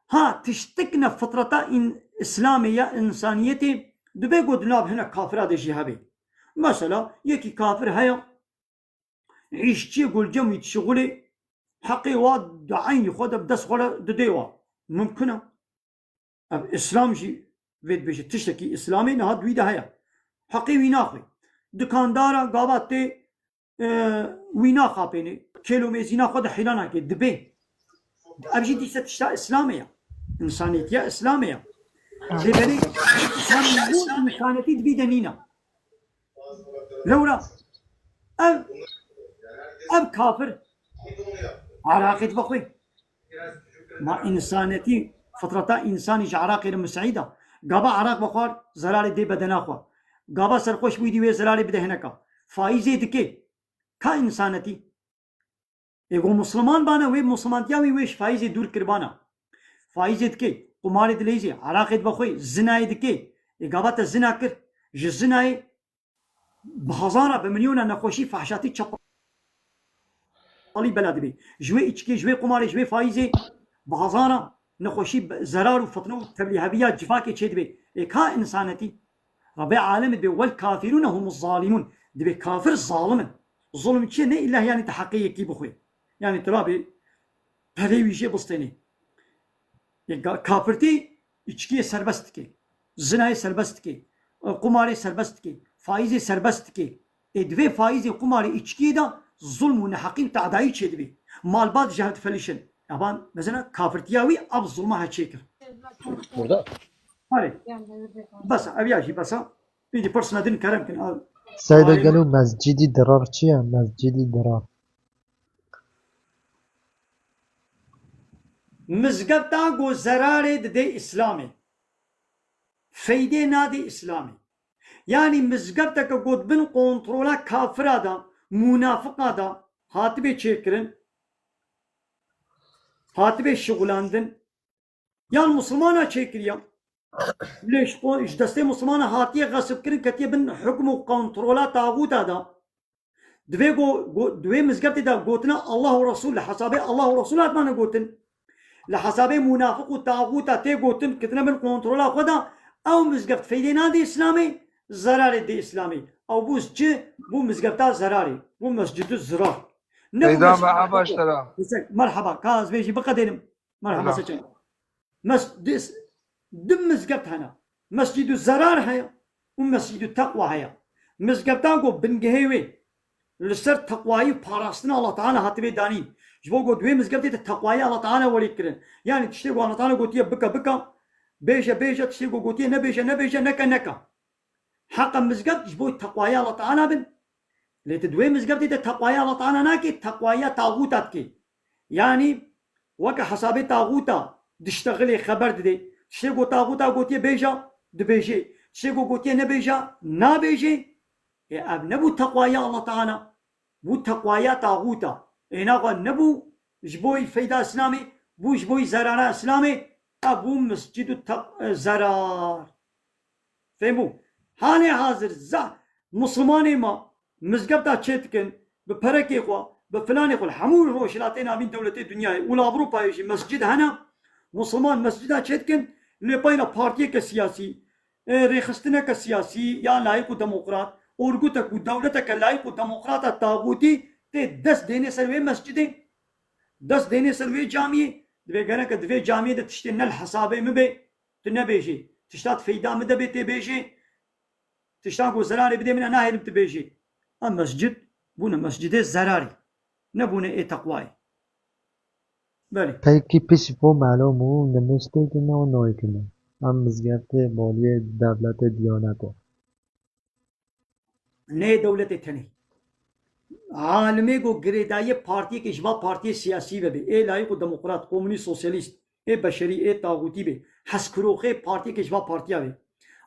Ha, tiştik ne fitreta în-, Îslamê ya însaniyetê dibe ku di nav hinek kafira de jî hebe. Mesela, yekî kafir heye, îşçiyê ku li cem wî dişixulê, heqê wa di eynî xwe de bi dest xwe re didê wa. Mimkun e. Ev Îslam jî vê dibêje, tiştekî Îslamê niha di wî de heye. Heqê wî naxwê. Dikandara gava tê, e, wî naxapênê. Kêl û mêzîna xwe di heyla nake, dibê. Ev jî dîse tişta Îslamê ye. Însaniyetiya Îslamê ye. Lê belê hemû însanetî di vî de nîne. Lewra ev, ev kafir Iraqê dibe xwe. Ma însanetî, fitreta însanî ji Iraqê re miseîd e. Gava Iraq bixwar, zerarê dê bedena xwe. Gava serxweş bûyî dî wê zerarê bide hineka. Faîzê dike. Ka însanetî? Ê go musliman bana, wê muslimantiya wî wê ji faîzê dûr kiribana. Faîzê dike, qumarê dileyzê, Iraqê dibe xwe, zinayê dike. Ê gava te zina kir, ji zinayê bi hezara, bi milyona nexweşî, fehşatî, çepalî bela dibe. Ji wê îçkê, ji wê qumarê, ji wê faîzê bi hezara nexweşî, zerar û fitne û tevlîheviya civakê çêdibe. Ê ka însanetî? Rebê alemê dibê, "Wel kafirûne humuz zalimûn." Dibê kafir zalim in. Zulm çi ye? Ne îlla yanî tu heqê yekî bixwê. Yanî tu nabê pevê wî jê bistênê. Yê ga-, kafirtî îçkiyê serbest dike. Zinayê serbest dike. Qumarê serbest dike. Faîzê serbest dike. Ê divê faîzê, qumarê, îçkiyê de zulm û neheqî û te'dayî çêdibe. Malbat ji hev difelişin. Evan, mesela kafirtiya wî ev zulma hev çêkir. Burada. Hale. Bes e, ev ya jî bes e. Îdî pirsina din kerem kin. Seyda, gelo mescidî dirar çi ye? Mescidî dirar. Mizgefta ku zerarê didê Îslamê, feydê nadê Îslamê. Yanî mizgefteke ku di bin kontrola kafira de, munafiqa de hatibê çêkirin, hatibê şixulandin, yan Musulmana çêkiriya, lê ji xwe, ji destê Musulmana hatiye xesibkirin, ketiye bin hukm û kontrola taxûta de. Divê go-, go-, di wê mizgeftê de gotina Allah û Resul, li hesabê Allah û Resul hatmane gotin. Li hesabê munafiq û taxûta tê gotin, kitine bin kontrola xwe de, ew mizgeft feydê nadê Îslamê, zerarê dê Îslamê. Ew bû çi? Bû mizgefta zerarê. Bû mescidu zirar. Ne bû Seyda, mescid merhaba ji te re. Merhaba, ka ez vê jî biqedênim. Merhaba, seçen. Mes-, dis-, du mizgeft hene. Mescîdu zerar heye û mescîdu teqwa heye. Mizgeftan ku bingehê wê li ser teqwayî û parastina Allah Teala hatibe danîn. Ji bo ku di wê mizgeftê de teqwayî Allah Teala werê kirin. Yanî tiştê ku Allah Teala gotiye bike, bike, bêje, bêje, tiştê ku gotiye nebêje, nebêje, neke, neke. Heqa mizgeft ji bo teqwaya Allah Teala bin. Lê tu di wê mizgeftê de teqwaya Allah Teala nakê, teqwaya taxûta dikê. Yanî weke hesabê taxûta diştexilê, xeber didê. Tiştê ku taxûta gotiye bêje, dibêjê. Tiştê ku gotiye nebêje, nabêjê. Ê ev nebû teqwaya Allah Teala. Bû teqwaya taxûta. Ê naxwe nebû ji bo feyda Îslamê, bû ji bo zerara Îslamê, ev bû miscîdu teq-, zerar. Fêhmû? Halê hazir za-, Musulmanê me mizgefta çê dikin, bi perekê xwe, bi filanê xwe, li hemû rojhilatê navîn dewletê dinyayê û li Ewropayê jî mescid hene, Musulman mescida çê dikin, lê peyna partiyeke siyasî, e, rêxistineke siyasî ya layîq û demokrat, orgutek û dewleteke layîq û demokrata taxûtî tê dest dênê ser wê mescidê, dest dênê ser wê camiyê, divê gereke di vê camiyê de tiştê ne li hesabê min bê, tu nebêjê. Tişta di feyda min de bê tê bêjê, tiştan ku zerarê bidê min e nahêlim tu bêjê. Em mescid bûne mescidê zerarê, nebûne ê teqwayê. Belê. Peki pişt vo malum û nimiştê kine û noy kine. Em mizgeftê boliyê dewletê diyanetê. Neyê dewletê tenê. Alimê ku girêdayiyê partiyekê ji va partiyê siyasî ve bê. Ê layîq û demokrat, komunîst, sosyalîst, ê beşerî, ê taxûtî bê. Hezkiroxê partiyekê ji va partiya bê.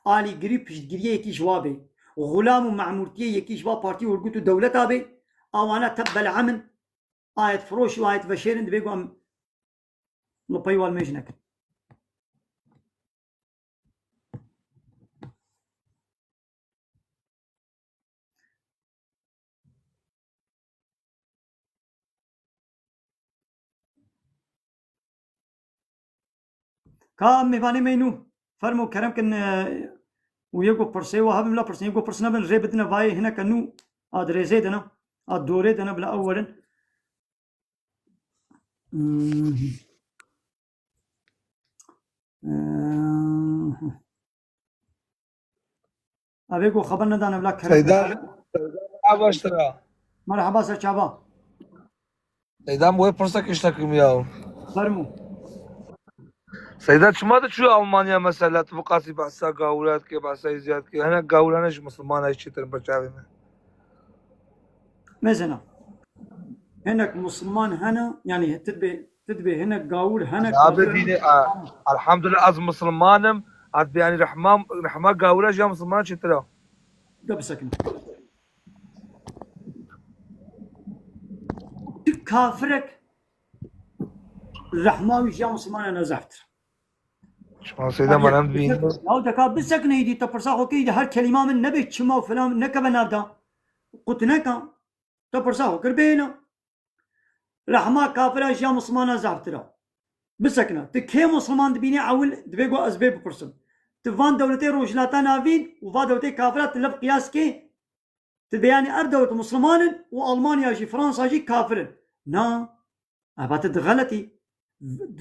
Alîgirî, piştgiriyê yekî ji wa bê. Xulam û memûrtiyê yekî ji va partî, orgut û dewleta bê. Awana tep bel'em in. Ayet firoş û ayet veşêr in, divê ku em li pey wan mêj nekin. Ka mêvanê me nû, fermo kerem kin, e, û yê ku pirsê wa hebin, bila pirsê, yê ku pirs nebin, rê bidine vayê hineke nû, a dirêzê de ne, a dorê de ne, bila ew werin. Hmm. Ee, Evê ku xeber nedane bila kerem. Seyda, Seyda, merhaba ji te re. Merhaba ser çava. Seyda, em wê pirsek ji te kim ya. Fermû. Seyda, çima diçû Almanya mesela, tu bi qasî behsa gawûra dikê, behsa êziya dikê. Hinek gawûr hene ji Misilmana çêtir in ber çavê me. Mesela, hinek Musulman hene, yani tu dibê, tu dibê hinek gawûr, hinek Abi kafir dînê, hene. A, elhamdülillah, ez Musulmanim. Ez dibê, yani rehma, rehma gawûra ji ya Musulmana çêtir e. De bisekin. Tu kafirek, rehma wî ji ya Musulmana ne zehftir. Şima seyda Hadi, manem dibînin. Ya deka bisekine îdî, te pirsa xwe kê îdî, her kelîma min nebe çima û filan nekeve nav de. Qut neka. Te pirsa xwe kir bêhna. Rehma kafira ji ya Musulmana zehftir e. Bisekine. Tu kê Musulman dibînî ewil divê ku ez bê bipirsim. Tu van dewletê Rojhilata Navîn û va dewletê kafira tu lev qiyas kê? Ti dê, yanî ev dewlet Musulman in û Almanya jî, Fransa jî kafir in. Na, Ev tu dixeletî.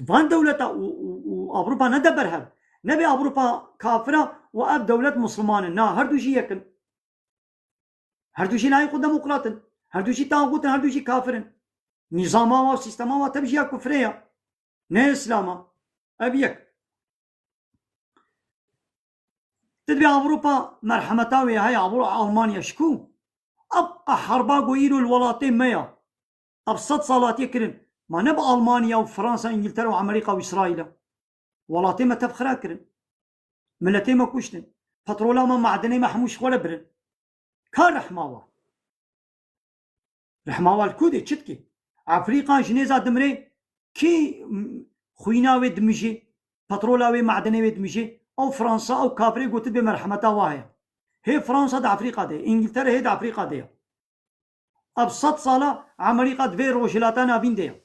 Van dewleta û, û, û Ewropa nede ber hev. Nebê Ewropa kafir e û ev dewlet Musliman in. Na, her du jî yek in. Her du jî layîq û demokrat in. Her du jî taxût in, her du jî kafir in. Nîzama wa, sîstema wa tev jî ya kufrê ya. Ne Îslam a. Ev yek. Tu dibê Ewropa merhemeta wê heye, Ewro-, Almanya ji ku? Ev qeherba ku îro li welatê me ya. Ev sed sal hatiye kirin. Ma ne bi Almanya û Fransa, Îngiltere û Amerîka û Îsraîl e. Welatê me tev xira kirin. Miletê me kuştin. Petrola me, madenê me hemû ji xwe re birin. Ka rehma wa? Rehma wa li ku dê, çi dikê? Efrîqa ji nêza dimrê, kî, m, xwîna wê dimijê, petrola wê, madenê wê dimijê? Ew Fransa, ew kafirê gotit bê merhemeta wa heye. Hê Fransa di Efrîqa de ye, Îngiltere hê di Efrîqa de ye. Ev sed sala Amerîka di vê Rojhilata Navîn de ye.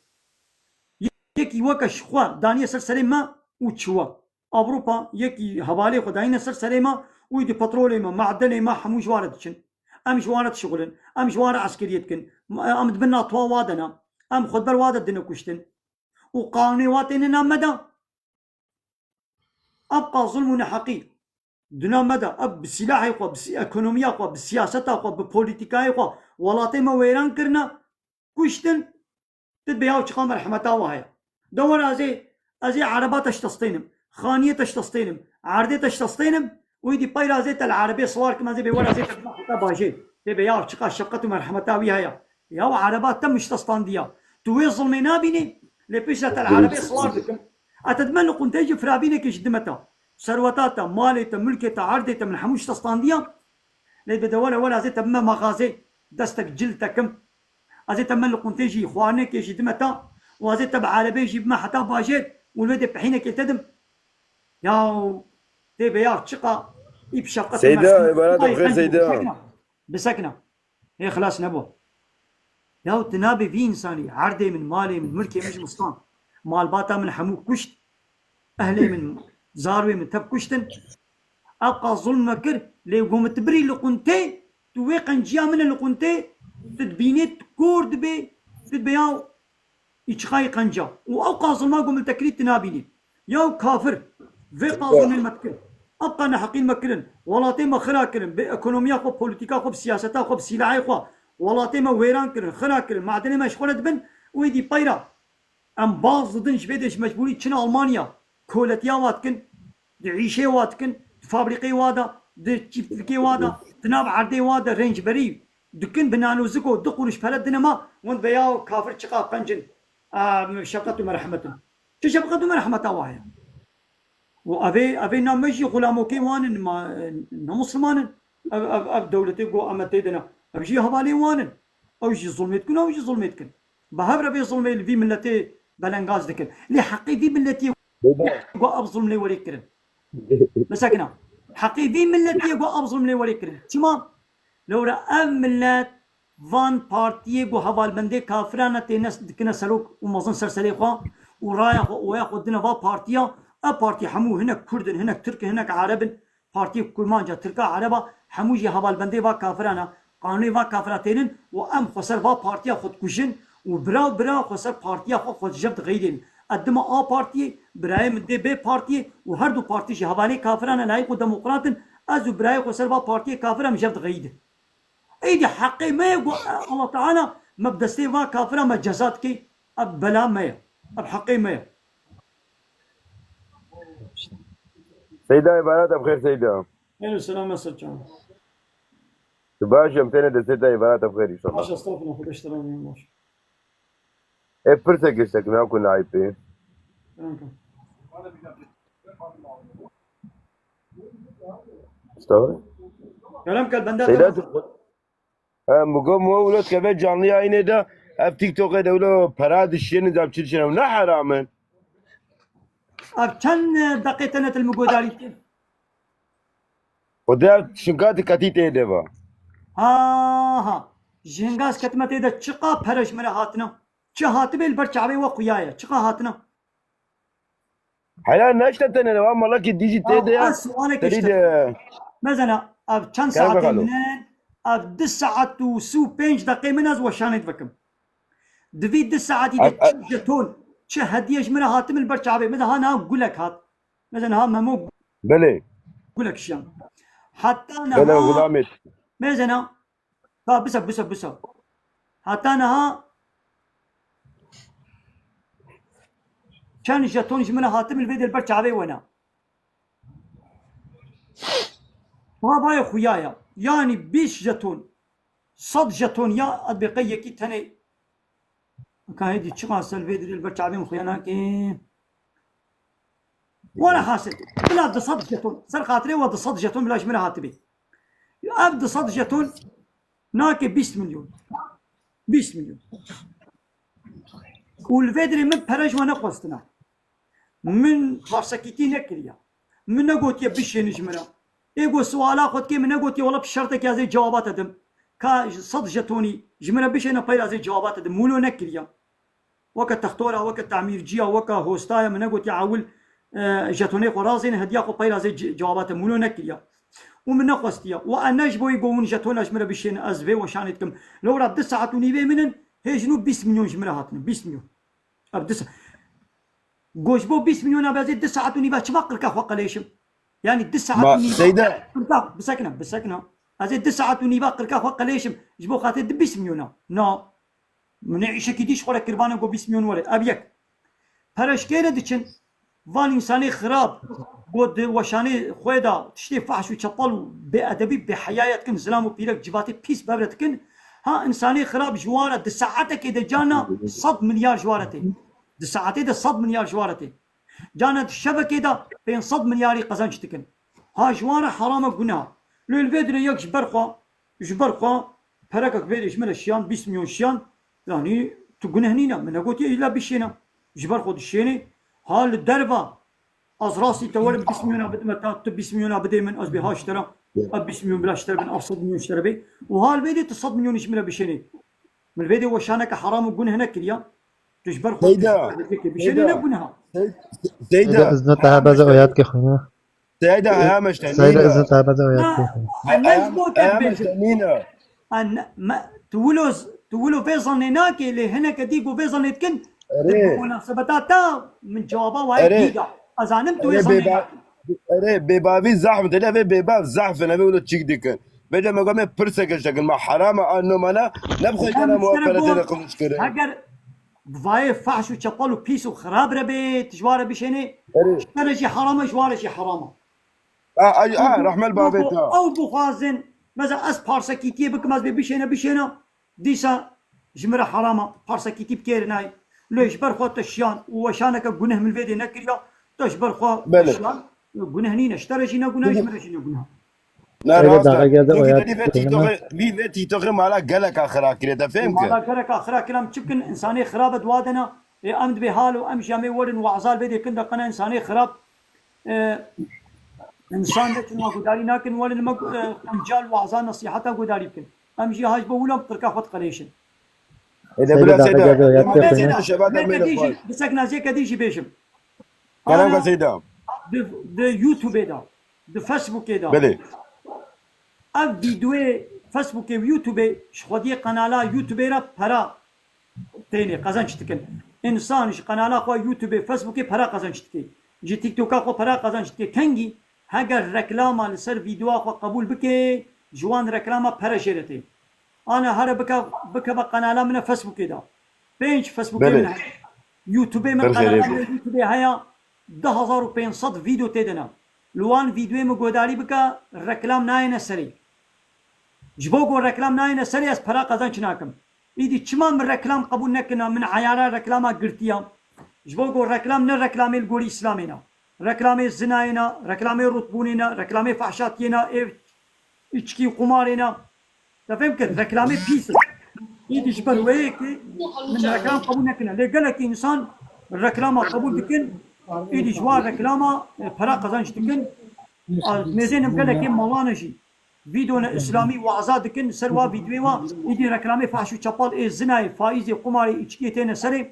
Yekî weke ji xwe daniye ser serê me û çiwe. Ewropa yekî hevalê xwe dayîne ser serê me û êdî petrolê me, madenê me hemû ji wa re diçin. Em ji wan re dişixulin. Em ji wan re eskeriyê dikin. Em di bin natoa wa de ne. Em xwe di ber wa de dine kuştin. Û qanûnê wa têne nav me de. Ev qas zulm û neheqî. Di nav me de ev bi sîlahê xwe, bi sî-, ekonomiya xwe, bi siyaseta xwe, bi polîtîkayê xwe welatê me wêran kirine, kuştin. Tu dibê yaw çiqa merhemeta wa heye. De were ez ê, ez ê ereba te şitestênim, xaniyê te şitestênim, erdê te şitestênim û êdî peyra ez ê te li erebê siwar kim, ez ê bê were ez ê te bime heta bajêr. Tê bê yaw çiqa şefqet û merhemeta wî heye. Yaw ereba te min şitestandiya. Tu wê zilmê nabînî, lê piştre te li erebê siwar dikim. Ez te dime li quntê jî firavînekê ji dime te. Serweta te, malê te, milkê te, erdê te min hemû şitestandiya. Lê bide were, were ez ê te bime mexazê, destek cil te kim. Ez ê te me li quntê jî, xwarinekê jî dime te û ez ê te bi erebê jî bime heta bajêr û li wê dê pehînekê te dim. Yaw, tê be yaw çiqa î bi şefqet û Seyda, merhemet. Îbaret Ay, xêr, qenc, Seyda. Bisekna. Bisekna. Hê xilas nebû. Yaw tu nabê vî însanî, erdê min, malê min, milkê min ji min stan. Malbata min hemû kuşt. Ehlê min, zarwê min tev kuştin. Ew qas zulm me kir, lê ku min tu birî li quntê, tu wê qenciya min e li quntê, tu dibînê tu kor dibê, tu dibê ya îçiqayî qenca. Û ew qas zulma ku min te kirî tu nabînî. Ya kafir, vê qas zulmên me dikir. Ev qas neheqîn me kirin. Welatê me xira kirin. Bi ekonomiya xwe, polîtîka xwe, bi siyaseta xwe, bi sîlahê xwe. Welatê me wêran kirin, xira kirin. Madenê me ji xwe re dibin. Wê dî peyra. Em baz didin ji vê dê ji mecbûrî çin Almanya. Koletiya wa dikin, di îşê wa dikin, di fabrîqê wa de, di çîftlikê wa de, di nav erdê wa de rêncberî dikin, bi nanoziko du quruş pere dine ma, hûn veya kafir çiqa qencin, a, şefqet û merhemetin. Çi şefqet û merhemeta wa heye? Û evê, evê na me jî xulamokê wan in, ma, ne Musliman in. Ev, ev, ev dewletê ku em tê de ne. Ev jî hevalê wan in. Ew jî zulmê dikin, ew jî zulmê dikin. Bi hev re vê zulmê li vî miletê belengaz dikin. Lê heqê vî miletiyê ku ev zulm lê werê kirin. Bisekine. Heqê vî miletiyê ku ev zulm lê werê kirin. Çima? Lewra ev milet van partiyê ku hevalbendê kafiran e têne dikine serok û mezin ser serê xwe û raya xwe, oya xwe dine va partiya. Ev partî hemû hinek Kurd in, hinek Tirk in, hinek Ereb in. Partiyê Kurmanca, Tirka, Ereba, hemû jî hevalbendê va kafiran e. Qanûnê va kafira tênin û em xweser va partiya xwe dikujin û bira bira xweser partiya xwe xwe ji jev dixeyidin. Ez dima A partiyê, birayê min dê B partiyê û her du partî jî hevalê kafiran e, layîq û demokrat in. Ez û birayê xweser va partiyê kafir em jev dixeyidin. Êdî heqê me ye ku Allah Teala me bi destê va kafira me ceza dike. Ev bela me ye. Ev heqê me ye. Seyda, îbaret, ev xêr Seyda. Elo, selam, Esed can. Tu baş, em têne destê te, îbaret, ev xêr inşallah. Baş, estağfurullah, xwedeş te razî, baş. Ê pirsek, sekna ku nayî pê. Tamam, tamam. Estağfurullah. Kerem kel bende Seyda, de tu-, ha, mi got, mi wilo dikeve canlı yayınê de, ev TikTokê de wilo pera dişiyê, nizam çi dişiyê, ne heram in? Ev çend, e, deqê te netil mi godarî kir? Xwedê ev şinka diketî tê de va. Ha, ha. Ji hinga ez ketime tê de çiqa pere ji min re hatine? Çi hatibê li ber çavê we xuya ye? Çiqa hatine? Heya neşte tenê re, va malakî dî jî tê de ya. Ew, ez sualekê ji te de. Mezena, ev çend saetê min e? Ev du saet û sî û pênc deqê min, ez weşanê dikim. Di vî du saetî de çi jeton, çi hediye ji min re hatibin li ber çavê min de, ha niha gulek hat. Mesela niha Memo Belê. gulek şiyan. Heta Belê niha, Xulamê. Mesela, ha, bisa, bisa, bisa. Heta niha çend jeton ji min re hatibin li vê de li ber çavê we ne. Babayê xuya ya. Yanî bîst jeton, sed jeton ya, ez bê qey yekî tenê. Ka hêdî çiqas ser vê dirê li ber çavên xuya nake. Wala hasil. Bila du sed jeton. Ser xatirê we du sed jeton bila ji min re hatibê. Ev du sed jeton nake bîst milyon. Bîst milyon. Û li vê dirê min pere ji we nexwestina. Min parsekîtî nekiriya. Min negotiye bişêne ji min re. Ê ku suala xwe dikê, min negotiye wela bi şertekê ez ê cewaba te dim. Ka sed jetonî ji min re bişêne, peyra ez ê cewaba te dim. Min wilo nekiriya. Weke textora, weke tamîrciya, weke hostaya min negotiye ewil, e, jetonê xwe razêne, hediya xwe peyra ez ê ce-, cewaba te. Min wilo nekiriya. Û min nexwestiya. Û e ne ji bo yê ku hûn jetona ji min re bişêne, ez vê weşanê dikim. Lewra du saet û nîvê min in, hê ji nû bîst milyon ji min re hatine. Bîst milyon. Ev du sa-, Go ji bo bîst milyona be ez ê du saet û nîva çima qirka xwe qelêşim? Yanî du saet Ma, û nîva Seyda. qirka, bisekine, bisekine. Ez ê du saet û nîva qirka xwe qelêşim ji bo xatirê du bîst milyona. Na. Min ê îşekî dî ji xwe re kiribane go bîst milyon were. Ev yek. Pere ji kê re diçin? Van însanê xirab, go di weşanê xwe de tiştê fahş û çepal û bêedebî, bêheyaya dikin, zilam û pîrek civatê pîs bevre dikin. Ha, însanê xirab ji wan re di saetekê de carna sed milyar ji wan re tê. Di saetê de sed milyar ji wan re tê. Carna di şevekê de pênc sed milyarî qezenc dikin. Ha, ji wan re heram e, guneh e. Lê li vê dirê yek ji ber xwe, ji ber xwe perekek vê dirê ji min re şiyan, bîst milyon şiyan, yanî tu guneh nîne. Min negotiye îlla bişêne. Ji ber xwe dişênê. Ha, li derva ez rastî te werim bîst milyona bidime te, tu bîst milyona bidê min, ez bê ha ji te re, ev bîst milyon bila ji te re bin, ev sed milyon ji te re bê. Û ha li vê dê tu sed milyonî ji min re bişênê. Min vê dê weşaneke heram û guneh nekiriya. Tu ji ber xwe Seyda, tu ji ber xwe bişênê Seyda. ne guneh e. Sey-, Seyda, Seyda. izne te hebeze oyat ke xwîne. Seyda, haya meşte Seyda, nîne. izne te hebeze oyat ke xwîne. Ha, ne ji bo te Haya dibêjim. meşte nîne. Ha, ne, me, tu wilo z-, tu wilo vê zannê nakê, lê hineke dî ku vê zannê dikin, Erê. di munasebeta te min cewaba wayê Erê. dî da. Ez zanim tu wê Erê, zannê bêba-, nakî. Erê, bêbavî zehf in. Têne vê bêbav zehf in. Evê wilo çîk dikin. Vêca me got me pirseke ji te kirin. Ma heram e, a nomana, ne bi xwe Heram têne ji te re muhabbete go, têne qiliç kirin. heger bi vayê fahş û çepal û pîs û xirab re bê, tu ji wan re bişênê, Erê. ji te re jî heram e, ji wan re jî heram e. A, a, a, Ew rehmel bavê te. ew bixwazin, mesela ez parsekîtiyê bikim, ez bê bişêne, bişêne, dîsa ji min re heram e, parsekîtî bikêrî nayê. Lê ji ber xwe te şiyan û weşaneke guneh min vê dê nekiriya, te ji ber xwe Belê. şiyan, guneh nîne, ji te re jî ne guneh, ji min re jî ne guneh. Ne, Seyda rast e. dağa geldi, Çunkî oya te dî vê çıktı, TikTokê, vî vê TikTokê mala geleka xira kiriye, te fêm kir. Mala geleka xira kiram çi bikin, însanê xirab e dua dene. Ê, em dibê hal û em jî em ê werin wazal vê dê kin de qena însanê xirab. E, însan de çima gudarî nakin, werin me, e, qencal waza nesîheta gudarî bikin. Em jî ha ji bo wilo em qirka xwe diqelêşin. Ê de Seyda bila dağa Seyda. geldi, oya Bila çıktı. Seyda, şeva Zêke dermê dî jî, xwe. Bisekna zêke dî jî bêjim. Kerem Ana, ke Seyda. di, di YouTubeê de, di Facebookê de. Belê. Ev vîdeoyê Facebookê û YouTubeê ji xwediyê qenala YouTubeê re pera tênê qezenc dikin. Însan ji qenala xwe YouTubeê, Facebookê pera qezenc dike. Ji TikToka xwe pera qezenc dike. Kengî heger reklama li ser vîdeoya xwe qebûl bike, ji wan reklama pere jê re tê. Ana here bike, bikeve qenala min e Facebookê de. Pênc Facebookê Belê. min heye. YouTubeê min Her qenala xêrê min be. YouTubeê heye, du hezar û pênc sed vîdeo tê de ne. Li wan vîdeoyê min guhdarî bike, reklam nayêne serê. Ji bo ku reklam nayêne serê ez pera qezenc nakim. Îdî çima min reklam qebûl nekirina, min eyara reklama girtiya? Ji bo ku reklam ne reklamê li gorî Îslamê ne. Reklamê zinayê ne, reklamê rûtbûnê ne, reklamê fehşatiyê ne, ê içkî û qumarê ne. Te fêm kir, reklamê pîs e. Îdî ji ber wê yekê min reklam qebûl nekirine. Lê gelekî însan reklama qebûl dikin, îdî ji wan reklama, e, pera qezenc dikin. A, mêzênim gelekê malane jî. Vîdeone Îslamî waza dikin, ser wa vîdeoyê wa, îdî reklamê fahş û çepal ê zinayê, faîzê, qumarê, îçkiyê têne serê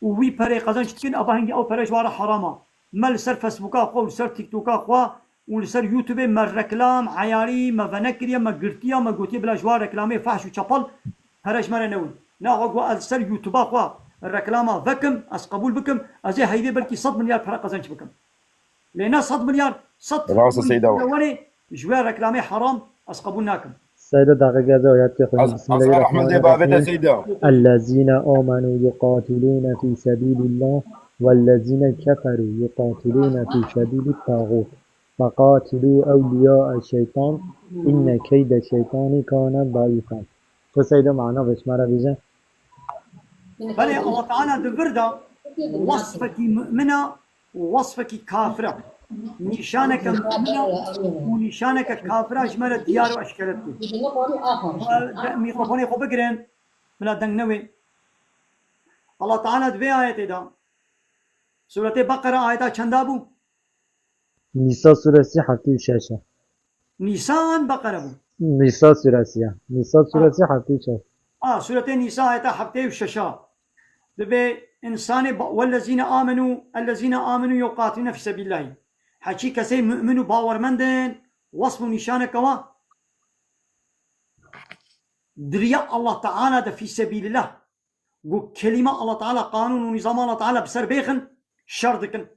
û wî perê qezenc dikin, ava hingî ew pere ji wa re heram e. Me li ser Facebooka xwe û li ser TikToka xwe û li ser YouTubeê me reklam, eyarî, me venekiriye, me girtiye, me gotiye bila ji wa reklamê fahş û çepal pere ji me re newin. Naxwe ku ez ser YouTube-a xwe reklama vekim, ez qebûl bikim, ez ê heyvê belkî sed milyar pere qezenç bikim. Lê ne sed milyar, sed Rast e, Seyda. Were ji wê reklamê heram ez qebûl nakim. Seyda daxilî ez ayet ke xwe. Bismillahirrahmanirrahim. Ellezîne amenu yuqatilûne fî sebîlillah wellezîne keferû yuqatilûne fî sebîlit tağût. Feqatilû ewliyâe şeytan, inne keyde şeytanî kâne daîfen. Tu Seyda mana vê ji me re bêje. Belê, Allah Teala di vir de wasfekî mumina û wasfekî kafira. Nîşaneke mumina û nîşaneke kafira ji me re diyar û eşkere dike. Mîkrofonê xwe bigirin, bila deng newê. Allah Teala di vê ayetê de, Sûretê Beqere ayeta çenda bû? Nîsa suresi heftê û şeş e. Nîsa an Beqere bû? Nîsa suresi ya. Nîsa suresi heftê û şeş. A, Sûretê Nîsa ayeta heftê û şeş a. Dibê insanê ba-, wellezîne amenu, ellezîne amenu yuqatilûne fî sebîlillahî. Heçî kesê mu'min û bawermend in, wasf û nîşaneke wa diriya Allah Teala de fî sebîlillah. Ku kelîma Allah Teala, qanûn û nîzama Allah Teala bi ser bêxin, şer dikin.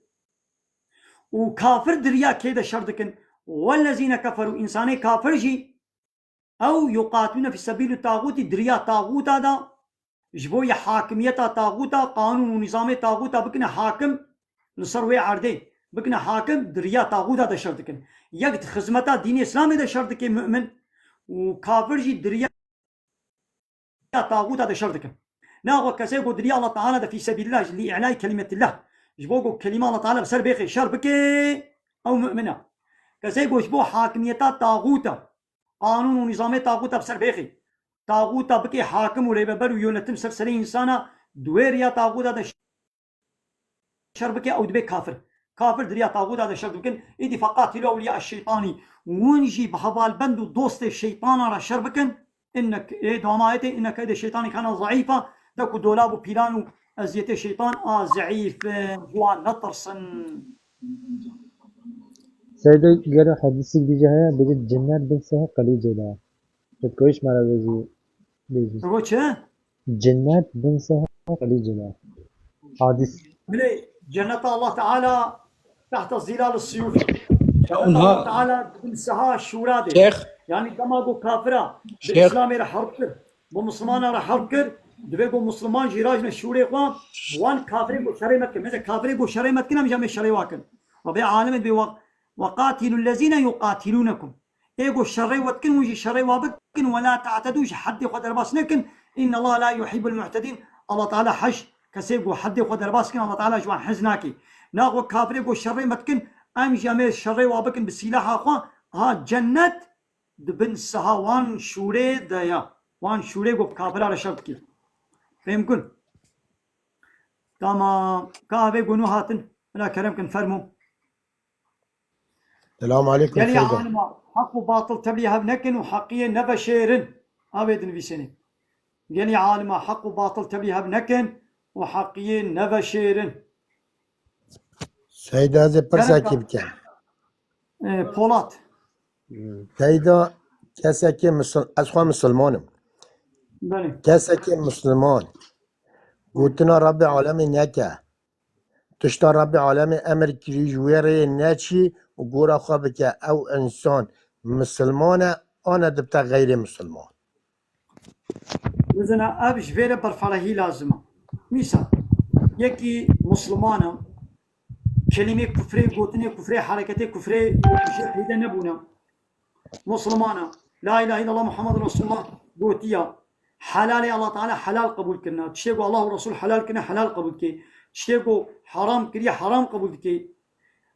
Û kafir diriya kê de şer dikin? Wellezîne keferû, însanê kafir jî, ew yuqatûne fî sebîlî tağûtî, diriya tağûta de, ji bo yê hakimiyeta tağûta, qanûn û nîzamê tağûta bikine hakim li ser wê erdê, bikine hakim, diriya tağûta de şer dikin. Yek di xizmeta dînê Îslamê de şer dike mu'min û kafir jî diriya ya tağûta de şer dikin. Naxwe kesê ku diriya Allah Teala de fî sebîlillah, li îlay kelimetillah, ji bo ku kelîma Allah Teala bi ser bêxê şer bike, ew mu'min e. Kesê ku ji bo hakimiyeta tağûta, qanûn û nîzamê tağûta bi ser bêxê, tağûta bike hakim û rêveber û yönetim ser serê însana, di wê riya tağûta de şer bike, ew dibe kafir. Kafir diriya tağûta de şer dikin. Îdî feqatilû ewliya şeytanî. Hûn jî bi hevalbend û dostê şeytana re şer bikin. Inne, ê, dewama ayetê, inne keyde şeytanî kana zeîfa. De ku dolab û pîlan û eziyetê şeytan a zeîf, e, ji wan netirsin. Seyda gere hadîsik dîce heye, bêje cinnet bin sehê qelîcê de. Tu koyş me re bêjî, bêjî. Tu çi? Cinnet bin seha qelîcê de. Hadîs. Bilê cenneta Allah Teala tehta zîlal siyûf. Cenneta Allah Teala bin seha şûra de. Şêx. Yani dema ku kafira bi Şêx. Îslamê re herb kir, bi Muslimana re herb kir, divê ku Musliman jî rajne şûrê xwe, wan kafirê ku şerê me dikin. Mesela kafirê ku şerê me dikin, em jî em ê şerê wa kin. Rabê alemê divê wa, "Ve qatilul lezine yuqatilunekum." Ê ku şerê we dikin, hûn jî şerê wa bikin, "Ve la ta'tedû", ji heddê xwe derbas nekin. "Inna Allah la yuhibbul mu'tedîn." Allah Teala hej kesê ku heddê xwe derbas kin, Allah Teala ji wan hez nake. Naxwe kafirê ku şerê me dikin, em jî em ê şerê wa bikin bi sîlaha xwe. Ha, cennet di bin seha wan şûrê de ya. Wan şûrê ku bi kafira re şer dike. Fêm kun? Tamam. Ka vê ku nû hatin. Bila kerem kin, fermo. Selam aleyküm Gelî Seyda. Alima heq û batil tevlî hev nekin û heqiyê neveşêrin. Avê dinivîsênê. Gelî alima heq û batil tevlî hev nekin û heqiyê neveşêrin. Seyda, ez ê pirsekî bikim. E, Polat. Seyda, kesekê misil-, ez xwe misilman im. Belê. Kesekê misilman gotina Rabbê alemê neke. Tişta Rabbê alemê emir kirî ji wê rêyê neçî û gora xwe bike. Ew însan misilman e, an e dibite xeyrê misilman. Bizina ev ji vê re berfarehî lazim e. Mîsal, yekî misilman e, kelîmê kufrê gotinê, kufrê hereketê, kufrê ji peyde nebûne. Misilmana, La ilahe illallah Muhammed Resulullah gotiya, helalê Allah Teala helal qebûl kirina. Tiştê ku Allah û Resul helal kirine, helal qebûl dike. Tiştê ku haram kiriye, haram qebûl dike.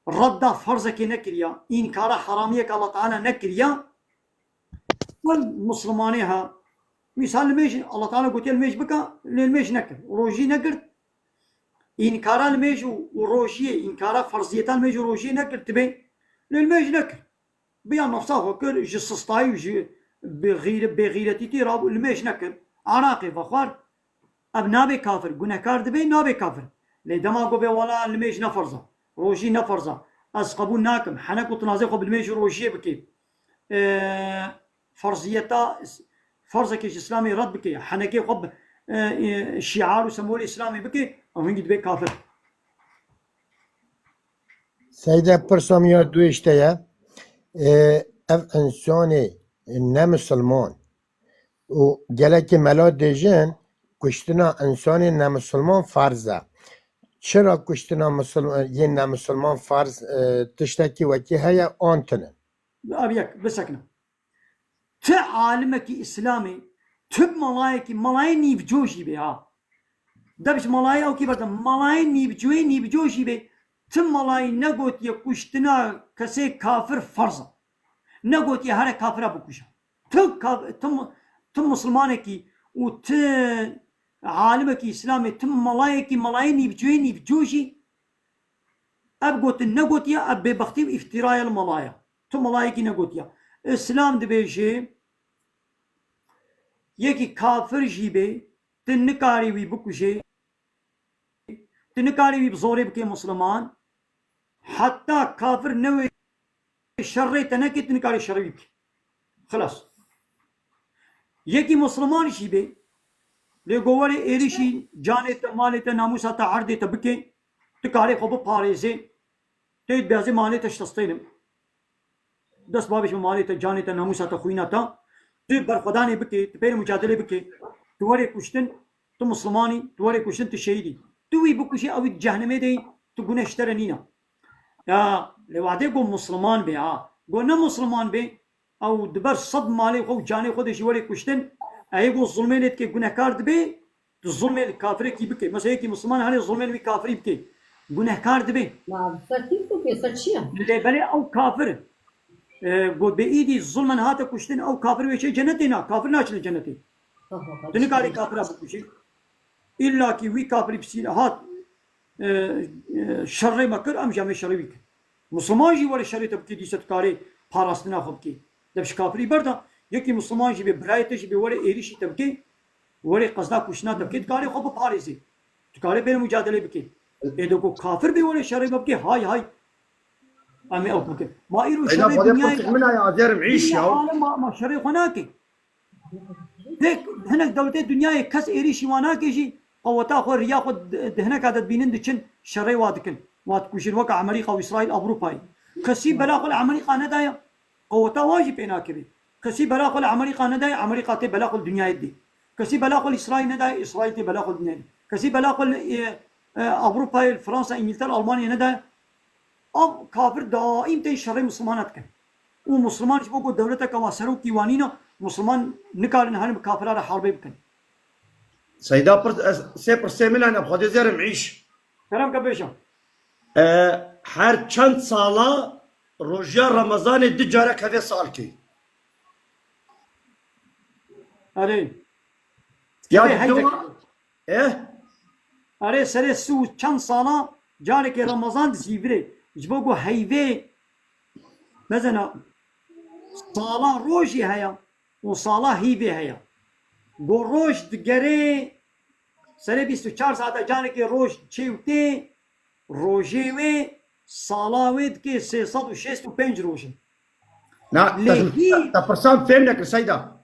Redda ferzekê nekiriya. Înkara haramiyeke Allah Teala nekiriya. Wil Misilmanê ha. Mîsal limêj, Allah Teala gotiye limêj bika, lê limêj nekir. Rojî negirt. Înkara limêj û, û rojiyê, înkara ferziyeta limêj û rojiyê nekir tibê. Lê limêj nekir. Biya nefsa xwe kir, ji sistayî û ji bi xîre-, bêxîretîtî rabû, limêj nekir. Araqê vexwar, ev nabe kafir, gunehkar dibe, nabe kafir. Lê dema ku bê wala limêj ne ferz e, rojî ne ferz e, ez qebûl nakim, henek û tinazê xwe bi limêj û rojiyê bike. E, ferziyeta, ferzekê ji Îslamê red bike, henekê xwe bi, e, e, şiar û sembolê Îslamê bike, ew hingî dibe kafir. Seyde, pirsa min ya duyê ji te ye. E, ev însanê ne misilman û gelekî mela dêjin kuştina însanê ne misilman ferz e. Çira kuştina misilman, yên ne misilman ferz, e, tiştekî wekî heye an tune? Abi yek, bisekine. Ti alimekî Îslamê, ti melayekî, melayê nîvco jî bê ha. Debş melayê ew kî berdim, melayê nîvcoyê nîvco jî bê, ti melayî negotiye kuştina kesê kafir ferz e. Negotiye here kafira bikuje. Ti ka-, ti mu-, ti misilmanekî û ti alimekî Îslamê, ti melayekî, melayê nîvcoyê nîvco jî ev gotin negotiye, ev bêbextî û îftîra ye li melaya. Tu melayekî negotiye. Îslam dibêje, yekî kafir jî bê, tu nikarî wî bikujê, tu nikarî wî bi zorê bikê misliman, heta kafir newê şerê te nekê, tu nikarî şerê wî bikê. Xilas. Yekî misliman jî bê, lê go werê êrişî canê te, malê te, namûsa te, erdê te bikê, tu karê xwe biparêzê, tu dibêjê malê te ştestênim. Dest bavêj bi malê te, canê te, namûsa te, xwîna te. Tu berxwedanê bikê, tu pêrê mucadelê bikê. Tu werê kuştin, tu mislimanî, tu werê kuştin, tu şehîdî. Tu wî bikuşî, ew wî di cehnimê de yî, tu gune ji te re nîne. Ya, lê wadê go misliman bê, ha. Go ne misliman bê, ew di ber sed malê xwe û canê xwe de jî werê kuştin, eyê go zulmê lê dike, gunehkar dibê, tu zulmê li kafirekî bike. Mesela yekî misliman herê zulmê li wî kafirî bike. Gunehkar dibê. Ma ser kî bike, ser çi ye? Lê belê ew kafir, e, go bê îdî zulmen hate kuştin, ew kafir wê çê cenetê na, kafir naçine cenetê. Tu nikarî kafira bikuşî. Îlla kî wî kafirî bi sîleh hat, e, e, şerê me kir, em jî em ê şerê wî kir. Misliman jî were şerê te bikê, dîse tu karê parastina xwe bikê. Te bi ji kafirî berda, yekî misliman jî bê, birayê te jî bê were êrîşî te bikê, were qezda kuştina te bikê, tu karê xwe biparêzê. Tu karê bêrê mucadelê bikê. Ê de ku kafir bê were şerê me bikê, hay hay. Em ê ew bikin. Ma îro şerê dinyayê, min aya azerim îş dinya ya. Alem ma, ma şerê xwe nake. Tek hinek dewletê dinyayê kes êrîşî wan nake jî, qeweta xwe, riya xwe di, di hineka de dibînin diçin, şerê wa dikin. Wa dikujin, weke Amerîka û Îsraîl, Ewropayê. Kesî bela xwe li Amerîka nedaye, qeweta wa jî pê nakeve. Kesî bela xwe li Amerîka nedaye, Amerîka tê bela xwe li dinyayê didê. Kesî bela xwe li Îsraîl nedaye, Îsraîl tê bela xwe li dinyayê didê. Kesî bela xwe li, e, e, Ewropayê, li Fransa, Îngîltere, Almanya nedaye, ev kafir daîm tên şerê Mislimana dikin. Û Misliman ji bo ku dewleteke wa serokî wa nîne, Misliman nikarin herin bi kafira re herbê bikin. Seyda pir, ez, sê pirsê min hene, bi Xwedê zerim îş. Kerem ke bêje. E, her çend sala rojiya Remezanê du carek hevê sal kê. Erê. Ya Erê, di heyvek. dua, eh? Erê, serê si û çend sala carekê Remezan dizîvirê. Ji bo ku heyvê, mezena, sala rojî heye û sala hîvê heye. Go roj digerê, serê bîst û çar saeta carekê roj çêw tê, rojê wê, sala wê dike sê sed û şêst û pênc roj in. Na, Lê te, hî- te pirsan fêm nekir Seyda.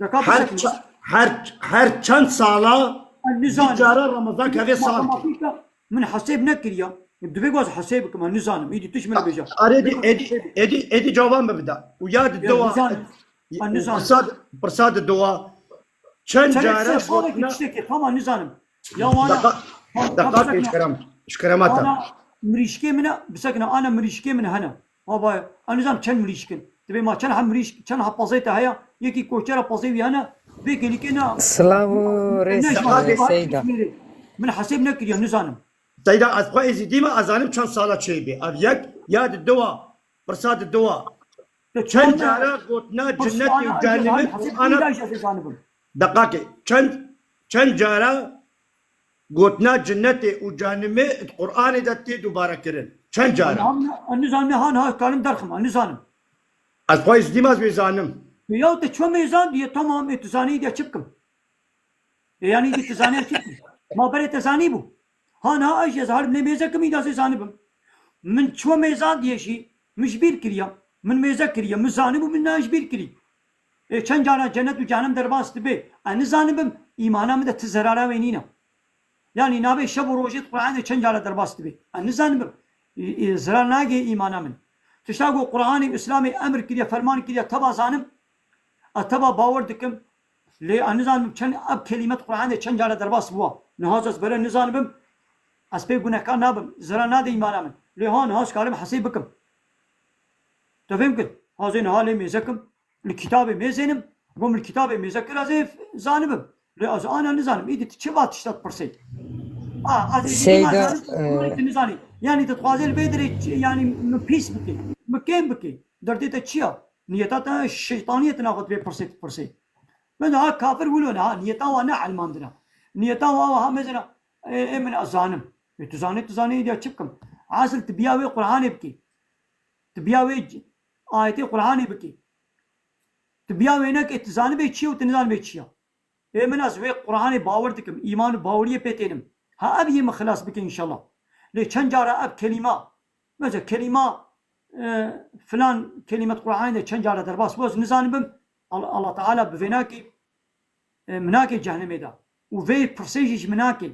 Deka Her, bisekine. ça- her, her çend sala Ez du nizanim. cara Remezan keve sal kê. Matematîka min hesêb nekiriye. Divê ku ez hesêb bikim, ez nizanim. Îdî tu ji min re bêje. Arê di, edi, edi, edi cevabê min bide. Û ya di Ya, dua. nizanim. Ez nizanim. Pirsa, pirsa di dua. Çend Çend cara sê salekî gotina- tiştekê, tamam nizanim. Ya wana, Deka, tamam, deka bisekine. Şkerem, şkeremata. Ana mirîşkê min e, bisekine, ana mirîşkê min hene. Ha vay, ez nizanim çend mirîşk in. Divê ma çend ha mirîşk, çend ha pezê te heye, yekî koçera pezê wî hene, vê gelîkê ne. Silav û rêz Ne ji jî Seyda. Min hesêb nekiriye, nizanim. Seyda, ez xwe êzîdî me, ez zanim çend sala çêbê. Ev yek, ya di dua, pirsa di dua. Çend cara gotina cinnetê û cehennemê Qur'ana. Deqakê, çend, çend cara gotina cinnetê û cehennemê di Qur'anê de tê dubare kirin. Çend cara? Nizanim, nizanim, han ha karim derxim, nizanim. Ez xwe êzîdî me, ez wê zanim. Ya te ço mêzan diye, tamam, e, tu zanî diye çi bikim? E, yani diye tu zanî çi bikim? Ma berê te zanî bû. Ha niha ez jî ez herim lê mêzekim îda zê zanibim. Min ço mêzan diye jî, min ji bîr kiriye. Min mêze kiriye, min zanibû, min niha ji bîr kirî. E, çend cara cennet û cehennem derbas dibe. Ez nizanibim, Îmana min de ti zerara wê nîne. Yanî nabê şev û rojê di Qur'anê çend cara derbas dibe. Ez nizanibim. Î, î, zerar nagê îmana min. Tişta ku Qur'anê û Îslamê emir kiriye, ferman kiriye, teva zanim, ez teva bawer dikim. Lê ez nizanim çend ev kelîme di Qur'anê çend cara derbas bûwa. Niha ez bere nizanibim. Ez pê gunehkar nabim. Zerar nade îmana min. Lê ha niha ez karim hesê bikim. Tu fêm kir? Hazê niha lê mêze kim. Li kitabê mêzênim. Gom li kitabê mêze kir ez ê zanibim. Lê ez ana nizanim. Îdî tu çi va tişta dipirsê? A, ez ê Seyda, zanim, e, tu nizanî. Yanî tu dixwazê li vê dirê çi, yanî min pîs bikê. Min kêm bikê. Derdê te çi ya? Niyeta te şeytaniyê tine xwe divê pirsê dipirsê. Min ha kafir wilo ne ha. Niyeta wa ne elmandina. Niyeta wa wa ha mezina. Ê, ê min ez zanim. Ê, tu zanî, tu zanî ya çi bikim? Asil tu biya wê Qur'anê bikî. Tu biya wê c-, ayetê Qur'anê bikî. Tu biya wê nekê, tu zanibê çi ye û tu nizanibê çi ye. Ê min ez wê Qur'anê bawer dikim, îman û baweriyê pê tênim. Ha ev yê min xilas bike înşallah. Lê çend cara ev kelîma, mesela kelîma, e, filan kelîmet Qur'anê de çend cara derbas bû, ez nizanibim, Al-, Allah Teala bi vê nakê, e, min nakê cehnemê de. Û vê pirsê jî ji min nakê.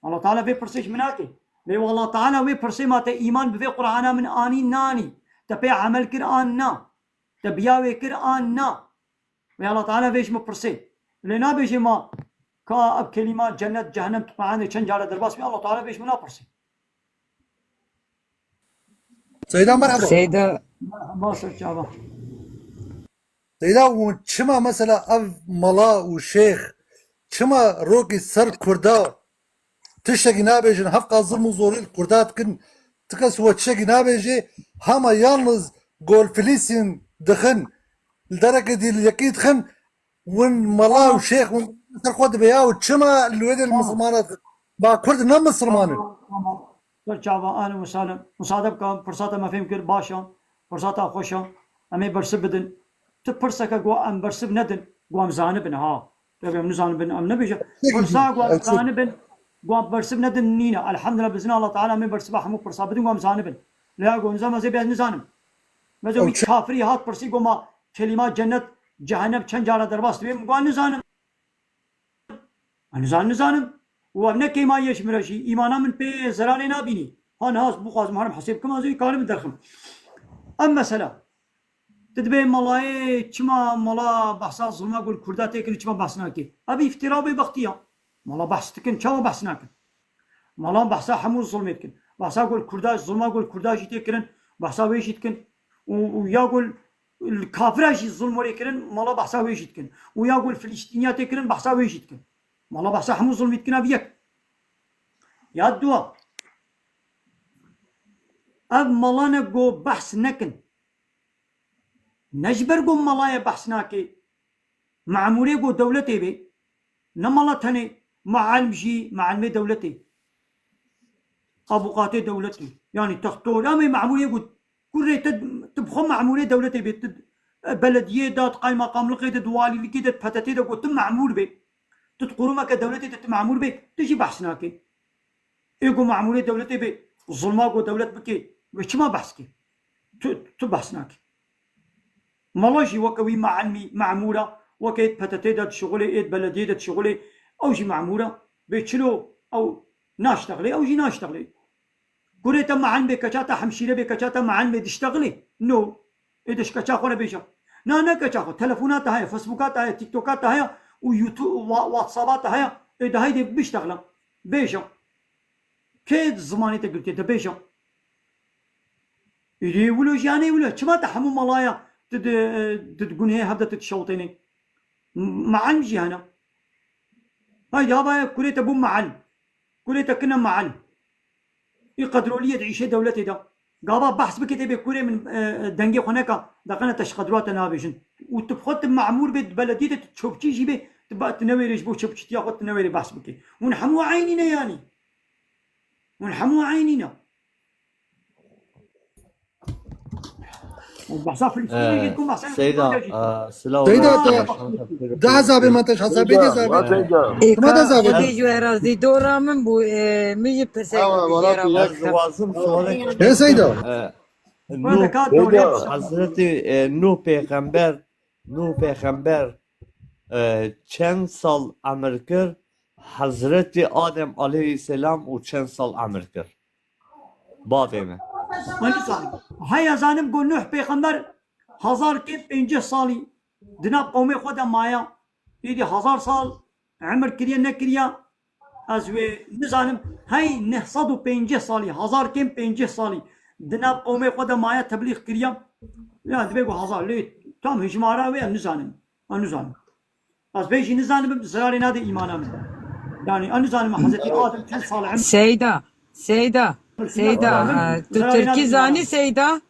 Allah Teala vê pirsê ji min nakê. Lê Allah Teala wê pirsê ma te îman bi vê Qur'ana min anî nanî. Te pê emel kir an na. Te biya wê kir an na. Wê Allah Teala vê ji min pirsê. Lê nabêjê ma ka ev kelîma cennet, cehennem tu Qur'anê çend cara derbas bî, Allah Teala vê ji min napirsê. Seyda merhaba. Seyda. Merhaba, ser çava. Seyda, hûn çima mesela ev mala û şêx çima rokî ser Kurda tiştekî nabêjin, hevqa zilm û zorî li Kurda dikin, ti kes we tiştekî nabêjê, hema yalniz gol Filîstîn dixin, li dereke dî li yekî dixin, win mala û şêx win ser xwe dibe ya û çima li wê de li misilmana dikin? Ba Kurd ne misilman in. Tamam, tamam. Dur çava, ahlen ve sahlen. Musade bike, firsata me fêm kir, baş e. Firsata xweş e. Em ê bersiv bidin. Tu pirseke ku em bersiv nedin, ku em zanibin, ha. Tabii em nizanibin, em nebêje. Pirsa ku em zanibin, ku em bersiv nedin nîne. Elhamdülillah, bi izin Allah Teala em ê bersiva hemû pirsa bidin, ku em zanibin. Lê ya ku nizam ez ê bê ez nizanim. Mesela wî kafirî hat pirsî, ku ma kelîma cennet, cehennem çend cara derbas dibe, min ku nizanim. Ez nizanim, nizanim. Û ev ne kêmayî ye ji min re jî. Îmana min pê zerarê nabînî. Ha niha ez bixwazim herim hesê bikim, ez ê karim derxim. Ev mesela. Tu dibê malayê çima mala behsa zilma gul Kurda tê kirin, çima behs nake? Ev îftira bê bextiya. Mala behs dikin, çawa behs nakin? Mala behsa hemû zilmê dikin. Behsa gul Kurda, zilma gul Kurda jî tê kirin, behsa wê jî dikin. Û, û ya gul li kafira jî zilm were kirin, mala behsa wê jî dikin. Û ya gul Filîstîniya tê kirin, behsa wê jî dikin. Mala behsa hemû zilmî dikin, ev yek. Ya dua. Ev mala ne go behs nekin. Ne ji ber go malayê behs nake. Memûrê go dewletê bê. Ne mala tenê, mealm jî, mealmê dewletê. Avûkatê dewletê. Yanî textor. Em ê memûrê go kurê te, tu bi xwe memûrê dewletê bê. Tu, e, belediyê de, di qaymaqamlixê de, di walîlikê de, di P T T de go tu memûr bê. Tu di qurumeke dewletê de tu memûr bê, tu jî behs nake. Ê ku memûrê dewletê bê, zilma ku dewlet bike, wê çima behs ke? Tu, tu behs nake. Mala jî weke wî mealmî, memûr e, weke êd P T T de dişixulê, êd belediyê de dişixulê, ew jî memûr e. Bê çilo ew naştexlê, ew jî naştexlê. Kurê te mealm bê, keça te hemşîre bê, keça te mealm bê, diştexilê. No. Ê de ji keça xwe re bêje. Na, ne keça xwe. Telefona te heye, Facebooka te heye, TikToka te heye û YouTube, Wa-, WhatsAppa te heye. Ê de heyde biştexile. Bêje. Kê zimanê te girtiye, de bêje. Ê de wilo jiyanê wilo. Çima te hemû malaya tu di, tu di gunhê hev de tu dişewitênê? M-, mealm jî hene. Haydi havaya kurê te bû mealm. Kurê te kine mealm. Î qedroliyê di îşê dewletê de. Gava behs bike tê bê kurê min, e, dengê xwe neka, deqene te ji qedroa te nabêjin. Û tu bi xwe tu memûr bê, di belediyê de tu çopçî jî bê, tu ba-, tu newêrê ji bo çopçîtiya xwe tu newêrê behs bike. Hûn hemû eynî ne yanî. Hûn hemû eynî ne. Behsa Filistînê jî dikim, behsa Seyda, Kurda jî dikim. Seyda, te. Aa, silav. Seyda, te. Şansa pêro. Da hesabê me te, hesabê de hesabê. Seyda. Seyda. Ê, Sima da ka hesabê. Xwedê ji we razî dora min bû, e, min jî pirsek Ewa, bû, wala jê re tu ez baş dixwazim sualek. Ê, Seyda. E, Wala Nuh, ka dorê Seyda. Hazreti, e, Nuh pêxember, Nuh pêxember e, çend sal emir kir, Hezretî Adem aleyhisselam û çend sal emir kir? Bavê me. Min nizanim. Heya zanim ku Nuh pêxember hezar kêm pêncî salî di nav qewmê xwe de maya. Êdî hezar sal emir kiriye nekiriye. Ez wê nizanim. Hey neh sed û pêncî salî, hezar kêm pêncî salî di nav qewmê xwe de maya teblîx kiriye. Ya divê ku hezar lê tam hijmara wê em nizanim. Em nizanim. Ez vê jî nizanim, zirarê nade îmana min. Yani, em nizanim Hezretî Adem çend sal emir Seyda, Seyda, Seyda, Nizanim, e, tu zirarê tirkî nade zanî îmana. Seyda?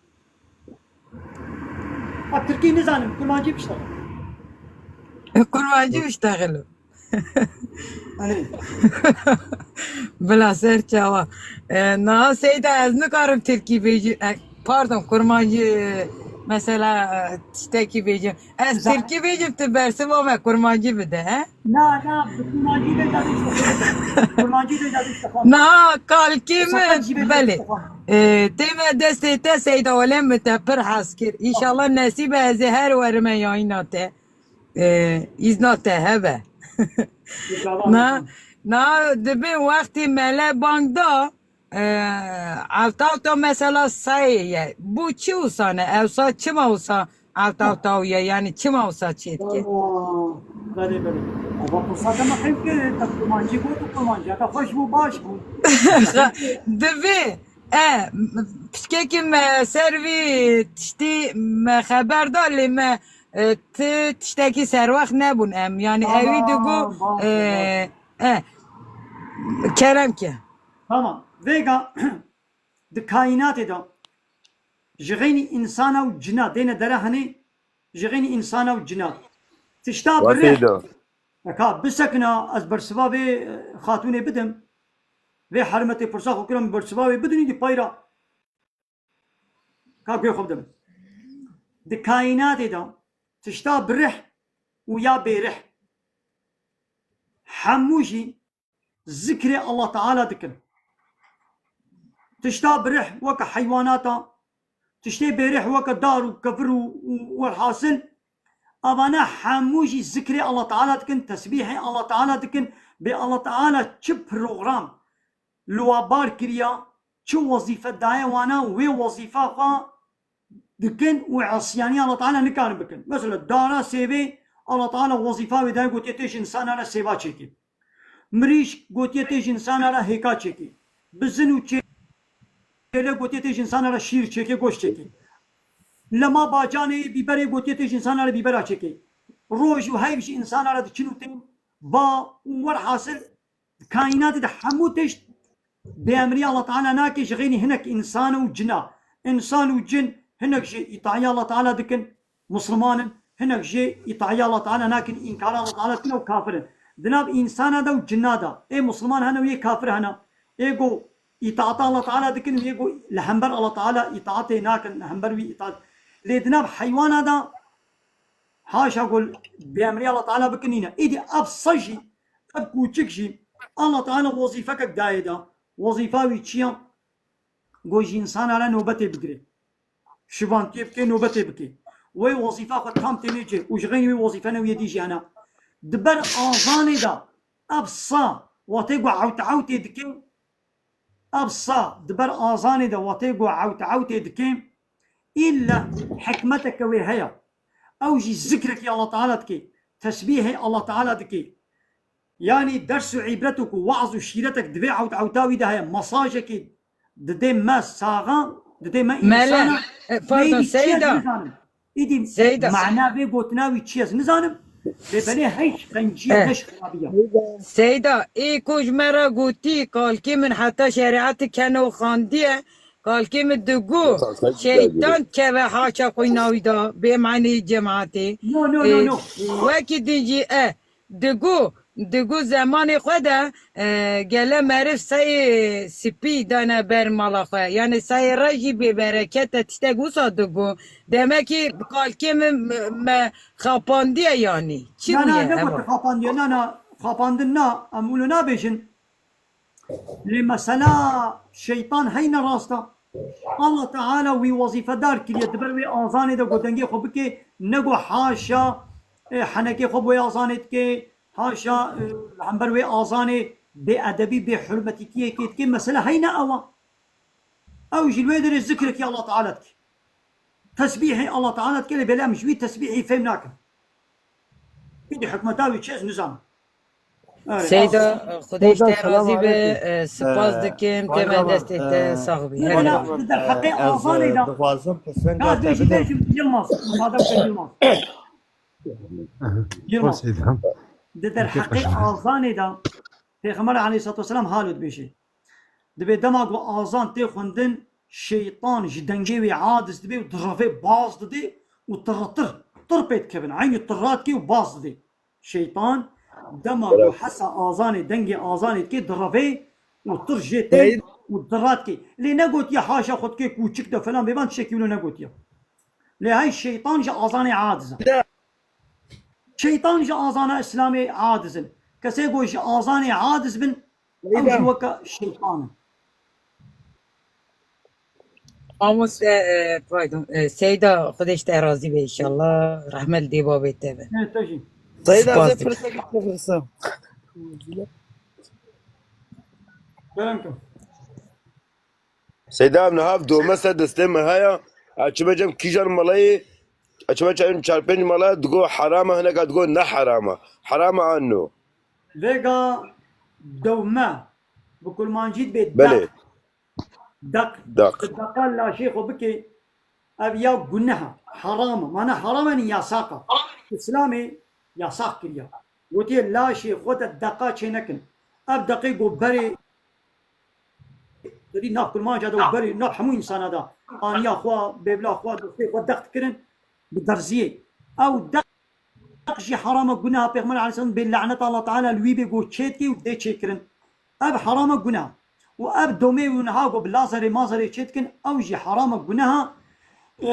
Ha, tirkî nizanim, kurmancî biştexil. Kurmancî biştexil. Hani? Bila ser çawa. E, na Seyda ez nikarim tirkî bêjim. E, pardon, kurmancî, e, mesela, e, tiştekî bêjim. Ez Za- tirkî bêjim, tu bersiva me kurmancî bide, he? Na, na, bi kurmancî bêje, bêje. Kurmancî bêje, bêje. Na, kalkî Sakan mi? Jî bêje, Belê. Bêje. E, tê me destê te Seyda, welê min te pir hez kir. Înşallah nesîb e, ez ê her werime yayîna te. E, îzna te hebe. İnşallah. Na, na, dibê wextê mele bang da, e, ewtawta mesela sayê ye. Bu çi wisa ne? Ewsa çima wisa ewtawta ye? Yani çima wisa çêdike? Aa, belê, belê. Eva pirsa te me qeyd kir, te kurmancî got û kurmancî. Te xweş bû, baş bû. Divê, e, m-, piçkekî me ser vî tiştî me xeber da, lê me, e, ti tiştekî serwext nebûn em. Yani ewî digo, Tamam, baş e, e, baş. E, kerem ke. Tamam. Vêga di kaînatê de ji xeynî însana û cina dêne dere henê, ji xeynî însana û cina. Tişta Wextê birih. De. Eka bisekina ez bersiva vê, e, xatûnê bidim. Vê hermetê pirsa xwe kirim bersiva wê bidinî di payra. Ka guhê xwe bidim. Di kaînatê de tişta birih û ya bêrih hemû jî zikrê Allah Teala dikin. Tişta birih weke heywanata, tiştê bêrih weke dar û kevir û, û welhasil, avana hemû jî zikrê Allah Teala dikin, tesbîhê Allah Teala dikin, bê Allah Teala çi program li wa bar kiriya, çi wezîfe daye wana, wê wezîfa xwe dikin û îsyaniya Allah Teala nikarin bikin. Mesela dara sêvê, Allah Teala wezîfa wê daye, gotiye tê ji însana re sêva çêkê. Mirîşk gotiye tê ji însana re hêka çêkê. Bizin û çêle gotiye tê ji însana re şîr çêkê, goşt çêkê. Lema bacanê bîberê gotiye tê ji însana re bîbera çêkê. Roj û heyv ji însana re diçin û tên ba û werhasil Di kaînatê de hemû tişt bi emrî Allah Teala nake, ji xeynî hinek însan û cina. Însan û cin hinek jî îtayî Allah Teala dikin, Musliman in, hinek jî îtayî Allah Teala nakin, înkara Allah Teala dikin û kafir in. Di nav însana de û cina de, ê Musliman hene û yê kafir hene. Ê go îtaata Allah Teala dikin û yê go li hember Allah Teala îtaatê nakin, li hember wî îtaat. Lê di nav heywana de Haşa ku bi emrê Allah Teala bikin nîne. Îdî ev sa jî, ev kûçik jî Allah Teala wezîfekek dayê da. Wezîfa wî çi ya? Ku ji însana re nobetê bigire. Şivantiyê bike, nobetê bike. Wê wezîfa xwe tam tênê çê û ji xeynî wê wezîfe ne wê dî jî hene. Di ber azanê de ev sa wextê ku ewt ewtê dike, Ev sa di ber azanê de wextê ku ewt ewtê dike, îlle hikmeteke wê heye. Ew jî zikrekî Allah Teala dike, tesbîhê Allah Teala dike. Yanî ders û îbretek û weaz û şîretek di vê ewt ewta wî de heye. Mesajekî didê me saxa, didê me Mele, însana. E, pardon, Neyî çi ye Seyda. Nizanim. Îdî Seyda. Mana vê gotina wî çi ye ez nizanim. Lê belê hey qencî ye, Eh. Beş xirabiya. Seyda, ê ku ji me re gotî, kalkê min heta şerîetê keno xandiye, kalkê min digo, Seyda, şeytan keve haça xwîna wî da, bê manê cemaatê. No, no, no, Eh, no. Wekî din jî, eh, digo, Digo zemanê xwe de, e, gele meriv sayê spî dane ber mala xwe. Yani sayê re jî bêbereket e, tiştek wisa digo. Demek ki kalkê min me, me xapandiye yani. Çi Na, na, bûye ne eva? Gote xapandiye, na, na, xapandin na, em wilo nabêjin. Lê mesela şeytan heyne rast e. Allah Teala wî wezîfedar kiriye, di ber wê azanê de ku dengê xwe bike, ne ku haşa e, henekê xwe bo wê azanê dike, haşa, e, li hember wê azanê bêedebî, bêhurmetîtiyekê dike, mesele heyne ew e. Ew jî li wê derê zikrekî Allah Teala dike. Tesbîhê Allah Teala dike, lê belê em ji wî tesbîhî fêm nakin. Îdî hikmeta wî çi ez nizanim. Erê, Seyda, Xwedê ji Seyda, te selam razî be, aleyküm. E, spas Ee, dikim, Bayram, temel destê te e, sax bî. Wala, Her di derheqê e, ez, azanê e, de. Dixwazim pirsengê Gaz te bêjî bidim. Te Yilmaz, Muqaddem Bey Yilmaz. Yilmaz. Seyda. Di derheqê azanê de Pêxember aleyhissalatu vesselam halo dibêje. Dibê dema ku azan tê xwendin, şeytan ji dengê wê aciz dibe û direvê baz dide û tirretir, tir pê dikevin. Eynî tirra dike û baz dide. Şeytan dema ku hesa azanê, dengê azanê dike, direvê û tir jê tê û tirra dike. Lê negotiye haşa xwe dike kûçik de falan bêvan tiştekî wilo negotiye. Lê hey şeytan ji azanê aciz e. Şeytan ji azana Îslamê aciz in. Kesê ku ji azanê aciz bin, ew jî weke şeytan in. Mamoste, e, pardon, e, Seyda, Xwedê ji te razî be inşallah. Rehmet dê babê te be. Evet, te jî. Seyda, Spas ez dikim. Pirsek bipirsim. Kerem kim? Seyda, em niha dome ser destê me heye. Eçime cem kîjan melayê, eçime cem çar pênc melaya digo herama, hineka digo ne herama. Herama an no. Vêga dewme, bi kurmancî dibê Belê. Deq. Deq. Deq. Tu deqa laşê xwe bikê, ev ya guneha, heram e. Mana heram e, yanî yasak e. Îslamê yasak kiriye. Gotiye laşê xwe de deqa çênekin. Ev deqê ku berê, didî nav kurmanca de û berê nav hemû însana de. Aniya xwe, bêvla xwe, dostê xwe deq dikirin, bi derziyê. Ew deq Deq jî herama guneha, Pêxember aleyhisselam bê lanet Allah Teala li wî bê ku çêdikê û dê çêkirin. Ev herama guneha. Û ev domê û niha ku bi lazerê mazerê çêdikin, ew jî herama guneha. Ee,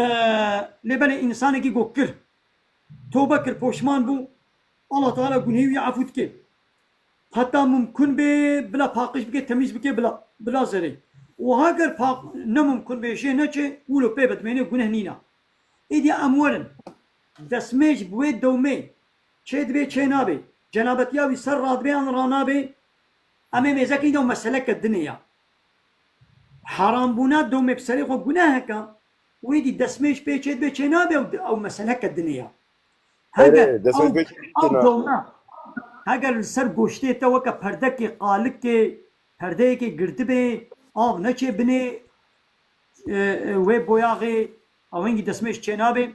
lê belê însanekî ku kir, tobe kir, poşman bû, Allah Teala gunehî wî efû dike. Heta mumkun bê bila paqij bike, temîz bike bila, bila zerê. Û heger paq-, ne mumkun bê, jê neçe, wilo pê be dimêne, guneh nîna. Êdî em werin. Destmêj bi wê dewmê çê dibê, çê nabê. Cenabetiya wî ser radibê an ranabê. Em ê mêzekî de û meseleke dinê ya. Herambûna dewmê bi serê xwe guneheke, wî dî destmêj pê çê dibê, çê nabê ew, ew meseleke dinê ya. Heger Erê, destmêj ew, pê çê ew dina. Dewme, heger li ser goştê te weke perdekê, qalikê, perdeyekê girtibê, av neçê binê, e, e, wê boyaxê, ew hingî destmêj çênabê,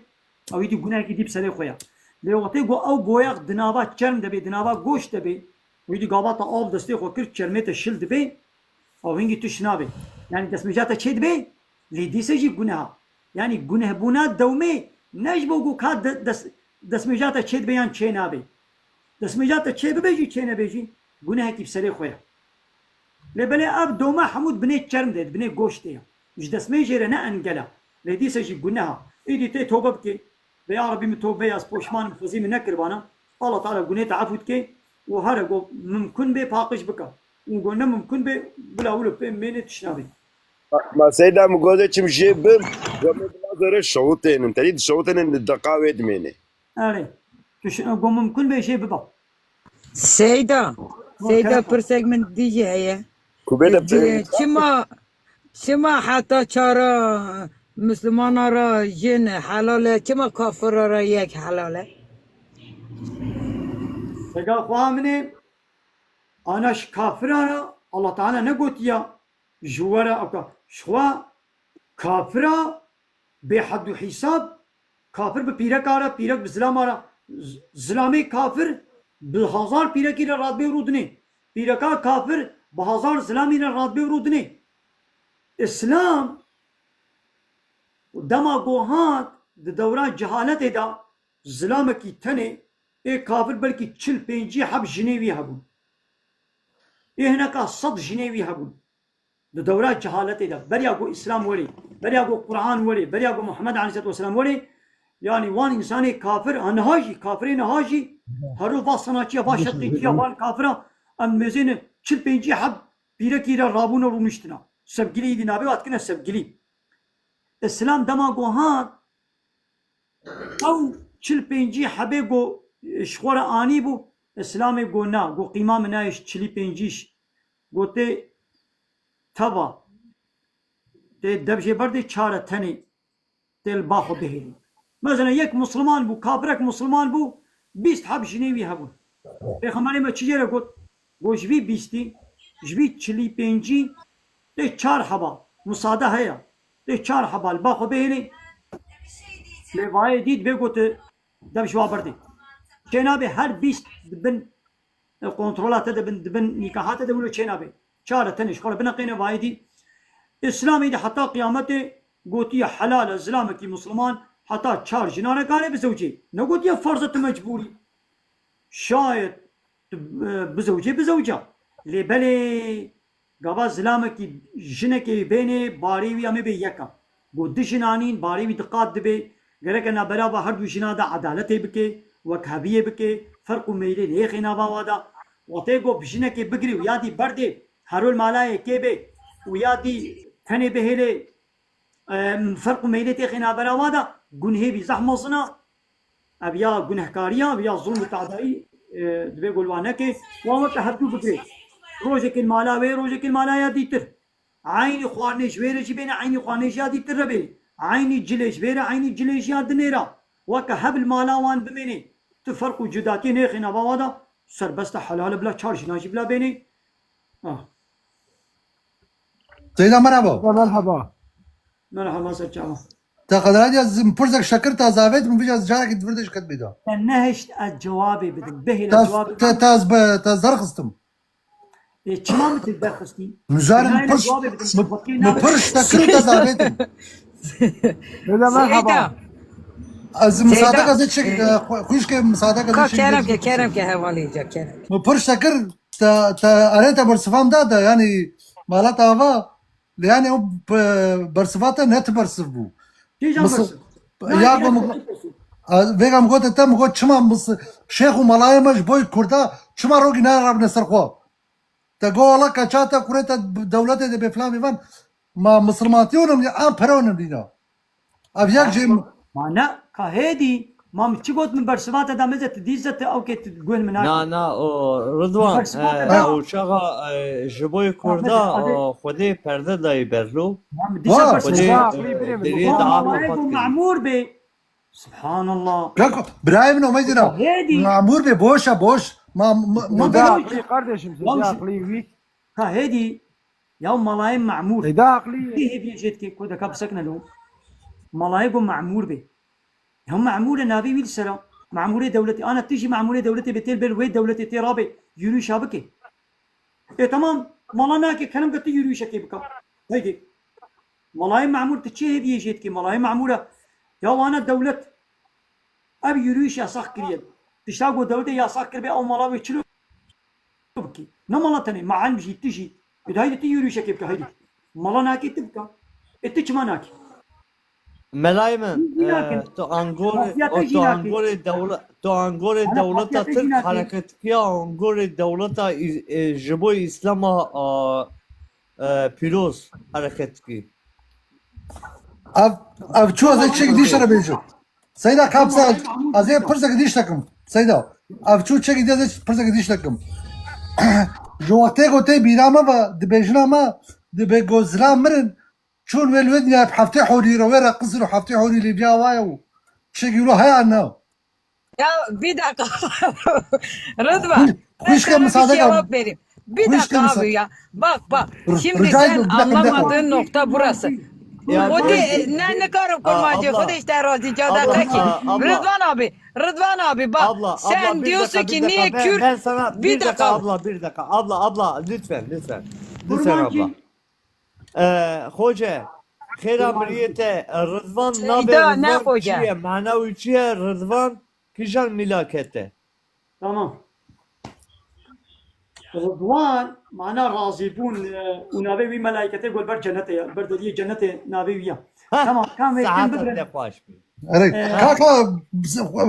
ew îdî gunehekî dî bi serê xwe ya. Lê wextê ku ew boyax di nava çerm de bê, di nava goşt de bê, wî dî gava te av destê xwe kir, çermê te şil dibê, ew hingî tişt nabê. Yanî destmêja te çê dibê, lê dîse jî guneha. Yanî gunehbûna dewmê ne ji bo ku ka de-, des-, destmêja te çê dibe yan çê nabe. Destmêja te çê bibe jî çê nebe jî gunehekî bi serê xwe ye. Lê belê ev dewme hemû di binê çerm de, di binê goştê ye. Ji destmêjê re ne engel e. Lê dîse jî guneha. Îdî tê tobe bike. Ve ya Rebî min tobe ye, ez poşman im, xwezî min nekir bana. Allah Teala gunê te efû dike û here go mimkun bê paqij bike. Û go ne mimkun bê bila wilo pê mêne tişt nabê. Ma Seyda, min goze çim jê bim, go me bila zere şewitênin. Terî di şewitênin, di deqa wê dimêne. Erê. Tu şi-, go mimkun bê jê biba. Seyda, Go Seyda, kerem. Pirsek min dî jî heye. Ku bê de Di-, pê- çima, çima heta çara Mislimana ra jin helal e, çima kafira ra yek helal e? Sega xweha min ê, ana ji kafira ra Allah Teala negotiya, ji we re ewka. Ji xwe kafira bê hed û hîsab, kafir bi pîreka re, pîrek bi zilama re, z-, zilamê kafir bi hazar pîrekî re radibê û rûdinê. Pîreka kafir bi hazar zilamî re radibê û rûdinê. Îslam dema ku hat di dewra cehaletê de zilamekî tenê, ê kafir belkî çil pêncî heb jinê wî hebûn. Ê hineka sed jinê wî hebûn. Di dewra cehaletê de, beriya ku Îslam werê, beriya ku Quran werê, beriya ku Muhammed aleyhisselatu vesselam werê, yanî wan însanê kafir, ha niha jî, kafirê niha jî, hero va sanaçiya, va şeqîçiya, van kafira, em mêzêne çil pêncî heb pîrekî re rabûne rûniştina. Sevgilî îdî nabê, wa dikine sevgilî. Îslam dema ku hat, ew çil pêncî hebê ku ji xwe re anî bû, Îslamê got na, got qîma min nayê ji çilî pêncî, got tê teva, tê dev jê berdê çar e tenê tê li ba xwe bihêlî. Mesela yek Musliman bû, kafirek Musliman bû, bîst heb jinê wî hebûn. Pêxemberê me çi jê re got? Got ji vî bîstî, ji vî çilî pêncî tê çar heba, musade heye. Tê çar heba li ba xwe bihêlê. Lê vayê dît bê got, dev ji wa berdê. Çê nabê her bîst di bin, e, kontrola te de bin, di bin nîkaha te de wilo çê nabê. Çar e tenê ji xwe re bineqêne vayê dî. Îslamê de heta qiyametê gotiye helal e zilamekî Musliman heta çar jinan re kare bizewcê. Negotiye ferz e tu mecbûrî. Şayet tu, e, bizewcê, bizewca. Lê belê gava zilamekî jinekê bênê barê wî em ê bê yek a. Got du jin anîn, barê wî di qat dibê. Gereke navberava her du jina de edaletê bike, wekheviyê bike, ferq û meylê nêxê nava wa de. Wextê got bi jinekê bigirê û ya dî berdê, herol malayê kê bê û ya dî tenê bihêlê, em, ferq û meylê têxê navbera wa de, gunhê bî zehf mezin a. Ev ya gunehkariya, ev ya zulm û tadayî, e, divê ku li wan neke. Wan weke hevdû bigirê. Rojekê li mala wê, rojekê li mala ya dîtir. Eynî xwarinê ji wê re jî bêne, eynî xwarinê ji ya dîtir re bêne. Eynî cilê ji vê re, eynî cilê ji ya dinê re. Weke hev li mala wan bimêne. Tu ferq û cudatiyê nêxê nava wa de, serbest e, helal e, bila çar jinan jî bila bêne. Ah. Seyda, merhaba. Ya merhaba. Merhaba, ser çava. Te qederan ya zim pirsek şekir ta zavêt min vîca carekî di vir de ji ket bêda. Te nehişt ez cewabê bidim. Bihêle cewabê. Te, te ez bi, te ez derxistim. Ê, çima min tu derxistî? Nizanim. Nayê pirs, cewabê bidim. Min, min pirs şekir ta zavêt min. Seyda, merhaba. Ez misadek ez çek, e, xwe-, xwişkê misadek ez çek. Kerem ke, kerem ke hevalî ca, kerem. Min pirs şekir. Te, te, erê te bersiva min da, de, yanî, mala te ava, lê yanî ew be-, bersiva te ne ti bersiv bû. Kîjan bersiv? Ya ku min go-, a, vêga min gote te, min got çima mis-, şêx û malayê me ji bo Kurda çima rokî nayê rabine ser xwe? Te got wala keça te kurê te dewletê de bê filan bê van, ma misilmantî onim ya, an pere onim dîna. Ev yek jî. Ma ne, ka hêdî, ma min çi got, min bersiva te da, meze tu dî zete, ew kê tu guh min nake. Na, na, o, Ridwan, bersiva te e, da. O çaxa, e, ji bo Kurda, o, Xwedê perde dayî berlo. Ma min dîsa bersiva. Xwedê, e, deriyê da, Mamê ku memûr bê. Subhanallah. Birayê min, o me dîna. Hêdî. Memûr bê, boş e, boş. Ma, ma, ma, kardeşim, sen ya akıllı. Ka hêdî. Ya malayê memûr. Ê da aqlî. Tê hêviyê jê dikê ku deka bisekine lo. Malayê go memûr bê. Ya memûr e, navê wî li ser a. Memûrê dewletê. Ana tu jî memûrê dewletê bê, tê li ber wê dewletê tê rabê. Yürüyüşa bike. Ê temam. Mala nake, kerem ke tu yürüyüşekê bika. Heydi. Malayê memûr tu çi hêviyê jê dikê? Malayê memûr e. Ya wana dewlet. Ev yürüyüş yasax kiriye. Tişta ku dewletê yasax kiribe, ew mala wê çilo bikî. Ne mala tenê, ma elm jî, tu jî. Ê, de haydi tu yürüyüşekê bike, haydi. Mala nakê tu bike. Ê, tu çima nakî? Melayê min, e, tu angorê, tu angorê dewle-, tu angorê dewleta Tirk hereketikiya, angorê dewleta î-, e, ji bo Îslama, a, e, pîroz hereketikiye. Ev, ev çû ez ê çek dîşe re bêjim. Seyda, kapsa, ez ê pirsek dîş tekim. Seyda, ev çû çek dî ez ê pirsek dîş tekim. Ji wextê ku tê bîra me ve, dibêjina me, dibê ku zilam mirin, çûn wê li wê dinyayê bi heftê horî re wê re qisir û heftê horî lê biya waye û çek wilo heye an ne? Ya bir dakika. Rıdvan. Xwişke, misade cevap vereyim. Bir dakika abi ya. Bak bak. Şimdi sen anlamadığın nokta burası. Hadi ne ne karım kurmancı. Hadi işte razı cadaka ki. Rıdvan abi. Rıdvan abi bak. Sen diyorsun ki niye Kürt? Bir dakika. Abla, bir dakika. Abla, abla, lütfen, lütfen. Lütfen abla. Xoce, xêra miriyê te, Ridvan nabê, Ridvan çi ye? Mana wî çi ye? Ridvan kîjan mîlaketê? Tamam. Ridvan mana razîbûn, e, û navê wî melayketê got ber cenetê ye, ber deriyê cenetê navê wî ye. Tamam, kam wê kim bigrin. Erê, kaka,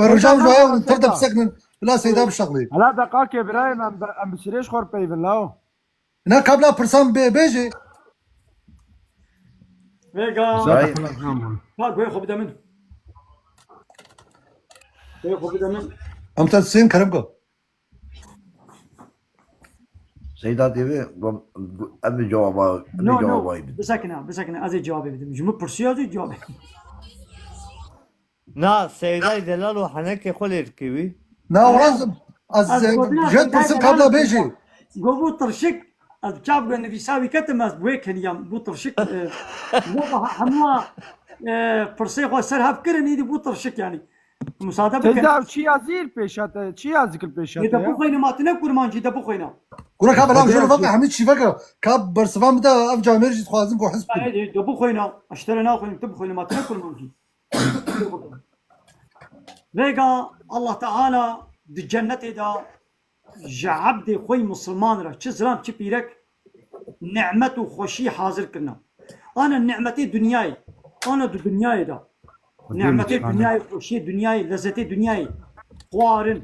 rojam zoya û tev de biseknin, bila Seyda bişexlî. Hala deqakê birayê me, em bi sirêj xwe peyvin lao. Na kabla pirsan bê, bêjê. Vêga. Ka guhê xwe bide min. Guhê xwe bide min. Em te sên kerem ke. Seyda T V, em ê cewaba, em ê No, no, cewaba bidim. Bisekine, bisekine, ez ê cevabê bidim. Ji min pirsiya ez ê cevabê. Na, Seydayê delal û henekê xwe lê dikê wî. Na, waz, ez, Ez gotina jê Seydayê pirsim delal kabla û bêjê. Go bû tirşik, ez çav go nivîsa wî ketim, ez bi wê keniyam, bû tirşik, e, ne daha hemû, e, pirsê xwe ser hev kirin, îdî bû tirşik yani. Musade bikin. Teyda çi yazî li pêşa te, çi yazî li pêşa te Ê, de ya? Bixweyne, ma tine kurmancî, de bixweyne. Gura ka belav jor vaka hemî çî veke. Ka bersivan bide ev camêr jî dixwazim ku his bikin. Ê, de bixweyne, ez te re naxweynim, tu bixweyne, ma tine kurmancî. Vêga Allah Teala di cennetê de ji ebdê xwe yî misilman re çi zilam çi pîrek nimet û xweşî hazir kirine. Ana nimetê dinyayê, ana di dinyayê de. Nimetê dinyayê, xweşiyê dinyayê, lezzetê dinyayê, xwarin.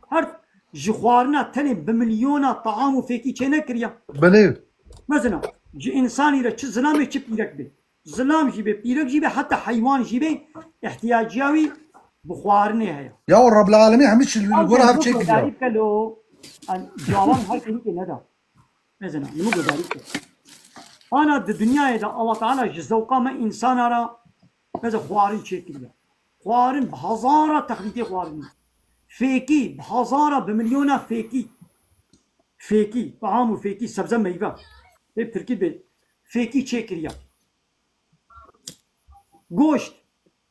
Her ji xwarina tenê bi milyona taam û fêkî çênekiriye. Belê. Mezina, ji însanî re çi zilamê çi pîrek bê. Zilam jî bê, pîrek jî bê, heta heywan jî bê, ihtiyacîya wî bi xwarinê heye. Ya Rebbil Alemîn hemî çi li gor hev çêkiriya. Darî kelo, an, cawan her kêlîkê neda. Mezina, li min gudarî kir. Ana di dinyayê de Allah Teala ji zewqa me însana re, meze xwarin çêkiriye. Xwarin bi hezara texlîtê xwarinî. Fêkî, bi hezara, bi milyona fêkî. Fêkî, taam û fêkî, sebze meyve. Ê tirkî bê, fêkî çêkiriye. Goşt,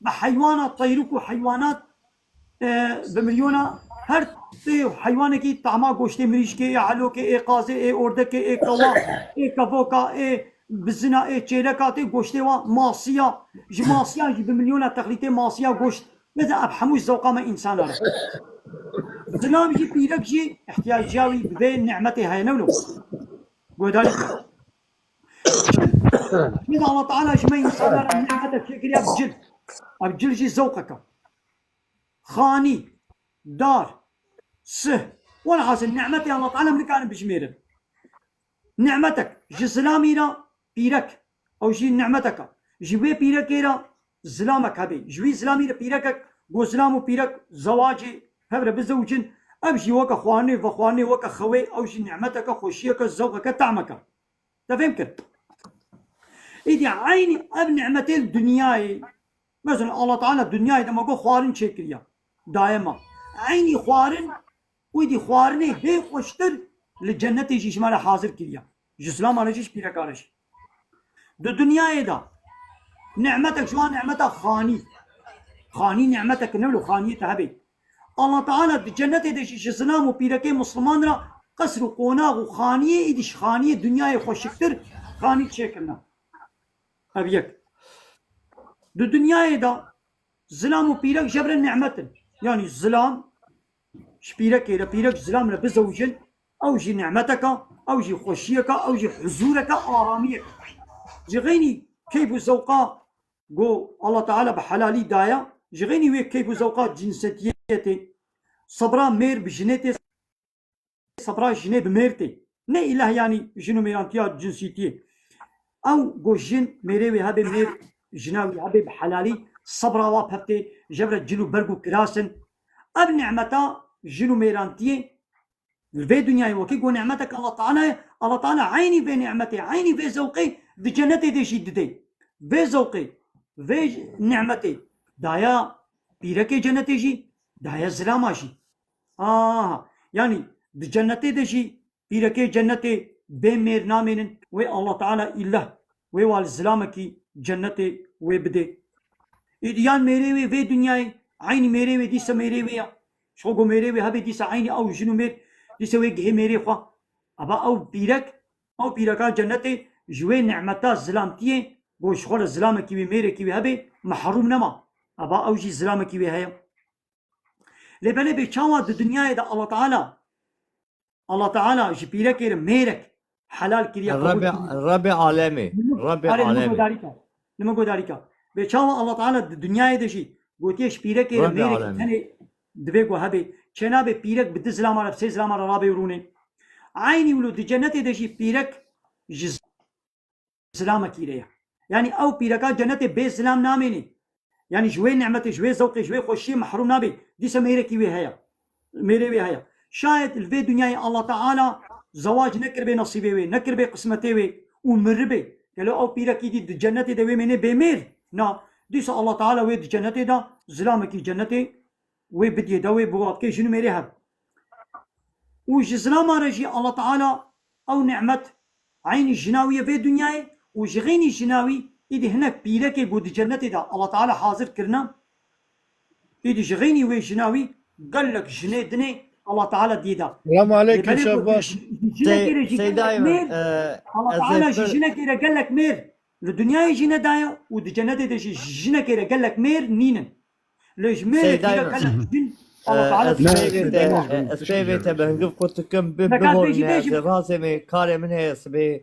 bi heywana, teyrûk û heywanat, e, bi milyona her tê heywanekî tahma goştê mirîşkê, ê helokê, ê qazê, ê ordekê, ê kewa, ê kevoka, ê bizina, ê çêleka tê goştê wa masiya, ji masiya jî bi milyona texlîtê masiya goşt. Meze ev hemû zewqa me însana re. Zilam jî pîrek jî ihtiyacîya wî bi vê nimetê heye ne wilo. Guhdarî ke. Meze Allah Teala ji me însana re nimetek çêkiriya bi cil. Ev cil jî zewqek e. Xanî, dar, sih. Welhasil nimetê Allah Teala em nikarin bijmêrin. Nimetek ji zilamî re pîrek. Ew jî nimetek e. Ji wê pîrekê re zilamek hebe. Ji wî zilamî re pîrekek, go zilam û pîrek zewacê hev re bizewicin. Ev jî weke xwarinê, vexwarinê, weke xewê, ew jî nimeteke, xweşiyeke, zewqeke, tahmeke. Te fêm kir? Îdî eynî ev nimetê li dinyayê, mesela Allah Teala dinyayê de me got xwarin çêkiriye, daye me. Eynî xwarin, wî dî xwarinê hê xweştir li cennetê jî ji me re hazir kiriye. Ji zilama re jî, ji pîreka re jî. Di dinyayê de nimetek ji wan nimeta xanî. Xanî nimetek ne wilo xaniyê te hebê. Allah Teala di cennetê de jî ji zilam û pîrekê misliman re qesr û qonax û xaniyê, îdî ji xaniyê dinyayê xweşiktir xanî çêkirine. Ev yek. Di dinyayê de zilam û pîrek ji hev re nimet in. Yanî zilam ji pîrekê re, pîrek ji zilam re bizewicin, ew jî nimeteke, ew jî xweşiyeke, ew jî huzûreke, aramiyeke. Ji xeynî keyf û zewqa ku Allah Teala bi helalî daye, ji xeynî wê keyf û zewqa cinsiyetê, sebra mêr bi jinê tê, sebra jinê bi mêr tê. Ne îlah yanî jin û mêrantiya cinsîtiyê. Ew ku jin mêrê wê hebe, mêr jina wî hebe bi helalî, sebra wa pevtê, ji hev re cil û berg û kiras in. Ev nimeta jin û mêrantiyê li vê dinyayê wekî ku nimetek Allah Teala ye, Allah Teala eynî vê nimetê, eynî vê zewqê di cennetê de jî didê. Vê zewqê, vê nimetê daya pîrekê cennetê jî, daya zilama jî. Aha, yanî di cennetê de jî pîrekê cennetê bê mêr namênin, wê Allah Teala îllah, wê wa li zilamekî cennetê wê bidê. Îdî yan mêrê wê vê dinyayê, eynî mêrê wê dîsa mêrê wê ya. Ji xwe ku mêrê wê hebe dîsa eynî ew jin û mêr, dîsa wê gihê mêrê xwe. Aba ew pîrek, ew pîreka cennetê ji wê nimeta zilamtiyê, ku ji xwe re zilamekî wê, mêrekî wê hebe, mehrûm nema. Aba ew jî zilamekî wê heye. Lê belê bê çawa di dinyayê de Allah Teala, Allah Teala ji pîrekê re mêrek helal kiriye, qebûl Rebê, kiriye. Rebê alemê. Li min, Rebê erê, li min alemê. Godarî ke. Li min godarî ke. Bê çawa Allah Teala di dinyayê de jî gotiye ji pîrekê re Rebê mêrek alemê. Tenê divê ku hebê. Çênabê pîrek bi du zilama re, bi sê zilama re rabê û rûnê. Eynî wilo di cennetê de jî pîrek ji zilamekî re ye. Yanî ew pîreka cennetê bê zilam namênê. Yanî ji wê nimetê, ji wê zewqê, ji wê xweşiyê mehrûm nabe. Dîsa mêrekî wê heye. Mêrê wê heye. Şayet li vê dinyayê Allah Teala zewac nekiribê nesîbê wê, nekiribê qismetê wê û miribê. Gelo ew pîrekî dî di cennetê de wê mêne bê mêr? Na. Dîsa Allah Teala wê di cennetê de zilamekî cennetê wê bidiyê de wê bi wa bikê jin û mêrê hev. Û ji zilama re jî Allah Teala ew nimet eynî jina wî ye vê dinyayê û ji xeynî jina wî îdî hinek pîrekê ku di cennetê de Allah Teala hazir kirine, îdî ji xeynî wê jina wî gelek jinê dinê Allah Teala dî da. Selam aleyküm, Lê belê şef ku baş. Jinekê re jî Sey-, gelek Seyda Eymen, mêr, e, Allah ez Teala ê ji pir- jinekê re gelek mêr li dinyayê jî nedaye û di cennetê de jî jinekê re gelek mêr nînin. Lê ji mêrê Seyda pîre Eymen, gelek jin, e, Allah Teala ez dî peyvê te, e, ez peyvê te bi hingiv qut dikim, bi-, Zekat bibor bêjî me, ez bêjim. ê razê me, karê min heye sibê,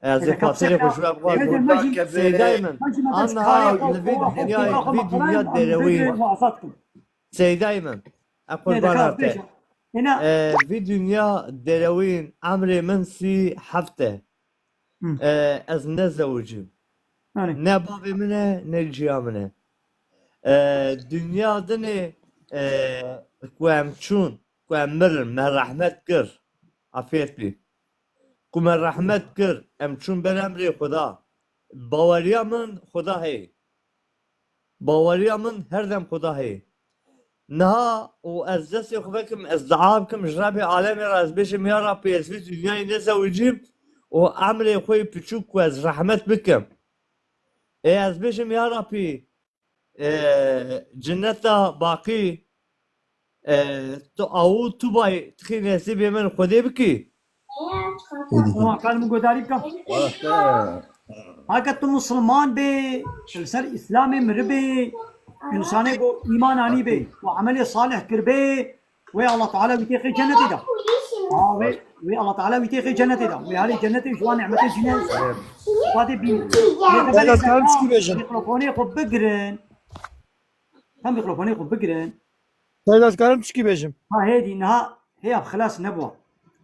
ez ê Zekat xatirê xwe ji we bixwazim. Seyda Eymen, an niha li vê dinya, vî dinya derewî. Seyda Eymen, e, qurbana te. E, vî dinya derewîn, emrê min sî heft e. Hı. E, ez nezewicîm. Anî. Ne bavê min e, ne ciya min e. E, dinya dinê, e, ku em çûn, ku em mirin, me rehmet kir. Afiyet bî. Ku me rehmet kir, em çûn ber emrê Xuda. Baweriya min Xuda heye. Baweriya min her dem Xuda heye. Niha û ez destê xwe vekim, ez dua bikim ji Rebê alemê re, ez bêjim, ya Rabbî, ez vî dinyayê nezewicîm û emrê xwe yê piçûk ku ez rehmet bikim. Ê ez bêjim, ya Rabbî, e, cinneta baqî, e, tu awu tu bay tixî nesîbê min Xwedê bikî. Tamam, kal min guhdarî bike. Heke tu musulman bê, li ser Îslamê miribê, însanê ku îman anîbê û emelê salih kiribê, wê Allah Teala wî têxê cennetê de. Ha, wê, wê Allah Teala wî têxê cennetê de. Wê halê cennetê ji wan nimetê jî ne. Xwedê bî. Lê Seyda, ez karim tişkî bêjim? Mîkrofonê xwe bigirin. Hem mîkrofonê xwe bigirin. Seyda, ez karim tişkî bêjim? Ha, hêdî, niha hê em xilas nebû.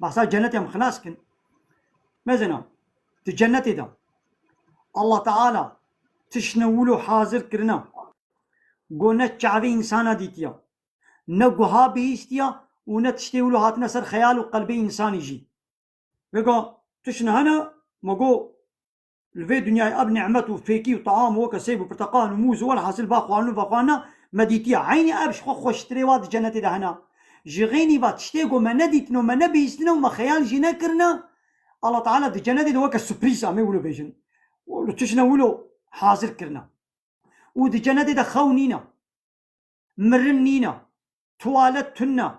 Behsa cennetê em xilas kin. Mezena, di cennetê de Allah Teala tiştine wilo hazir kirina. Go ne çavê însana dîtiya, ne guha bihîstiya û ne tiştê wilo hatine ser xeyal û qelbê însanî jî. Vêga tişt hene, me go li vê dinyayê ev nimet û fêkî û team û weke sêv û pirteqal û mûz û welhasil va xwarin û va xwarina me dîtiye. Eynî ev ji xwe xweştirê wa di cennetê de hene. Ji xeynî va tiştê ku me nedîtine û me nebihîstine û me xeyal jî nekirine, Allah Teala di cennetê de weke surprîz, em ê wilo bêjin. Û li tiştine wilo hazir kirine. Û di cennetê de xew nîne. Mirin nîne. Tuwalet tune.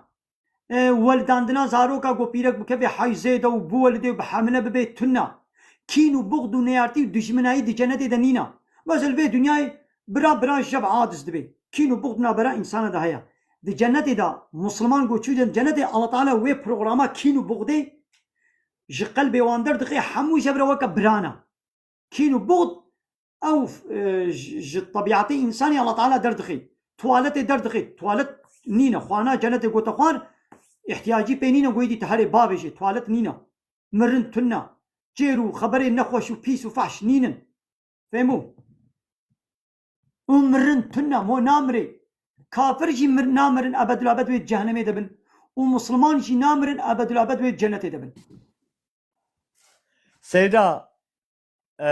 E, weldandina zaroka ku pîrek bikeve heyzê de û biwelidê û bi hemile bibe tune. Kîn û buxd û neyartî û dijminayî di cennetê de nîne. Mesela vê dinyayê bira bira ji jev aciz dibe. Kîn û buxd nabera însana de heye. Di cennetê de Musliman ku çû de cennetê, Allah Teala wê programa kîn û buxdê ji qelbê wan derdixê, hemû ji hev re weke birane. Kîn û buxd ew, e, ji, ji tebîetê însanî Allah Teala derdixê. Tuwaletê derdixê. Tuwalet nîne. Xwana cennetê gote xwar, îhtiyacî pê nîne, goyî dî te herê bavêjê. Tuwalet nîne. Mirin tune. Çêr û xeberê nexweş û pîs û fehş nînin. Fehmû? Û mirin tune, mo namirê. Kafir jî mir-, namirin ebedulabed wê cehennemê de bin. Û Musliman jî namirin ebedulabed wê cennetê de bin. Seyda, e,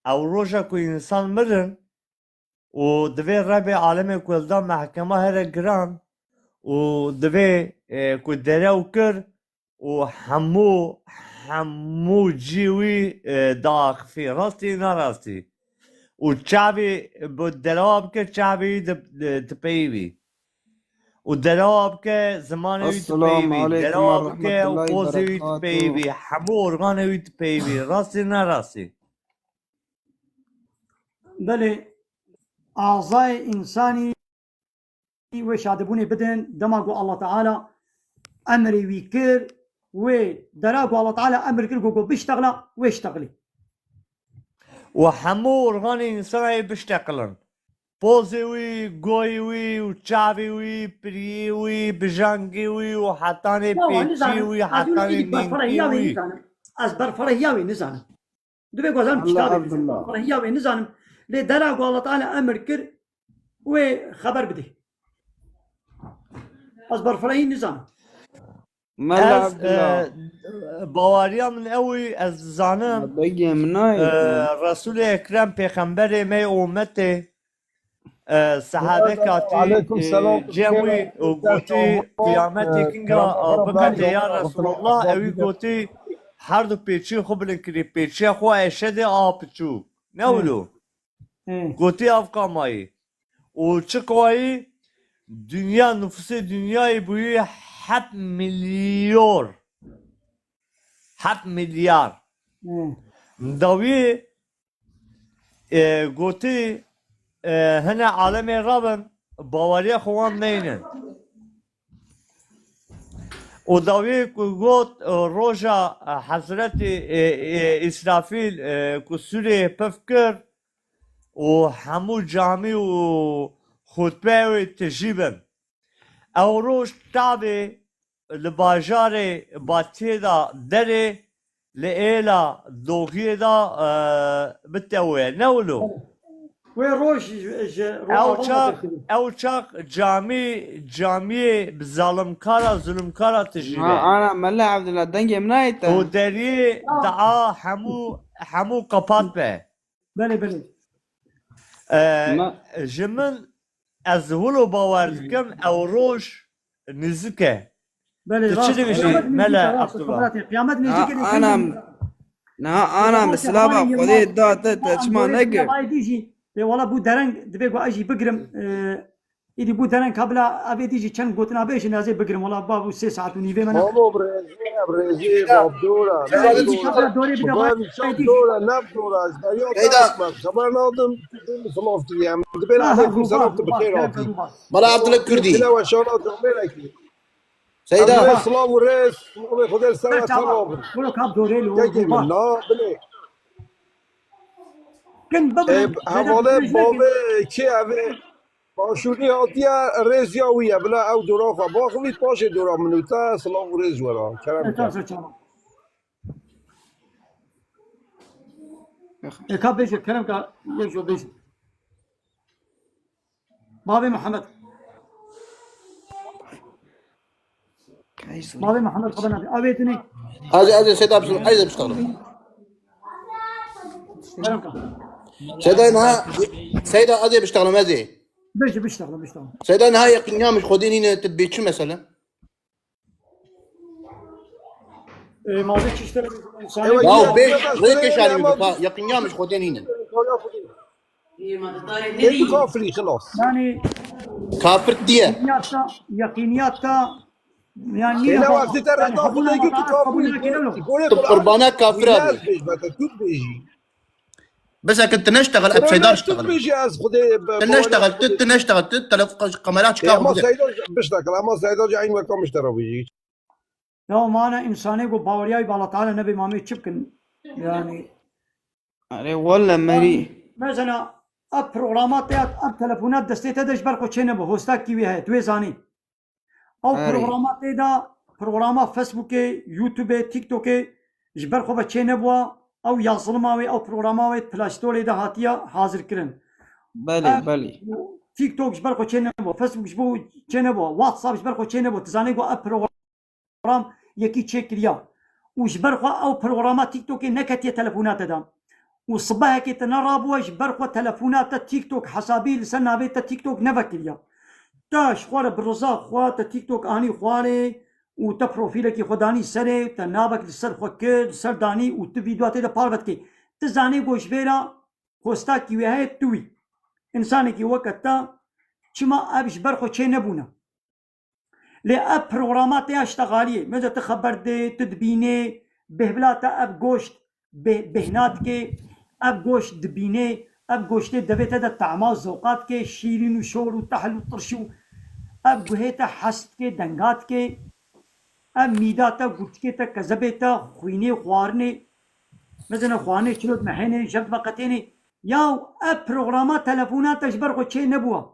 ew roja ku însan mirin û divê Rebê alemê ku li da mehkema here giran û divê, e, ku derew kir û hemû, hemû cî wî, e, diaxifî. Rastî, narastî? Û çavê bi derewa bike, çavê wî di, di, dipeyivî. Û derewa bike, zimanê wî Esselamu dipeyivî. Aleyküm Derewa ve bike û rahmetullahi pozê wî berekatuhu. Dipeyivî. Hemû organê wî dipeyivî. Rastî, nerastî? Belê, azayê însanî wê şadibûnê bidin, dema ku Allah Teala emrê wî kir, wê dera ku Allah Teala emr kir ku, ku biştexla, wê ştexlî. Û hemû organê însanê biştexilin. Pozê wî, goyê wî û çavê wî, piriyê wî, bijangê wî û hetanê Ya, pêçiyê nizanim. wî, Ez wilo hetanê îdî berferehiya nînkê wê wî. nizanim. Ez berferehiya wê nizanim. Divê ku ez em Allah kitabê Abdullah. Berferehiya wê nizanim. Lê dera ku Allah Teala emir kir, Wê xeber bidê. Ez berfirehî nizanim. Mela Ez, Abdullah. E, baweriya min ew ê, ez dizanim, Begê min nayê e, te. Resulê Ekrem pêxemberê me yê ummetê, e, sehabe katî, Aleykum e, selam. Cem wî û gotî, qiyametê kinga, e, biqete ya Resulullah, ew ê gotî, her du pêçiyê xwe bilind kirî, pêçiya xwe eşedê a piçûk. Ne wilo? He. Gotî, avka mayî. Û çi qawayî, dinya, nufusê dinyayê bûyî heft milyar. Heft milyar. He. Dawiyê, e, gotî, e, hine alemê rabin, baweriya xwe wan neynin. Û dawiyê ku got, e, roja, e, Hezretî, e, e, Îsrafîl, e, ku sûrê pif kir, û hemû camî û xutbeyê wê tijî bin. Ew roj tabê li bajarê Batiyê de derê li êla doxiyê de, e, bitewe. Ne wilo? Wê roj ji, ji Ew çax, ew çax camî, camiyê bi zalimkara, zulumkara tijî be. Ha, ana Mela Abdullah, dengê min nayê te. Û deriyê dua hemû, hemû qepat be. Belê, belê. E, Ma- ji min, ez wilo bawer dikim, ew roj nêzik e. Belê, tu çi rast, dibêjî, qiyamet nêzik e, Mele rast, Abdullah? Qiyamet nêzik e, ana, niha ana mislava Xwedê da te, te çima nekir? Lê wala bû dereng, divê ku ez jî bigirim, e, Îdî bû dereng ka bila ev êdî jî çend gotina bêjin, ez ê bigirim. Wela ba bû sê saet û nîvê me ne. Mamo bi rêzê, bi rêzê, bab dora, Seyda, nab dora. Dorê bide, ba Seyda. Dora, nab dora, ez beriya Seyda. Xeber nadim, tu dê min silav kiriye. Min dibê Ha, ha, nabê ku selam tu bi xêr hatî. Mala Abdullah Kurdî. Bila we şana camêrekî. Seyda. Emre, silav û rêz, silavê Xwedê li ser we, ser we bin. Kuro kap dorê lo. Yekê min, na, binê. Kin bibin. E, hevalê bavê kê ev ê? Başûrî hatiye rêziya wî ye. Bila ew dora xwe baxivît, paşê dora min û te silav û rêz wera. Kerem ke. Eka bêje, kerem ke, yek jo bêje. Bavê Mihemed. Bavê Mihemed xwe nade. Avê dinê. Hadi, hadi, Seyda, hadi, hadi, biştaxlim. Kerem ke. Seyda, niha, Seyda, hadi, biştaxlim, hadi. Bêje, biştaxlim, biştaxlim. Seyda, niha yeqîniya min ji Xwedê nîne, tu dibê çi mesele? E, ma vê çi işte insanê Ewe, Yahu ya, bêj, ya, rêkê ya, şanî ya, min ya, bika, yeqîniya min ji Xwedê nînin. Ê tu kafirî, xilas. Yani Kafir diye. Yeqîniyata, yeqîniyata, yani Ê, ne wextî te reda Xwedê kir, tu kafirî, tu gorê Tu Qur'an qurbana kafir îlaz abi. Bêj, bete, tu dibêjî. Bes eke tu neştexil, eb Seyda Tut ştexil. Bêjî ez Xwedê be-, Tu neştexil, tu, tu neştexil, tu telef-, kamera çıkar Ama Xwedê. Seyda biştexil, ama Seyda jî eyn weka min ji te re bêjî. Ya mana insanê ku baweriyayî bi Allah Teala nebe, ma em ê çi bikin? Yani Erê welle merî. Mesela ev programa te ya, ev telefona destê te de ji ber xwe çê nebû. Hostakî wê heye, tu wê zanî. Ew Erê. Programa tê de, programa Facebookê, YouTubeê, TikTokê ji ber xwe ve çê nebûwa. Ew yazılima wê, ew programa wê Play Storeê de hatiye hazir kirin. Belê, Ev belê. TikTok ji ber xwe çê nebû, Facebook ji bo çê nebû, WhatsApp ji ber xwe çê nebû. Tu zanî ku ev program yekî çêkiriya û ji ber xwe ew programa TikTokê neketiye telefona te de. Û sibehekê te nerabûye ji ber xwe telefona te TikTok hesabî li ser navê te TikTok nevekiriya. Te ji xwe re bi riza xwe te TikTok anî xwarê û te profîlekî xwe danî serê, te navek li ser xwe kir, li ser danî û tu vîdyoa tê de parve dikê. Tu zanî ku ji vê re hostakî wê heye tu wî. Însanekî weke te çima ev ji ber xwe çê nebûne? Lê ev programa te ya ştexaliyê. Mesela tu xeber dê, tu dibînê, bêhvila te ev goşt bê-, bêhna dike, ev goşt dibînê, ev goştê devê te de tahma zewqa dike, şîrîn û şor û tehl û tirş û ev guhê te hes dike, denga dike, ev mîda te, gurçikê te, kezebê te, xwînê, xwarinê, mesela xwarinê çilo dimehênê, jev diveqetênê. Yaw ev programa telefona te ji ber xwe çê nebûwa.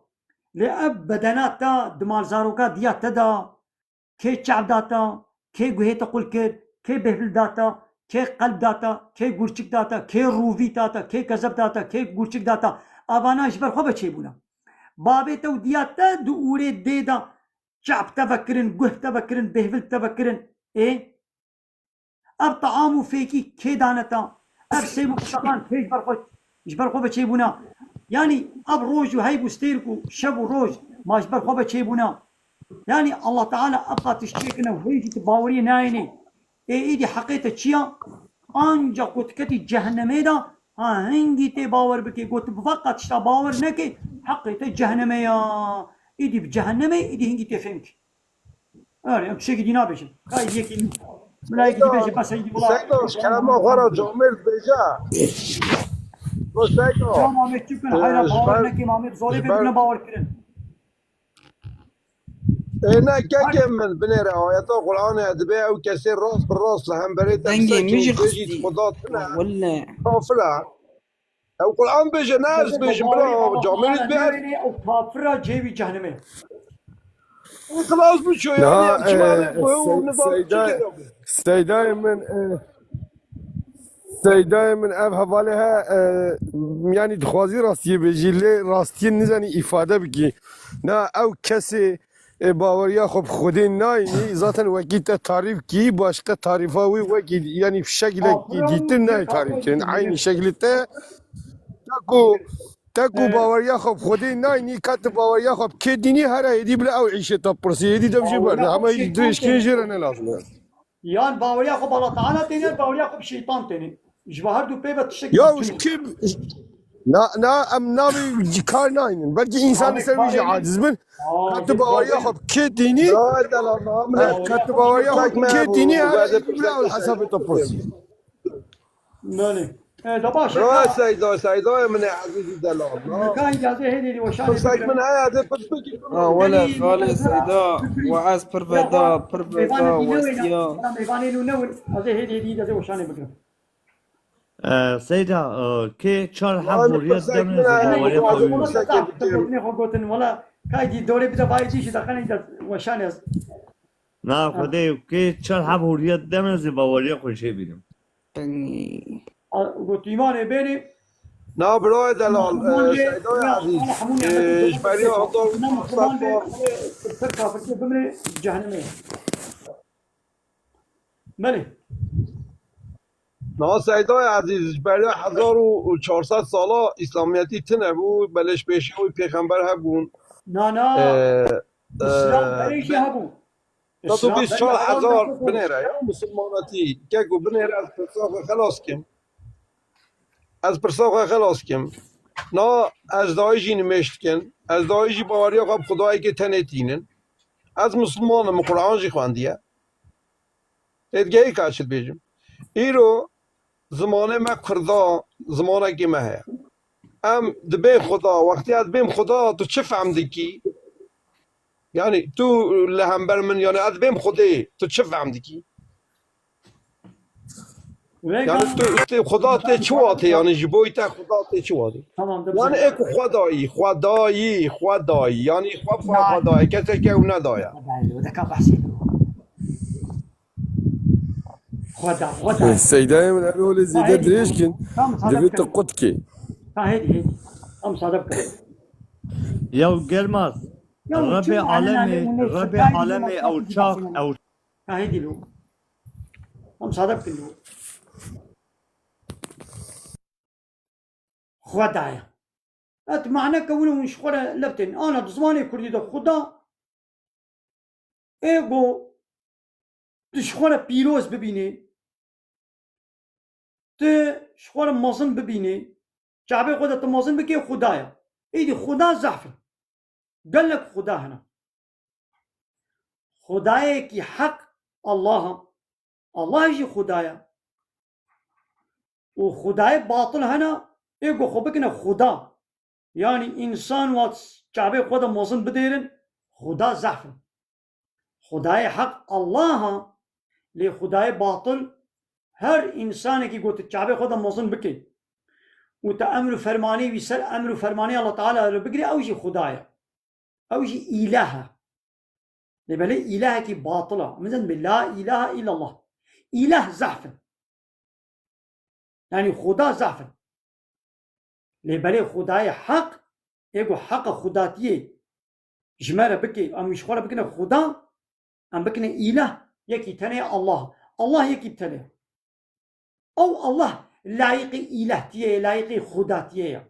Lê ev bedena te, dimal zaroka diya te da, kê çav da te, kê guhê te qul kir, kê bêhvil da te, kê qelb da te, kê gurçik da te, kê rûvî da te, kê kezeb da te, kê gurçik da te, avana ji ber xwe ve çêbûne. Bavê te û diya te di ûrê dê de çap te vekirin, guh te vekirin, bêhvil te vekirin. Ê? Ev taam û fêkî kê dane te? Ev sêv û piteqan kê ji ber xwe, ji ber xwe ve çêbûne? Yanî ev roj û heyv û stêrk û şev û roj ma ji ber xwe ve çêbûne? Yanî Allah Teala ev qat tişt çêkirine û hê jî tu baweriyê nayênê. Ê, îdî heqê te çi ya? Ancax ku tu ketî cehennemê de, ha hingî tê bawer bikê. Got tu bi va qat tişta bawer nekê, heqê te cehennemê ya. Îdî bi cehennemê, îdî hingî tê fêm kî. Erê, em tiştekî dî nabêjin. Ka îdî yekî, bila yekî dî bêje, bes îdî wila. Seydo, ji kerema xwe re camêrd bêje. Ro Seydo. Tamam, Mamê çi bikin, e, heyra ji bawer ber, nekê, Mamê zorê ji bê ber bine bawer kirin. Ê, ne, kekê min, binêre ayeta Qur'anê, dibê ew kesê rast bi rast li hemberê te Dengê min jî bêjî xistî. Xuda tune. Welle. Kafir e. Ew Qur'an bêje, ne ez bêjim, bira, camêrî dibê ez Ew kafir e, cêwî cehennemê. Xilas biço, yanî, em çima lê, e, bu, Sey-, bu, Seydayê, Seydayê min, e, Seydayê min ev hevalê he, e, yanî dixwazî rastiyê bêjî, lê rastiyê nizanî îfade bikî. Na ew kesê, e, baweriya xwe bi Xwedê nayînî, zaten wekî te tarîf kî, başqa tarîfa wî wekî, yanî şekilekî dîtin nayê tarîf kirin. Eynî şekilê te, te ku, te ku baweriya xwe bi Xwedê nayînî, ka tu baweriya xwe bi kê dînî, here êdî bila ew îşê te pirsî, êdî dev jê ber, hema dirêjkirî jê re ne lazim e. Yan baweriya xwe bi Allah Teala têne, baweriya xwe bi şeytan têne. Ji bo her du pê ve tiştek. Ya, ji kim? Na, na, em navê ji kar naynin. Belkî insan li ser wî jî aciz bin. Ka tu baweriya xwe bi kê dînî? Ya, delal, amine. Ka tu baweriya xwe bi kê dînî, her bila hesabê te pirsî. Belê. E, da baş e. Ra Seyda, Seydayê min ê ezîzî delal. Ka îcazê hêdî dî weşanê. Pirsek min heye, ez ê pirs bikî. Ha, wele, xalê Seyda, we ez pir veda, pir veda, westiya. Mêvanê nû ne wir, ez ê hêdî hêdî ez ê weşanê bigirim. E, Seyda, e, kê çar heb hûriya demê zî bawerê xwe wî. Gotinê xwe gotin, wela, ka îdî dorê bide vayê cî jî daxanê de weşanê ez. Na, Xwedê, kê çar heb hûriya demê zî baweriya xwe jê bînim. Got, îmanê bêrê. Na, birayê delal, e, Seydayê ezîz, e, ji beriya hezar û çar sed sal. Ser kafirtî bimrê cehennemê. Belê. Na, Seydayê ezîz, ji beriya hezar û çar sed sala îslamiyetî tune bû, belê ji pêşiya wî pêxember hebûn. Na, na. E, Îslam e, berê jî hebû. Sed û bîst çar hezar binêre ya misilmanetî. Keko binêre, ez pirsa xwe xelas kim. Ez pirsa xwe xelas kim. Na, ez dayî jî nimêj dikin. Ez dayî jî baweriya xwe bi Xwedayekê tenê tînin. Ez misilman im, Qur'an jî xwendiye. Têdigehî ka çi dibêjim. Îro zimanê me Kurda, zimanekî me heye. Em dibê Xuda, wextê ez bêm Xuda, tu çi fehm dikî? Yanî tu li hember min, yanî ez bêm Xwedê, tu çi fehm dikî? Yanî tu, tu Xuda tê çi watê, yanî ji bo te Xuda tê çi watê? Yanî ê ku Xwedayî, Xwedayî, Xwedayî, yanî xwe, xwe, Xwedayî, keseke ew nedaye. Xweda, Xweda. Seydayê min, ev holê zêde dirêj kin. Divê tu qut kê. Ka hêdî, hêdî. Em sade bikin. Yew Gelmaz. Yew Rebê alemê, Rebê alemê ew çax, ew. Ka hêdî lo. Em sade bikin lo. Xwedayê. Et mane ke wilo hûn ji xwe re lef tên. Ana di zimanê kurdî de Xuda ê go tu ji xwe re pîroz bibînî, tu ji xwe re mezin bibînî, çavê xwe de tu mezin bikê Xuda ye. Êdî Xuda zehf in. Gelek Xuda hene. Xwedayekî heq Allah e. Allah jî Xuda ye. Û Xwedayê batil hene, ê ku xwe bikine Xuda. Yanî însan wat çavê xwe de mezin bidêrin, Xuda zehf in. Xwedayê heq Allah e, lê Xwedayê batil her însanekî ku tu çavê xwe de mezin bikê û tu emr û fermanê wî ser emr û fermanê Allah Teala re bigirê, ew jî Xuda ye. Ew jî îlah e. Lê belê îlahekî batil e. Min zan bi la ilahe illallah. Îlah zehf in. Yanî Xuda zehf in. Lê belê Xudayê heq ê ku heqa xudatiyê ji me re bike, em wî ji xwe re bikine xuda, em bikine îlah, yekî tenê Allah. Allah yekî bi tenê. Ew Allah layiqî îlehtiyê ye, layiqî xudatiyê ye.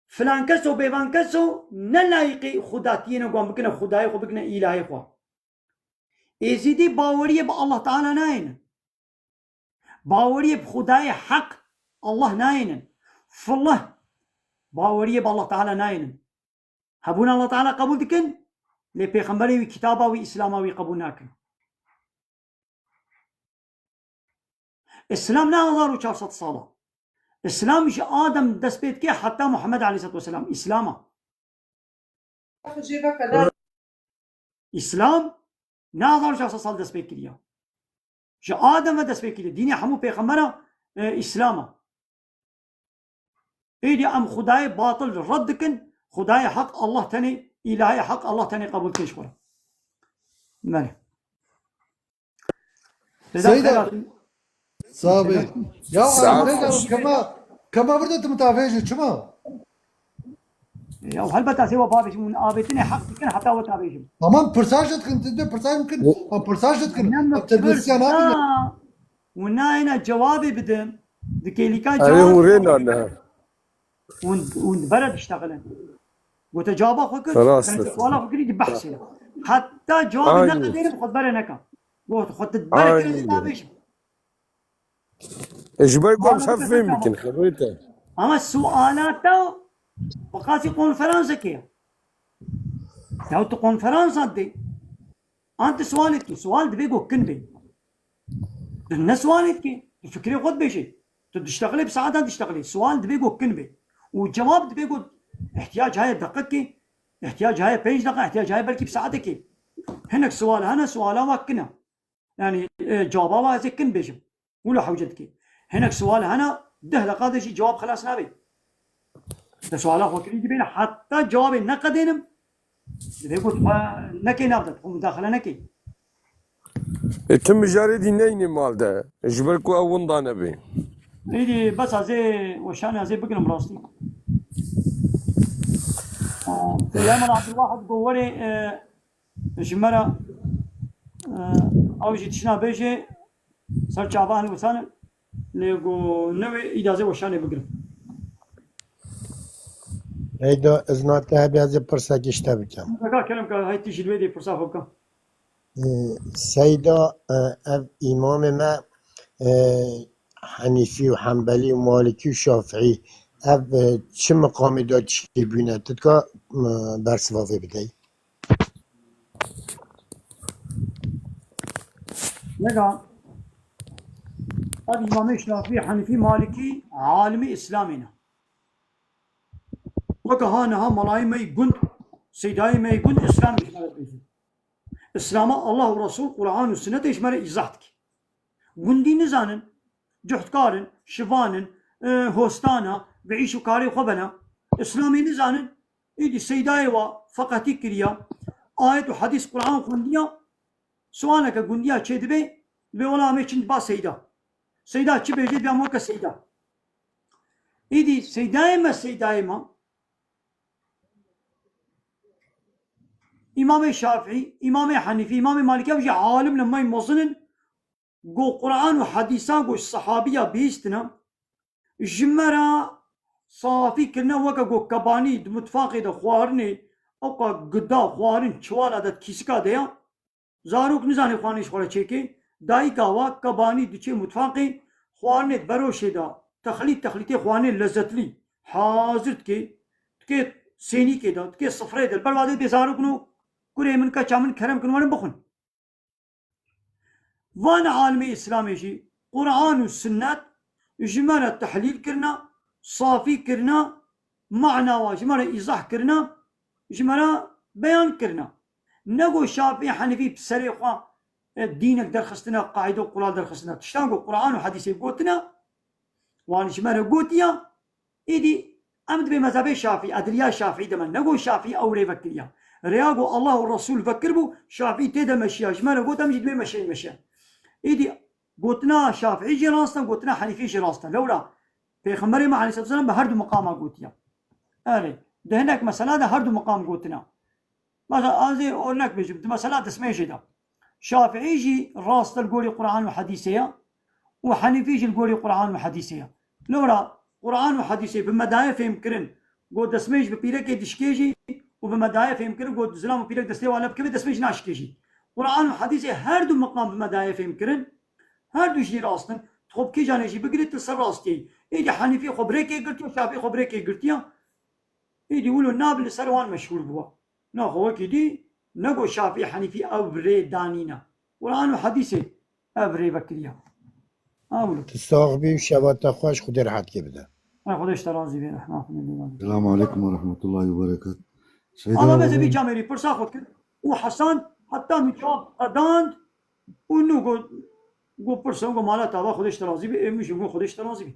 Filan kes û bêvan kes û ne layiqî xudatiyê ne, ku em bikine xudayê xwe, bikine îlahê xwe. Êzîdî baweriyê bi Allah Teala nayênin. Baweriyê bi xudayê heq Allah nayênin. Filih baweriyê bi Allah Teala nayênin. Hebûna Allah Teala qebûl dikin, lê pêxemberê wî, kitaba wî, îslama wî qebûl nakin. Îslam ne hezar û çar sed sal e. Îslam ji Adem dest pê dike heta Muhammed aleyhisselatu vesselam. Îslam e. Îslam ne hezar û çar sed sal dest pê kiriye. Ji Adem ve dest pê kiriye. Dînê hemû pêxembera, e, Îslam e. Êdî em xudayê batil red dikin, xudayê heq Allah tenê, îlahê heq Allah tenê qebûl dikin ji xwe re. Belê. Seyda, sağ ol. Ya, Sağ ol. Seyda, kema, kema burada tu mutavêjî çima? Ya, helbet ez ê we bavêjim, hûn avêtinê heq dikin, heta we tavêjim. Tamam, pirsa jî dikin, tu dê pirsa jî dikin. O- Ama pirsa jî dikin. Em terbiyesiya nabin. Hûn nayêne cewabê bidin. Di kêlîka Erê, cewab hûn rê nane. Hûn, hûn bere diştexilin. Gote cewaba xwe kir, Xelas, sen xelas. Suala xwe kirî di behsê. Heta cewabê Aynen. Neqedêrim xwe bere neka. Got xwe tu bere kirî Aynen. Nabêjim. E, ji ber ku em Suala xwe fêm kir, bikin, xeberê te. Ama suala te bi qasî konferansekê ye. Ya tu konferansa dê. An tu sualê dikî. Sual divê ku kin bê. Tu ne sualê dikî. Tu fikrê xwe dibêjê. Tu diştexilê, bi saetan diştexilê. Sual divê ku kin bê. Û cewab divê ku ihtiyac heye deqikê, ihtiyac heye pênc deqa, ihtiyac heye belkî bi saetekê. Hinek sual hene, suala wa kin e. Yani, e, cewaba wa ez ê kin bêjim. Wilo hewce dike. Hinek sual hene, deh deqa de jî cewab xilas nabe. Te suala xwe kirî dibêne, heta cewabê neqedênim, divê ku xwe nekê nav de, xwe mudaxile nekê. E, tu mijarê dî neyne mal de, ji ber ku ew winda nebe. Êdî bes ez ê weşanê ez ê bigirim rastî. Aa, Seyda Mela Abdulwahid got werê, e, ji me re, e, ew jî tişna bêjê, ser çava hin wisan, lê got newê îdazê weşanê bigirim. Seyda, izna te hebe ez ê pirsekî ji te bikim. Kaka kerem ka, hey tu jî li wê dê pirsa xwe bike. Ee, Seyda, e, ev îmamê me, e, Henîfî û Hembelî û Malikî û Şafîî, ev, e, çi miqamê de çi bûne? Tu dika, e, bersiva vê bidey? Nega, ev îmamê Şafîî, Henîfî, Malikî, alimê Îslamê ne. Weke ha niha melayê me yî gund, seydayê me yî gund, Îslam ji me re dibêjin. Îslama Allah û Resul, Quran û Sunnet ê ji me re îzah dike. Gundî nizanin, cuhdkar in, şivan in, e, hostan e, bi îş û karê xwe bene. Îslamê nizanin, îdî seydayê wa feqetî kiriya, ayet û hedîs Quran xwendiya, sualeke gundiya çêdibe, dibê wela em ê çin ba seyda. Seyda çi bêje, dibê em weke seyda. Îdî seydayê me, seydayê me, Îmamê Şafîî, Îmamê Henîfî, Îmamê Malîkî, ev jî alim ne, me yî mezin in. Go Quran û hedîsan go ji sehabîya bihîstine, ji me re safî kirine, weke go kebanî di mutfaqê de xwarinê, ewqa gida xwarin çiwala de, kîsika de ya. Zarok nizane xwarinê ji xwe re çêke. Dayika wa kebanî diçe mutfaqê, xwarinê di beroşê de, texlît texlîtê xwarinê lezzetlî hazir dike, dike sênîkê de, dike sifrê de. Li ber wa dê bê zarok no, kurê min, keça min, kerem kin, werin bixwin. Van alimê Îslamê jî Quran û Sunnet ji me re tehlîl kirine, safî kirine, mana wa ji me re îzah kirine, ji me re beyan kirine. Ne go Şafî, Henîfî bi serê xwe, e, dînek derxistine, qaîde û qulal derxistine. Tiştan go Quran û hedîsê gotine, wan ji me re gotiye, îdî em dibê mezhebê Şafî, ediliya Şafî de me. Ne go Şafî ew rê vekiriye. Rêya go Allah û Resul vekiribû, Şafî tê de meşiya. Ji me re got, em jî dibê meşeyê meşe. Îdî gotina Şafî jî rast e, gotina Henîfî jî rast e. Lewra Pêxemberê me aleyhisselatu vesselam bi her du miqama gotiye. Erê, di hinek mesela de her du miqam gotina. Mesela, ez ê örnek bêjim, di mesela destmêjê de. Şafîî jî rast e li gorî Quran û hedîsê ye û Henîfî jî li gorî Quran û hedîsê ye. Lewra Quran û hedîsê bi me daye fêhm kirin, got destmêj bi pîrekê dişkêjî û bi me daye fêhm kirin, got zilam û pîrek destê wan le bikeve, destmêj naşkêjî. Quran û hedîsê her du miqam bi me daye fêhm kirin, her du jî rast in. Tu xwe bi kêjanê jî bigirî, tu li ser rastiyê yî. Êdî Henîfî xwe bi rêkê girtiye, Şafîî xwe bi rêkê girtiye. Êdî wilo nav li ser wan meşhûr bû. Naxwe wekî dî, nego Şafîî Henîfî ew bi rê danîne. Quran û hedîsê ev bi rê vekiriye. Ha wilo. Tu sax bî û şeva te xweş, Xwedê rehetiyê bide. Ay Xwedê ji te razî bê, rehma Xwedê lê razî. Selamun aleykum ve rahmetullahi ve berekat. Seyda Ama oğlum. Bezê vî camêrî pirsa xwe kir û Hesan heta min cevab qedand û nû got, got pirsa, got mala tava Xwedê ji te razî bê, ê min jî got Xwedê ji te razî bê.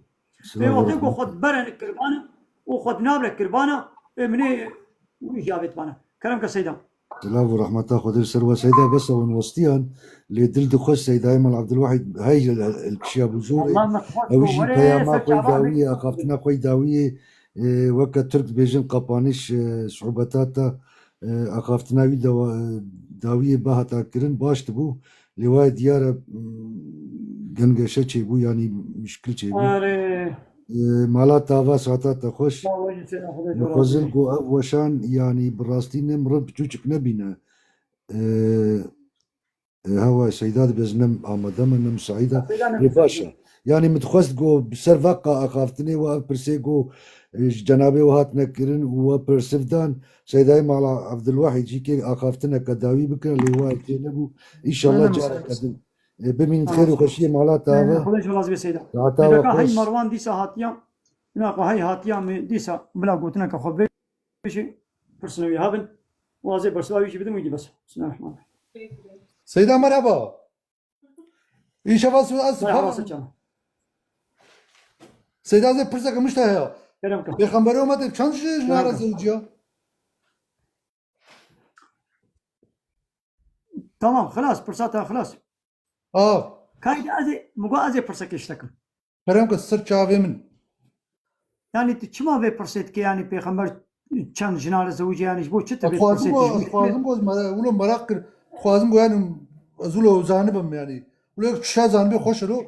Pê wextê ku xwe dibere kirbana û xwe dinabire kirbana, ê min ê wî jî avêt bana. Kerem ke Seyda. Silav û rehmeta Xwedê li ser we Seyda, bes ew in westiyan, lê dil dixweş Seydayê Mal Abdulwahîd hey li kişiya bû zorê. Allah me xweş Ew bû, jî werê peyama ser xwe çava dawiyê, axaftina xwe dawiyê, e, weke Tirk dibêjin kapanîş, e, suhbeta te, e, axaftina wî dawa-, dawiyê bihata kirin baş dibû. Lê waye diyar e, m, gengeşe çêbû, yanî mişkil çêbû. Erê. E, mala tava saeta te xweş. Sağ ol, Hüseyin, Xwedê razî Dixwazim bê. Ku ev weşan, yanî bi rastî ne miriv biçûçik nebîne. E, e, hewa Seyda dibêz ne amade me, ne misaîd e. Seyda ne Lê baş e. Yanî min dixwest ku bi ser veqa axaftinê we ev pirsê ku, e, ji cenabê we hatine kirin û we pirsiv dan, Seydayê Mala Evdilwahîd jî kê axaftineke dawî bikire, lê wayê tê nebû. Înşallah Aynen, careke din. E, bimînin xêr û xweşiyê mala te Aynen, ave. Xwedê ji razî be Seyda. Saeta we Seyda ka hey xweş. Merwan dîsa hatiya. Ina xwe hey hatiya me dîsa bila gotineke xwe bê. Jî pirsine wî hebin. Wazê bersiva wî jî bidim wî dî bes. Bismillahirrahmanirrahim. Seyda merhaba. Înşallah su-, ez Merhaba, subhan- Seçan. Seyda zê pirseke min ji te heye. Kerem ke. Pêxemberê Umetê çend ji, ji nara Kerem ke. Zewciya? Tamam, xilas, pirsa te xilas. Av. Kaydı ez ê, min got ez ê pirsekê ji te kim. Kerem ke ser çavê min. Yani tu çima vê pirsê dikê, yani Pêxember çend jina re zewicê, yani ji bo çi tu vê pirsê dikê? Ez dixwazim ku ez mere-, wilo meraq kir, dixwazim ku yani ez wilo zanibim yani. Wilo yek tişta zanibê xweş e lo.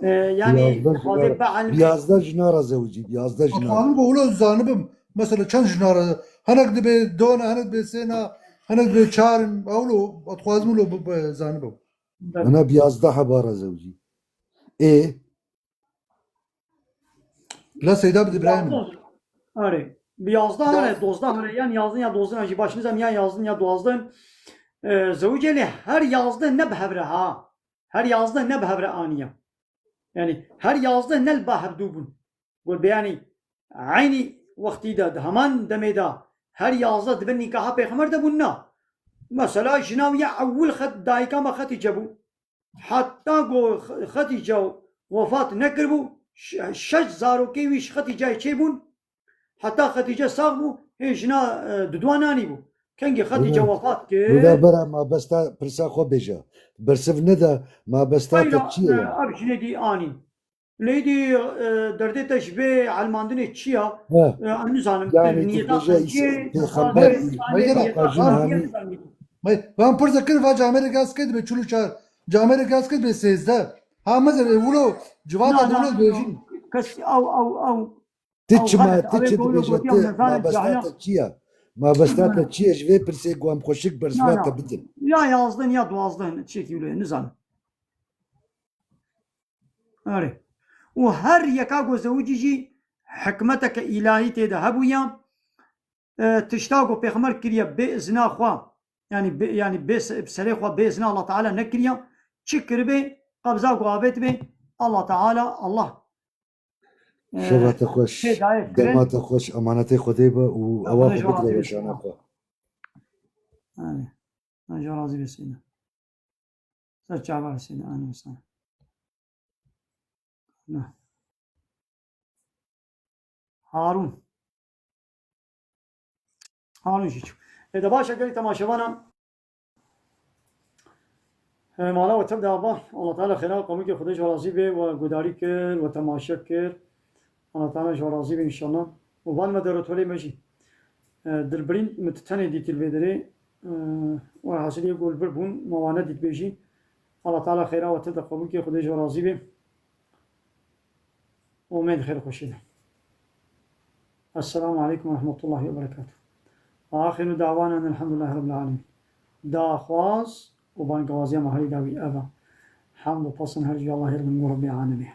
E, yani Yazdeh jina re, yazdeh jina re zewicî, yazdeh jina re. Ez dixwazim ku wilo zanibim. Mesela çend jina re, hinek dibe dona, hinek dibe sêna, hinek dibe çarin, wilo, ez dixwazim wilo bi-, bi-, zanibim. Ana bi yazdeh heba re zewicî. Ê? La Seyda bi Ibrahim. Yazdin. Are. Bi yazdeh hane, dozdeh hane, yan yazdin ya dozdin jî baş nizam ya yazdin ya dozdin. E, zewicê lê her yazdin ne bi hev re ha. Her yazdin ne bi hev re aniye. Yani her yazdin ne li ba hevdû bûn. Got be yani eynî wextî de, di heman demê de her yazdeh di bin nîkaha Pêxember de bûn na. Mesela jina wî ya ewil xet dayika me Xetîce bû. Heta ku Xetîce wefat nekiribû, şe-, şeş zarokê wî ji Xetîceyê çêbûn. Heta Xetîce sax bû, hê jina, e, didwa nanî bû. Kengî Xetîce wefat kir. Wila bera mabesta pirsa xwe bêje. Bersiv nede, mabesta te çi ye? Ev jinê dî anîn. Lê dî, e, derdê te ji vê elmandinê çi ya? He. E, em nizanim. Yani tu niyeta dibêje qenciyê, pêxember, niyeta qenciyê, niyeta qenciyê. Van pirsa kir, va camêrê gaz kê dibe çil û çar, camêrê gaz kê dibe sêzdeh. Ha, mezin, e, wilo, civata wilo dibêjin. Kes, ew, ew, ew, Ti ew çima, xelet, ti ew çi ê dibêje, gotiya ti, mezanê mabesta cahila. Te çi ya? Mabesta te çi ye? Ji vê pirsê ku em xweşik bersiva te bidin. Ya yazdin ya duwazdin, çiyekî wilo ye, nizanim. Erê. Û her yeka ku zewicî jî hikmeteke îlahî tê de hebûya, e, tişta ku Pêxember kiriye bê izna xwe, yani bê, yani bê se-, serê xwe bê izna Allah Teala nekiriye, çi kiribê, qebza ku avêtibê, Allah Teala, Allah, e, Şeva te xweş, pê daye kirin. Dema te xweş, emanetê Xwedê be û ewa xwe bigre weşana xwe. Erê. Erê. Erê. Ser çava Hüseyin, anî Hüseyin. Ne. Harun. Harun jî çû. E, de baş e, gelî temaşevana. E, mala we tev de ava. Allah Teala xêra qebûl kir, Xwedê ji we razî be, we gudarî kir, we temaşe kir. Allah Teala ji we razî be înşallah. Û van moderatörê me jî. E, Dilbirîn, min tu tenê dîtî li vê derê. E, we hasilî yek û li vir bûn, me wane dît bê jî. Allah Teala xêra we tev de qebûl kir, Xwedê ji we razî be. Û me di xêr xweşî de. Esselamu aleykum ve rahmetullahi ve berekatuh. Axiru da'wana enelhamdülillahi rabbil alemin. Daxwaz û bangewaziya me herî dawî ev e. Hemd û pasin her ji Allahê re bin bo Rebbê alemê.